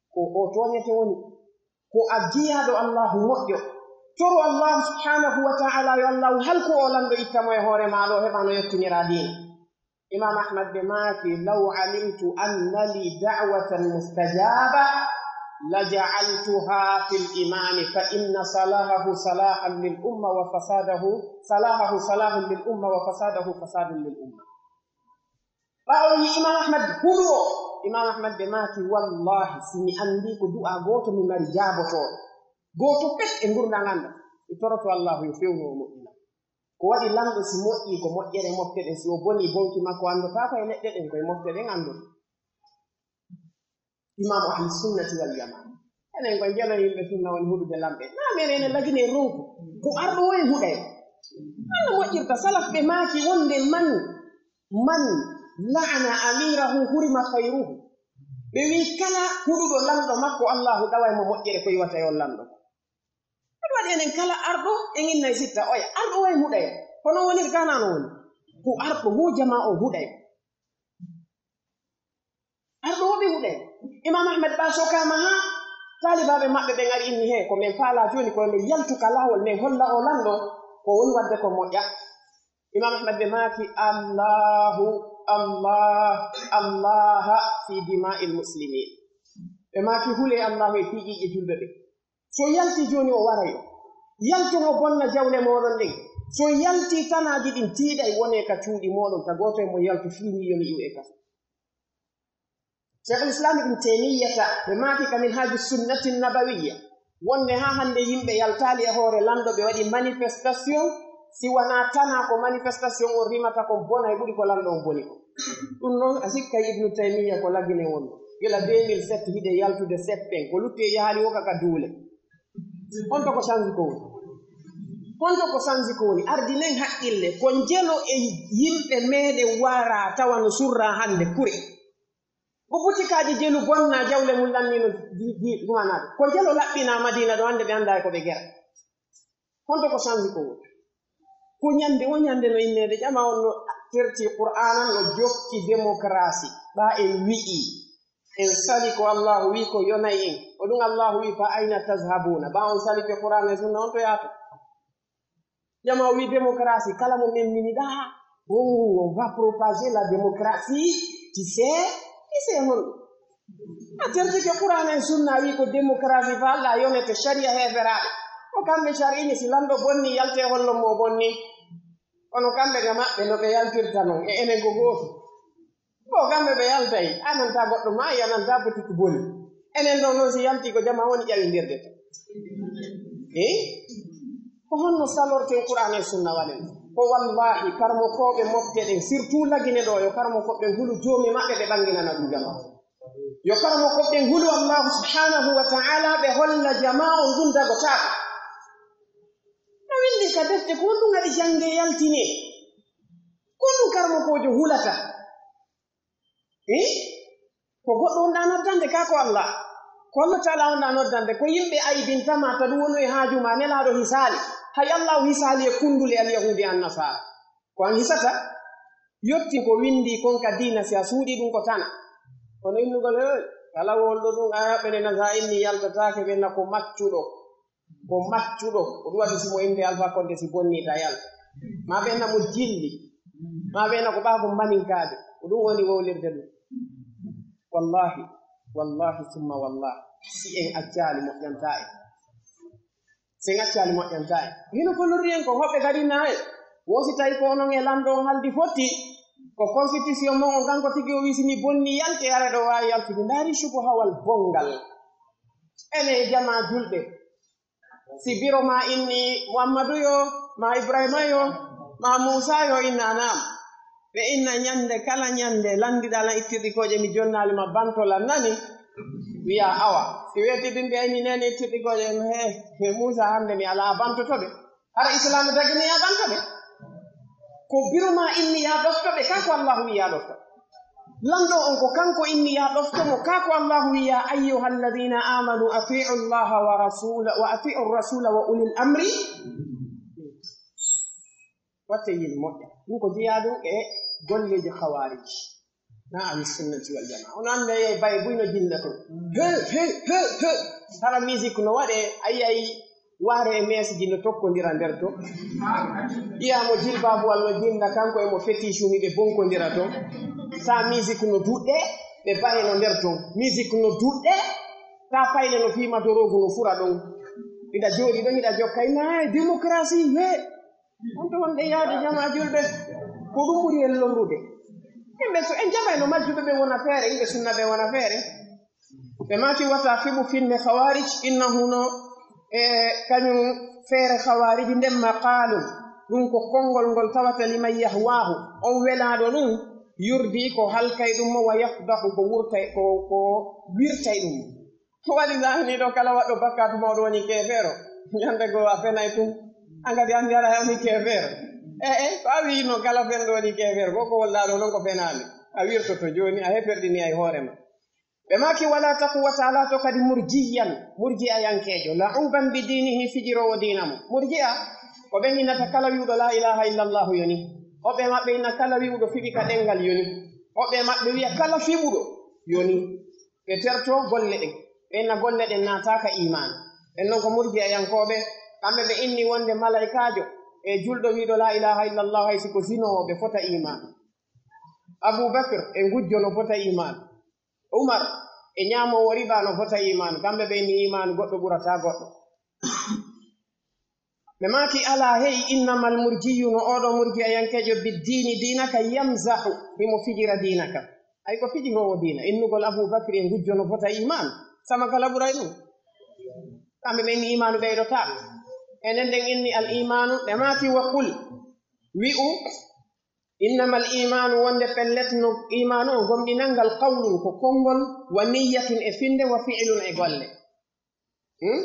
ko o tooɲete woni, ko a jiyaaɗo Allaahu moƴƴo. Toro Allaahu subhaanahu wa ta'aalaa yo Allaahu halku oo lanɗo itta mo e hoore maa ɗoo, heɓa no yottinira diina. Imaam Ahmad ɓe maaki, "Law alimtu anna li da'watan mustajaaba, la ja'altuha fil imaami, fa inna salahahu salahun lil umma wa fasadahu, salahahu salahun lil umma wa fasadahu fasadun lil umma." Ɓaawo yi Imaam Ahmad huɗu o, Imaam Ahmad ɓe maaki, "Wallaahi, si mi anndii ko du'aa gooto mi mari jaabotooɗo, gooto pet e ngurndan an ɗan, mi toroto Allaahu yo fewnu o moƴƴina." Ko waɗi lanɗo si moƴƴii ko moƴƴere mofte ɗen, si o bonii bonki makko anndotaako e leɗɗe ɗen, ko e mofte ɗen anndotoo. Imaamu ahli sunnati wal jamaa. Enen ko jeno yimɓe sunna woni huɗude lamɓe. Naa men enen lagine ronku. Ko arɗo o e huɗay. Alla moƴƴirta salaf ɓe maaki wonde man, man la'ana amiirahu hurima khayruhu. Ɓe wi'i kala huɗuɗo lanɗo makko Allaahu ɗaway mo moƴƴere ko iwata e on lanɗo. Ɗum waɗi enen kala arɗo, en inna e sitta, oya, arɗo o e huɗay. Kono wonir Ghana no woni. Ko arɗo wo jamaa o huɗay. Arɗo wo ɓe huɗay. Imam Ahmad Ba sokaama haa taalibaaɓe maɓɓe ɓen ari inni, "He, ko men faalaa jooni, ko men yaltu ka laawol, men holla o lanɗo, ko woni waɗde ko moƴƴa." Imam Ahmad ɓe maaki, "Allahu, Allah, Allah fi dima'il muslimin." Ɓe maaki, "Hulee Allaahu e piiƴiiƴe julɓe ɓen. So yaltii jooni, o waray on. Yaltu, mo bonna jawle mooɗon ɗen. So yaltii, tanaaji ɗin tiiɗay, wonee ka cuuɗi mooɗon, ta gooto e mon yaltu fii nii yo mi iw e kaso." Sheikhul Islam Ibn Taymiyyata, ɓe maaki ka Minhaaju Sunnati Nabawiyya, wonde haa hannde yimɓe yaltaali e hoore lanɗo, ɓe waɗi manifestation, si wanaa tanaa ko manifestation on rimata kon bonay ɓuri ko lanɗo on boni kon. Ɗun non, a sikkay Ibnu Taymiyya ko Lagine wonno. Gila deux mille sept hiɗen yaltude seppen, ko lutti e yahaali woo ka ka duule. Honto ko sanji ko woni? Honto ko sanji ko woni? Ardinen haqqille, ko njelo e yimɓe meɗen waraa tawa no surraa hannde kure. Ko butikaaji jelu bonnaa, jawle mun lannii no di-, di-, dumanaaɓe. Ko jelo laɓɓinaa Madiina ɗo, hannde ɓe anndaa e ko ɓe gera. Honto ko sanji ko woni? Ko ɲande, o ɲande no inneede, jama on no terti Qur'aana, no jokki demokarasi. Ɓaa en wi'i, en sali ko Allahu wi'i ko yonay en. Ko ɗun Allahu wi'i, "Fa ayna tazhabuuna?" Ɓaa on sali ko Qur'aana e Sunna, on to yaata? Jama o wi'i démocratie, kala mo memminɗaa, bon, on va propager la démocratie, tu sais, tu sais honɗun. A tertike Qur'aana e Sunna wi'i ko démocratie fa Alla yonete, sharia heeferaaɓe. Ko kamɓe shar'ini, si lanɗo bonni, yaltee hollon mo o bonni. Kono kamɓe ga maɓɓe no ɓe yaltirta non, e enen ko gooto. Ko kamɓe ɓe yaltay, a nanta goɗɗo maayi, a nanta boutique boni. Enen ɗoo non si yaltii ko jama woni ƴawindirde to. Eh? Ko honno salorten Qur'aana e Sunna waɗen? Ko wallahi karamokooɓe mofte ɗen, surtout Lagine ɗoo, yo karamokooɓe ɓen hulu joomi maɓɓe ɓe ɓanginana ɗun jama. Yo karamokooɓe ɓen hulu Allahu subhanahu wa ta'ala ɓe holla jama on ɗun dagotaako. No winndi ka defte ko honɗun haɗi janngee yaltinee? Ko honɗun karamokoojo hulata? Eh? Ko goɗɗo wonɗaa noddande, kaa ko Allah? Ko Allah Taala wonɗaa noddande, ko yimɓe aybinta ma, ta ɗun wonu e haaju ma, Nelaaɗo hisaali. Hay Allaahu hisaali e kunndule Alyahuudi e Annasaara. Ko an hisata? Yotti ko winndii kon ka diina, si a suuɗii ɗun ko tana. Kono innugol, "Hey, kala wonɗo ɗun, a ɓe nena sa inni yaltataake, ɓe na ko maccuɗo." Ko maccuɗo, ko ɗun waɗi si mo innde Alfaa Konde si bonnii ta yalta. Maa ɓe na mo jilli, maa ɓe na ko ɓaa ko mbaninkaaɓe, ko ɗun woni wowlirde ɗun. Wallahi, wallahi summa wallahi, si en accaali moƴƴantaa en. Si en accaali moƴƴantaa en. Hino ko lorri en ko hoɓɓe kadi na en. Woo si tawi ko onon e lanɗo on haldi fotti, ko constitution mon on kanko tigi o wii si mi bonnii yalte, hara ɗo waawi yaltude. Ndaari suɓo hawal bonngal. Enen e jamaa julɓe. Si biro maa inni Muhammadu yo, maa Ibrahima yo, maa Muusa yo, inna naam. Ɓe inna ɲande kala ɲande, lanndiɗaa lan ittirɗi kooƴe mi jonnaali ma banto lan nani. Wi'a awa. Si weetidin ɓe inni neene ittirɗi kooƴe, he, he Muusa hannde mi alaa bantoto ɓe. Hara Islaamu dagini yaa banto ɓe. Ko biro maa inni yaa ɗofto ɓe, kaa ko Allaahu wi'i yaa ɗofto. Lanɗo on ko kanko inni yaa ɗofto mo, kaa ko Allaahu wi'i, "Yaa ayyuhal ladiina aamanu atii'u Allaaha wa rasuula, wa atii'u rasuula wa ulil amri." Watte yil moƴƴa. Ɗun ko jeyaa ɗun e golleeji Khawaarij. Na ahli sunnati wal jamaa. On annda e bay buy no jinda ton. He, he, he, he. Hara musique no waɗe, ayi, ayi. Waare e meeseji no tokkondira nder ton. Ƴi'aa mo jilbaabuwal no jinda, kanko e mo fetiishuni ɓe bonkondira ton. Taa musique no duɗɗe, ɓe bahe no nder ton. Musique no duɗɗe, taa payle no fiima doroogu no fura ɗon. Hiɗa jooɗi ɗon, hiɗa jokka, ina e démocratie, he. On to wonɗe yaade jamaa julɓe, ko ɗum ɓuri en lorrude. Yimɓe so en jaɓay no majjuɓe ɓe wona feere, yimɓe sunna ɓe wona feere. Ɓe maaki wata fiɓu finde Khawarij, innahu no e kañum feere Khawarij nden ma qaalu. Ɗum ko konngol ngol tawata liman yahwaahu, on welaaɗo ɗum, yurdi ko halkay ɗum mo, wa yafdahu ko wurtay, ko, ko wirtay ɗum mo. Ko waɗi zahani ɗo kala waɗɗo bakkaatu mawɗo woni keefeero. Ñande goo a fenay tun, an kadi an jara woni keefeero. E, e, ko a wi'i no kala fenɗo woni keefeero, ko ko wollaa ɗo non ko fenaali. A wirtoto jooni, a heferɗini ay hoore ma. Ɓe maaki, "Wala taku wata laato kadi murjiyan, murji'ayankeejo, la'uban bi diinihi, fijiroowo diina mo." Murji'a, ko ɓen innata kala wi'uɗo laa ilaaha illallahu yoni. Hoɓɓe maɓɓe inna kala wi'uɗo fiɓi ka ɗemngal yoni. Hoɓɓe maɓɓe wi'a kala fiɓuɗo yoni. Ɓe tertoo golle ɗen. Ɓe inna golle ɗen naataaka iimaan. Ɓen non ko murji'ayankooɓe. Kamɓe ɓe inni wonde malaykaajo e julɗo wi'uɗo laa ilaaha illallahu hay si ko sinoowo ɓe fota iimaan. Abuu Bakr e ngujjo no fota iimaan. Umar E ñaamoowo riba no fota iimaanu. Kamɓe ɓe inni iimaanu goɗɗo ɓurataa goɗɗo. Ɓe maaki, "Alaa, hey, innamal murjiyyu, no oo ɗoo murjiyayankeejo, biddiini, diina ka, yamzahu, himo fijira diina ka." Ay ko fijiroowo diina. Innugol Abuu Bakri e ngujjo no fota iimaanu. Sama kala ɓuray ɗum. Kamɓe ɓe inni iimaanu ɓeydotaako. Enen ɗen inni al iimaanu, ɓe maaki, "Wa qul, wi'u, innamal iimaanu, wonde pellet no iimaanu on gomɗinal ngal, qawlun, ko konngol, wa niyyatun, e finnde, wa fi'lun, e golle." Hmm?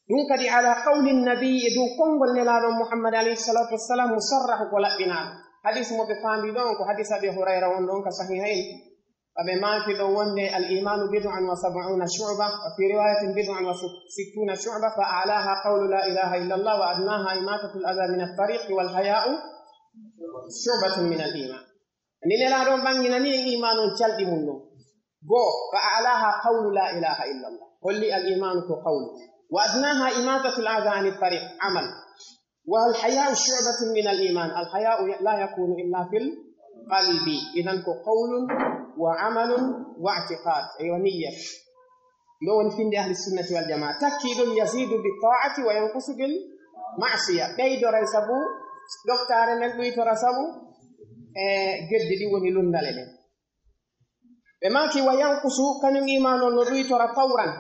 Ɗum kadi ala qawli nabi, e dow konngol Nelaaɗo Muhammad alayhi salatu wassalam, musarrahu, ko laɓɓinaaɗo. Hadis mo ɓe faandi ɗon ko hadis Abi Hurayra won ɗon ka Sahihayn. Ɓe maaki ɗon wonde, "Al iimaanu bid'un wa sab'una shu'ba, wa fi riwayatin bid'un wa sittuna shu'ba, fa a'laha qawlu la ilaha illa Allah, wa adnaha imatatul adha min at-tariq, wal haya'u shu'batun min al iman." Ni Nelaaɗo on ɓanginani en iimaanu on calɗi mun ɗon. Goo, fa a'laha qawlu la ilaha illa Allah. Holli al iimaanu ko qawlu. Wa adnaha imatatul adha anit tariq, amal. Wa al haya'u shu'batun min al iman. Al haya'u la yakunu illa fil qalbi. Idan ko qawlun wa amalun wa i'tiqad. Aywa, niyyat. Ɗo woni finnde ahli sunnati wal jamaa. Takki ɗum, yazidu bi ta'ati wa yanqusu bil ma'siya. Ɓeydoray sabu ɗoftaare nden, ɗuytora sabu, e, geddi ɗi woni lunndale ɗen. Ɓe maaki, wa yanqusu, kañum iimaanu on no ɗuytora tawran.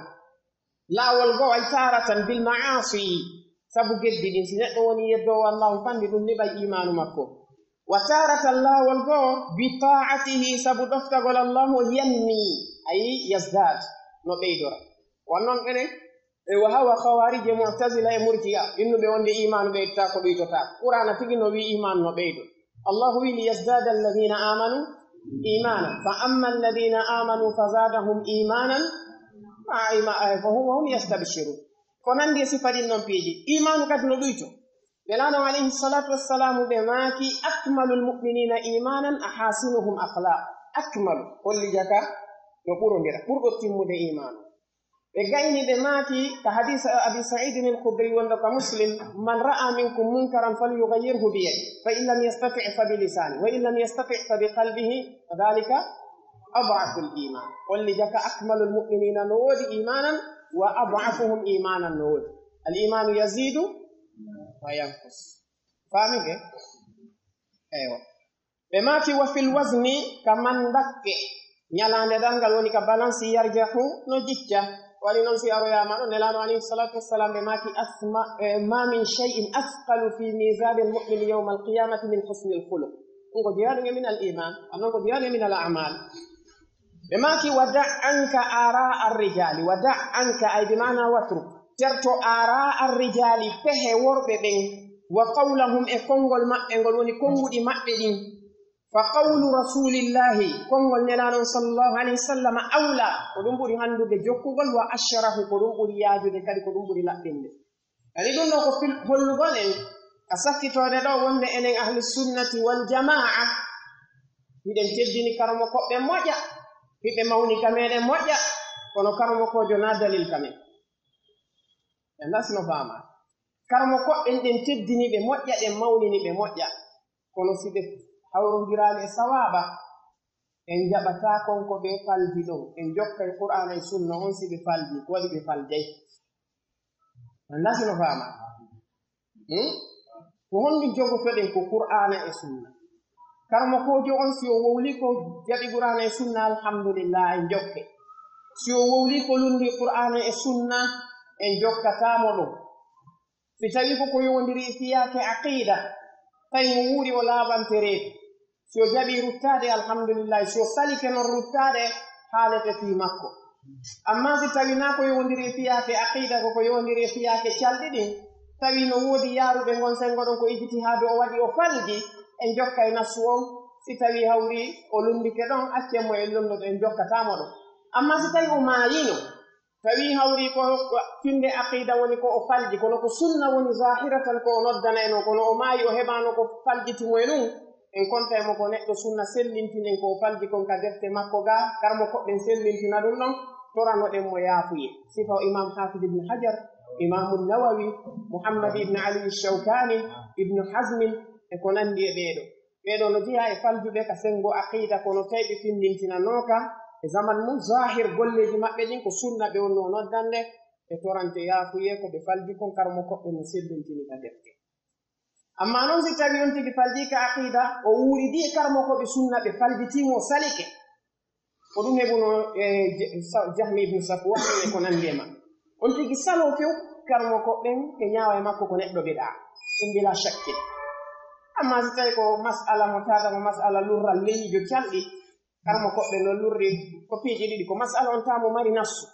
Laawol goo, ay taaratan bil ma'asi, sabu geddi ɗin. Si neɗɗo woni yeddoowo Allahu fanɗi, ɗum niɓay iimaanu makko. Wa taaratan laawol goo, bi ta'atihi, sabu ɗoftagol Allahu, yanmi, ay yazdad, no ɓeydora. Won non ɓene, e wa hawa Khawarij e Mu'tazila e Murji'a, innuɓe wonde iimaanu ɓeydotaako, ɗuytotaako. Qur'aana tigi no wi'i iimaanu no ɓeydo. Allahu wi'i, "Liyazdada alladhina amanu imana, fa amma alladhina amanu fazadahum imanan, ma ima-, eh, fa hum, wa hum yastabshirun." Ko nandi e sifa ɗin non piiji. Iimaanu kadi no ɗuyto. Nelaaɗo alayhi salatu wassalamu ɓe maaki, "Akmalul mu'minina imanan ahasinuhum akhlaq." Akmalu, holli jaka no ɓurondira, ɓurɗo timmude iimaanu. Ɓe gayni ɓe maaki ka hadis Abi Sa'idin al-Khudri wonɗo ka Muslim, "Man ra'a minkum munkaran falyughayyirhu bi yadihi, fa in lam yastati' fa bi lisanihi, wa in lam yastati' fa bi qalbihi, wa dhalika ad'aful iman." Holli jaka akmalul mu'minina no woodi imanan, wa ad'afuhum imanan no woodi. Al imanu yazidu wa yanqus. Faami ke? Eywa. Ɓe maaki, "Wa fil wazni," ka mandakke, ñalaande darngal woni ka balance, "yarjahu," no jicca. Woni non si aroyaama ɗo, Nelaaɗo alayhi salatu wassalam, ɓe maaki, "Asma-, eh, ma min shay'in asqalu fi mizanil mu'mini yawmal qiyamati min husnil khuluq." Ɗum ko jeyaɗum e min al iman, annon ko jeyaɗum e min al a'mal. Ɓe maaki, "Wa da' anka ara ar-rijali," wa da' anka, ay bi maana watruk, terto ara ar-rijali, pehe worɓe ɓen, wa qawlahum, e konngol maɓɓe ngol, woni konnguɗi maɓɓe ɗin. Fa qawlu rasulillahi, konngol Nelaaɗo on sallallahu alayhi wa sallam, awla, ko ɗum ɓuri hanndude jokkugol, wa ashrahu, ko ɗum ɓuri yaajude kadi, ko ɗum ɓuri laɓɓinde. Ani ɗum ɗo ko fil-, hollugol en ka sakkitoode ɗo wonde enen ahli sunnati wal jamaa, hiɗen teddini karamokooɓe moƴƴa, hiɓe mawni ka meɗen moƴƴa, kono karamokoojo na dalil ka men. En nas no faama. Karamokooɓe ɗen teddini ɓe moƴƴa, ɗen mawnini ɓe moƴƴa. Kono si ɓe hawrondiraali e sawaaba, en jaɓataa kon ko ɓe falji ɗon. En jokkay Qur'aana e Sunna on si ɓe falji, ko waɗi ɓe faljay. Anndaa si no faama? Hmm? Ko honɗum jogotoɗen? Ko Qur'aana e Sunna. Karamokoojo on si o wowli ko jaɓi Qur'aana e Sunna, alhamdulillah, en jokke. Si o wowli ko lundi Qur'aana e Sunna, en jokkataa mo ɗum. Si tawii ko ko yowondiri e fiyaake aqiida, tawi mo wuuri o laaɓante reedu. Si o jaɓii ruttaade, alhamdulillahi. Si o salike non ruttaade, haalete fii makko. Ammaa si tawii naa ko yowondiri e fiyaake aqiida, ko ko yowondiri e fiyaake calɗi ɗin, tawi no woodi yaaruɓe ngon senngo ɗon ko ijtihaadu o waɗi o falji, en jokkay nassu on. Si tawii hawri o lunndike ɗon, accen mo en lunndoto, en jokkataa mo ɗon. Ammaa si tawii o maayino, tawi hawri ko finnde aqiida woni ko o falji, kono ko sunna woni zaahiratan ko o noddanay non, kono o maayi o heɓaano ko faljiti mo e ɗum, en kontay mo ko neɗɗo sunna, sellintinen ko o falji kon ka defte makko ga, karamokooɓe ɓen sellintina ɗum ɗon, toranoɗen mo yaafuyee. Sifa o Imaam Haafid Ibn Hajar, Imaamu Nawawi, Muhammad Ibn Ali Shawkaani, Ibn Hazmin, e ko nanndi e ɓee ɗoo. Ɓee ɗoo no jeyaa e faljuɓe ka senngo aqiida, kono tawi ɓe finndintinanooka E zaman mun, zahir golleeji maɓɓe ɗin ko sunna ɓe wonno noddande, ɓe torante yaafuyee ko ɓe falji kon, karamokooɓe no sellintini ka defte. Amma non si tawi on tigi falji ka aqida, o wuuridi e karamokooɓe sunna ɓe faljitii mo, o salike. Ko ɗum heɓuno e J-, Sa-, Jahmi ibn Safwan e ko nandi e ma. On tigi saloo few, karamokooɓe ɓen ɓe ñaawa e makko ko neɗɗo bidaa. Ɗum bila shakkin. Amma si tawi ko mas'ala mo tata ko mas'ala lurral leñiijo calɗi, karamokooɓe no lurri ko piiji ɗiɗi, ko mas'ala on taa mo mari nassu.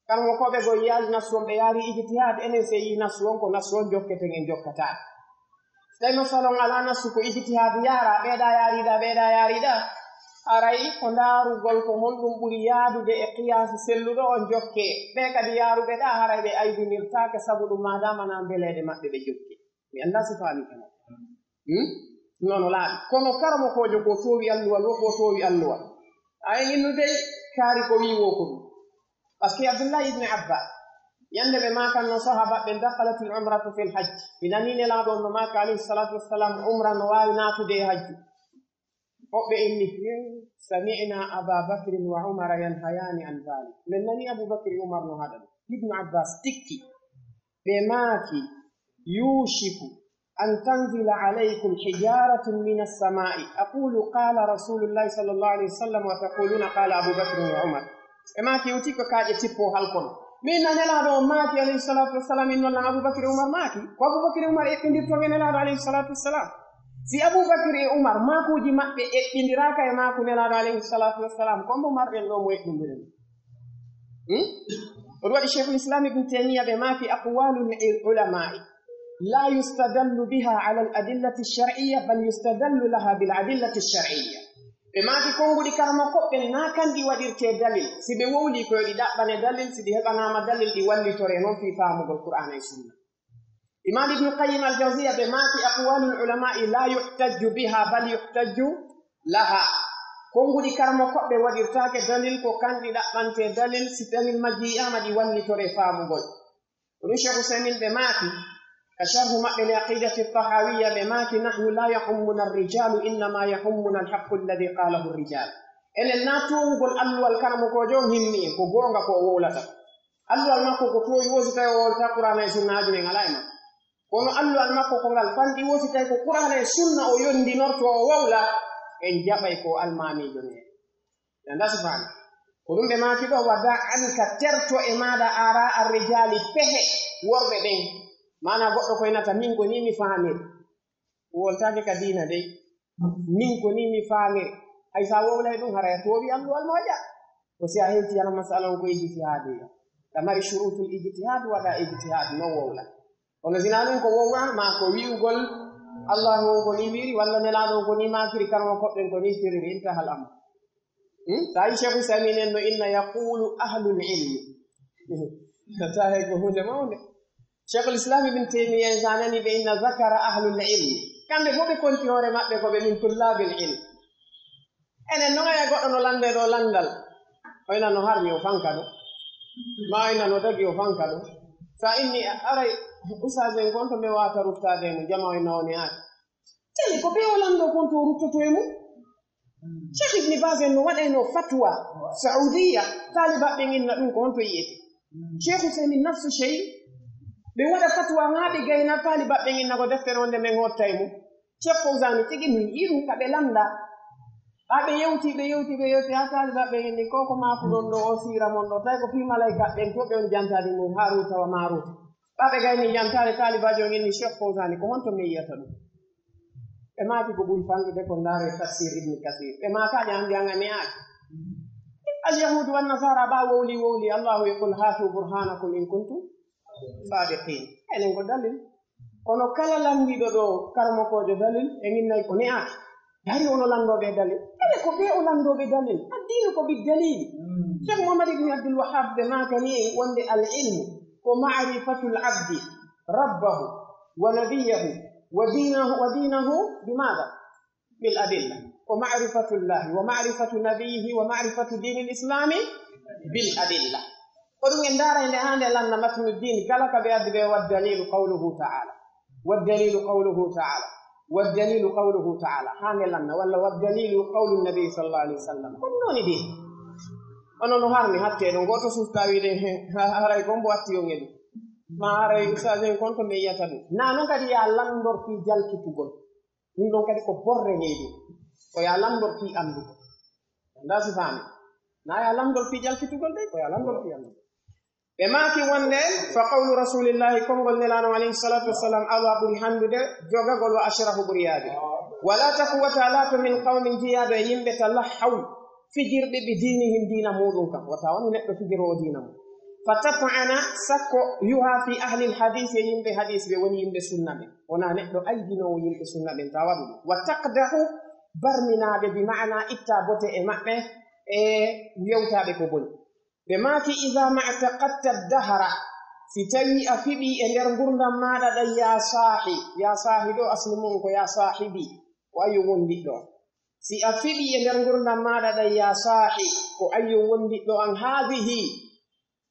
Karamokooɓe goo yiyaali nassu on, ɓe yaari ijtihaad, enen si en yii nassu on, ko nassu on jokketen, en jokkataa. Si tawi masala on alaa nassu, ko ijtihaad yaara, ɓeeɗa yaariɗa, ɓeeɗa yaariɗa, haray ko ndaarugol ko honɗum ɓuri yaadude e qiyaasi selluɗo on jokkee. Ɓee kadi yaaruɓe ɗaa, haray ɓe aybinirtaake sabu ɗum, maadaama naa mbeleeɗe maɓɓe ɓe jokki. Mi anndaa si faami kama. Hmm? Non no laaɓi. Kono karamokoojo ko toowi alluwal, wo ko toowi alluwal. Ay, innu dey, kaari ko wii wo ko ɗum. Parce que Abdullah ibn Abbas, ñande ɓe maakanno sahaaba ɓen, "Dakhalatil umratu fil hajj." Mi nani Nelaaɗo on no maaka, alayhi salatu wassalam, umra no waawi naatude e hajju. Woɓɓe inni, "Sami'na Aba Bakrin wa Umara yanhayani an dhalik." Men nani Abu Bakr e Umar no haɗa ɗum. Ibn Abbas tikki, ɓe maaki, "Yushiku an tanzila alaykum hijaratun minas sama'i. Aqulu qala Rasulullahi sallallahu alayhi wasallam wa taquluna qala Abu Bakr wa Umar." Ɓe maaki, "Uti ko kaaƴe tippo halkono." Min na Nelaaɗo on maaki, alayhi salatu wassalam, inno lan Abu Bakr e Umar maaki. Ko Abu Bakr e Umar eɓɓindirton e Nelaaɗo, alayhi salatu wassalam. Si Abu Bakr e Umar maakuuji maɓɓe eɓɓindiraaka e maaku Nelaaɗo, alayhi salatu wassalam, ko mbo marɗen ɗo mo eɓɓindiren? Hmm? Ko ɗum waɗi Sheikhul Islam Ibn Taymiyyah ɓe maaki, "Aqwalul il-, ulama'i la yustadallu biha ala al-adillati ash-shar'iyya, bal yustadallu laha bil adillati ash-shar'iyya." Ɓe maaki, "Konguɗi karamokooɓe na kanɗi waɗirte dalil. Si ɓe wowli ko yo ɗi ɗaɓɓane dalil, si ɗi heɓanaama dalil, ɗi wallitore non fii faamugol Qur'aana e Sunna." Imam Ibn Qayyim al-Jawziyya ɓe maaki, "Aqwalul ulama'i la yuhtajju biha, bal yuhtajju laha." Konguɗi karamokooɓe waɗirtaake dalil, ko kanɗi ɗaɓɓante dalil, si dalil majji yi'aama ɗi wallitore faamugol. Ko ɗum Sheikh Usaymin ɓe maaki, ka sharhu maɓɓe li Aqidati Tahawiyya ɓe maaki, "Nahnu la yahummuna ar-rijalu, innama yahummuna al-haqqu alladhi qalahu ar-rijal." Enen na toowugol alluwal karamokoojo on himmi en, ko goonga ko o wowlata. Alluwal makko ko toowi, wo si tawi o wowlata Qur'aana e Sunnaaji men alaa e makko. Kono alluwal makko ko ngal fanɗi, wo si tawi ko Qur'aana e Sunna o yondinorto o wowla, en jaɓay ko almaamiijo men. Nanda si faami. Ko ɗum ɓe maaki ɗo, "Wa da' anka, terto e maaɗa, ara ar-rijaali, pehe worɓe ɓen." Maana goɗɗo ko inata, "Min ko nii mi faamiri." Wowltaake ka diina dey. "Min ko nii mi faamiri." Hay sa wowlay ɗum, haray a toowi alluwal maaɗa. Ko si a hewti ala masala on ko ijtihaadiyya. Ɗa mari shuruutul ijtihaad, waɗa ijtihaad, non wowla. Kono si naa ɗum ko wowla, maa ko wi'ugol, "Allahu on ko nii wi'iri," walla "Nelaaɗo on ko nii maakiri," karamokooɓe ɓen ko nii firiri, intahal amr. Hmm? Sa yi Sheikh Usaymin en no inna, "Yaqulu ahlul ilmi." Tahe ko huunde mawnde. Sheikhul Islam Ibn Taymiyyah en, sa nani ɓe inna, "Zakara ahlul ilmi." Kamɓe fof ɓe konti hoore maɓɓe ko ɓe min tullaabil ilm. Enen non, aya goɗɗo no lande ɗo landal. Oyna no harmi o fanka ɗo. Ma oyna no dagi o fanka ɗo. Sa inni, "Aray, ustaz en kon to ɓe wata ruttaade mo, jama oyna o ne aati." Tele ko ɓe o lando kon to ruttoto e mum. Cheikh Ibn Baz en no waɗayno fatwa Saudiya, taalibaɓe ɓen inna ɗum ko honto yi'ete. Cheikh Usaymin nafsu shay, ɓe waɗa fatwa ŋaa ɓe gayna, taalibaɓe ɓen inna ko deftere wonde men hotta e mum. Cheikh Fawzani tigi min yi'i ɗum ka ɓe landa. Haa ɓe yewti, ɓe yewti, ɓe yewti, haa taalibaɓe ɓen inni, "Ko ko maaku ɗon ɗo, o siira mon ɗo, tawi ko fii malayka ɓen to ɓe on jantaade mum, Haaruta wa Maaruta." Ɓaa ɓe gayni jantaade, taalibaajo on inni, "Cheikh Fawzani, ko honto men yi'ata ɗum?" Ɓe maaki ko ɓuri fanɗude ko ndaaree tafsir Ibn Kasir. Ɓe maakaali an mbiyan a ne'aaki. Al yahudu wan nasara ɓaa wowli wowli, Allahu yaqul, "Hatu burhanakum in kuntum sadiqin." Enen ko dalil. Kono kala landiiɗo ɗo karamokoojo dalil, e min nayi ko ne'aaki. Dari ono landooɓe e dalil. Ene ko ɓe o landooɓe dalil. Addiinu ko bid dalili. Cheikh Muhammad ibn Abdul Wahhab ɓe maakani en wonde al ilmu ko ma'rifatul abdi rabbahu wa nabiyahu wa dinahu, wa dinahu bi maada? Bil adilla. Ko ma'rifatullahi wa ma'rifatu nabiyyihi wa ma'rifatu dinil islami bil adilla. Ko ɗum en ndaara nde haa nde landa matnu diin kala ka ɓe addi ɓe, wa dalilu qawluhu ta'ala. Wa dalilu qawluhu ta'ala. Wa dalilu qawluhu ta'ala. Haa nde landa, walla wa dalilu qawlu nabi sallallahu alaihi wasallam. Ko ɗum woni diin. Onon no harmi hattee ɗon, gooto suftaa wiide, "He, ha-, haray ko mbo watti on e ɗum." Ma haray ustaas en kon to men yiyata ɗum. Naa non kadi yaa lanndor fii jalkitugol. Ɗum ɗon kadi ko borre leydi. Ko yaa lanndor fii anndugol. Anndaa si faami. Naa yaa lanndor fii jalkitugol de, ko yaa lanndor fii anndugol. Ɓe maaki wonde, fa qawlu rasulillahi, konngol Nelaaɗo alayhi salatu wassalam, awa ɓuri hanndude jogagol wa ashrahu ɓuri yaade. Wala taku wata laato min qawmin jiyaaɗo e yimɓe ta lahaw fijirɗi bi diinihim diina muuɗum kan. Wata woni neɗɗo fijiroowo diina mum. Fa tat'ana sakko yuha fi ahlil hadis e yimɓe hadis ɓe woni yimɓe sunna ɓen. Wona neɗɗo aybinoowo yimɓe sunna ɓen ta waɗu ɗum. Wa taqdahu barminaaɓe bi ma'ana itta bote e maɓɓe e yewtaaɓe ko boni. Ɓe maaki, "Iza ma'taqadta dahra," si tawii a fiɓii e nder ngurndan maaɗa ɗan, yaa saahi, yaa saahi ɗoo asli mun ko yaa saahibi, ko ayyo wondiɗɗo. Si a fiɓii e nder ngurndan maaɗa ɗan, yaa saahi, ko ayyo wondiɗɗo an, haadihi,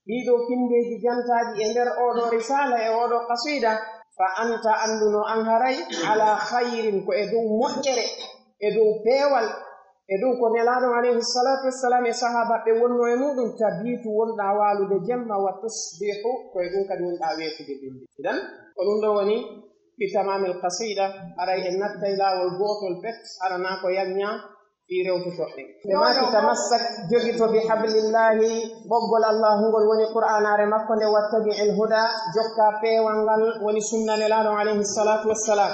ɗii ɗoo pinndeeji jantaaɗi e nder oo ɗoo risaala e oo ɗoo qasiida, fa anta annduno an haray, ala khayrin ko e dow moƴƴere, e dow peewal, e dow ko Nelaaɗo alayhi salatu wassalam e sahaabaaɓe wonnoo e muuɗum, tabiitu wonɗaa waalude jemma, wa tusbihu ko e ɗum kadi wonɗaa weetude bimbi. Idan, ko ɗum ɗoo woni bi tamamil qasiida, haray en nattay laawol gootol pet, haranaa ko yaññaa fii rewtotoɗen. Ɓe maaki tamassak jogito bi hablillahi, ɓoggol Allahu ngol woni Qur'aanaare makko nde, wattabi'il huda, jokka peewal ngal woni sunna Nelaaɗo alayhi salatu wassalam.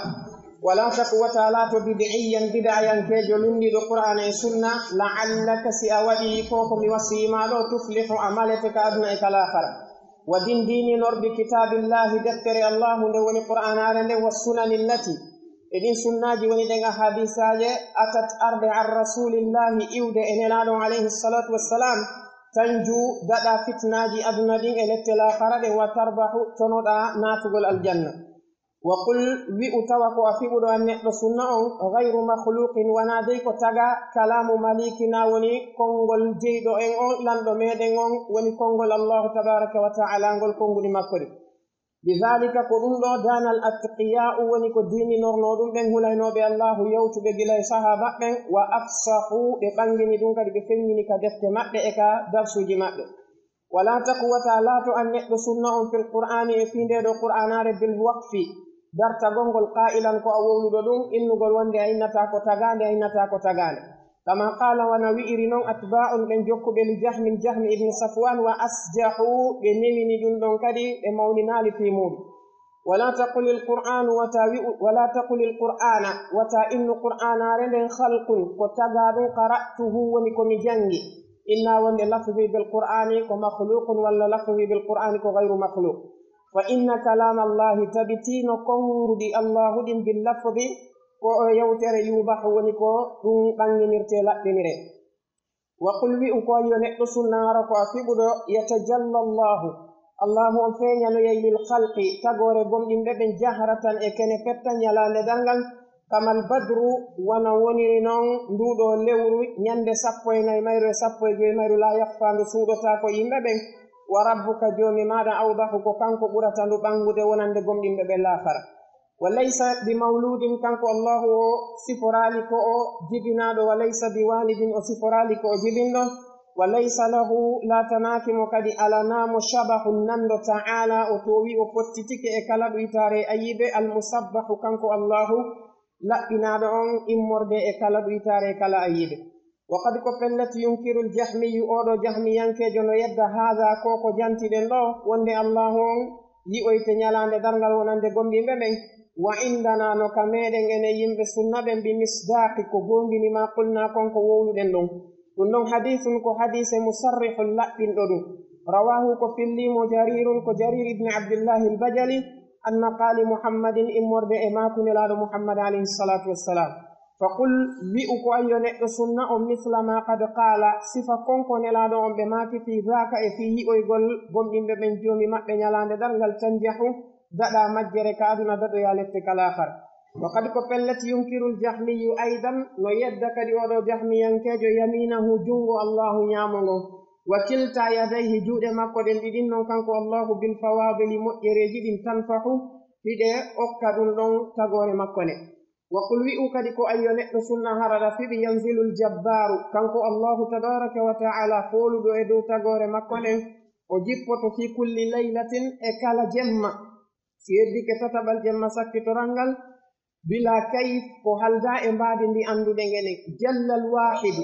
Wala taku wata laato bid'iyyan bid'ayankeejo lunndiiɗo Qur'aana e sunna, la'allaka si a waɗii ko ko mi wasiyii ma ɗoo, tuflihu a malete ka aduna e ka laakara. Wa din diininor bi kitaabillahi deftere Allahu nde woni Qur'aanaare nde, wa sunani allati e ɗin sunnaaji woni ɗen ahadisaaje, atat arde an rasulillahi iwde e Nelaaɗo alayhi salatu wassalam, tanju daɗa fitnaaji aduna ɗin e lette laakara ɗen, wa tarbahu tonoɗa naatugol aljanna. Wa qul, wi'u tawa ko a fiɓuɗo an neɗɗo sunna on, gayru makhluqin, wanaa dey ko taga, kalaamu malikina woni konngol jeyɗo en on, lanɗo meɗen on, woni konngol Allahu tabaraka wa ta'ala ngol, konnguɗi makko ɗi. Bidhalika ko ɗum ɗo danal atqiya'u woni ko diininornoo ɗum ɓen hulaynooɓe Allahu yawtuɓe gila e sahaaba ɓen, wa afsahu ɓe ɓangini ɗum kadi ɓe feññini ka defte maɓɓe e ka darsuuji maɓɓe. Wala taku wata laato an neɗɗo sunna on fil Qur'aani e fii ndee ɗoo Qur'aanaare bil waqfi, dartagol ngol qaa'ilan ko a wowluɗo ɗum, innugol wonde a innataa ko tagaande, a innataa ko tagaande. Kama qaala, wano wi'iri non atbaa'un ɓen jokkuɓe li Jahmin, Jahmi ibn Safwan, wa asjahu ɓe newini ɗum ɗon kadi ɓe mawninaali fii muuɗum. Wala taqulil Qur'aanu wata wi'u, wala taqulil Qur'aana wata innu Qur'aanaare nden khalqun ko tagaa ɗum, qara'tuhu woni ko mi janngi. Inna wonde lafzi bil Qur'aani ko makhluqun walla lafzi bil Qur'aani ko ghayru makhluq. Fa inna kalaama Allahi tabitiino konnguɗi Allahu ɗin bil lafzi ko o yewtere yubahu woni ko ɗum ɓannginirtee laɓɓiniree. Wa qul wi'u ko yo neɗɗo sunnaaro ko a fiɓuɗo yatajalla Allahu. Allahu on feeñanoyay lil khalqi tagoore gomɗinɓe ɓen jahratan e kene fetta ñalaande darngal. Kamal badru wano woniri non nduuɗo lewru ñande sappo e nayi mayru e sappo e jowi mayru laa yakhfa ndu suuɗotaako yimɓe ɓen. Wa rabbuka joomi maaɗa awdahu ko kanko ɓurata ndu ɓanngude wonande gomɗinɓe ɓen laakara. Wa laysa bi mawludin kanko Allahu o siforaali ko o jibinaaɗo wa laysa bi walidin o siforaali ko o jibinɗo. Wa laysa lahu laatanaaki mo kadi alanaamu shabahun nanndo ta'ala o toowi o fottitike e kala ɗuytaare e ayiibe almusabbahu kanko Allahu laɓɓinaaɗo on immorde e kala ɗuytaare e kala ayiibe. Wa qad ko pellet yunkirul jahmiyu oo ɗoo jahmiyankeejo no yedda haada ko ko jantiɗen ɗoo wonde Allahu on yi'oyte ñalaande darngal wonande gomɗinɓe ɓen. Wa indana no ka meɗen enen yimɓe sunna ɓen bi misdaaqi ko goongini ma qulna kon ko wowluɗen ɗon. Ɗum ɗon hadiisun ko hadiise musarrihun laɓɓinɗo ɗum. Rawaahu ko fillii mo Jariirun ko Jariir ibn Abdillahi al-Bajali an maqaali Muhammadin immorde e maaku Nelaaɗo Muhammad alayhi salaatu wassalaam. Fa qul wi'u ko ayyo neɗɗo sunna on misla ma qad qaala sifa kon ko Nelaaɗo on ɓe maaki fii daaka e fii yi'oygol gomɗinɓe ɓen Joomi maɓɓe ñalaande darngal tanjahu daɗa majjere ka aduna daɗoya lette ka laakara. Wa qad ko pellet yunkirul jahmiyu aydan no yedda kadi oo ɗoo jahmiyankeejo yamiinahu junngo Allaahu ñaamo ngon. Wa kilta yadayhi juuɗe makko ɗen ɗiɗin non kanko Allaahu bil fawaadili moƴƴereeji ɗin tanfahu hiɗe okka ɗum ɗon tagoore makko nde. Wa qul, wi'u kadi ko an yo neɗɗo sunna hara ɗa fiɓi, yanzilul jabbaaru, kanko Allaahu tabaaraka wa ta'aalaa fooluɗo e dow tagoore makko nden, o jippoto fii kulli laylatin, e kala jemma. Si yeddike tataɓal jemma sakkitoral ngal, bilaa kayf, ko haldaa e mbaadi ndi annduɗen enen. Jallal waahidu,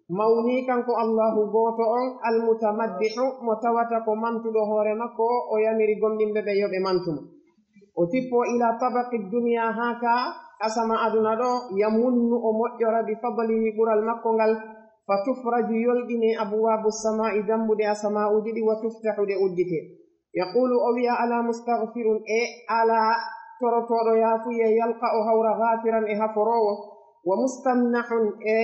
mawnii kanko Allaahu gooto on, al mutamaddihu, mo tawata ko mantuɗo hoore makko, o yamiri gomɗinɓe ɓen yo ɓe mantu mo. O tippoo ilaa tabaqi duniyaa, haa ka asama aduna ɗoo, yamunnu, o moƴƴora, bi fadlihi, ɓural makko ngal, fa tufraju, yolɗinee, abwaabu samaa'i, dambuɗe asamaa'uuji ɗin, wa tuftahu, ɗe udditee. Yaquulu, o wi'a, alaa mustaghfirun, e alaa torotooɗo yaafuyee, yalqa, o hawra, ghafiran, e haforoowo, wa mustamnahun, e,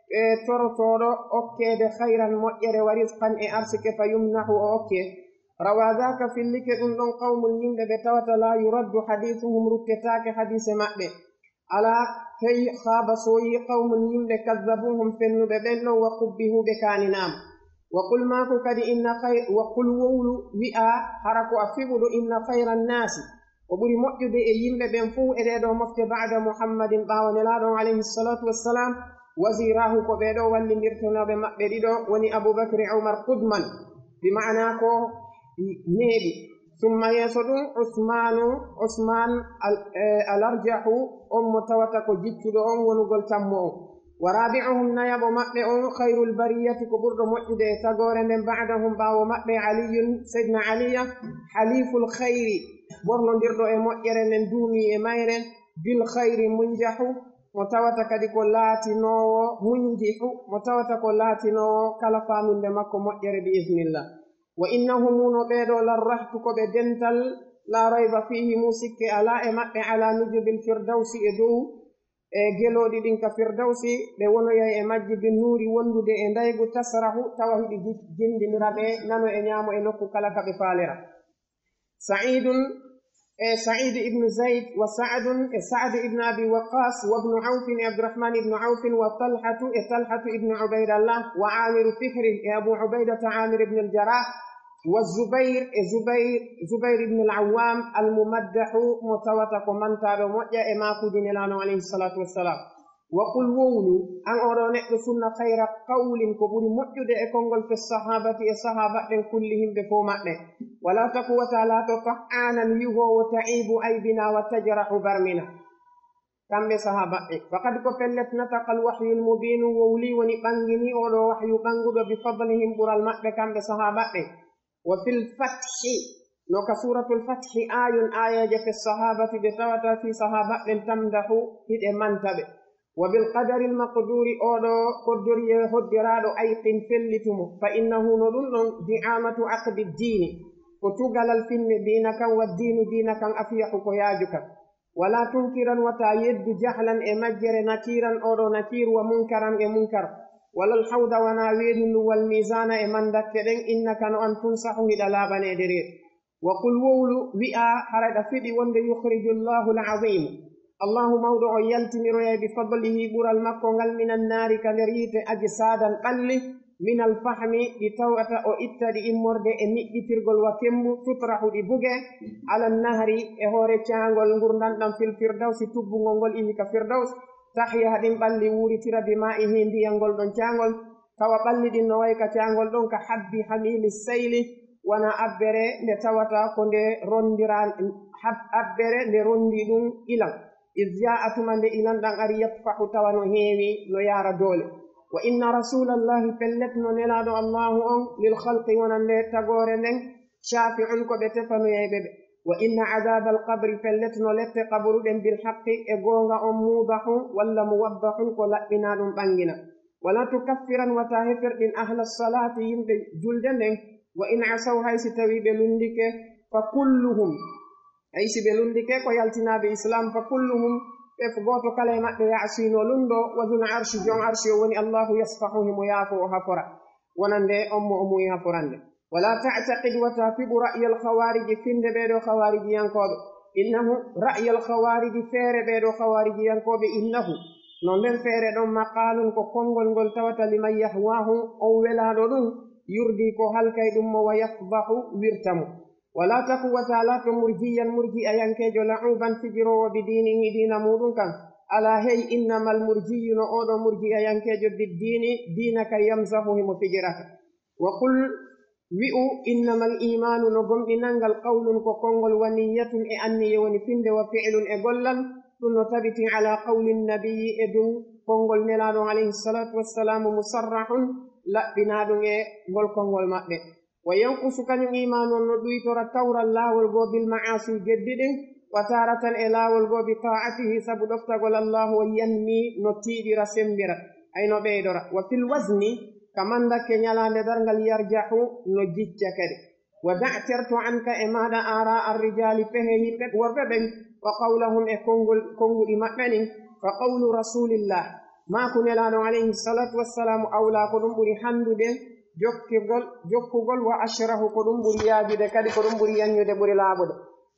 e torotooɗo okkeede, khayran, moƴƴere, wa rizqan, e arsike, fa yumnahu, o okkee. Rawaa dhaaka, fillike ɗun ɗon, qawmun, yimɓe ɓe tawata, laa yuraddu hadiithuhum, ruttetaake hadiise maɓɓe. Alaa, hey, khaaba, sooyii, qawmun, yimɓe, kadhabuuhum, fennuɓe ɓen ɗon, wa qubbihu, ɓe kaaninaama. Wa qul, maaku kadi, inna khay-, wa qul, wowlu, wi'aa, hara ko a fiɓuɗo, inna khayra nnaasi, ko ɓuri moƴƴude e yimɓe ɓen fow e ɗee ɗoo mofte, ba'da Muhammadin, ɓaawo Nelaaɗo on, alayhi salaatu wassalaam, waziiraahu, ko ɓee ɗoo wallindirtonooɓe maɓɓe ɗiɗo, woni Abuu Bakri, Umar, qudman, bi ma'anaa ko neeɓi. Summa, yeeso ɗun, Usmaanu, Usmaan al-, eh, al-Arjahu, on mo tawata ko jiccuɗo on wonugol tammo on. Wa raabi'uhum, nayaɓo maɓɓe on, khayrul bariyati, ko ɓurɗo moƴƴude e tagoore nden, ba'dahum, ɓaawo maɓɓe, Aliyun, Sayyidina Aliya, haliful khayri, ɓornondirɗo e moƴƴere nden, duumii e mayre, bil khayri munjahu, mo tawata kadi ko laatinoowo, munjihu, mo tawata ko laatinoowo kala faaminde makko moƴƴere bi iznillah. Wa innahum, no ɓee ɗoo, larrahtu, ko ɓe dental, laa rayba fiihi, mo sikke alaa e maɓɓe, alaa nujubil firdawsi, e dow, e gelooɗi ɗin ka firdawsi, ɓe wonoyay e majji, bin nuuri, wondude e ndaygu, tasrahu, tawa hiɗi ji-, jindinira ɓe, nano e ñaamo e nokku kala ka ɓe faalira. Sa'iidun, e Sa'iid ibnu Zayd, wa Sa'dun, e Sa'd ibnu Abi Waqqaas, wa ibnu Awfin, e Abdurrahmaan ibnu Awfin, wa Talhatu, e Talhatu ibnu Ubaydallah, wa Aamiru Fihrin, e Abu Ubaydata Aamir ibnu al-Jarraah, wa Zubayr, e Zubayr, Zubayr ibnu al-Awwaam, al-mumaddahu, mo tawata ko mantaaɗo moƴƴa e maakuuji Nelaaɗo on, alayhi salaatu wassalaam. Wa qul, wowlu, an oo ɗoo neɗɗo sunna, khayra qawlin, ko ɓuri moƴƴude e konngol, fi sahaabati, e sahaaba ɓen, kullihim, ɓe fow maɓɓe. Wa laa taku, wata laato, ta'aanan, yuhoowo, ta'iibu, aybina, wa tajrahu, barmina. Kamɓe sahaaba ɓen. Faqad, ko pellet, nataqal wahyul mubiinu, wowli woni ɓanngini oo ɗoo wahyu ɓannguɗo, bi fadlihim, ɓural maɓɓe, kamɓe sahaaba ɓen. Wa fil Fathi, no ka Suuratul Fathi, aayun, aayeeje, fi sahaabati, ɗe tawata fii sahaaba ɓen, tamdahu, hiɗe manta ɓe. Wa bil qadaril maqduuri, oo ɗoo koddoriyee hoddiraaɗo, ayqin, fellitu mo. Fa innahu, no ɗun ɗon, di'aamatu aqdi diini, ko tugalal finne diina kan, wa diinu, diina kan, afyahu, ko yaaju kan. Wa laa tunkiran, wata yeddu, jahlan, e majjere, nakiiran, oo ɗoo nakiiru, wa munkaran, e munkar. Wa lal hawda, wanaa weendu ndun, wal miizaana, e mandakke ɗen, innaka, no an, tunsahu, hiɗa laaɓaneede reedu. Wa qul, wowlu, wi'aa, hara ɗa fiɓi wonde, yukhriju Llaahu l-aziimu, Allaahu mawɗo on yaltiniroyay, bi fadlihi, ɓural makko ngal, minan naari, ka nder yiite, ajsaadan, ɓalli, minal fahmi, ɗi tawata o itta ɗi immorde e niɓɓitirgol wa kembu, tutrahu, ɗi bugee, alan nahri, e hoore caangol ngurndan ɗan, fil firdawsi, tubbungol ngol iwi ka firdaws, tahya, ɗin ɓalli wuuritira, bimaa'ihi, ndiyam ngol ɗon caangol, tawa ɓalli ɗin no way ka caangol ɗon, ka habbi hamiili sayli, wano abbere nde tawata ko nde rondiraa, hab-, abbere nde rondii ɗun ilan. Iz jaa'a, tuma nde ilan ɗan ari, yatfahu, tawa no heewi, no yaara doole. Wa inna rasuulallaahi, pellet no Nelaaɗo Allaahu on, lil khalqi, wonande tagoore nden, shaafi'un, ko ɓe tefanoyayɓe ɓe. Wa inna azaabal qabri, pellet no lette qaburu ɗen, bil haqqi, e goonga on, muudahu, walla muwaddahun, ko laɓɓinaa ɗun ɓanngina. Wala tukaffiran, wata heferɗin, ahla salaati, yimɓe julde nden, wa in asaw, hay si tawii ɓe lunndike, fa kulluhum, hay si ɓe lunndike ko yaltinaaɓe Islaam, fa kulluhum, ɓe fow gooto kala e maɓɓe, ya'si, no lunndoo, wa zul arshi, jom arshi o woni Allaahu, yasfahu, himo yaafoo, o hafora, wonande on mo o muuyi haforande. Wala ta'taqid, wata fiɓu, ra'yal khawaariji, fiɓde ɓee ɗoo khawaarijiyankooɓe. Innahu, ra'yal khawaariji, feere ɓee ɗoo khawaarijiyankooɓe, innahu, no nden feere ɗon, maqaalun, ko konngol ngol tawata, liman yahwaahu, on welaaɗo ɗun, yurdii, ko halkay ɗun mo, wa yafdahu, wirta mo. Wala taku, wata laato, murjiyyan, murji'ayankeejo, la'uuban, fijiroowo, bi diinihi, diina muuɗun kan. Alaa hey, innamal murjiyyu, no oo ɗoo murjiyayankeejo, biddiini, diina ka, yamzahu, himo fijirata. Wa qul, wi'u, innamal iimaanu, no gomɗinal ngal, qawlun, ko konngol, wa niyyatun, e anniye woni finnde, wa fi'lun, e gollal. Ɗum no tabitin alaa qawlin nabiyyi, e dow konngol Nelaaɗo on alayhi salaatu wassalaamu, musarrahun, laɓɓinaaɗum e ngol konngol maɓɓe. Wa yanqusu, kañum iimaanu on no ɗuytora tawran laawol goo bil ma'aasi, geddi ɗin, wa taaratan, e laawol goo, bi taa'atihi, sabu ɗoftagol Allaahu on, yanmi, no tiiɗira, semmbira, ay no ɓeydora. Wa fil wazni, ka manndakke ñalaande darngal, yarjahu, no jicca kadi. Wa da' terto anka e maaɗa aaraa ar-rijaali pehe yimɓe worɓe ɓen, wa qawlahum e konngol, konnguɗi maɓɓe ɗin, fa qawlu rasuulillah, maaku Nelaaɗo on alayhi salaatu wassalaamu, awlaa ko ɗum ɓuri hanndude jokkugol, jokkugol, wa ashrahu ko ɗum ɓuri yaajude kadi ko ɗum ɓuri yanñude ɓuri laaɓude.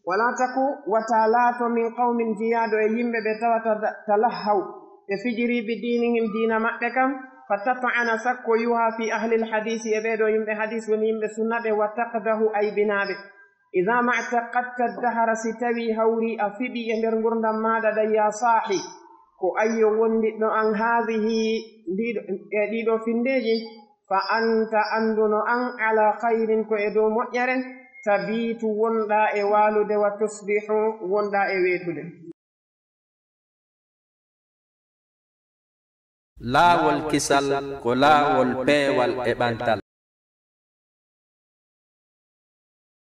Walaa taku wata laato min qawmin jiyaaɗo e yimɓe ɓe tawata da-, talahhaw ɓe fijirii bi diinihim diina maɓɓe kan, fa tat'ana sakko yuha fi ahlil hadiisi e ɓee ɗoo yimɓe hadiis woni yimɓe sunna ɓe, wa taqdahu aybinaaɓe. Idaa ma taqadta dahara si tawii hawrii a fiɓii e nder ngurndam maaɗa ɗan yaa saahi ko ayyo wondiɗɗo an haadihi ndiiɗo e ɗiiɗoo finndeeji, fa anta annduno an alaa khayrin ko e dow moƴƴere, tabiitu wonɗaa e waalude wa tusbihu wonɗaa e weetude. Laawol kisal ko laawol peewal e ɓantal.